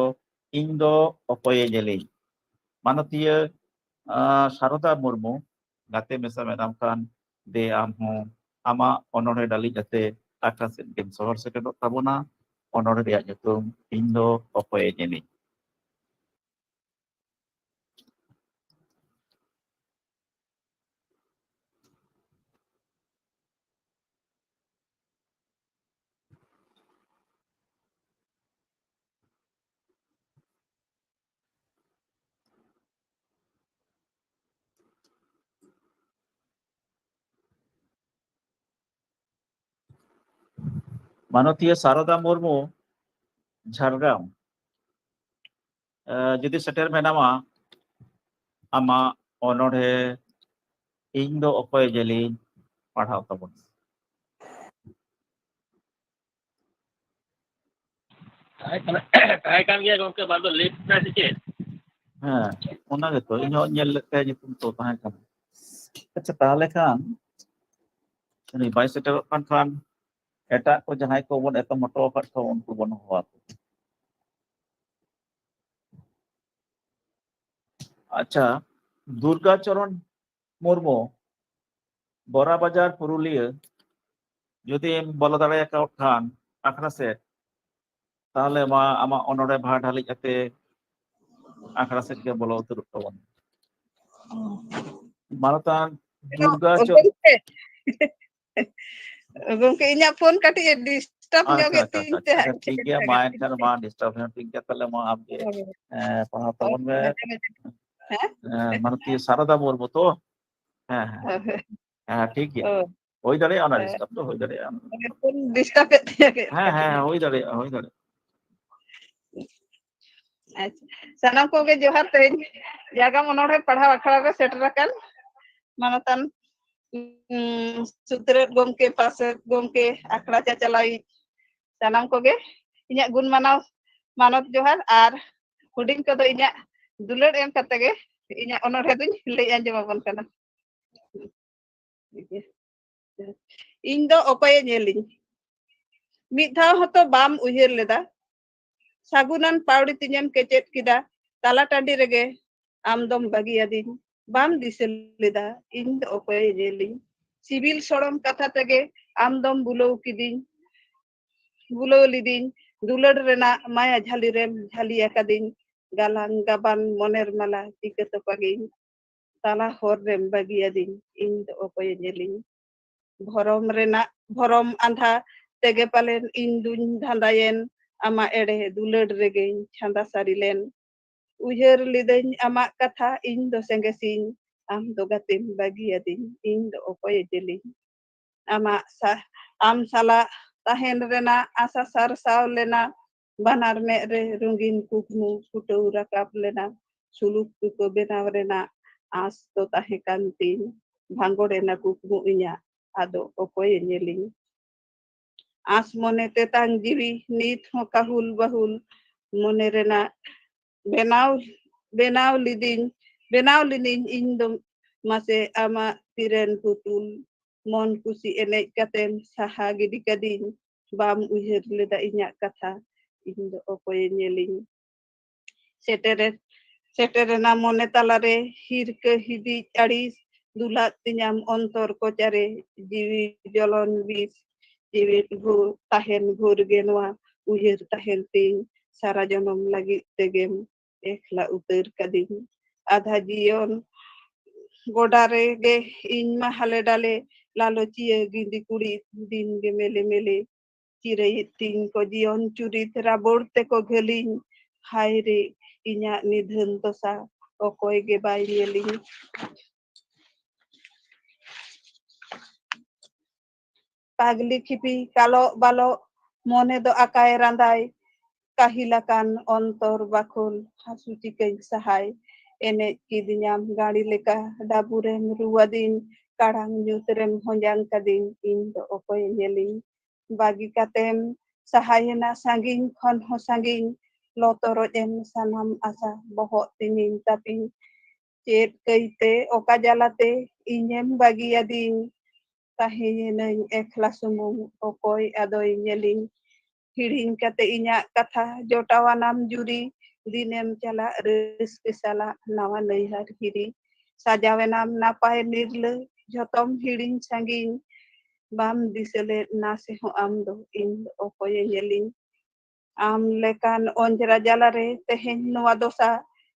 ᱤᱧ ᱫᱚ ᱚᱠᱚᱭᱮ ᱧᱮᱞᱤᱧ᱾ ᱢᱟᱱᱚᱛᱤᱭᱟᱹ, ᱟᱸ, ᱥᱟᱨᱚᱫᱟ ᱢᱩᱨᱢᱩ, ᱜᱟᱛᱮ ᱢᱮᱥᱟ ᱢᱮᱱᱟᱢ ᱠᱷᱟᱱ ᱫᱮ ᱟᱢ ᱦᱚᱸ ᱟᱢᱟᱜ ᱚᱱᱚᱬᱦᱮ ᱰᱟᱹᱞᱤᱡ ᱟᱛᱮ ᱟᱠᱷᱲᱟ ᱥᱮᱫ ᱜᱮᱢ ᱥᱚᱦᱚᱨ ᱥᱮᱴᱮᱨᱚᱜ ᱛᱟᱵᱚᱱᱟ᱾ ᱚᱱᱚᱬᱦᱮ ᱨᱮᱭᱟᱜ ᱧᱩᱛᱩᱢ ᱤᱧ ᱫᱚ ᱚᱠᱚᱭᱮ ᱧᱮᱞᱤᱧ᱾ ᱢᱟᱱᱚᱛᱤᱭᱟᱹ ᱥᱟᱨᱚᱫᱟ ᱢᱩᱨᱢᱩ, ᱡᱷᱟᱲᱜᱨᱟᱢ᱾ ᱮ, ᱡᱩᱫᱤ ᱥᱮᱴᱮᱨ ᱢᱮᱱᱟᱢᱟ, ᱟᱢᱟᱜ ᱚᱱᱚᱬᱦᱮ ᱤᱧ ᱫᱚ ᱚᱠᱚᱭ ᱡᱮᱞᱤᱧ ᱯᱟᱲᱦᱟᱣ ᱛᱟᱵᱚᱱ᱾ ᱛᱟᱦᱮᱸ ᱠᱟᱱᱟ, ᱛᱟᱦᱮᱸ ᱠᱟᱱ ᱜᱮᱭᱟ ᱜᱚᱢᱠᱮ, ᱵᱟᱨ ᱫᱚ ᱞᱮᱴ ᱱᱟ ᱥᱮ ᱪᱮᱫ? ᱦᱮᱸ, ᱚᱱᱟ ᱜᱮᱛᱚ, ᱤᱧ ᱦᱚᱸ ᱧᱮᱞ ᱞᱮᱫ ᱛᱟᱭᱟ, ᱧᱩᱛᱩᱢ ᱛᱚ ᱛᱟᱦᱮᱸ ᱠᱟᱱᱟ᱾ ᱟᱪᱪᱷᱟ, ᱛᱟᱦᱚᱞᱮ ᱠᱷᱟᱱ ᱩᱱᱤ ᱵᱟᱭ ᱥᱮᱴᱮᱨᱚᱜ ᱠᱟᱱ ᱠᱷᱟᱱ ᱮᱴᱟᱜ ᱠᱚ ᱡᱟᱦᱟᱸᱭ ᱠᱚᱵᱚᱱ ᱮᱛᱚᱢ ᱦᱚᱴᱚ ᱟᱠᱟᱫ ᱠᱚ, ᱩᱱᱠᱩ ᱵᱚᱱ ᱦᱚᱦᱚ ᱟᱠᱚ᱾ ᱟᱪᱪᱷᱟ, ᱫᱩᱨᱜᱟ ᱪᱚᱨᱚᱱ ᱢᱩᱨᱢᱩ, ᱵᱚᱨᱟ ᱵᱟᱡᱟᱨ, ᱯᱩᱨᱩᱞᱤᱭᱟᱹ, ᱡᱩᱫᱤᱢ ᱵᱚᱞᱚ ᱫᱟᱲᱮᱭᱟᱠᱟᱣ ᱠᱷᱟᱱ ᱟᱠᱷᱲᱟ ᱥᱮᱫ, ᱛᱟᱦᱚᱞᱮ ᱢᱟ ᱟᱢᱟᱜ ᱚᱱᱚᱬᱦᱮ ᱵᱷᱟᱨ ᱰᱷᱟᱹᱞᱤᱡ ᱟᱛᱮ ᱟᱠᱷᱲᱟ ᱥᱮᱫ ᱜᱮ ᱵᱚᱞᱚ ᱩᱛᱟᱹᱨᱚᱜ ᱛᱟᱵᱚᱱ᱾ ᱢᱟᱱᱚᱛᱟᱱ ᱫᱩᱨᱜᱟ ᱪᱚ- ᱜᱚᱢᱠᱮ, ᱜᱚᱢᱠᱮ, ᱤᱧᱟᱹᱜ ᱯᱷᱳᱱ ᱠᱟᱹᱴᱤᱡ ᱮ ᱰᱤᱥᱴᱟᱨᱵ ᱧᱚᱜ ᱟᱪᱪᱷᱟ, ᱮᱫ ᱟᱪᱪᱷᱟ, ᱛᱤᱧ ᱟᱪᱪᱷᱟ, ᱛᱮ᱾ ᱟᱪᱪᱷᱟ, ᱴᱷᱤᱠ ᱜᱮᱭᱟ, ᱢᱟ ᱮᱱᱠᱷᱟᱱ ᱢᱟ ᱰᱤᱥᱴᱟᱨᱵ ᱦᱚᱸ ᱴᱷᱤᱠ ᱜᱮᱭᱟ, ᱛᱟᱦᱚᱞᱮ ᱢᱟ ᱟᱢ ᱜᱮ, ᱦᱳᱭ᱾ ᱮ, ᱯᱟᱲᱦᱟᱣ ᱛᱟᱵᱚᱱ ᱢᱮ᱾ ᱦᱮᱸ? ᱮ, ᱢᱟᱱᱚᱛᱤᱭᱟᱹ ᱥᱟᱨᱚᱫᱟ ᱢᱩᱨᱢᱩ ᱛᱚ? ᱦᱮᱸ, ᱦᱮᱸ᱾ ᱦᱳᱭ᱾ ᱦᱮᱸ, ᱴᱷᱤᱠ ᱜᱮᱭᱟ᱾ ᱦᱳᱭ᱾ ᱦᱩᱭ ᱫᱟᱲᱮᱭᱟᱜᱼᱟ, ᱚᱱᱟ ᱦᱳᱭ᱾ ᱰᱤᱥᱴᱟᱨᱵ ᱫᱚ ᱦᱩᱭ ᱫᱟᱲᱮᱭᱟᱜᱼᱟ᱾ ᱯᱷᱳᱱ ᱰᱤᱥᱴᱟᱨᱵ ᱮᱫ ᱛᱤᱧᱟᱹ ᱠᱟᱹᱡ ᱦᱮᱸ, ᱠᱟᱹᱴᱤᱡ᱾ ᱦᱮᱸ, ᱦᱩᱭ ᱫᱟᱲᱮᱭᱟᱜᱼᱟ, ᱦᱩᱭ ᱫᱟᱲᱮᱭᱟᱜᱼᱟ᱾ ᱟᱪᱪᱷᱟ, ᱥᱟᱱᱟᱢ ᱠᱚᱜᱮ ᱡᱚᱦᱟᱨ᱾ ᱛᱮᱦᱮᱧ ᱡᱟᱜᱟᱢ ᱚᱱᱚᱬᱦᱮ ᱯᱟᱲᱦᱟᱣ ᱟᱠᱷᱲᱟ ᱨᱮ ᱥᱮᱴᱮᱨ ᱟᱠᱟᱱ ᱢᱟᱱᱚᱛᱟᱱ, ᱩᱸ, ᱥᱩᱛᱨᱮᱛ ᱜᱚᱢᱠᱮ, ᱯᱟᱨᱥᱮᱛ ᱜᱚᱢᱠᱮ, ᱟᱠᱷᱲᱟ ᱪᱟᱪᱟᱞᱟᱣᱤᱡ, ᱥᱟᱱᱟᱢ ᱠᱚᱜᱮ ᱤᱧᱟᱹᱜ ᱜᱩᱱ ᱢᱟᱱᱟᱣ ᱢᱟᱱᱚᱛ ᱡᱚᱦᱟᱨ, ᱟᱨ ᱦᱩᱰᱤᱧ ᱠᱚᱫᱚ ᱤᱧᱟᱹᱜ ᱫᱩᱞᱟᱹᱲ ᱮᱢ ᱠᱟᱛᱮ ᱜᱮ ᱤᱧᱟᱹᱜ ᱚᱱᱚᱬᱦᱮ ᱫᱚᱧ ᱞᱟᱹᱭ ᱟᱸᱡᱚᱢ ᱟᱵᱚᱱ ᱠᱟᱱᱟ᱾ ᱤᱧ ᱫᱚ ᱚᱠᱚᱭᱮ ᱧᱮᱞᱤᱧ? ᱢᱤᱫ ᱫᱷᱟᱣ ᱦᱚᱸᱛᱚ ᱵᱟᱢ ᱩᱭᱦᱟᱹᱨ ᱞᱮᱫᱟ᱾ ᱥᱟᱹᱜᱩᱱᱟᱱ ᱯᱟᱹᱣᱲᱤ ᱛᱤᱧᱮᱢ ᱠᱮᱪᱮᱫ ᱠᱮᱫᱟ᱾ ᱛᱟᱞᱟ ᱴᱟᱺᱰᱤ ᱨᱮᱜᱮ ᱟᱢ ᱫᱚᱢ ᱵᱟᱹᱜᱤᱭᱟᱫᱤᱧ᱾ ᱵᱟᱢ ᱫᱤᱥᱟᱹ ᱞᱮᱫᱟ ᱤᱧ ᱫᱚ ᱚᱠᱚᱭᱮ ᱧᱮᱞᱤᱧ? ᱥᱤᱵᱤᱞ ᱥᱚᱲᱚᱢ ᱠᱟᱛᱷᱟ ᱛᱮᱜᱮ ᱟᱢ ᱫᱚᱢ ᱵᱩᱞᱟᱹᱣ ᱠᱤᱫᱤᱧ, ᱵᱩᱞᱟᱹᱣ ᱞᱤᱫᱤᱧ᱾ ᱫᱩᱞᱟᱹᱲ ᱨᱮᱱᱟᱜ ᱢᱟᱭᱟ ᱡᱷᱟᱹᱞᱤ ᱨᱮᱢ ᱡᱷᱟᱹᱞᱤ ᱟᱠᱟᱫᱤᱧ᱾ ᱜᱟᱞᱟᱝ ᱜᱟᱵᱟᱱ ᱢᱚᱱᱮᱨ ᱢᱟᱞᱟ ᱪᱤᱠᱟᱹ ᱛᱚᱯᱟᱜᱤᱧ? ᱛᱟᱞᱟ ᱦᱚᱨ ᱨᱮᱢ ᱵᱟᱹᱜᱤᱭᱟᱫᱤᱧ, ᱤᱧ ᱫᱚ ᱚᱠᱚᱭᱮ ᱧᱮᱞᱤᱧ? ᱵᱷᱚᱨᱚᱢ ᱨᱮᱱᱟᱜ ᱵᱷᱚᱨᱚᱢ ᱟᱸᱫᱷᱟ ᱛᱮᱜᱮ ᱯᱟᱞᱮᱱ ᱤᱧ ᱫᱩᱧ ᱫᱷᱟᱸᱫᱟᱭᱮᱱ, ᱟᱢᱟᱜ ᱮᱲᱮ ᱫᱩᱞᱟᱹᱲ ᱨᱮᱜᱮᱧ ᱪᱷᱟᱸᱫᱟ ᱥᱟᱹᱨᱤ ᱞᱮᱱ᱾ ᱩᱭᱦᱟᱹᱨ ᱞᱤᱫᱟᱹᱧ ᱟᱢᱟᱜ ᱠᱟᱛᱷᱟ, ᱤᱧ ᱫᱚ ᱥᱮᱸᱜᱮᱥᱤᱧ, ᱟᱢ ᱫᱚ ᱜᱟᱛᱮᱢ ᱵᱟᱹᱜᱤᱭᱟᱫᱤᱧ, ᱤᱧ ᱫᱚ ᱚᱠᱚᱭᱮ ᱡᱮᱞᱤᱧ? ᱟᱢᱟᱜ ᱥᱟ-, ᱟᱢ ᱥᱟᱞᱟᱜ ᱛᱟᱦᱮᱱ ᱨᱮᱱᱟᱜ ᱟᱥᱟ ᱥᱟᱨᱥᱟᱣ ᱞᱮᱱᱟ᱾ ᱵᱟᱱᱟᱨ ᱢᱮᱫ ᱨᱮ ᱨᱚᱸᱜᱤᱱ ᱠᱩᱠᱢᱩ ᱯᱷᱩᱴᱟᱹᱣ ᱨᱟᱠᱟᱵ ᱞᱮᱱᱟ᱾ ᱥᱩᱞᱩᱠ ᱛᱩᱠᱟᱹ ᱵᱮᱱᱟᱣ ᱨᱮᱱᱟᱜ ᱟᱸᱥ ᱫᱚ ᱛᱟᱦᱮᱸ ᱠᱟᱱ ᱛᱤᱧ᱾ ᱵᱷᱟᱸᱜᱚᱲ ᱮᱱᱟ ᱠᱩᱠᱢᱩ ᱤᱧᱟᱹᱜ, ᱟᱫᱚ ᱚᱠᱚᱭᱮ ᱧᱮᱞᱤᱧ? ᱟᱸᱥ ᱢᱚᱱᱮ ᱛᱮᱛᱟᱝ ᱡᱤᱣᱤ ᱱᱤᱛ ᱦᱚᱸ ᱠᱟᱹᱦᱩᱞ ᱵᱟᱹᱦᱩᱞ᱾ ᱢᱚᱱᱮ ᱨᱮᱱᱟᱜ ᱵᱮᱱᱟᱣ, ᱵᱮᱱᱟᱣ ᱞᱤᱫᱤᱧ, ᱵᱮᱱᱟᱣ ᱞᱤᱱᱤᱧ ᱤᱧ ᱫᱚ ᱢᱟᱥᱮ ᱟᱢᱟᱜ ᱛᱤᱨᱮᱱ ᱯᱩᱛᱩᱞ᱾ ᱢᱚᱱ ᱠᱩᱥᱤ ᱮᱱᱮᱡ ᱠᱟᱛᱮᱢ ᱥᱟᱦᱟ ᱜᱤᱰᱤ ᱠᱟᱫᱤᱧ᱾ ᱵᱟᱢ ᱩᱭᱦᱟᱹᱨ ᱞᱮᱫᱟ ᱤᱧᱟᱹᱜ ᱠᱟᱛᱷᱟ, ᱤᱧ ᱫᱚ ᱚᱠᱚᱭᱮ ᱧᱮᱞᱤᱧ? ᱥᱮᱴᱮᱨᱮ-, ᱥᱮᱴᱮᱨᱮᱱᱟ ᱢᱚᱱᱮ ᱛᱟᱞᱟᱨᱮ ᱦᱤᱨᱠᱟᱹ ᱦᱤᱫᱤᱡ ᱟᱹᱲᱤᱥ, ᱫᱩᱞᱟᱜ ᱛᱤᱧᱟᱢ ᱚᱱᱛᱚᱨ ᱠᱚᱪᱟᱨᱮ ᱡᱤᱣᱤ ᱡᱚᱞᱚᱱ ᱵᱤᱥ᱾ ᱡᱤᱣᱤ ᱵᱷᱳᱨ ᱛᱟᱦᱮᱱ ᱵᱷᱳᱨ ᱜᱮ ᱱᱚᱣᱟ ᱩᱭᱦᱟᱹᱨ ᱛᱟᱦᱮᱱ ᱛᱤᱧ, ᱥᱟᱨᱟ ᱡᱚᱱᱚᱢ ᱞᱟᱹᱜᱤᱫ ᱛᱮᱜᱮᱢ ᱮᱠᱞᱟ ᱩᱛᱟᱹᱨ ᱠᱟᱫᱤᱧ᱾ ᱟᱫᱷᱟ ᱡᱤᱭᱚᱱ ᱜᱚᱰᱟ ᱨᱮᱜᱮ ᱤᱧ ᱢᱟ ᱦᱟᱞᱮ ᱰᱟᱞᱮ, ᱞᱟᱞᱚᱪᱤᱭᱟᱹ ᱜᱤᱸᱫᱤ ᱠᱩᱲᱤ ᱫᱤᱱ ᱜᱮ ᱢᱮᱞᱮ ᱢᱮᱞᱮ᱾ ᱪᱤᱨᱟᱹᱭᱮᱫ ᱛᱤᱧ ᱠᱚ ᱡᱤᱭᱚᱱ ᱪᱩᱨᱤᱛ, ᱨᱟᱵᱚᱲ ᱛᱮᱠᱚ ᱜᱷᱟᱹᱞᱤᱧ᱾ ᱦᱟᱭ ᱨᱮ ᱤᱧᱟᱹᱜ ᱱᱤᱫᱷᱟᱹᱱ ᱫᱚᱥᱟ, ᱚᱠᱚᱭ ᱜᱮ ᱵᱟᱭ ᱧᱮᱞᱤᱧ᱾ ᱯᱟᱜᱽᱞᱤ ᱠᱷᱤᱯᱤ ᱠᱟᱞᱚᱜ ᱵᱟᱞᱚᱜ, ᱢᱚᱱᱮ ᱫᱚ ᱟᱠᱟᱭ ᱨᱟᱸᱫᱟᱭ᱾ ᱠᱟᱹᱦᱤᱞ ᱟᱠᱟᱱ ᱚᱱᱛᱚᱨ ᱵᱟᱠᱷᱳᱞ, ᱦᱟᱹᱥᱩ ᱪᱤᱠᱟᱹᱧ ᱥᱟᱦᱟᱭ᱾ ᱮᱱᱮᱡ ᱠᱤᱫᱤᱧᱟᱢ ᱜᱟᱹᱲᱤ ᱞᱮᱠᱟ, ᱰᱟᱵᱩᱨᱮᱢ ᱨᱩᱣᱟᱹᱫᱤᱧ᱾ ᱠᱟᱲᱟᱝ ᱧᱩᱛ ᱨᱮᱢ ᱦᱚᱸᱡᱟᱝ ᱠᱟᱫᱤᱧ, ᱤᱧ ᱫᱚ ᱚᱠᱚᱭᱮ ᱧᱮᱞᱤᱧ? ᱵᱟᱹᱜᱤ ᱠᱟᱛᱮᱢ ᱥᱟᱦᱟᱭᱮᱱᱟ ᱥᱟᱺᱜᱤᱧ ᱠᱷᱚᱱ ᱦᱚᱸ ᱥᱟᱺᱜᱤᱧ᱾ ᱞᱚ ᱛᱚᱨᱚᱡ ᱮᱢ ᱥᱟᱱᱟᱢ ᱟᱥᱟ, ᱵᱚᱦᱚᱜ ᱛᱤᱧᱤᱧ ᱛᱟᱹᱯᱤᱧ᱾ ᱪᱮᱫ ᱠᱟᱹᱭᱛᱮ ᱚᱠᱟ ᱡᱟᱞᱟᱛᱮ ᱤᱧᱮᱢ ᱵᱟᱹᱜᱤᱭᱟᱫᱤᱧ? ᱛᱟᱦᱮᱸᱭᱮᱱᱟᱹᱧ ᱮᱠᱞᱟ ᱥᱩᱢᱩᱝ, ᱚᱠᱚᱭ ᱟᱫᱚᱭ ᱧᱮᱞᱤᱧ? ᱦᱤᱲᱤᱧ ᱠᱟᱛᱮ ᱤᱧᱟᱹᱜ ᱠᱟᱛᱷᱟ, ᱡᱚᱴᱟᱣᱟᱱᱟᱢ ᱡᱩᱨᱤ᱾ ᱫᱤᱱᱮᱢ ᱪᱟᱞᱟᱜ ᱨᱟᱹᱥᱠᱟᱹ ᱥᱟᱞᱟᱜ ᱱᱟᱣᱟ ᱱᱟᱹᱭᱦᱟᱹᱨ ᱦᱤᱨᱤ᱾ ᱥᱟᱡᱟᱣᱮᱱᱟᱢ ᱱᱟᱯᱟᱭ ᱱᱤᱨᱞᱟᱹ, ᱡᱷᱚᱛᱚᱢ ᱦᱤᱲᱤᱧ ᱥᱟᱺᱜᱤᱧ᱾ ᱵᱟᱢ ᱫᱤᱥᱟᱹ ᱞᱮᱫ ᱱᱟᱥᱮ ᱦᱚᱸ ᱟᱢ ᱫᱚ, ᱤᱧ ᱫᱚ ᱚᱠᱚᱭᱮ ᱧᱮᱞᱤᱧ? ᱟᱢ ᱞᱮᱠᱟᱱ ᱚᱸᱡᱽᱨᱟ ᱡᱟᱞᱟᱨᱮ ᱛᱮᱦᱮᱧ ᱱᱚᱣᱟ ᱫᱚᱥᱟ᱾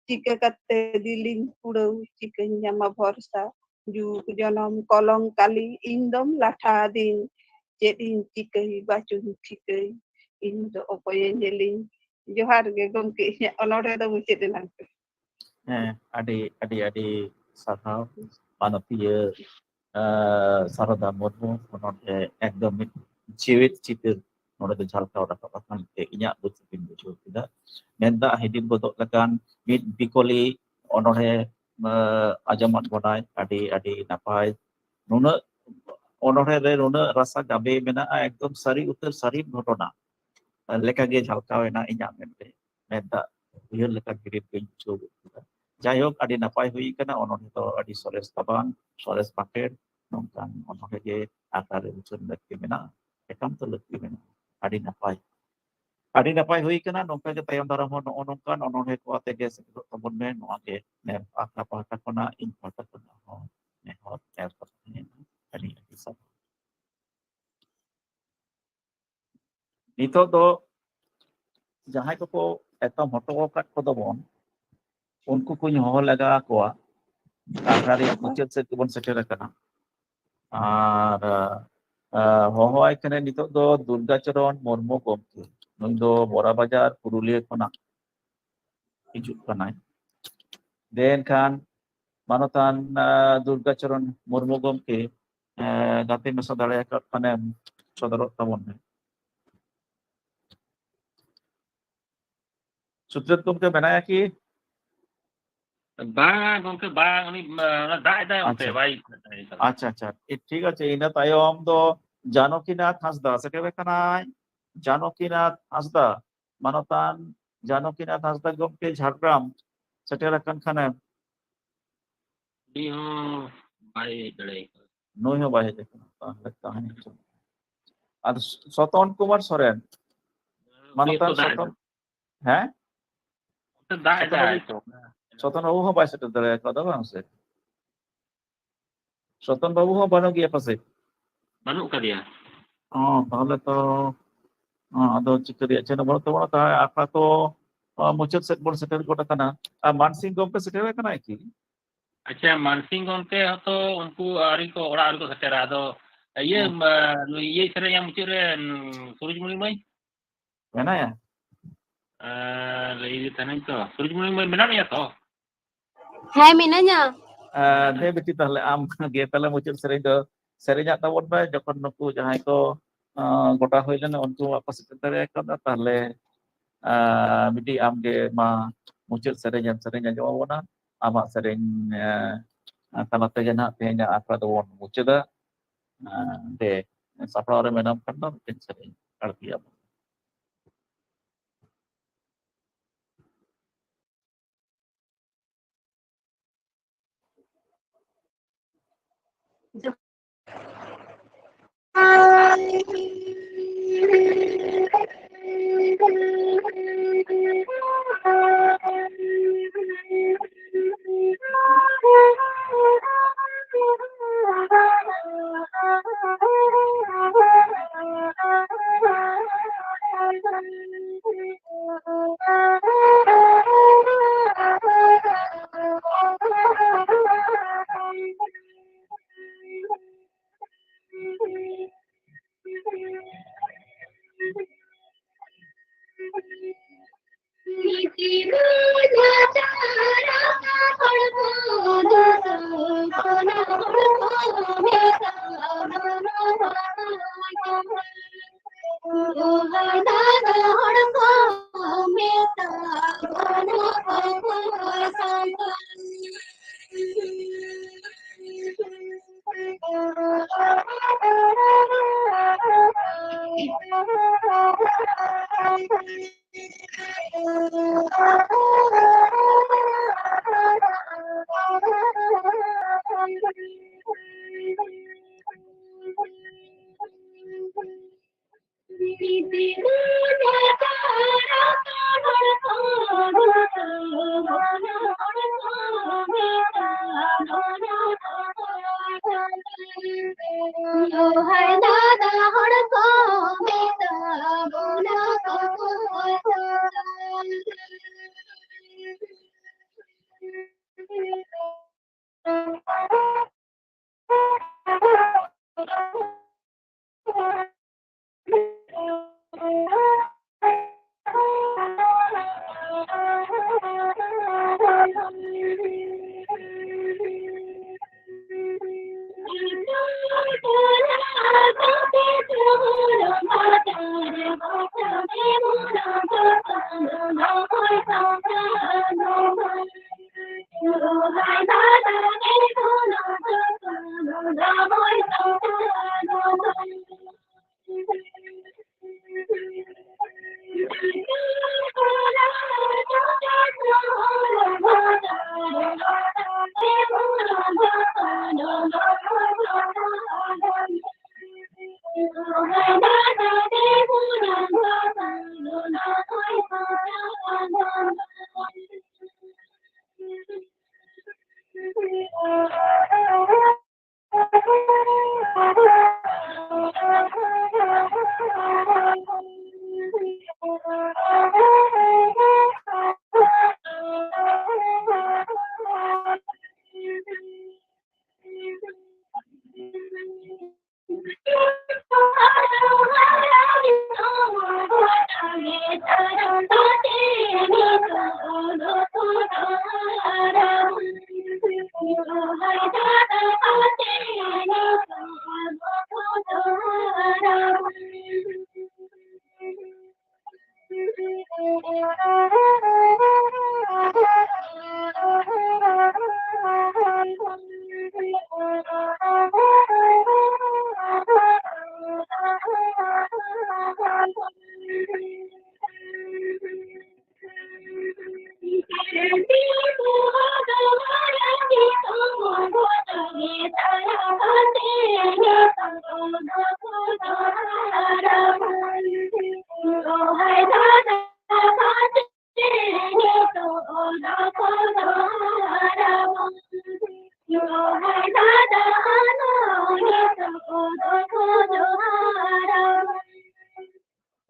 ᱪᱤᱠᱟᱹ ᱠᱟᱛᱮ ᱫᱤᱞᱤᱧ ᱠᱩᱲᱟᱹᱣ, ᱪᱤᱠᱟᱹᱧ ᱧᱟᱢᱟ ᱵᱷᱚᱨᱥᱟ? ᱡᱩᱜᱽ ᱡᱚᱱᱚᱢ ᱠᱚᱞᱚᱝ ᱠᱟᱞᱤ, ᱤᱧ ᱫᱚᱢ ᱞᱟᱴᱷᱟ ᱟᱹᱫᱤᱧ᱾ ᱪᱮᱫ ᱤᱧ ᱪᱤᱠᱟᱹᱭ ᱵᱟᱪᱚᱧ ᱴᱷᱤᱠᱟᱹᱭ, ᱤᱧ ᱫᱚ ᱚᱠᱚᱭᱮ ᱧᱮᱞᱤᱧ? ᱡᱚᱦᱟᱨ ᱜᱮ ᱜᱚᱢᱠᱮ, ᱤᱧᱟᱹᱜ ᱚᱱᱚᱬᱦᱮ ᱫᱚ ᱢᱩᱪᱟᱹᱫ ᱮᱱᱟ᱾ ᱦᱮᱸ, ᱟᱹᱰᱤ, ᱟᱹᱰᱤ, ᱟᱹᱰᱤ ᱥᱟᱨᱦᱟᱣ ᱢᱟᱱᱚᱛᱤᱭᱟᱹ, ᱟᱸ, ᱥᱟᱨᱚᱫᱟ ᱢᱩᱨᱢᱩ, ᱚᱱᱚᱬᱦᱮ ᱮᱠᱫᱚᱢ ᱢᱤᱫ ᱡᱮᱣᱮᱫ ᱪᱤᱛᱟᱹᱨ ᱱᱚᱰᱮ ᱫᱚ ᱡᱷᱟᱞᱠᱟᱣ ᱨᱟᱠᱟᱵ ᱟᱠᱟᱱ ᱛᱮ ᱤᱧᱟᱹᱜ ᱵᱩᱡᱽ ᱛᱮᱧ ᱵᱩᱡᱷᱟᱹᱣ ᱠᱮᱫᱟ᱾ ᱢᱮᱫ ᱫᱟᱜ ᱦᱤᱰᱤᱨ ᱜᱚᱫᱚᱜ ᱞᱮᱠᱟᱱ ᱢᱤᱫ ᱵᱤᱠᱚᱞᱤ ᱚᱱᱚᱬᱦᱮ, ᱟᱸ, ᱟᱸᱡᱚᱢᱟᱫ ᱵᱚᱱᱟᱭ᱾ ᱟᱹᱰᱤ, ᱟᱹᱰᱤ ᱱᱟᱯᱟᱭ᱾ ᱱᱩᱱᱟᱹᱜ ᱚᱱᱚᱬᱦᱮ ᱨᱮ ᱱᱩᱱᱟᱹᱜ ᱨᱟᱥᱟ ᱜᱟᱵᱮ ᱢᱮᱱᱟᱜᱼᱟ, ᱮᱠᱫᱚᱢ ᱥᱟᱹᱨᱤ ᱩᱛᱟᱹᱨ ᱥᱟᱹᱨᱤ ᱜᱷᱚᱴᱚᱱᱟ ᱞᱮᱠᱟᱜᱮ ᱡᱷᱟᱞᱠᱟᱣ ᱮᱱᱟ ᱤᱧᱟᱹᱜ ᱢᱮᱫ ᱨᱮ᱾ ᱢᱮᱫ ᱫᱟᱜ ᱩᱭᱦᱟᱹᱨ ᱞᱮᱠᱟᱱ ᱦᱤᱰᱤᱨ ᱜᱮᱧ ᱵᱩᱡᱷᱟᱹᱣ ᱜᱚᱫ ᱠᱮᱫᱟ᱾ ᱡᱟᱭᱦᱳᱠ, ᱟᱹᱰᱤ ᱱᱟᱯᱟᱭ ᱦᱩᱭ ᱠᱟᱱᱟ, ᱚᱱᱚᱬᱦᱮ ᱫᱚ ᱟᱹᱰᱤ ᱥᱚᱨᱮᱥ ᱛᱟᱵᱟᱝ, ᱥᱚᱨᱮᱥ ᱵᱟᱸᱠᱷᱮᱲ᱾ ᱱᱚᱝᱠᱟᱱ ᱚᱱᱚᱬᱦᱮ ᱜᱮ ᱟᱠᱷᱲᱟ ᱨᱮ ᱩᱪᱷᱟᱹᱱ ᱞᱟᱹᱠᱛᱤ ᱢᱮᱱᱟᱜᱼᱟ, ᱮᱠᱟᱱᱛᱚ ᱞᱟᱹᱠᱛᱤ ᱢᱮᱱᱟᱜᱼᱟ᱾ ᱟᱹᱰᱤ ᱱᱟᱯᱟᱭ, ᱟᱹᱰᱤ ᱱᱟᱯᱟᱭ ᱦᱩᱭ ᱠᱟᱱᱟ᱾ ᱱᱚᱝᱠᱟ ᱜᱮ ᱛᱟᱭᱚᱢ ᱫᱟᱨᱟᱢ ᱦᱚᱸ ᱱᱚᱜᱼᱚ ᱱᱚᱝᱠᱟᱱ ᱚᱱᱚᱬᱦᱮ ᱠᱚ ᱟᱛᱮ ᱜᱮ ᱥᱮᱴᱮᱨᱚᱜ ᱛᱟᱵᱚᱱ ᱢᱮ᱾ ᱱᱚᱣᱟ ᱜᱮ ᱱᱮᱦᱚᱨ ᱟᱠᱷᱲᱟ ᱯᱟᱦᱴᱟ ᱠᱷᱚᱱᱟᱜ, ᱤᱧ ᱯᱟᱦᱴᱟ ᱠᱷᱚᱱᱟᱜ ᱦᱚᱸ ᱱᱮᱦᱚᱨ, ᱱᱮᱦᱚᱨ ᱠᱟᱛᱷᱟ ᱛᱟᱦᱮᱸᱭᱮᱱᱟ᱾ ᱟᱹᱰᱤ ᱟᱹᱰᱤ ᱥᱟᱨᱦᱟᱣ᱾ ᱱᱤᱛᱚᱜ ᱫᱚ ᱡᱟᱦᱟᱸᱭ ᱠᱚᱠᱚ ᱮᱛᱚᱢ ᱦᱚᱴᱚ ᱟᱠᱟᱫ ᱠᱚᱫᱚ ᱵᱚᱱ, ᱩᱱᱠᱩ ᱠᱚᱧ ᱦᱚᱦᱚ ᱞᱟᱜᱟ ᱟᱠᱚᱣᱟ᱾ ᱟᱠᱷᱲᱟ ᱨᱮᱭᱟᱜ ᱢᱩᱪᱟᱹᱫ ᱥᱮᱫ ᱜᱮᱵᱚᱱ ᱥᱮᱴᱮᱨ ᱟᱠᱟᱱᱟ᱾ ᱟᱨ, ᱟ, ᱦᱚᱦᱚᱣᱟᱭ ᱠᱟᱱᱟᱭ ᱱᱤᱛᱚᱜ ᱫᱚ ᱫᱩᱨᱜᱟᱪᱚᱨᱚᱱ ᱢᱩᱨᱢᱩ ᱜᱚᱢᱠᱮ᱾ ᱱᱩᱭ ᱫᱚ ᱵᱚᱨᱟ ᱵᱟᱡᱟᱨ ᱯᱩᱨᱩᱞᱤᱭᱟᱹ ᱠᱷᱚᱱᱟᱜ ᱦᱤᱡᱩᱜ ᱠᱟᱱᱟᱭ᱾ ᱫᱮ ᱮᱱᱠᱷᱟᱱ ᱢᱟᱱᱚᱛᱟᱱ, ᱟ, ᱫᱩᱨᱜᱟᱪᱚᱨᱚᱱ ᱢᱩᱨᱢᱩ ᱜᱚᱢᱠᱮ, ᱟ, ᱜᱟᱛᱮ ᱢᱮᱥᱟ ᱫᱟᱲᱮ ᱟᱠᱟᱫ ᱠᱷᱟᱱᱮᱢ ᱥᱚᱫᱚᱨᱚᱜ ᱛᱟᱵᱚᱱ ᱢᱮ᱾ ᱥᱩᱪᱨᱤᱛ ᱜᱚᱢᱠᱮ ᱢᱮᱱᱟᱭᱟ ᱠᱤ? ᱵᱟᱝ ᱜᱚᱢᱠᱮ, ᱵᱟᱝ, ᱩᱱᱤ, ᱢᱟ, ᱚᱱᱟ ᱫᱟᱜ ᱮᱫᱟᱭ ᱚᱱᱛᱮ, ᱟᱪᱪᱷᱟ᱾ ᱵᱟᱭ ᱦᱮᱡ ᱫᱟᱲᱮᱭᱟᱜ ᱠᱟᱱᱟ᱾ ᱟᱪᱪᱷᱟ, ᱟᱪᱪᱷᱟ, ᱴᱷᱤᱠ, ᱴᱷᱤᱠ ᱟᱪᱷᱮ᱾ ᱤᱱᱟᱹ ᱛᱟᱭᱚᱢ ᱫᱚ ᱡᱟᱱᱚᱠᱤᱱᱟᱛᱷ ᱦᱟᱸᱥᱫᱟ ᱥᱮᱴᱮᱨ ᱟᱠᱟᱱᱟᱭ᱾ ᱡᱟᱱᱚᱠᱤᱱᱟᱛᱷ ᱦᱟᱸᱥᱫᱟ, ᱢᱟᱱᱚᱛᱟᱱ ᱡᱟᱱᱚᱠᱤᱱᱟᱛᱷ ᱦᱟᱸᱥᱫᱟ ᱜᱚᱢᱠᱮ ᱡᱷᱟᱲᱜᱨᱟᱢ ᱥᱮᱴᱮᱨ ᱟᱠᱟᱱ ᱠᱷᱟᱱᱮᱢ᱾ ᱩᱱᱤ ᱦᱚᱸ ᱵᱟᱭ ᱦᱮᱡ ᱫᱟᱲᱮᱭᱟᱜ ᱠᱟᱱᱟ᱾ ᱱᱩᱭ ᱦᱚᱸ ᱵᱟᱭ ᱦᱮᱡ ᱟᱠᱟᱱᱟ, ᱛᱟᱦᱞᱮ ᱛᱟᱦᱮᱸ ᱦᱚᱪᱚ᱾ ᱟᱨ ᱥᱚᱛᱚᱱ ᱠᱩᱢᱟᱨ ᱥᱚᱨᱮᱱ, ᱩᱱᱤ ᱢᱟᱱᱚᱛᱟᱱ ᱦᱚᱸᱛᱚ ᱫᱟᱜ ᱥᱚᱛᱚᱱ, ᱮᱫᱟ᱾ ᱦᱮᱸ? ᱚᱱᱛᱮ ᱫᱟᱜ ᱥᱚᱛᱚᱱ ᱮᱫᱟᱭ ᱵᱟᱹᱵᱩ, ᱛᱚ᱾ ᱥᱚᱛᱚᱱ ᱵᱟᱹᱵᱩ ᱦᱚᱸ ᱵᱟᱭ ᱥᱮᱴᱮᱨ ᱫᱟᱲᱮ ᱟᱠᱟᱣᱫᱟ, ᱵᱟᱝ ᱥᱮ? ᱥᱚᱛᱚᱱ ᱵᱟᱹᱵᱩ ᱦᱚᱸ ᱵᱟᱹᱱᱩᱜ ᱜᱮᱭᱟ ᱯᱟᱥᱮᱡ? ᱵᱟᱹᱱᱩᱜ ᱟᱠᱟᱫᱮᱭᱟ᱾ ᱚ, ᱛᱟᱦᱞᱮ ᱛᱚ, ᱚ, ᱟᱫᱚ ᱪᱤᱠᱟᱹ ᱨᱮᱭᱟᱜ ᱪᱮᱫ ᱦᱚᱸ ᱵᱟᱹᱱᱩᱜ ᱛᱟᱵᱚᱱᱟ᱾ ᱛᱟᱦᱞᱮ ᱟᱠᱷᱲᱟ ᱛᱚ, ᱚ, ᱢᱩᱪᱟᱹᱫ ᱥᱮᱫ ᱵᱚᱱ ᱥᱮᱴᱮᱨ ᱜᱚᱫ ᱟᱠᱟᱱᱟ᱾ ᱟᱨ ᱢᱟᱱᱥᱤᱝ ᱜᱚᱢᱠᱮ ᱥᱮᱴᱮᱨ ᱟᱠᱟᱱᱟᱭ ᱠᱤ? ᱟᱪᱪᱷᱟ, ᱢᱟᱱᱥᱤᱝ ᱜᱚᱢᱠᱮ ᱦᱚᱸᱛᱚ ᱩᱱᱠᱩ ᱟᱹᱣᱨᱤ ᱠᱚ, ᱚᱲᱟᱜ ᱟᱹᱣᱨᱤ ᱠᱚ ᱥᱮᱴᱮᱨᱟ᱾ ᱟᱫᱚ ᱤᱭᱟᱹ, ᱦᱮᱸ᱾ ᱢᱟ, ᱱᱩᱭ ᱤᱭᱟᱹᱭ ᱥᱮᱨᱮᱧᱟ ᱢᱩᱪᱟᱹᱫ ᱨᱮ, ᱩᱸ, ᱥᱩᱨᱩᱡᱽᱢᱩᱱᱤ ᱢᱟᱹᱭ᱾ ᱢᱮᱱᱟᱭᱟ? ᱟᱨ ᱤᱭᱟᱹ ᱛᱟᱦᱮᱱᱟᱹᱧ ᱛᱚ, ᱥᱩᱨᱩᱡᱽᱢᱩᱱᱤ ᱢᱟᱹᱭ ᱢᱮᱱᱟᱜ ᱢᱮᱭᱟ ᱛᱚ? ᱦᱮᱸ, ᱢᱤᱱᱟᱹᱧᱟ᱾ ᱟᱨ ᱫᱮ ᱵᱤᱴᱤ, ᱛᱟᱦᱞᱮ ᱟᱢ ᱜᱮ ᱛᱟᱦᱞᱮ ᱢᱩᱪᱟᱹᱫ ᱥᱮᱨᱮᱧ ᱫᱚ ᱥᱮᱨᱮᱧᱟᱜ ᱛᱟᱵᱚᱱ ᱢᱮ, ᱡᱚᱠᱷᱚᱱ ᱱᱩᱠᱩ ᱡᱟᱦᱟᱸᱭ ᱠᱚ, ᱟᱸ, ᱜᱚᱴᱟ ᱦᱩᱭ ᱞᱮᱱᱟ, ᱩᱱᱠᱩ ᱵᱟᱠᱚ ᱥᱮᱴᱮᱨ ᱫᱟᱲᱮ ᱠᱟᱣᱫᱟ᱾ ᱛᱟᱦᱞᱮ, ᱟᱸ, ᱵᱤᱴᱤ, ᱟᱢ ᱜᱮ ᱢᱟ ᱢᱩᱪᱟᱹᱫ ᱥᱮᱨᱮᱧ ᱮᱢ ᱥᱮᱨᱮᱧ ᱟᱸᱡᱚᱢ ᱟᱵᱚᱱᱟ᱾ ᱟᱢᱟᱜ ᱥᱮᱨᱮᱧ, ᱟᱸ, ᱛᱟᱞᱟ ᱛᱮᱜᱮ ᱱᱟᱦᱟᱜ ᱛᱮᱦᱮᱧᱟᱜ ᱟᱠᱷᱲᱟ ᱫᱚᱵᱚᱱ ᱢᱩᱪᱟᱹᱫᱟ᱾ ᱟᱸ, ᱫᱮ, ᱥᱟᱯᱲᱟᱣ ᱨᱮ ᱢᱮᱱᱟᱢ ᱠᱷᱟᱱ ᱫᱚ ᱢᱤᱫᱴᱮᱱ ᱥᱮᱨᱮᱧ ᱟᱬᱛᱤᱭᱟᱵᱚᱱ᱾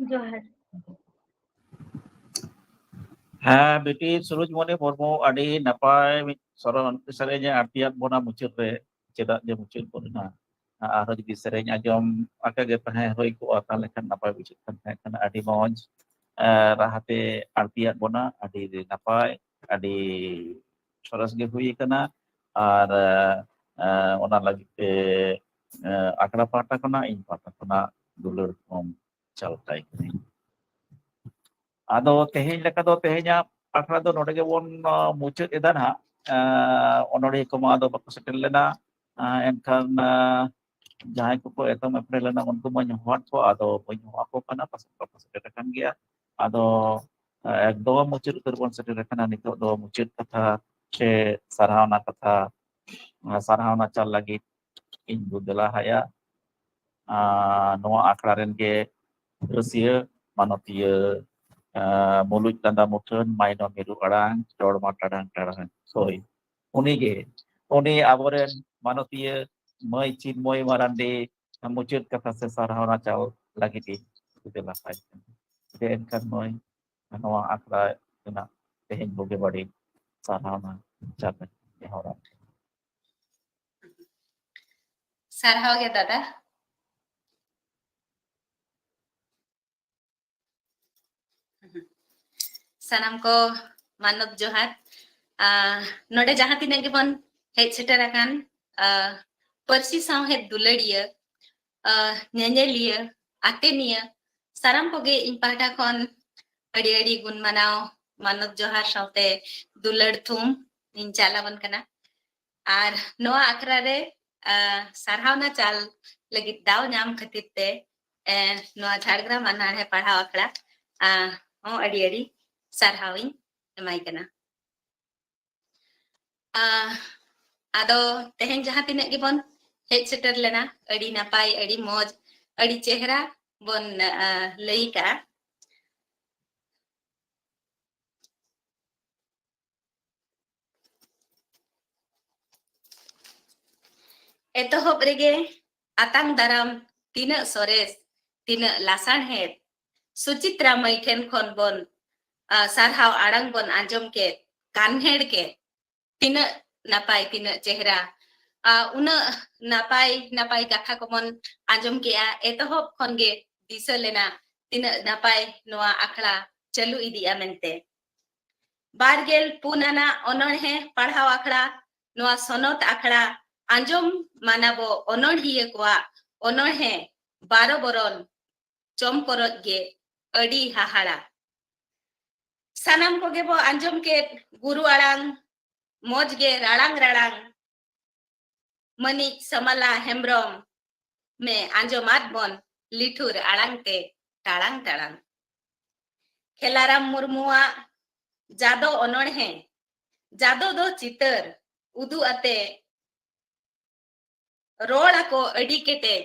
ᱡᱚᱦᱟᱨ᱾ ᱦᱮᱸ, ᱵᱤᱴᱤ ᱥᱩᱨᱩᱡᱽᱢᱚᱱᱤ ᱢᱩᱨᱢᱩ, ᱟᱹᱰᱤ ᱱᱟᱯᱟᱭ ᱢᱤᱫ ᱥᱚᱨᱚᱱ ᱥᱮᱨᱮᱧ ᱮ ᱟᱬᱛᱤᱭᱟᱫ ᱵᱚᱱᱟ ᱢᱩᱪᱟᱹᱫ ᱨᱮ, ᱪᱮᱫᱟᱜ ᱡᱮ ᱢᱩᱪᱟᱹᱫ ᱜᱚᱫ ᱮᱱᱟ᱾ ᱟᱨᱦᱚᱸ ᱡᱩᱫᱤ ᱥᱮᱨᱮᱧ ᱟᱸᱡᱚᱢ ᱟᱠᱟ ᱜᱮ ᱛᱟᱦᱮᱸ ᱦᱩᱭ ᱠᱚᱜᱼᱟ, ᱛᱟᱦᱞᱮ ᱠᱷᱟᱱ ᱱᱟᱯᱟᱭ ᱵᱩᱡᱷᱟᱹᱜ ᱠᱟᱱ ᱛᱟᱦᱮᱸ ᱠᱟᱱᱟ᱾ ᱟᱹᱰᱤ ᱢᱚᱡᱽ, ᱮ, ᱨᱟᱦᱟᱛᱮ ᱟᱬᱛᱤᱭᱟᱫ ᱵᱚᱱᱟ, ᱟᱹᱰᱤ ᱱᱟᱯᱟᱭ, ᱟᱹᱰᱤ ᱥᱚᱨᱮᱥ ᱜᱮ ᱦᱩᱭ ᱟᱠᱟᱱᱟ᱾ ᱟᱨ, ᱮ, ᱚᱱᱟ ᱞᱟᱹᱜᱤᱫ ᱛᱮ, ᱮ, ᱟᱠᱷᱲᱟ ᱯᱟᱦᱴᱟ ᱠᱷᱚᱱᱟᱜ, ᱤᱧ ᱯᱟᱦᱴᱟ ᱠᱷᱚᱱᱟᱜ ᱫᱩᱞᱟᱹᱲ ᱠᱚᱢ ᱪᱟᱞ ᱛᱟᱭ ᱠᱟᱹᱱᱟᱹᱧ᱾ ᱟᱫᱚ ᱛᱮᱦᱮᱧ ᱞᱮᱠᱟ ᱫᱚ ᱛᱮᱦᱮᱧᱟᱜ ᱟᱠᱷᱲᱟ ᱫᱚ ᱱᱚᱰᱮ ᱜᱮᱵᱚᱱ, ᱟ, ᱢᱩᱪᱟᱹᱫ ᱮᱫᱟ ᱱᱟᱦᱟᱜ᱾ ᱟ, ᱚᱱᱚᱲᱦᱤᱭᱟᱹ ᱠᱚᱢᱟ ᱟᱫᱚ ᱵᱟᱠᱚ ᱥᱮᱴᱮᱨ ᱞᱮᱱᱟ᱾ ᱟ, ᱮᱱᱠᱷᱟᱱ, ᱟ, ᱡᱟᱦᱟᱸᱭ ᱠᱚᱠᱚ ᱮᱛᱚᱢ ᱮᱯᱮᱢ ᱞᱮᱱᱟ ᱩᱱᱠᱩ ᱢᱟᱧ ᱦᱚᱦᱚᱣᱟᱫ ᱠᱚᱣᱟ, ᱟᱫᱚ ᱵᱟᱹᱧ ᱦᱚᱦᱚᱣᱟᱫ ᱠᱚ ᱠᱟᱱᱟ, ᱯᱟᱥᱮᱡ ᱵᱟᱠᱚ ᱥᱮᱴᱮᱨ ᱟᱠᱟᱱ ᱜᱮᱭᱟ᱾ ᱟᱫᱚ, ᱟ, ᱮᱠᱫᱚᱢ ᱢᱩᱪᱟᱹᱫ ᱩᱛᱟᱹᱨ ᱵᱚᱱ ᱥᱮᱴᱮᱨ ᱟᱠᱟᱱᱟ᱾ ᱱᱤᱛᱚᱜ ᱫᱚ ᱢᱩᱪᱟᱹᱫ ᱠᱟᱛᱷᱟ ᱥᱮ ᱥᱟᱨᱦᱟᱣᱱᱟ ᱠᱟᱛᱷᱟ, ᱟ, ᱥᱟᱨᱦᱟᱣᱱᱟ ᱪᱟᱞ ᱞᱟᱹᱜᱤᱫ ᱤᱧ ᱵᱚ ᱫᱮᱞᱟ ᱦᱟᱭᱟ᱾ ᱟ, ᱱᱚᱣᱟ ᱟᱠᱷᱲᱟ ᱨᱮᱱ ᱜᱮ ᱨᱟᱹᱥᱤᱭᱟᱹ, ᱢᱟᱱᱚᱛᱤᱭᱟᱹ, ᱟ, ᱢᱩᱞᱩᱡ ᱞᱟᱸᱫᱟ ᱢᱩᱴᱷᱟᱹᱱ, ᱢᱟᱭᱱᱚᱢ ᱢᱤᱨᱩ ᱟᱲᱟᱝ, ᱨᱚᱲ ᱢᱟ ᱴᱟᱲᱟᱝ ᱴᱟᱲᱟᱝ᱾ ᱦᱳᱭ, ᱩᱱᱤᱜᱮ, ᱩᱱᱤ ᱟᱵᱚᱨᱮᱱ ᱢᱟᱱᱚᱛᱤᱭᱟᱹ ᱢᱟᱹᱭ ᱪᱤᱱᱢᱚᱭ ᱢᱟᱨᱟᱱᱰᱤ ᱢᱩᱪᱟᱹᱫ ᱠᱟᱛᱷᱟ ᱥᱮ ᱥᱟᱨᱦᱟᱣᱱᱟ ᱪᱟᱞ ᱞᱟᱹᱜᱤᱫ ᱤᱧ ᱫᱮᱞᱟ ᱦᱟᱭ ᱠᱟᱱᱟ᱾ ᱡᱮ ᱮᱱᱠᱷᱟᱱ ᱢᱟᱹᱭ, ᱱᱚᱣᱟ ᱟᱠᱷᱲᱟ ᱨᱮᱱᱟᱜ ᱛᱮᱦᱮᱧ ᱵᱩᱜᱤ ᱵᱟᱹᱲᱤᱡ ᱥᱟᱨᱦᱟᱣᱱᱟ ᱪᱟᱞ ᱞᱟᱹᱜᱤᱫ ᱱᱮᱦᱚᱨ᱾ ᱥᱟᱨᱦᱟᱣ ᱜᱮ ᱫᱟᱫᱟ᱾ ᱥᱟᱱᱟᱢ ᱠᱚ ᱢᱟᱱᱚᱛ ᱡᱚᱦᱟᱨ᱾ ᱟ, ᱱᱚᱰᱮ ᱡᱟᱦᱟᱸ ᱛᱤᱱᱟᱹᱜ ᱜᱮᱵᱚᱱ ᱦᱮᱡ ᱥᱮᱴᱮᱨ ᱟᱠᱟᱱ, ᱟ, ᱯᱟᱹᱨᱥᱤ ᱥᱟᱶᱦᱮᱫ ᱫᱩᱞᱟᱹᱲᱤᱭᱟᱹ, ᱟ, ᱧᱮᱧᱮᱞᱤᱭᱟᱹ, ᱟᱛᱮᱱᱤᱭᱟᱹ, ᱥᱟᱱᱟᱢ ᱠᱚᱜᱮ ᱤᱧ ᱯᱟᱦᱴᱟ ᱠᱷᱚᱱ ᱟᱹᱰᱤ ᱟᱹᱰᱤ ᱜᱩᱱ ᱢᱟᱱᱟᱣ ᱢᱟᱱᱚᱛ ᱡᱚᱦᱟᱨ ᱥᱟᱶᱛᱮ ᱫᱩᱞᱟᱹᱲ ᱛᱷᱩᱢ ᱤᱧ ᱪᱟᱞ ᱟᱵᱚᱱ ᱠᱟᱱᱟ᱾ ᱟᱨ ᱱᱚᱣᱟ ᱟᱠᱷᱲᱟ ᱨᱮ, ᱟ, ᱥᱟᱨᱦᱟᱣᱱᱟ ᱪᱟᱞ ᱞᱟᱹᱜᱤᱫ ᱫᱟᱣ ᱧᱟᱢ ᱠᱷᱟᱹᱛᱤᱨ ᱛᱮ, ᱮ, ᱱᱚᱣᱟ ᱡᱷᱟᱲᱜᱨᱟᱢ ᱚᱱᱚᱬᱦᱮ ᱯᱟᱲᱦᱟᱣ ᱟᱠᱷᱲᱟ, ᱟ, ᱦᱚᱸ ᱟᱹᱰᱤ ᱟᱹᱰᱤ ᱥᱟᱨᱦᱟᱣ ᱤᱧ ᱮᱢᱟᱭ ᱠᱟᱱᱟ᱾ ᱟ, ᱟᱫᱚ ᱛᱮᱦᱮᱧ ᱡᱟᱦᱟᱸ ᱛᱤᱱᱟᱹᱜ ᱜᱮᱵᱚᱱ ᱦᱮᱡ ᱥᱮᱴᱮᱨ ᱞᱮᱱᱟ, ᱟᱹᱰᱤ ᱱᱟᱯᱟᱭ, ᱟᱹᱰᱤ ᱢᱚᱡᱽ, ᱟᱹᱰᱤ ᱪᱮᱦᱨᱟ ᱵᱚᱱ, ᱟ, ᱞᱟᱹᱭ ᱠᱟᱜᱼᱟ᱾ ᱮᱛᱚᱦᱚᱵ ᱨᱮᱜᱮ ᱟᱛᱟᱝ ᱫᱟᱨᱟᱢ ᱛᱤᱱᱟᱹᱜ ᱥᱚᱨᱮᱥ, ᱛᱤᱱᱟᱹᱜ ᱞᱟᱥᱟᱬᱦᱮᱫ, ᱥᱩᱪᱤᱛᱨᱟ ᱢᱟᱹᱭ ᱴᱷᱮᱱ ᱠᱷᱚᱱ ᱵᱚᱱ, ᱟ, ᱥᱟᱨᱦᱟᱣ ᱟᱲᱟᱝ ᱵᱚᱱ ᱟᱸᱡᱚᱢ ᱠᱮᱫ, ᱠᱟᱱᱦᱮᱲ ᱠᱮᱫ, ᱛᱤᱱᱟᱹᱜ ᱱᱟᱯᱟᱭ, ᱛᱤᱱᱟᱹᱜ ᱪᱮᱦᱨᱟ, ᱟ, ᱩᱱᱟᱹᱜ ᱱᱟᱯᱟᱭ ᱱᱟᱯᱟᱭ ᱠᱟᱛᱷᱟ ᱠᱚᱵᱚᱱ ᱟᱸᱡᱚᱢ ᱠᱮᱜᱼᱟ᱾ ᱮᱛᱚᱦᱚᱵ ᱠᱷᱚᱱ ᱜᱮ ᱫᱤᱥᱟᱹ ᱞᱮᱱᱟ ᱛᱤᱱᱟᱹᱜ ᱱᱟᱯᱟᱭ ᱱᱚᱣᱟ ᱟᱠᱷᱲᱟ ᱪᱟᱹᱞᱩ ᱤᱫᱤᱜᱼᱟ ᱢᱮᱱᱛᱮ᱾ ᱵᱟᱨᱜᱮᱞ ᱯᱩᱱ ᱟᱱᱟᱜ ᱚᱱᱚᱬᱦᱮ ᱯᱟᱲᱦᱟᱣ ᱟᱠᱷᱲᱟ, ᱱᱚᱣᱟ ᱥᱚᱱᱚᱛ ᱟᱠᱷᱲᱟ ᱟᱸᱡᱚᱢ ᱢᱟᱱᱟᱵᱚ ᱚᱱᱚᱬᱦᱤᱭᱟᱹ ᱠᱚᱣᱟᱜ ᱚᱱᱚᱬᱦᱮ ᱵᱟᱨᱚ ᱵᱚᱨᱚᱱ ᱪᱚᱢᱠᱚᱨᱚᱡ ᱜᱮ ᱟᱹᱰᱤ ᱦᱟᱦᱟᱲᱟ᱾ ᱥᱟᱱᱟᱢ ᱠᱚᱜᱮ ᱵᱚ ᱟᱸᱡᱚᱢ ᱠᱮᱫ ᱜᱩᱨᱩ ᱟᱲᱟᱝ, ᱢᱚᱡᱽ ᱜᱮ ᱨᱟᱲᱟᱝ ᱨᱟᱲᱟᱝ᱾ ᱢᱟᱹᱱᱤᱡ ᱥᱟᱢᱟᱞᱟ ᱦᱮᱢᱵᱨᱚᱢ ᱢᱮ ᱟᱸᱡᱚᱢᱟᱫ ᱵᱚᱱ ᱞᱤᱴᱷᱩᱨ ᱟᱲᱟᱝ ᱛᱮ ᱴᱟᱲᱟᱝ ᱴᱟᱲᱟᱝ᱾ ᱠᱷᱮᱞᱟᱨᱟᱢ ᱢᱩᱨᱢᱩᱣᱟᱜ ᱡᱟᱫᱚ ᱚᱱᱚᱬᱦᱮ, ᱡᱟᱫᱚ ᱫᱚ ᱪᱤᱛᱟᱹᱨ ᱩᱫᱩᱜ ᱟᱛᱮ ᱨᱚᱲ ᱟᱠᱚ ᱟᱹᱰᱤ ᱠᱮᱴᱮᱡ᱾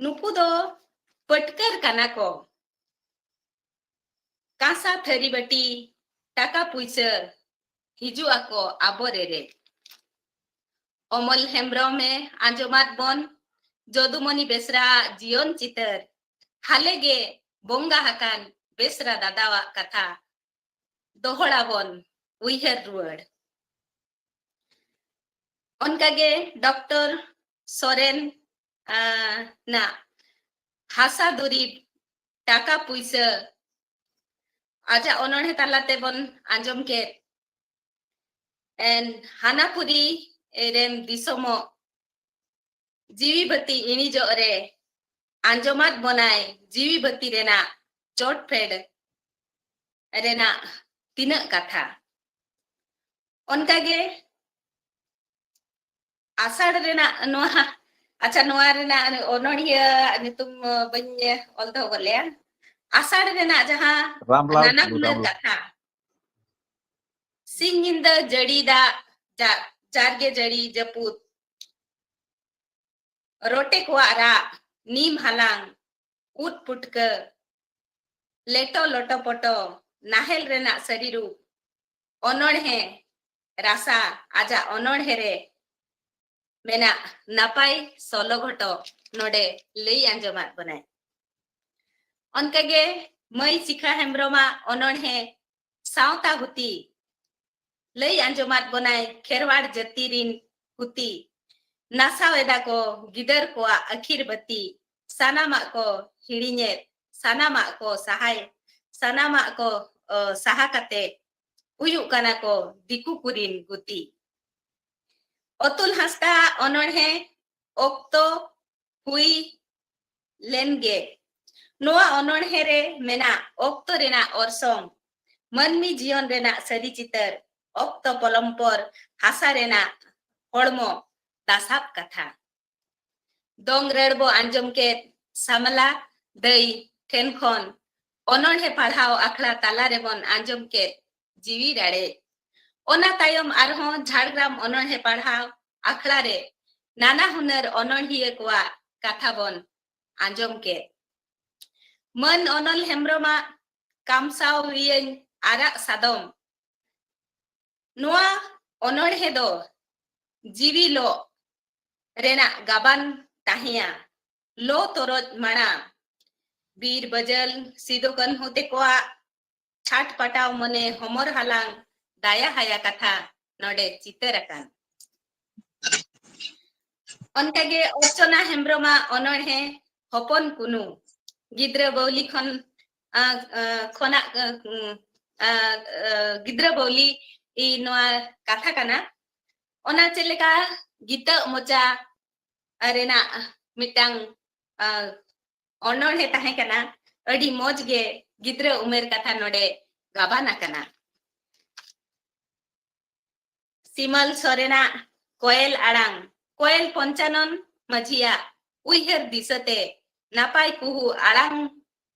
ᱱᱩᱠᱩ ᱫᱚ ᱯᱟᱹᱴᱠᱟᱹᱨ ᱠᱟᱱᱟ ᱠᱚ᱾ ᱠᱟᱸᱥᱟ ᱛᱷᱟᱹᱨᱤ ᱵᱟᱹᱴᱤ, ᱴᱟᱠᱟ ᱯᱩᱭᱥᱟᱹ ᱦᱤᱡᱩᱜ ᱟᱠᱚ ᱟᱵᱚ ᱨᱮᱨᱮᱡ᱾ ᱚᱢᱚᱞ ᱦᱮᱢᱵᱨᱚᱢ ᱮ ᱟᱸᱡᱚᱢᱟᱫ ᱵᱚᱱ ᱡᱚᱫᱩᱢᱚᱱᱤ ᱵᱮᱥᱨᱟ ᱡᱤᱭᱚᱱ ᱪᱤᱛᱟᱹᱨ, ᱦᱟᱞᱮ ᱜᱮ ᱵᱚᱸᱜᱟ ᱟᱠᱟᱱ ᱵᱮᱥᱨᱟ ᱫᱟᱫᱟᱣᱟᱜ ᱠᱟᱛᱷᱟ ᱫᱚᱦᱚᱲᱟ ᱵᱚᱱ ᱩᱭᱦᱟᱹᱨ ᱨᱩᱣᱟᱹᱲ᱾ ᱚᱱᱠᱟᱜᱮ ᱰᱚᱠᱴᱚᱨ ᱥᱚᱨᱮᱱ, ᱟᱸ, ᱱᱟᱜ ᱦᱟᱥᱟ ᱫᱩᱨᱤᱵ, ᱴᱟᱠᱟ ᱯᱩᱭᱥᱟᱹ ᱟᱡᱟᱜ ᱚᱱᱚᱬᱦᱮ ᱛᱟᱞᱟ ᱛᱮᱵᱚᱱ ᱟᱸᱡᱚᱢ ᱠᱮᱫ᱾ ᱮᱱ ᱦᱟᱱᱟᱯᱩᱨᱤ ᱨᱮᱢ ᱫᱤᱥᱚᱢᱚᱜ, ᱡᱤᱣᱤ ᱵᱟᱹᱛᱤ ᱤᱬᱤᱡᱚᱜ ᱨᱮ ᱟᱸᱡᱚᱢᱟᱫ ᱵᱚᱱᱟᱭ ᱡᱤᱣᱤ ᱵᱟᱹᱛᱤ ᱨᱮᱱᱟᱜ ᱪᱚᱴ ᱯᱷᱮᱰ ᱨᱮᱱᱟᱜ ᱛᱤᱱᱟᱹᱜ ᱠᱟᱛᱷᱟ᱾ ᱚᱱᱠᱟᱜᱮ ᱟᱥᱟᱲ ᱨᱮᱱᱟᱜ ᱱᱚᱣᱟ, ᱟᱪᱪᱷᱟ, ᱱᱚᱣᱟ ᱨᱮᱱᱟᱜ ᱚᱱᱚᱬᱦᱤᱭᱟᱹ ᱧᱩᱛᱩᱢ ᱵᱟᱹᱧ ᱚᱞ ᱫᱚᱦᱚ ᱜᱚᱫ ᱞᱮᱭᱟ᱾ ᱟᱥᱟᱲ ᱨᱮᱱᱟᱜ ᱡᱟᱦᱟᱸ ᱨᱟᱢᱞᱟᱞ ᱱᱟᱱᱟ ᱴᱩᱰᱩ, ᱦᱩᱱᱟᱹᱨ ᱨᱟᱢᱞᱟᱞ᱾ ᱠᱟᱛᱷᱟ, ᱥᱤᱧ ᱧᱤᱫᱟᱹ ᱡᱟᱹᱲᱤ ᱫᱟᱜ, ᱡᱟ-, ᱡᱟᱨᱜᱮ ᱡᱟᱹᱲᱤ ᱡᱟᱹᱯᱩᱫ, ᱨᱚᱴᱮ ᱠᱚᱣᱟᱜ ᱨᱟᱜ, ᱱᱤᱢ ᱦᱟᱞᱟᱝ, ᱩᱫ ᱯᱩᱴᱠᱟᱹ, ᱞᱮᱴᱚ ᱞᱚᱴᱚ ᱯᱚᱴᱚ, ᱱᱟᱦᱮᱞ ᱨᱮᱱᱟᱜ ᱥᱟᱹᱨᱤ ᱨᱩᱯ, ᱚᱱᱚᱬᱦᱮ ᱨᱟᱥᱟ, ᱟᱡᱟᱜ ᱚᱱᱚᱬᱦᱮ ᱨᱮ ᱢᱮᱱᱟᱜ ᱱᱟᱯᱟᱭ ᱥᱚᱞᱚ ᱜᱷᱚᱴᱚ ᱱᱚᱰᱮ ᱞᱟᱹᱭ ᱟᱸᱡᱚᱢᱟᱫ ᱵᱚᱱᱟᱭ᱾ ᱚᱱᱠᱟᱜᱮ ᱢᱟᱹᱭ ᱥᱤᱠᱷᱟ ᱦᱮᱢᱵᱨᱚᱢᱟᱜ ᱚᱱᱚᱬᱦᱮ ᱥᱟᱶᱛᱟ ᱦᱩᱛᱤ ᱞᱟᱹᱭ ᱟᱸᱡᱚᱢᱟᱫ ᱵᱚᱱᱟᱭ ᱠᱷᱮᱨᱣᱟᱲ ᱡᱟᱹᱛᱤ ᱨᱤᱱ ᱦᱩᱛᱤ᱾ ᱱᱟᱥᱟᱣ ᱮᱫᱟ ᱠᱚ ᱜᱤᱫᱟᱹᱨ ᱠᱚᱣᱟᱜ ᱟᱹᱠᱷᱤᱨ ᱵᱟᱹᱛᱤ, ᱥᱟᱱᱟᱢᱟᱜ ᱠᱚ ᱦᱤᱲᱤᱧᱮᱫ, ᱥᱟᱱᱟᱢᱟᱜ ᱠᱚ ᱥᱟᱦᱟᱭ, ᱥᱟᱱᱟᱢᱟᱜ ᱠᱚ, ᱚ, ᱥᱟᱦᱟ ᱠᱟᱛᱮ ᱦᱩᱭᱩᱜ ᱠᱟᱱᱟ ᱠᱚ ᱫᱤᱠᱩ ᱠᱚᱨᱤᱱ ᱜᱩᱛᱤ᱾ ᱚᱛᱩᱞ ᱦᱟᱸᱥᱫᱟ ᱚᱱᱚᱬᱦᱮ ᱚᱠᱛᱚ ᱦᱩᱭ ᱞᱮᱱ ᱜᱮ, ᱱᱚᱣᱟ ᱚᱱᱚᱬᱦᱮ ᱨᱮ ᱢᱮᱱᱟᱜ ᱚᱠᱛᱚ ᱨᱮᱱᱟᱜ ᱚᱨᱥᱚᱝ, ᱢᱟᱹᱱᱢᱤ ᱡᱤᱭᱚᱱ ᱨᱮᱱᱟᱜ ᱥᱟᱹᱨᱤ ᱪᱤᱛᱟᱹᱨ, ᱚᱠᱛᱚ ᱯᱚᱞᱚᱢ ᱯᱚᱨ ᱦᱟᱥᱟ ᱨᱮᱱᱟᱜ ᱦᱚᱲᱢᱚ ᱫᱟᱥᱟᱵ ᱠᱟᱛᱷᱟ᱾ ᱫᱚᱝ ᱨᱟᱹᱲ ᱵᱚ ᱟᱸᱡᱚᱢ ᱠᱮᱫ ᱥᱟᱢᱞᱟ ᱫᱟᱹᱭ ᱴᱷᱮᱱ ᱠᱷᱚᱱ ᱚᱱᱚᱬᱦᱮ ᱯᱟᱲᱦᱟᱣ ᱟᱠᱷᱲᱟ ᱛᱟᱞᱟ ᱨᱮᱵᱚᱱ ᱟᱸᱡᱚᱢ ᱠᱮᱫ ᱡᱤᱣᱤ ᱨᱟᱲᱮᱡ᱾ ᱚᱱᱟ ᱛᱟᱭᱚᱢ ᱟᱨᱦᱚᱸ ᱡᱷᱟᱲᱜᱨᱟᱢ ᱚᱱᱚᱬᱦᱮ ᱯᱟᱲᱦᱟᱣ ᱟᱠᱷᱲᱟ ᱨᱮ ᱱᱟᱱᱟ ᱦᱩᱱᱟᱹᱨ ᱚᱱᱚᱬᱦᱤᱭᱟᱹ ᱠᱚᱣᱟᱜ ᱠᱟᱛᱷᱟ ᱵᱚᱱ ᱟᱸᱡᱚᱢ ᱠᱮᱫ᱾ ᱢᱟᱹᱱ ᱚᱱᱚᱞ ᱦᱮᱢᱵᱽᱨᱚᱢᱟᱜ ᱠᱟᱢᱥᱟᱣᱤᱭᱟᱹᱧ ᱟᱨᱟᱜ ᱥᱟᱫᱚᱢ᱾ ᱱᱚᱣᱟ ᱚᱱᱚᱬᱦᱮ ᱫᱚ ᱡᱤᱣᱤ ᱞᱚᱜ ᱨᱮᱱᱟᱜ ᱜᱟᱵᱟᱱ ᱛᱟᱦᱮᱸᱭᱟ᱾ ᱞᱚ ᱛᱚᱨᱚᱡ ᱢᱟᱲᱟ, ᱵᱤᱨ ᱵᱟᱹᱡᱟᱹᱞ ᱥᱤᱫᱚ ᱠᱟᱹᱱᱦᱩ ᱛᱮᱠᱚᱣᱟᱜ ᱪᱷᱟᱴ ᱯᱟᱴᱟᱣ ᱢᱚᱱᱮ ᱦᱚᱢᱚᱨ ᱦᱟᱞᱟᱝ ᱫᱟᱭᱟ ᱦᱟᱭᱟ ᱠᱟᱛᱷᱟ ᱱᱚᱰᱮ ᱪᱤᱛᱟᱹᱨ ᱟᱠᱟᱱ᱾ ᱚᱱᱠᱟᱜᱮ ᱚᱨᱪᱚᱱᱟ ᱦᱮᱢᱵᱽᱨᱚᱢᱟᱜ ᱚᱱᱚᱬᱦᱮ ᱦᱚᱯᱚᱱ ᱠᱩᱱᱩ, ᱜᱤᱫᱽᱨᱟᱹ ᱵᱟᱹᱣᱞᱤ ᱠᱷᱚᱱ, ᱟ, ᱟ, ᱠᱷᱚᱱᱟᱜ, ᱟ, ᱩᱢ, ᱟ, ᱟ, ᱜᱤᱫᱽᱨᱟᱹ ᱵᱟᱹᱣᱞᱤ ᱤ ᱱᱚᱣᱟ ᱠᱟᱛᱷᱟ ᱠᱟᱱᱟ᱾ ᱚᱱᱟ ᱪᱮᱫ ᱞᱮᱠᱟ ᱜᱤᱛᱟᱹᱜ ᱢᱚᱪᱟ ᱨᱮᱱᱟᱜ ᱢᱤᱫᱴᱟᱝ, ᱟ, ᱚᱱᱚᱬᱦᱮ ᱛᱟᱦᱮᱸ ᱠᱟᱱᱟ᱾ ᱟᱹᱰᱤ ᱢᱚᱡᱽ ᱜᱮ ᱜᱤᱫᱽᱨᱟᱹ ᱩᱢᱮᱨ ᱠᱟᱛᱷᱟ ᱱᱚᱰᱮ ᱜᱟᱵᱟᱱ ᱟᱠᱟᱱᱟ᱾ ᱥᱤᱢᱟᱹᱞ ᱥᱚᱨᱮᱱᱟᱜ ᱠᱚᱭᱮᱞ ᱟᱲᱟᱝ, ᱠᱚᱭᱮᱞ ᱯᱚᱧᱪᱟᱱᱚᱱ ᱢᱟᱹᱡᱷᱤᱭᱟᱜ ᱩᱭᱦᱟᱹᱨ ᱫᱤᱥᱟᱹᱛᱮ ᱱᱟᱯᱟᱭ ᱠᱩᱦᱩ ᱟᱲᱟᱝ,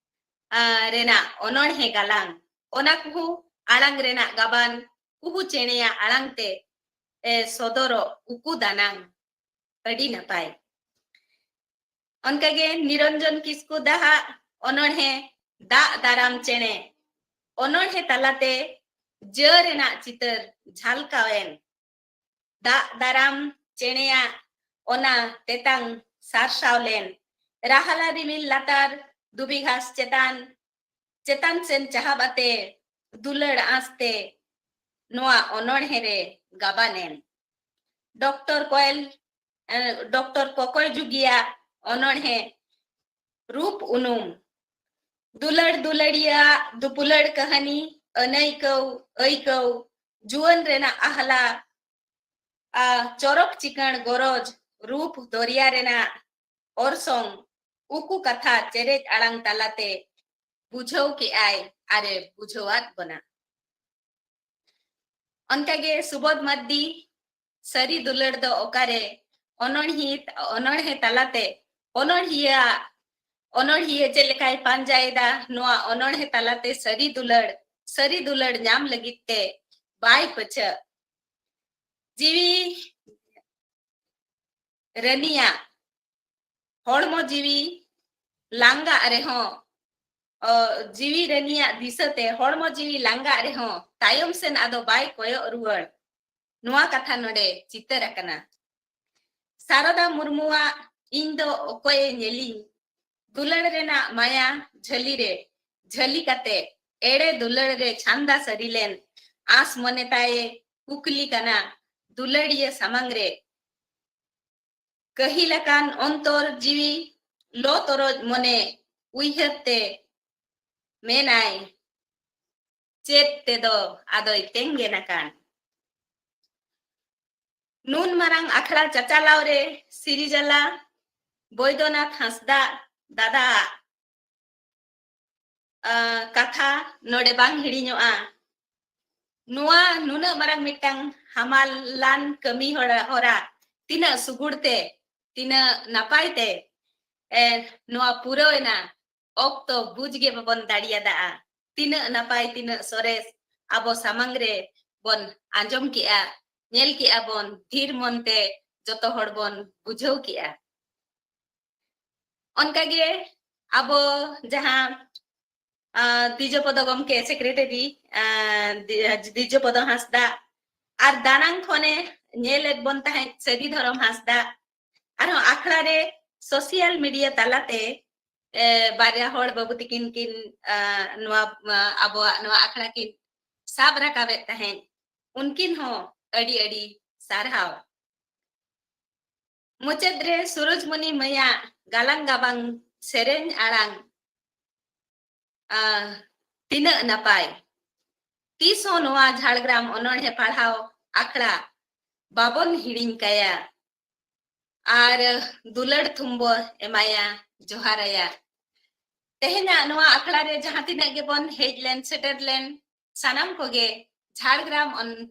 ᱟ, ᱨᱮᱱᱟᱜ ᱚᱱᱚᱬᱦᱮ ᱜᱟᱞᱟᱝ, ᱚᱱᱟ ᱠᱩᱦᱩ ᱟᱲᱟᱝ ᱨᱮᱱᱟᱜ ᱜᱟᱵᱟᱱ, ᱠᱩᱦᱩ ᱪᱮᱬᱮᱭᱟᱜ ᱟᱲᱟᱝ ᱛᱮ, ᱮ, ᱥᱚᱫᱚᱨᱚᱜ ᱩᱠᱩ ᱫᱟᱱᱟᱝ ᱟᱹᱰᱤ ᱱᱟᱯᱟᱭ᱾ ᱚᱱᱠᱟᱜᱮ ᱱᱤᱨᱚᱧᱡᱚᱱ ᱠᱤᱥᱠᱩ ᱫᱟᱦᱟᱜ ᱚᱱᱚᱬᱦᱮ ᱫᱟᱜ ᱫᱟᱨᱟᱢ ᱪᱮᱬᱮ, ᱚᱱᱚᱬᱦᱮ ᱛᱟᱞᱟᱛᱮ ᱡᱟᱹ ᱨᱮᱱᱟᱜ ᱪᱤᱛᱟᱹᱨ ᱡᱷᱟᱞᱠᱟᱣᱮᱱ᱾ ᱫᱟᱜ ᱫᱟᱨᱟᱢ ᱪᱮᱬᱮᱭᱟᱜ ᱚᱱᱟ ᱛᱮᱛᱟᱝ ᱥᱟᱨᱥᱟᱣ ᱞᱮᱱ᱾ ᱨᱟᱦᱞᱟ ᱨᱤᱢᱤᱞ ᱞᱟᱛᱟᱨ ᱫᱷᱩᱵᱤ ᱜᱷᱟᱥ ᱪᱮᱛᱟᱱ, ᱪᱮᱛᱟᱱ ᱥᱮᱱ ᱪᱟᱦᱟᱵ ᱟᱛᱮ ᱫᱩᱞᱟᱹᱲ ᱟᱸᱥᱛᱮ ᱱᱚᱣᱟ ᱚᱱᱚᱬᱦᱮ ᱨᱮ ᱜᱟᱵᱟᱱ ᱮᱱ᱾ ᱰᱚᱠᱴᱚᱨ ᱠᱚᱭᱮᱞ, ᱮ, ᱰᱚᱠᱴᱚᱨ ᱠᱚᱠᱚᱭ ᱡᱩᱜᱤᱭᱟᱜ ᱚᱱᱚᱬᱦᱮ ᱨᱩᱯ ᱩᱱᱩᱢ᱾ ᱫᱩᱞᱟᱹᱲ ᱫᱩᱞᱟᱹᱲᱤᱭᱟᱹ ᱫᱩᱯᱩᱞᱟᱹᱲ ᱠᱟᱹᱦᱱᱤ, ᱟᱹᱱᱟᱹᱭᱠᱟᱹᱣ ᱟᱹᱭᱠᱟᱹᱣ, ᱡᱩᱣᱟᱹᱱ ᱨᱮᱱᱟᱜ ᱟᱦᱞᱟ, ᱟ, ᱪᱚᱨᱚᱠ ᱪᱤᱠᱟᱹᱬ ᱜᱚᱨᱚᱡᱽ, ᱨᱩᱯ ᱫᱚᱨᱭᱟ ᱨᱮᱱᱟᱜ ᱚᱨᱥᱚᱝ, ᱩᱠᱩ ᱠᱟᱛᱷᱟ ᱪᱮᱨᱮᱡ ᱟᱲᱟᱝ ᱛᱟᱞᱟᱛᱮ ᱵᱩᱡᱷᱟᱹᱣ ᱠᱮᱜᱼᱟᱭ ᱟᱨᱮ ᱵᱩᱡᱷᱟᱹᱣᱟᱫ ᱵᱚᱱᱟ᱾ ᱚᱱᱠᱟᱜᱮ ᱥᱩᱵᱳᱫᱷ ᱢᱟᱨᱰᱤ ᱥᱟᱹᱨᱤ ᱫᱩᱞᱟᱹᱲ ᱫᱚ ᱚᱠᱟᱨᱮ ᱚᱱᱚᱬᱦᱤ-, ᱚᱱᱚᱬᱦᱮ ᱛᱟᱞᱟᱛᱮ ᱚᱱᱚᱬᱦᱤᱭᱟᱹ, ᱚᱱᱚᱬᱦᱤᱭᱟᱹ ᱪᱮᱫ ᱞᱮᱠᱟᱭ ᱯᱟᱸᱡᱟᱭᱮᱫᱟ, ᱱᱚᱣᱟ ᱚᱱᱚᱬᱦᱮ ᱛᱟᱞᱟᱛᱮ ᱥᱟᱹᱨᱤ ᱫᱩᱞᱟᱹᱲ, ᱥᱟᱹᱨᱤ ᱫᱩᱞᱟᱹᱲ ᱧᱟᱢ ᱞᱟᱹᱜᱤᱫ ᱛᱮ ᱵᱟᱭ ᱯᱟᱹᱪᱷᱟᱹ᱾ ᱡᱤᱣᱤ ᱨᱟᱹᱱᱤᱭᱟᱜ ᱦᱚᱲᱢᱚ ᱡᱤᱣᱤ ᱞᱟᱸᱜᱟᱜ ᱨᱮᱦᱚᱸ, ᱚ, ᱡᱤᱣᱤ ᱨᱟᱹᱱᱤᱭᱟᱜ ᱫᱤᱥᱟᱹᱛᱮ ᱦᱚᱲᱢᱚ ᱡᱤᱣᱤ ᱞᱟᱸᱜᱟᱜ ᱨᱮᱦᱚᱸ ᱛᱟᱭᱚᱢ ᱥᱮᱱ ᱟᱫᱚ ᱵᱟᱭ ᱠᱚᱭᱚᱜ ᱨᱩᱣᱟᱹᱲ᱾ ᱱᱚᱣᱟ ᱠᱟᱛᱷᱟ ᱱᱚᱰᱮ ᱪᱤᱛᱟᱹᱨ ᱟᱠᱟᱱᱟ᱾ ᱥᱟᱨᱚᱫᱟ ᱢᱩᱨᱢᱩᱣᱟᱜ ᱤᱧ ᱫᱚ ᱚᱠᱚᱭᱮ ᱧᱮᱞᱤᱧ, ᱫᱩᱞᱟᱹᱲ ᱨᱮᱱᱟᱜ ᱢᱟᱭᱟ ᱡᱷᱟᱹᱞᱤ ᱨᱮ ᱡᱷᱟᱹᱞᱤ ᱠᱟᱛᱮ ᱮᱲᱮ ᱫᱩᱞᱟᱹᱲ ᱨᱮ ᱪᱷᱟᱱᱫᱟ ᱥᱟᱹᱨᱤ ᱞᱮᱱ ᱟᱸᱥ ᱢᱚᱱᱮ ᱛᱟᱭᱮ ᱠᱩᱠᱞᱤ ᱠᱟᱱᱟ ᱫᱩᱞᱟᱹᱲᱤᱭᱟᱹ ᱥᱟᱢᱟᱝ ᱨᱮ᱾ ᱠᱟᱹᱦᱤᱞ ᱟᱠᱟᱱ ᱚᱱᱛᱚᱨ ᱡᱤᱣᱤ ᱞᱚ ᱛᱚᱨᱚᱡ ᱢᱚᱱᱮ ᱩᱭᱦᱟᱹᱨ ᱛᱮ ᱢᱮᱱᱟᱭ, ᱪᱮᱫ ᱛᱮᱫᱚ ᱟᱫᱚᱭ ᱛᱮᱸᱜᱮᱱ ᱟᱠᱟᱱ? ᱱᱩᱱ ᱢᱟᱨᱟᱝ ᱟᱠᱷᱲᱟ ᱪᱟᱪᱟᱞᱟᱣ ᱨᱮ ᱥᱤᱨᱤᱡᱟᱞᱟ ᱵᱳᱭᱫᱚᱱᱟᱛᱷ ᱦᱟᱸᱥᱫᱟ ᱫᱟᱫᱟᱣᱟᱜ, ᱟ, ᱠᱟᱛᱷᱟ ᱱᱚᱰᱮ ᱵᱟᱝ ᱦᱤᱲᱤᱧᱚᱜᱼᱟ᱾ ᱱᱚᱣᱟ ᱱᱩᱱᱟᱹᱜ ᱢᱟᱨᱟᱝ ᱢᱤᱫᱴᱟᱝ ᱦᱟᱢᱟᱞᱟᱱ ᱠᱟᱹᱢᱤ ᱦᱚᱨᱟ, ᱦᱚᱨᱟ ᱛᱤᱱᱟᱹᱜ ᱥᱩᱜᱩᱲ ᱛᱮ, ᱛᱤᱱᱟᱹᱜ ᱱᱟᱯᱟᱭ ᱛᱮ, ᱮ, ᱱᱚᱣᱟ ᱯᱩᱨᱟᱹᱣ ᱮᱱᱟ, ᱚᱠᱛᱚ ᱵᱩᱡᱽ ᱜᱮ ᱵᱟᱵᱚᱱ ᱫᱟᱲᱮᱭᱟᱫᱟ᱾ ᱛᱤᱱᱟᱹᱜ ᱱᱟᱯᱟᱭ, ᱛᱤᱱᱟᱹᱜ ᱥᱚᱨᱮᱥ ᱟᱵᱚ ᱥᱟᱢᱟᱝ ᱨᱮ ᱵᱚᱱ ᱟᱸᱡᱚᱢ ᱠᱮᱜᱼᱟ, ᱧᱮᱞ ᱠᱮᱜᱼᱟ ᱵᱚᱱ, ᱛᱷᱤᱨ ᱢᱚᱱᱛᱮ ᱡᱚᱛᱚ ᱦᱚᱲ ᱵᱚᱱ ᱵᱩᱡᱷᱟᱹᱣ ᱠᱮᱜᱼᱟ᱾ ᱚᱱᱠᱟᱜᱮ ᱟᱵᱚ ᱡᱟᱦᱟᱸ, ᱟ, ᱫᱤᱡᱚᱯᱚᱫᱚ ᱜᱚᱢᱠᱮ, ᱥᱮᱠᱨᱮᱴᱟᱨᱤ, ᱟ, ᱫᱤ-, ᱫᱤᱡᱚᱯᱚᱫᱚ ᱦᱟᱸᱥᱫᱟ, ᱟᱨ ᱫᱟᱱᱟᱝ ᱠᱷᱚᱱᱮ ᱧᱮᱞᱮᱫ ᱵᱚᱱ ᱛᱟᱦᱮᱸᱫ ᱥᱟᱹᱫᱷᱤ ᱫᱷᱚᱨᱚᱢ ᱦᱟᱸᱥᱫᱟ, ᱟᱨᱦᱚᱸ ᱟᱠᱷᱲᱟ ᱨᱮ ᱥᱳᱥᱤᱭᱟᱞ ᱢᱤᱰᱤᱭᱟ ᱛᱟᱞᱟᱛᱮ, ᱮ, ᱵᱟᱨᱭᱟ ᱦᱚᱲ ᱵᱟᱹᱵᱩ ᱛᱤᱠᱤᱱ ᱠᱤᱱ, ᱟ, ᱱᱚᱣᱟ, ᱟ, ᱟᱵᱚᱣᱟᱜ ᱱᱚᱣᱟ ᱟᱠᱷᱲᱟ ᱠᱤᱱ ᱥᱟᱵ ᱨᱟᱠᱟᱵᱮᱫ ᱛᱟᱦᱮᱸᱫ, ᱩᱱᱠᱤᱱ ᱦᱚᱸ ᱟᱹᱰᱤ ᱟᱹᱰᱤ ᱥᱟᱨᱦᱟᱣ᱾ ᱢᱩᱪᱟᱹᱫ ᱨᱮ ᱥᱩᱨᱚᱡᱽᱢᱩᱱᱤ ᱢᱟᱹᱭᱟᱜ ᱜᱟᱞᱟᱝ ᱜᱟᱵᱟᱝ ᱥᱮᱨᱮᱧ ᱟᱲᱟᱝ, ᱟ, ᱛᱤᱱᱟᱹᱜ ᱱᱟᱯᱟᱭ᱾ ᱛᱤᱥ ᱦᱚᱸ ᱱᱚᱣᱟ ᱡᱷᱟᱲᱜᱨᱟᱢ ᱚᱱᱚᱬᱦᱮ ᱯᱟᱲᱦᱟᱣ ᱟᱠᱷᱲᱟ ᱵᱟᱵᱚᱱ ᱦᱤᱲᱤᱧ ᱠᱟᱭᱟ᱾ ᱟᱨ ᱫᱩᱞᱟᱹᱲ ᱛᱷᱩᱢᱵᱚ ᱮᱢᱟᱭᱟ, ᱡᱚᱦᱟᱨᱟᱭᱟ᱾ ᱛᱮᱦᱮᱧᱟᱜ ᱱᱚᱣᱟ ᱟᱠᱷᱲᱟ ᱨᱮ ᱡᱟᱦᱟᱸ ᱛᱤᱱᱟᱹᱜ ᱜᱮᱵᱚᱱ ᱦᱮᱡ ᱞᱮᱱ, ᱥᱮᱴᱮᱨ ᱞᱮᱱ, ᱥᱟᱱᱟᱢ ᱠᱚᱜᱮ ᱡᱷᱟᱲᱜᱨᱟᱢ ᱚᱱ-,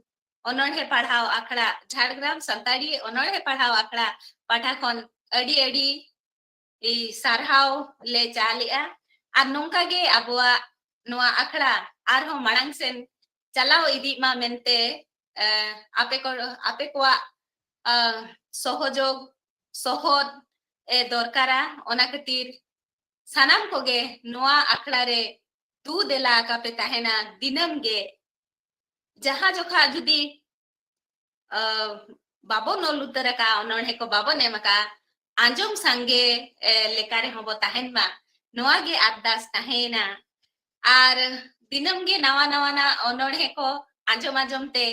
ᱚᱱᱚᱬᱦᱮ ᱯᱟᱲᱦᱟᱣ ᱟᱠᱷᱲᱟ, ᱡᱷᱟᱲᱜᱨᱟᱢ ᱥᱟᱱᱛᱟᱲᱤ ᱚᱱᱚᱬᱦᱮ ᱯᱟᱲᱦᱟᱣ ᱟᱠᱷᱲᱟ ᱯᱟᱦᱴᱟ ᱠᱷᱚᱱ ᱟᱹᱰᱤ ᱟᱹᱰᱤ ᱥᱟᱨᱦᱟᱣ ᱞᱮ ᱪᱟᱞᱮᱜᱼᱟ᱾ ᱟᱨ ᱱᱚᱝᱠᱟ ᱜᱮ ᱟᱵᱚᱣᱟᱜ ᱱᱚᱣᱟ ᱟᱠᱷᱲᱟ ᱟᱨᱦᱚᱸ ᱢᱟᱲᱟᱝ ᱥᱮᱱ ᱪᱟᱞᱟᱣ ᱤᱫᱤᱜ ᱢᱟ ᱢᱮᱱᱛᱮ, ᱮ, ᱟᱯᱮ ᱠᱚ, ᱟᱯᱮ ᱠᱚᱣᱟᱜ, ᱟ, ᱥᱚᱦᱚᱡᱳᱜᱽ, ᱥᱚᱦᱚᱫ ᱮ ᱫᱚᱨᱠᱟᱨᱟ᱾ ᱚᱱᱟ ᱠᱷᱟᱹᱛᱤᱨ ᱥᱟᱱᱟᱢ ᱠᱚᱜᱮ ᱱᱚᱣᱟ ᱟᱠᱷᱲᱟ ᱨᱮ ᱫᱩ ᱫᱮᱞᱟ ᱟᱠᱟ ᱯᱮ ᱛᱟᱦᱮᱱᱟ ᱫᱤᱱᱟᱹᱢ ᱜᱮ᱾ ᱡᱟᱦᱟᱸ ᱡᱚᱠᱷᱟ ᱡᱩᱫᱤ, ᱟ, ᱵᱟᱵᱚᱱ ᱚᱞ ᱩᱛᱟᱹᱨ ᱟᱠᱟᱫ, ᱚᱱᱚᱬᱦᱮ ᱠᱚ ᱵᱟᱵᱚᱱ ᱮᱢ ᱟᱠᱟᱫ, ᱟᱸᱡᱚᱢ ᱥᱟᱸᱜᱮ, ᱮ, ᱞᱮᱠᱟ ᱨᱮᱦᱚᱸ ᱵᱚ ᱛᱟᱦᱮᱱ ᱢᱟ, ᱱᱚᱣᱟ ᱜᱮ ᱟᱨᱫᱟᱥ ᱛᱟᱦᱮᱸᱭᱮᱱᱟ᱾ ᱟᱨ ᱫᱤᱱᱟᱹᱢ ᱜᱮ ᱱᱟᱣᱟ ᱱᱟᱣᱟᱱᱟᱜ ᱚᱱᱚᱬᱦᱮ ᱠᱚ ᱟᱸᱡᱚᱢ ᱟᱸᱡᱚᱢ ᱛᱮ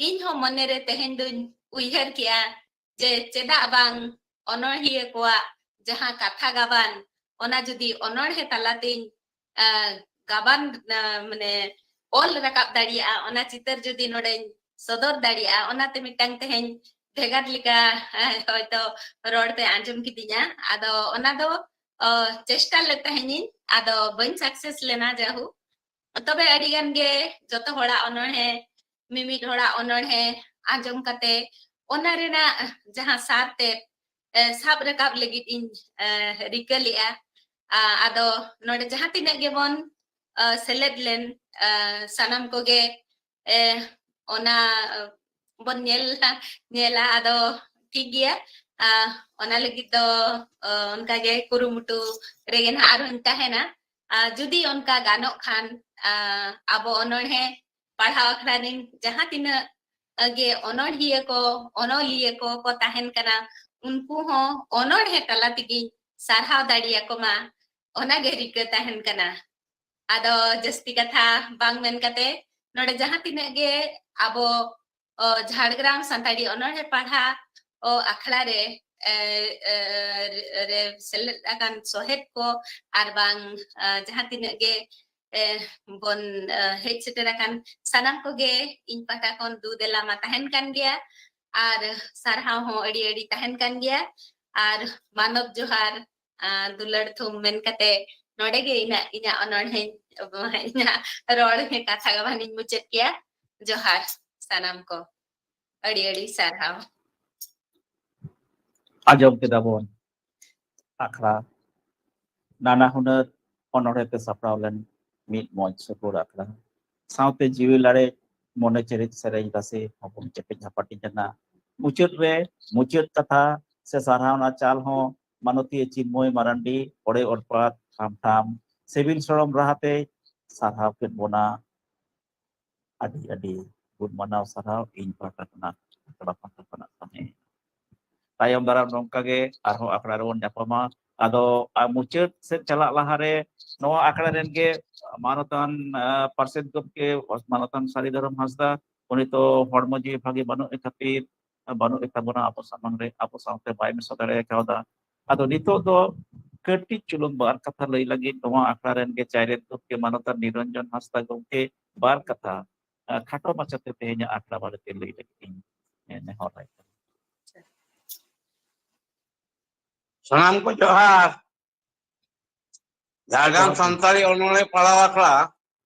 ᱤᱧ ᱦᱚᱸ ᱢᱚᱱᱮ ᱨᱮ ᱛᱮᱦᱮᱧ ᱫᱩᱧ ᱩᱭᱦᱟᱹᱨ ᱠᱮᱜᱼᱟ ᱡᱮ ᱪᱮᱫᱟᱜ ᱵᱟᱝ ᱚᱱᱚᱬᱦᱤᱭᱟᱹ ᱠᱚᱣᱟᱜ ᱡᱟᱦᱟᱸ ᱠᱟᱛᱷᱟ ᱜᱟᱵᱟᱱ, ᱚᱱᱟ ᱡᱩᱫᱤ ᱚᱱᱚᱬᱦᱮ ᱛᱟᱞᱟᱛᱤᱧ, ᱟ, ᱜᱟᱵᱟᱱ, ᱟ, ᱢᱟᱱᱮ ᱚᱞ ᱨᱟᱠᱟᱵ ᱫᱟᱲᱮᱭᱟᱜᱼᱟ, ᱚᱱᱟ ᱪᱤᱛᱟᱹᱨ ᱡᱩᱫᱤ ᱱᱚᱰᱮᱧ ᱥᱚᱫᱚᱨ ᱫᱟᱲᱮᱭᱟᱜᱼᱟ, ᱚᱱᱟᱛᱮ ᱢᱤᱫᱴᱟᱝ ᱛᱮᱦᱮᱧ ᱵᱷᱮᱜᱟᱨ ᱞᱮᱠᱟ, ᱟ, ᱦᱚᱭᱛᱚ ᱨᱚᱲ ᱯᱮ ᱟᱸᱡᱚᱢ ᱠᱤᱫᱤᱧᱟ᱾ ᱟᱫᱚ ᱚᱱᱟ ᱫᱚ, ᱚ, ᱪᱮᱥᱴᱟ ᱞᱮᱫ ᱛᱟᱦᱮᱸᱧ, ᱟᱫᱚ ᱵᱟᱹᱧ ᱥᱟᱠᱥᱮᱥ ᱞᱮᱱᱟ᱾ ᱡᱟᱦᱳᱠ, ᱛᱚᱵᱮ ᱟᱹᱰᱤ ᱜᱟᱱ ᱜᱮ ᱡᱚᱛᱚ ᱦᱚᱲᱟᱜ ᱚᱱᱚᱬᱦᱮ, ᱢᱤᱢᱤᱫ ᱦᱚᱲᱟᱜ ᱚᱱᱚᱬᱦᱮ ᱟᱸᱡᱚᱢ ᱠᱟᱛᱮ ᱚᱱᱟ ᱨᱮᱱᱟᱜ ᱡᱟᱦᱟᱸ ᱥᱟᱨ ᱛᱮᱫ, ᱮ, ᱥᱟᱵ ᱨᱟᱠᱟᱵ ᱞᱟᱹᱜᱤᱫ ᱤᱧ, ᱮ, ᱨᱤᱠᱟᱹ ᱞᱮᱜᱼᱟ᱾ ᱟ, ᱟᱫᱚ ᱱᱚᱰᱮ ᱡᱟᱦᱟᱸ ᱛᱤᱱᱟᱹᱜ ᱜᱮᱵᱚᱱ, ᱟ, ᱥᱮᱞᱮᱫ ᱞᱮᱱ, ᱟ, ᱥᱟᱱᱟᱢ ᱠᱚᱜᱮ, ᱮ, ᱚᱱᱟ, ᱟ, ᱵᱚᱱ ᱧᱮᱞ, ᱧᱮᱞᱟ᱾ ᱟᱫᱚ ᱴᱷᱤᱠ ᱜᱮᱭᱟ, ᱟ, ᱚᱱᱟ ᱞᱟᱹᱜᱤᱫ ᱫᱚ, ᱟ, ᱚᱱᱠᱟᱜᱮ ᱠᱩᱨᱩᱢᱩᱴᱩ ᱨᱮᱜᱮ ᱱᱟᱦᱟᱜ ᱟᱨᱦᱚᱸᱧ ᱛᱟᱦᱮᱱᱟ᱾ ᱟ, ᱡᱩᱫᱤ ᱚᱱᱠᱟ ᱜᱟᱱᱚᱜ ᱠᱷᱟᱱ, ᱟ, ᱟᱵᱚ ᱚᱱᱚᱬᱦᱮ ᱯᱟᱲᱦᱟᱣ ᱟᱠᱷᱲᱟ ᱨᱮᱱ ᱡᱟᱦᱟᱸ ᱛᱤᱱᱟᱹᱜ ᱜᱮ ᱚᱱᱚᱬᱦᱤᱭᱟᱹ ᱠᱚ, ᱚᱱᱚᱞᱤᱭᱟᱹ ᱠᱚ ᱠᱚ ᱛᱟᱦᱮᱱ ᱠᱟᱱᱟ, ᱩᱱᱠᱩ ᱦᱚᱸ ᱚᱱᱚᱬᱦᱮ ᱛᱟᱞᱟ ᱛᱮᱜᱮᱧ ᱥᱟᱨᱦᱟᱣ ᱫᱟᱲᱮᱭᱟᱠᱚ ᱢᱟ, ᱚᱱᱟᱜᱮ ᱨᱤᱠᱟᱹ ᱛᱟᱦᱮᱱ ᱠᱟᱱᱟ᱾ ᱟᱫᱚ ᱡᱟᱹᱥᱛᱤ ᱠᱟᱛᱷᱟ ᱵᱟᱝ ᱢᱮᱱ ᱠᱟᱛᱮ, ᱱᱚᱰᱮ ᱡᱟᱦᱟᱸ ᱛᱤᱱᱟᱹᱜ ᱜᱮ ᱟᱵᱚ, ᱚ, ᱡᱷᱟᱲᱜᱨᱟᱢ ᱥᱟᱱᱛᱟᱲᱤ ᱚᱱᱚᱬᱦᱮ ᱯᱟᱲᱦᱟᱣ, ᱚ, ᱟᱠᱷᱲᱟ ᱨᱮ, ᱮ, ᱮ, ᱨᱮ ᱥᱮᱞᱮᱫ ᱟᱠᱟᱱ ᱥᱚᱦᱮᱫ ᱠᱚ ᱟᱨ ᱵᱟᱝ, ᱟ, ᱡᱟᱦᱟᱸ ᱛᱤᱱᱟᱹᱜ ᱜᱮ, ᱮ, ᱵᱚᱱ, ᱟ, ᱦᱮᱡ ᱥᱮᱴᱮᱨ ᱟᱠᱟᱱ ᱥᱟᱱᱟᱢ ᱠᱚᱜᱮ ᱤᱧ ᱯᱟᱦᱴᱟ ᱠᱷᱚᱱ ᱫᱩ ᱫᱮᱞᱟ ᱢᱟ ᱛᱟᱦᱮᱱ ᱠᱟᱱ ᱜᱮᱭᱟ᱾ ᱟᱨ ᱥᱟᱨᱦᱟᱣ ᱦᱚᱸ ᱟᱹᱰᱤ ᱟᱹᱰᱤ ᱛᱟᱦᱮᱱ ᱠᱟᱱ ᱜᱮᱭᱟ᱾ ᱟᱨ ᱢᱟᱱᱚᱛ ᱡᱚᱦᱟᱨ, ᱟᱨ ᱫᱩᱞᱟᱹᱲ ᱛᱷᱩᱢ ᱢᱮᱱ ᱠᱟᱛᱮ ᱱᱚᱰᱮ ᱜᱮ ᱤᱧᱟᱹᱜ, ᱤᱧᱟᱹᱜ ᱚᱱᱚᱬᱦᱮ, ᱤᱧᱟᱹᱜ ᱨᱚᱲ ᱠᱟᱛᱷᱟ ᱜᱟᱵᱟᱱᱤᱧ ᱢᱩᱪᱟᱹᱫ ᱠᱮᱭᱟ᱾ ᱡᱚᱦᱟᱨ ᱥᱟᱱᱟᱢ ᱠᱚ, ᱟᱹᱰᱤ ᱟᱹᱰᱤ ᱥᱟᱨᱦᱟᱣ᱾ ᱟᱸᱡᱚᱢ ᱠᱮᱫᱟ ᱵᱚᱱ ᱟᱠᱷᱲᱟ ᱱᱟᱱᱟ ᱦᱩᱱᱟᱹᱨ ᱚᱱᱚᱬᱦᱮ ᱛᱮ ᱥᱟᱯᱲᱟᱣ ᱞᱮᱱ ᱢᱤᱫ ᱢᱚᱸᱪ ᱥᱩᱯᱩᱨ ᱟᱠᱷᱲᱟ ᱥᱟᱶᱛᱮ ᱡᱤᱣᱤ ᱞᱟᱲᱮᱡ ᱢᱚᱱᱮ ᱪᱮᱨᱮᱡ ᱥᱮᱨᱮᱧ ᱨᱟᱥᱮ ᱦᱚᱯᱚᱱ ᱪᱮᱯᱮᱡ ᱦᱟᱯᱟᱴᱤᱧ ᱠᱟᱱᱟ᱾ ᱢᱩᱪᱟᱹᱫ ᱨᱮ ᱢᱩᱪᱟᱹᱫ ᱠᱟᱛᱷᱟ ᱥᱮ ᱥᱟᱨᱦᱟᱣᱱᱟ ᱪᱟᱞ ᱦᱚᱸ ᱢᱟᱱᱚᱛᱤᱭᱟᱹ ᱪᱤᱱᱢᱚᱭ ᱢᱟᱨᱟᱱᱰᱤ ᱚᱲᱮ ᱚᱲᱯᱟᱛ ᱴᱷᱟᱢ ᱴᱷᱟᱢ ᱥᱤᱵᱤᱞ ᱥᱚᱲᱚᱢ ᱨᱟᱦᱟᱛᱮ ᱥᱟᱨᱦᱟᱣ ᱠᱮᱫ ᱵᱚᱱᱟ᱾ ᱟᱹᱰᱤ ᱟᱹᱰᱤ ᱜᱩᱱ ᱢᱟᱱᱟᱣ ᱥᱟᱨᱦᱟᱣ ᱤᱧ ᱯᱟᱦᱴᱟ ᱠᱷᱚᱱᱟᱜ ᱟᱠᱷᱲᱟ ᱯᱟᱦᱴᱟ ᱠᱷᱚᱱᱟᱜ ᱛᱟᱦᱮᱸ᱾ ᱛᱟᱭᱚᱢ ᱫᱟᱨᱟᱢ ᱱᱚᱝᱠᱟ ᱜᱮ ᱟᱨᱦᱚᱸ ᱟᱠᱷᱲᱟ ᱨᱮᱵᱚᱱ ᱧᱟᱯᱟᱢᱟ᱾ ᱟᱫᱚ ᱟᱨ ᱢᱩᱪᱟᱹᱫ ᱥᱮᱫ ᱪᱟᱞᱟᱜ ᱞᱟᱦᱟᱨᱮ ᱱᱚᱣᱟ ᱟᱠᱷᱲᱟ ᱨᱮᱱ ᱜᱮ ᱢᱟᱱᱚᱛᱟᱱ ᱟᱸ, ᱯᱟᱨᱥᱮᱛ ᱜᱚᱢᱠᱮ ᱢᱟᱱᱚᱛᱟᱱ ᱥᱟᱹᱨᱤ ᱫᱷᱚᱨᱚᱢ ᱦᱟᱸᱥᱫᱟ, ᱩᱱᱤ ᱛᱚ ᱦᱚᱲᱢᱚ ᱡᱤᱣᱤ ᱵᱷᱟᱜᱮ ᱵᱟᱹᱱᱩᱜ ᱮ ᱠᱷᱟᱹᱛᱤᱨ ᱵᱟᱹᱱᱩᱜ ᱮ ᱛᱟᱵᱚᱱᱟ ᱟᱵᱚ ᱥᱟᱢᱟᱝ ᱨᱮ, ᱟᱵᱚ ᱥᱟᱶᱛᱮ ᱵᱟᱭ ᱢᱮᱥᱟ ᱫᱟᱲᱮ ᱠᱟᱣᱫᱟ᱾ ᱟᱫᱚ ᱱᱤᱛᱚᱜ ᱫᱚ ᱠᱟᱹᱴᱤᱡ ᱪᱩᱞᱩᱝ ᱵᱟᱨ ᱠᱟᱛᱷᱟ ᱞᱟᱹᱭ ᱞᱟᱹᱜᱤᱫ ᱱᱚᱣᱟ ᱟᱠᱷᱲᱟ ᱨᱮᱱ ᱜᱮ ᱪᱟᱭᱨᱮᱛ ᱜᱚᱢᱠᱮ ᱢᱟᱱᱚᱛᱟᱱ ᱱᱤᱨᱚᱧᱡᱚᱱ ᱦᱟᱸᱥᱫᱟ ᱜᱚᱢᱠᱮ ᱵᱟᱨ ᱠᱟᱛᱷᱟ ᱟᱸ, ᱠᱷᱟᱴᱚ ᱢᱟᱪᱷᱟᱛᱮ ᱛᱮᱦᱮᱧᱟᱜ ᱟᱠᱷᱲᱟ ᱵᱟᱨᱮᱛᱮ ᱞᱟᱹᱭ ᱞᱟᱹᱜᱤᱫ ᱤᱧ ᱱᱮᱦᱚᱨᱟᱭ ᱠᱟᱱᱟ᱾ ᱥᱟᱱᱟᱢ ᱠᱚ ᱡᱚᱦᱟᱨ᱾ ᱡᱷᱟᱲᱜᱨᱟᱢ ᱡᱚᱦᱟᱨ ᱜᱮ᱾ ᱥᱟᱱᱛᱟᱲᱤ ᱚᱱᱚᱬᱦᱮ ᱯᱟᱲᱦᱟᱣ ᱟᱠᱷᱲᱟ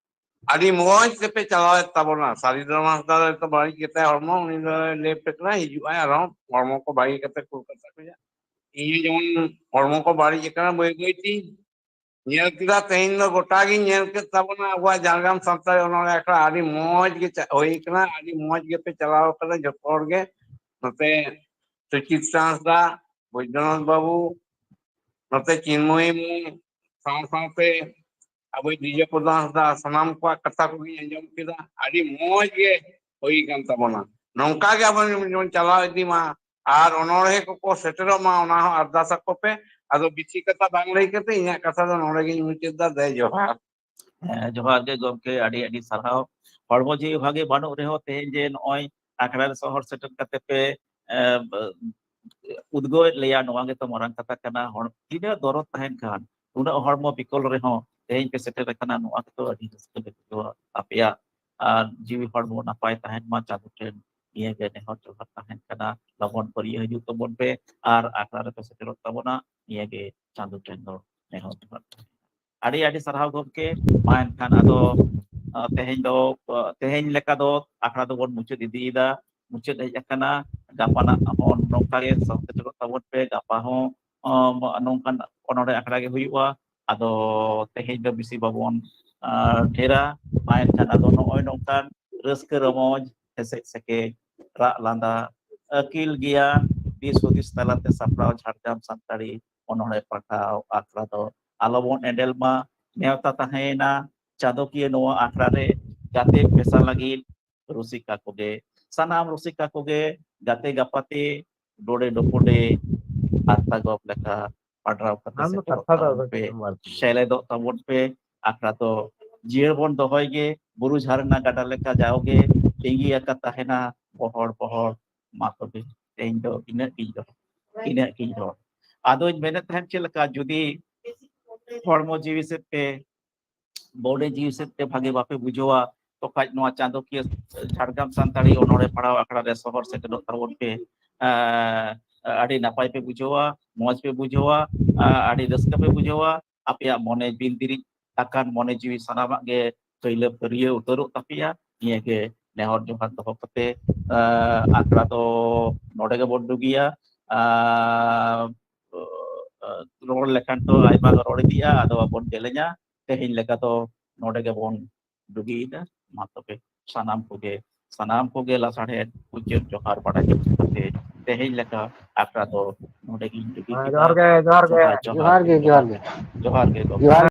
ᱟᱹᱰᱤ ᱢᱚᱸᱡᱽ ᱛᱮᱯᱮ ᱪᱟᱞᱟᱣᱮᱫ ᱛᱟᱵᱚᱱᱟ᱾ ᱥᱟᱹᱨᱤ ᱫᱷᱚᱨᱚᱢ ᱦᱟᱸᱥᱫᱟ ᱫᱚ ᱵᱟᱹᱲᱤᱡ ᱜᱮᱛᱟᱭ ᱦᱚᱲᱢᱚ, ᱩᱱᱤ ᱫᱚ ᱞᱟᱹᱭ ᱯᱮ ᱠᱟᱱᱟ, ᱦᱤᱡᱩᱜ ᱟᱭ ᱟᱨᱦᱚᱸ ᱦᱚᱲᱢᱚ ᱠᱚ ᱵᱟᱹᱜᱤ ᱠᱟᱛᱮ ᱠᱳᱞᱠᱟᱛᱟ ᱠᱷᱚᱱᱟᱜ᱾ ᱤᱧ ᱦᱚᱸ ᱡᱮᱢᱚᱱ ᱦᱚᱲᱢᱚ ᱠᱚ ᱵᱟᱹᱲᱤᱡ ᱟᱠᱟᱱᱟ ᱵᱟᱹᱭ ᱵᱟᱹᱭ ᱛᱤᱧ ᱧᱮᱞ ᱠᱮᱫᱟ, ᱛᱮᱦᱮᱧ ᱫᱚ ᱜᱚᱴᱟ ᱜᱤᱧ ᱧᱮᱞ ᱠᱮᱫ ᱛᱟᱵᱚᱱᱟ᱾ ᱟᱵᱚᱣᱟᱜ ᱡᱷᱟᱲᱜᱨᱟᱢ ᱥᱟᱱᱛᱟᱲᱤ ᱚᱱᱚᱬᱦᱮ ᱟᱠᱷᱲᱟ ᱟᱹᱰᱤ ᱢᱚᱸᱡᱽ ᱜᱮ ᱪᱟ-, ᱦᱩᱭ ᱠᱟᱱᱟ, ᱟᱹᱰᱤ ᱢᱚᱸᱡᱽ ᱜᱮᱯᱮ ᱪᱟᱞᱟᱣ ᱠᱟᱱᱟ ᱡᱚᱛᱚ ᱦᱚᱲ ᱜᱮ᱾ ᱱᱚᱛᱮ ᱥᱩᱪᱤᱛᱨᱟ ᱦᱟᱸᱥᱫᱟ, ᱵᱳᱭᱫᱚᱱᱟᱛᱷ ᱵᱟᱹᱵᱩ, ᱱᱚᱛᱮ ᱪᱤᱱᱢᱚᱭ ᱢᱩᱨᱢᱩ, ᱥᱟᱶ ᱥᱟᱶᱛᱮ ᱟᱵᱚ ᱰᱤᱡᱮ ᱯᱨᱚᱫᱟᱱ ᱦᱟᱸᱥᱫᱟ, ᱥᱟᱱᱟᱢ ᱠᱚᱣᱟᱜ ᱠᱟᱛᱷᱟ ᱠᱚᱜᱮᱧ ᱟᱸᱡᱚᱢ ᱠᱮᱫᱟ᱾ ᱟᱹᱰᱤ ᱢᱚᱸᱡᱽ ᱜᱮ ᱦᱩᱭ ᱠᱟᱱ ᱛᱟᱵᱚᱱᱟ᱾ ᱱᱚᱝᱠᱟ ᱜᱮ ᱟᱵᱚ ᱡᱮᱢᱚᱱ ᱪᱟᱞᱟᱣ ᱤᱫᱤ ᱢᱟ ᱟᱨ ᱚᱱᱚᱬᱦᱮ ᱠᱚᱠᱚ ᱥᱮᱴᱮᱨᱚᱜ ᱢᱟ, ᱚᱱᱟ ᱦᱚᱸ ᱟᱨᱫᱟᱥ ᱟᱠᱚ ᱯᱮ᱾ ᱟᱫᱚ ᱵᱮᱥᱤ ᱠᱟᱛᱷᱟ ᱵᱟᱝ ᱞᱟᱹᱭ ᱠᱟᱛᱮ ᱤᱧᱟᱹᱜ ᱠᱟᱛᱷᱟ ᱫᱚ ᱱᱚᱰᱮ ᱜᱤᱧ ᱢᱩᱪᱟᱹᱫ ᱫᱟ᱾ ᱫᱮ ᱡᱚᱦᱟᱨ᱾ ᱦᱮᱸ, ᱡᱚᱦᱟᱨ ᱜᱮ ᱜᱚᱢᱠᱮ, ᱟᱹᱰᱤ ᱟᱹᱰᱤ ᱥᱟᱨᱦᱟᱣ᱾ ᱦᱚᱲᱢᱚ ᱡᱤᱣᱤ ᱵᱷᱟᱜᱮ ᱵᱟᱹᱱᱩᱜ ᱨᱮᱦᱚᱸ ᱛᱮᱦᱮᱧ ᱡᱮ ᱱᱚᱜᱼᱚᱭ ᱟᱠᱷᱲᱟ ᱨᱮ ᱥᱚᱦᱚᱨ ᱥᱮᱴᱮᱨ ᱠᱟᱛᱮ ᱯᱮ ᱮ, ᱩᱫᱽᱜᱟᱹᱣᱮᱫ ᱞᱮᱭᱟ, ᱱᱚᱣᱟ ᱜᱮᱛᱚ ᱢᱟᱨᱟᱝ ᱠᱟᱛᱷᱟ ᱠᱟᱱᱟ᱾ ᱦᱚᱲ ᱛᱤᱱᱟᱹᱜ ᱫᱚᱨᱚᱫ ᱛᱟᱦᱮᱱ ᱠᱷᱟᱱ ᱩᱱᱟᱹᱜ ᱦᱚᱲᱢᱚ ᱵᱤᱠᱚᱞ ᱨᱮᱦᱚᱸ ᱛᱮᱦᱮᱧ ᱯᱮ ᱥᱮᱴᱮᱨ ᱟᱠᱟᱱᱟ, ᱱᱚᱣᱟ ᱜᱮᱛᱚ ᱟᱹᱰᱤ ᱨᱟᱹᱥᱠᱟᱹ ᱞᱮ ᱵᱩᱡᱷᱟᱹᱣᱟ᱾ ᱟᱯᱮᱭᱟᱜ ᱟᱨ ᱡᱤᱣᱤ ᱦᱚᱲᱢᱚ ᱱᱟᱯᱟᱭ ᱛᱟᱦᱮᱱ ᱢᱟ, ᱪᱟᱸᱫᱳ ᱴᱷᱮᱱ ᱱᱤᱭᱟᱹ ᱜᱮ ᱱᱮᱦᱚᱨ ᱡᱚᱦᱟᱨ ᱛᱟᱦᱮᱱ ᱠᱟᱱᱟ᱾ ᱞᱚᱜᱚᱱ ᱯᱷᱟᱹᱨᱭᱟᱹ ᱦᱤᱡᱩᱜ ᱛᱟᱵᱚᱱ ᱯᱮ ᱟᱨ ᱟᱠᱷᱲᱟ ᱨᱮᱯᱮ ᱥᱮᱴᱮᱨᱚᱜ ᱛᱟᱵᱚᱱᱟ, ᱱᱤᱭᱟᱹ ᱜᱮ ᱪᱟᱸᱫᱚ ᱴᱷᱮᱱ ᱫᱚ ᱱᱮᱦᱚᱨ ᱡᱚᱦᱟᱨ ᱛᱟᱦᱮᱱ ᱠᱟᱱᱟ᱾ ᱟᱹᱰᱤ ᱟᱹᱰᱤ ᱥᱟᱨᱦᱟᱣ ᱜᱚᱢᱠᱮ᱾ ᱢᱟ ᱮᱱᱠᱷᱟᱱ ᱟᱫᱚ, ᱟ, ᱛᱮᱦᱮᱧ ᱫᱚ, ᱟ, ᱛᱮᱦᱮᱧ ᱞᱮᱠᱟ ᱫᱚ ᱟᱠᱷᱲᱟ ᱫᱚᱵᱚᱱ ᱢᱩᱪᱟᱹᱫ ᱤᱫᱤᱭᱮᱫᱟ, ᱢᱩᱪᱟᱹᱫ ᱦᱮᱡ ᱟᱠᱟᱱᱟ᱾ ᱜᱟᱯᱟᱱᱟᱜ ᱦᱚᱸ ᱱᱚᱝᱠᱟ ᱜᱮ ᱥᱮᱴᱮᱨᱚᱜ ᱛᱟᱵᱚᱱ ᱯᱮ᱾ ᱜᱟᱯᱟ ᱦᱚᱸ, ᱟᱢ, ᱱᱚᱝᱠᱟᱱ ᱚᱱᱚᱬᱦᱮ ᱟᱠᱷᱲᱟ ᱜᱮ ᱦᱩᱭᱩᱜᱼᱟ᱾ ᱟᱫᱚ ᱛᱮᱦᱮᱧ ᱫᱚ ᱵᱮᱥᱤ ᱵᱟᱵᱚᱱ, ᱟ, ᱰᱷᱮᱨᱟ᱾ ᱢᱟ ᱮᱱᱠᱷᱟᱱ ᱟᱫᱚ ᱱᱚᱜᱼᱚᱭ ᱱᱚᱝᱠᱟᱱ ᱨᱟᱹᱥᱠᱟᱹ ᱨᱚᱢᱚᱡᱽ, ᱦᱮᱥᱮᱡ ᱥᱮᱠᱮᱡ, ᱨᱟᱜ ᱞᱟᱸᱫᱟ, ᱟᱹᱠᱤᱞ ᱜᱮᱭᱟᱱ, ᱫᱤᱥ ᱦᱩᱫᱤᱥ ᱛᱟᱞᱟᱛᱮ ᱥᱟᱯᱲᱟᱣ ᱡᱷᱟᱲᱜᱨᱟᱢ ᱥᱟᱱᱛᱟᱲᱤ ᱚᱱᱚᱬᱦᱮ ᱯᱟᱲᱦᱟᱣ ᱟᱠᱷᱲᱟ ᱫᱚ ᱟᱞᱚᱵᱚᱱ ᱮᱸᱰᱮᱞ ᱢᱟ᱾ ᱱᱮᱣᱛᱟ ᱛᱟᱦᱮᱸᱭᱮᱱᱟ ᱪᱟᱸᱫᱚᱠᱤᱭᱟᱹ ᱱᱚᱣᱟ ᱟᱠᱷᱲᱟ ᱨᱮ ᱜᱟᱛᱮ ᱢᱮᱥᱟ ᱞᱟᱹᱜᱤᱫ ᱨᱩᱥᱤᱠᱟ ᱠᱚᱜᱮ, ᱥᱟᱱᱟᱢ ᱨᱩᱥᱤᱠᱟ ᱠᱚᱜᱮ ᱜᱟᱛᱮ ᱜᱟᱯᱟᱛᱮ ᱰᱚᱰᱮ ᱰᱚᱯᱚᱰᱮ ᱟᱛᱛᱟ ᱜᱚᱯ ᱞᱮᱠᱟ ᱯᱟᱰᱨᱟᱣ ᱠᱟᱛᱮ ᱟᱢ ᱫᱚ ᱥᱮᱴᱮᱨᱚᱜ ᱠᱟᱛᱷᱟ ᱫᱚ ᱛᱟᱵᱚᱱ ᱟᱫᱚ ᱯᱮ, ᱪᱮᱫ ᱮᱢ ᱟᱨ ᱠᱤ? ᱥᱮᱞᱮᱫᱚᱜ ᱛᱟᱵᱚᱱ ᱯᱮ᱾ ᱟᱠᱷᱲᱟ ᱫᱚ ᱡᱤᱭᱟᱹᱲ ᱵᱚᱱ ᱫᱚᱦᱚᱭ ᱜᱮ, ᱵᱩᱨᱩ ᱡᱷᱟᱨᱱᱟ ᱜᱟᱰᱟ ᱞᱮᱠᱟ ᱡᱟᱣᱜᱮ ᱞᱤᱸᱜᱤ ᱟᱠᱟ ᱛᱟᱦᱮᱱᱟ ᱵᱚᱦᱚᱲ ᱵᱚᱦᱚᱲ᱾ ᱢᱟ ᱛᱚᱵᱮ ᱛᱮᱦᱮᱧ ᱫᱚ ᱤᱱᱟᱹᱜ ᱜᱤᱧ ᱨᱚᱲ, ᱤᱱᱟᱹᱜ ᱜᱤᱧ ᱨᱚᱲ᱾ ᱟᱫᱚᱧ ᱢᱮᱱᱮᱫ ᱛᱟᱦᱮᱸᱫ ᱪᱮᱫ ᱞᱮᱠᱟ, ᱡᱩᱫᱤ ᱦᱚᱲᱢᱚ ᱡᱤᱣᱤ ᱥᱮᱫ ᱛᱮ, ᱵᱚᱰᱮ ᱡᱤᱣᱤ ᱥᱮᱫ ᱛᱮ ᱵᱷᱟᱜᱮ ᱵᱟᱯᱮ ᱵᱩᱡᱷᱟᱹᱣᱟ, ᱛᱚ ᱠᱷᱟᱡ ᱱᱚᱣᱟ ᱪᱟᱸᱫᱚᱠᱤᱭᱟᱹ ᱡᱷᱟᱲᱜᱨᱟᱢ ᱥᱟᱱᱛᱟᱲᱤ ᱚᱱᱚᱬᱦᱮ ᱯᱟᱲᱦᱟᱣ ᱟᱠᱷᱲᱟ ᱨᱮ ᱥᱚᱦᱚᱨ ᱥᱮᱴᱮᱨᱚᱜ ᱛᱟᱵᱚᱱ ᱯᱮ᱾ ᱮᱸ, ᱟᱹᱰᱤ ᱱᱟᱯᱟᱭ ᱯᱮ ᱵᱩᱡᱷᱟᱹᱣᱟ, ᱢᱚᱡᱽ ᱯᱮ ᱵᱩᱡᱷᱟᱹᱣᱟ, ᱮᱸ, ᱟᱹᱰᱤ ᱨᱟᱹᱥᱠᱟᱹ ᱯᱮ ᱵᱩᱡᱷᱟᱹᱣᱟ᱾ ᱟᱯᱮᱭᱟᱜ ᱢᱚᱱᱮ ᱵᱤᱱ ᱵᱤᱨᱤᱫ ᱟᱠᱟᱱ ᱢᱚᱱᱮ ᱡᱤᱣᱤ ᱥᱟᱱᱟᱢᱟᱜ ᱜᱮ ᱯᱟᱹᱭᱞᱟᱹ ᱯᱷᱟᱹᱨᱭᱟᱹ ᱩᱛᱟᱹᱨᱚᱜ ᱛᱟᱯᱮᱭᱟ᱾ ᱱᱤᱭᱟᱹ ᱜᱮ ᱱᱮᱦᱚᱨ ᱡᱚᱦᱟᱨ ᱫᱚᱦᱚ ᱠᱟᱛᱮ, ᱮᱸ, ᱟᱠᱷᱲᱟ ᱫᱚ ᱱᱚᱰᱮ ᱜᱮᱵᱚᱱ ᱰᱩᱜᱤᱭᱟ᱾ ᱟᱨ ᱨᱚᱲ ᱞᱮᱠᱷᱟᱱ ᱫᱚ ᱟᱭᱢᱟ ᱜᱮ ᱨᱚᱲ ᱤᱫᱤᱜᱼᱟ, ᱟᱫᱚ ᱵᱟᱵᱚᱱ ᱡᱮᱞᱮᱧᱟ᱾ ᱛᱮᱦᱮᱧ ᱞᱮᱠᱟ ᱫᱚ ᱱᱚᱰᱮ ᱜᱮᱵᱚᱱ ᱰᱩᱜᱤᱭᱮᱫᱟ᱾ ᱢᱟ ᱛᱚᱵᱮ ᱥᱟᱱᱟᱢ ᱠᱚᱜᱮ, ᱥᱟᱱᱟᱢ ᱠᱚᱜᱮ ᱞᱟᱥᱟᱲᱦᱮᱫ ᱩᱪᱟᱹᱲ ᱡᱚᱦᱟᱨ ᱵᱟᱲᱟ ᱧᱚᱜ ᱠᱟᱛᱮ ᱛᱮᱦᱮᱧ ᱞᱮᱠᱟ ᱟᱠᱷᱲᱟ ᱫᱚ ᱱᱚᱰᱮ ᱜᱤᱧ ᱰᱩᱜᱤ ᱦᱮᱸ, ᱠᱮᱫᱟ᱾ ᱡᱚᱦᱟᱨ ᱜᱮ, ᱡᱚᱦᱟᱨ ᱜᱮ, ᱡᱚᱦᱟᱨ ᱡᱚᱦᱟᱨ ᱜᱮ, ᱜᱮ, ᱡᱚᱦᱟᱨ ᱜᱮ᱾ ᱡᱚᱦᱟᱨ ᱜᱮ ᱜᱚᱢᱠᱮ᱾ ᱡᱚᱦᱟᱨ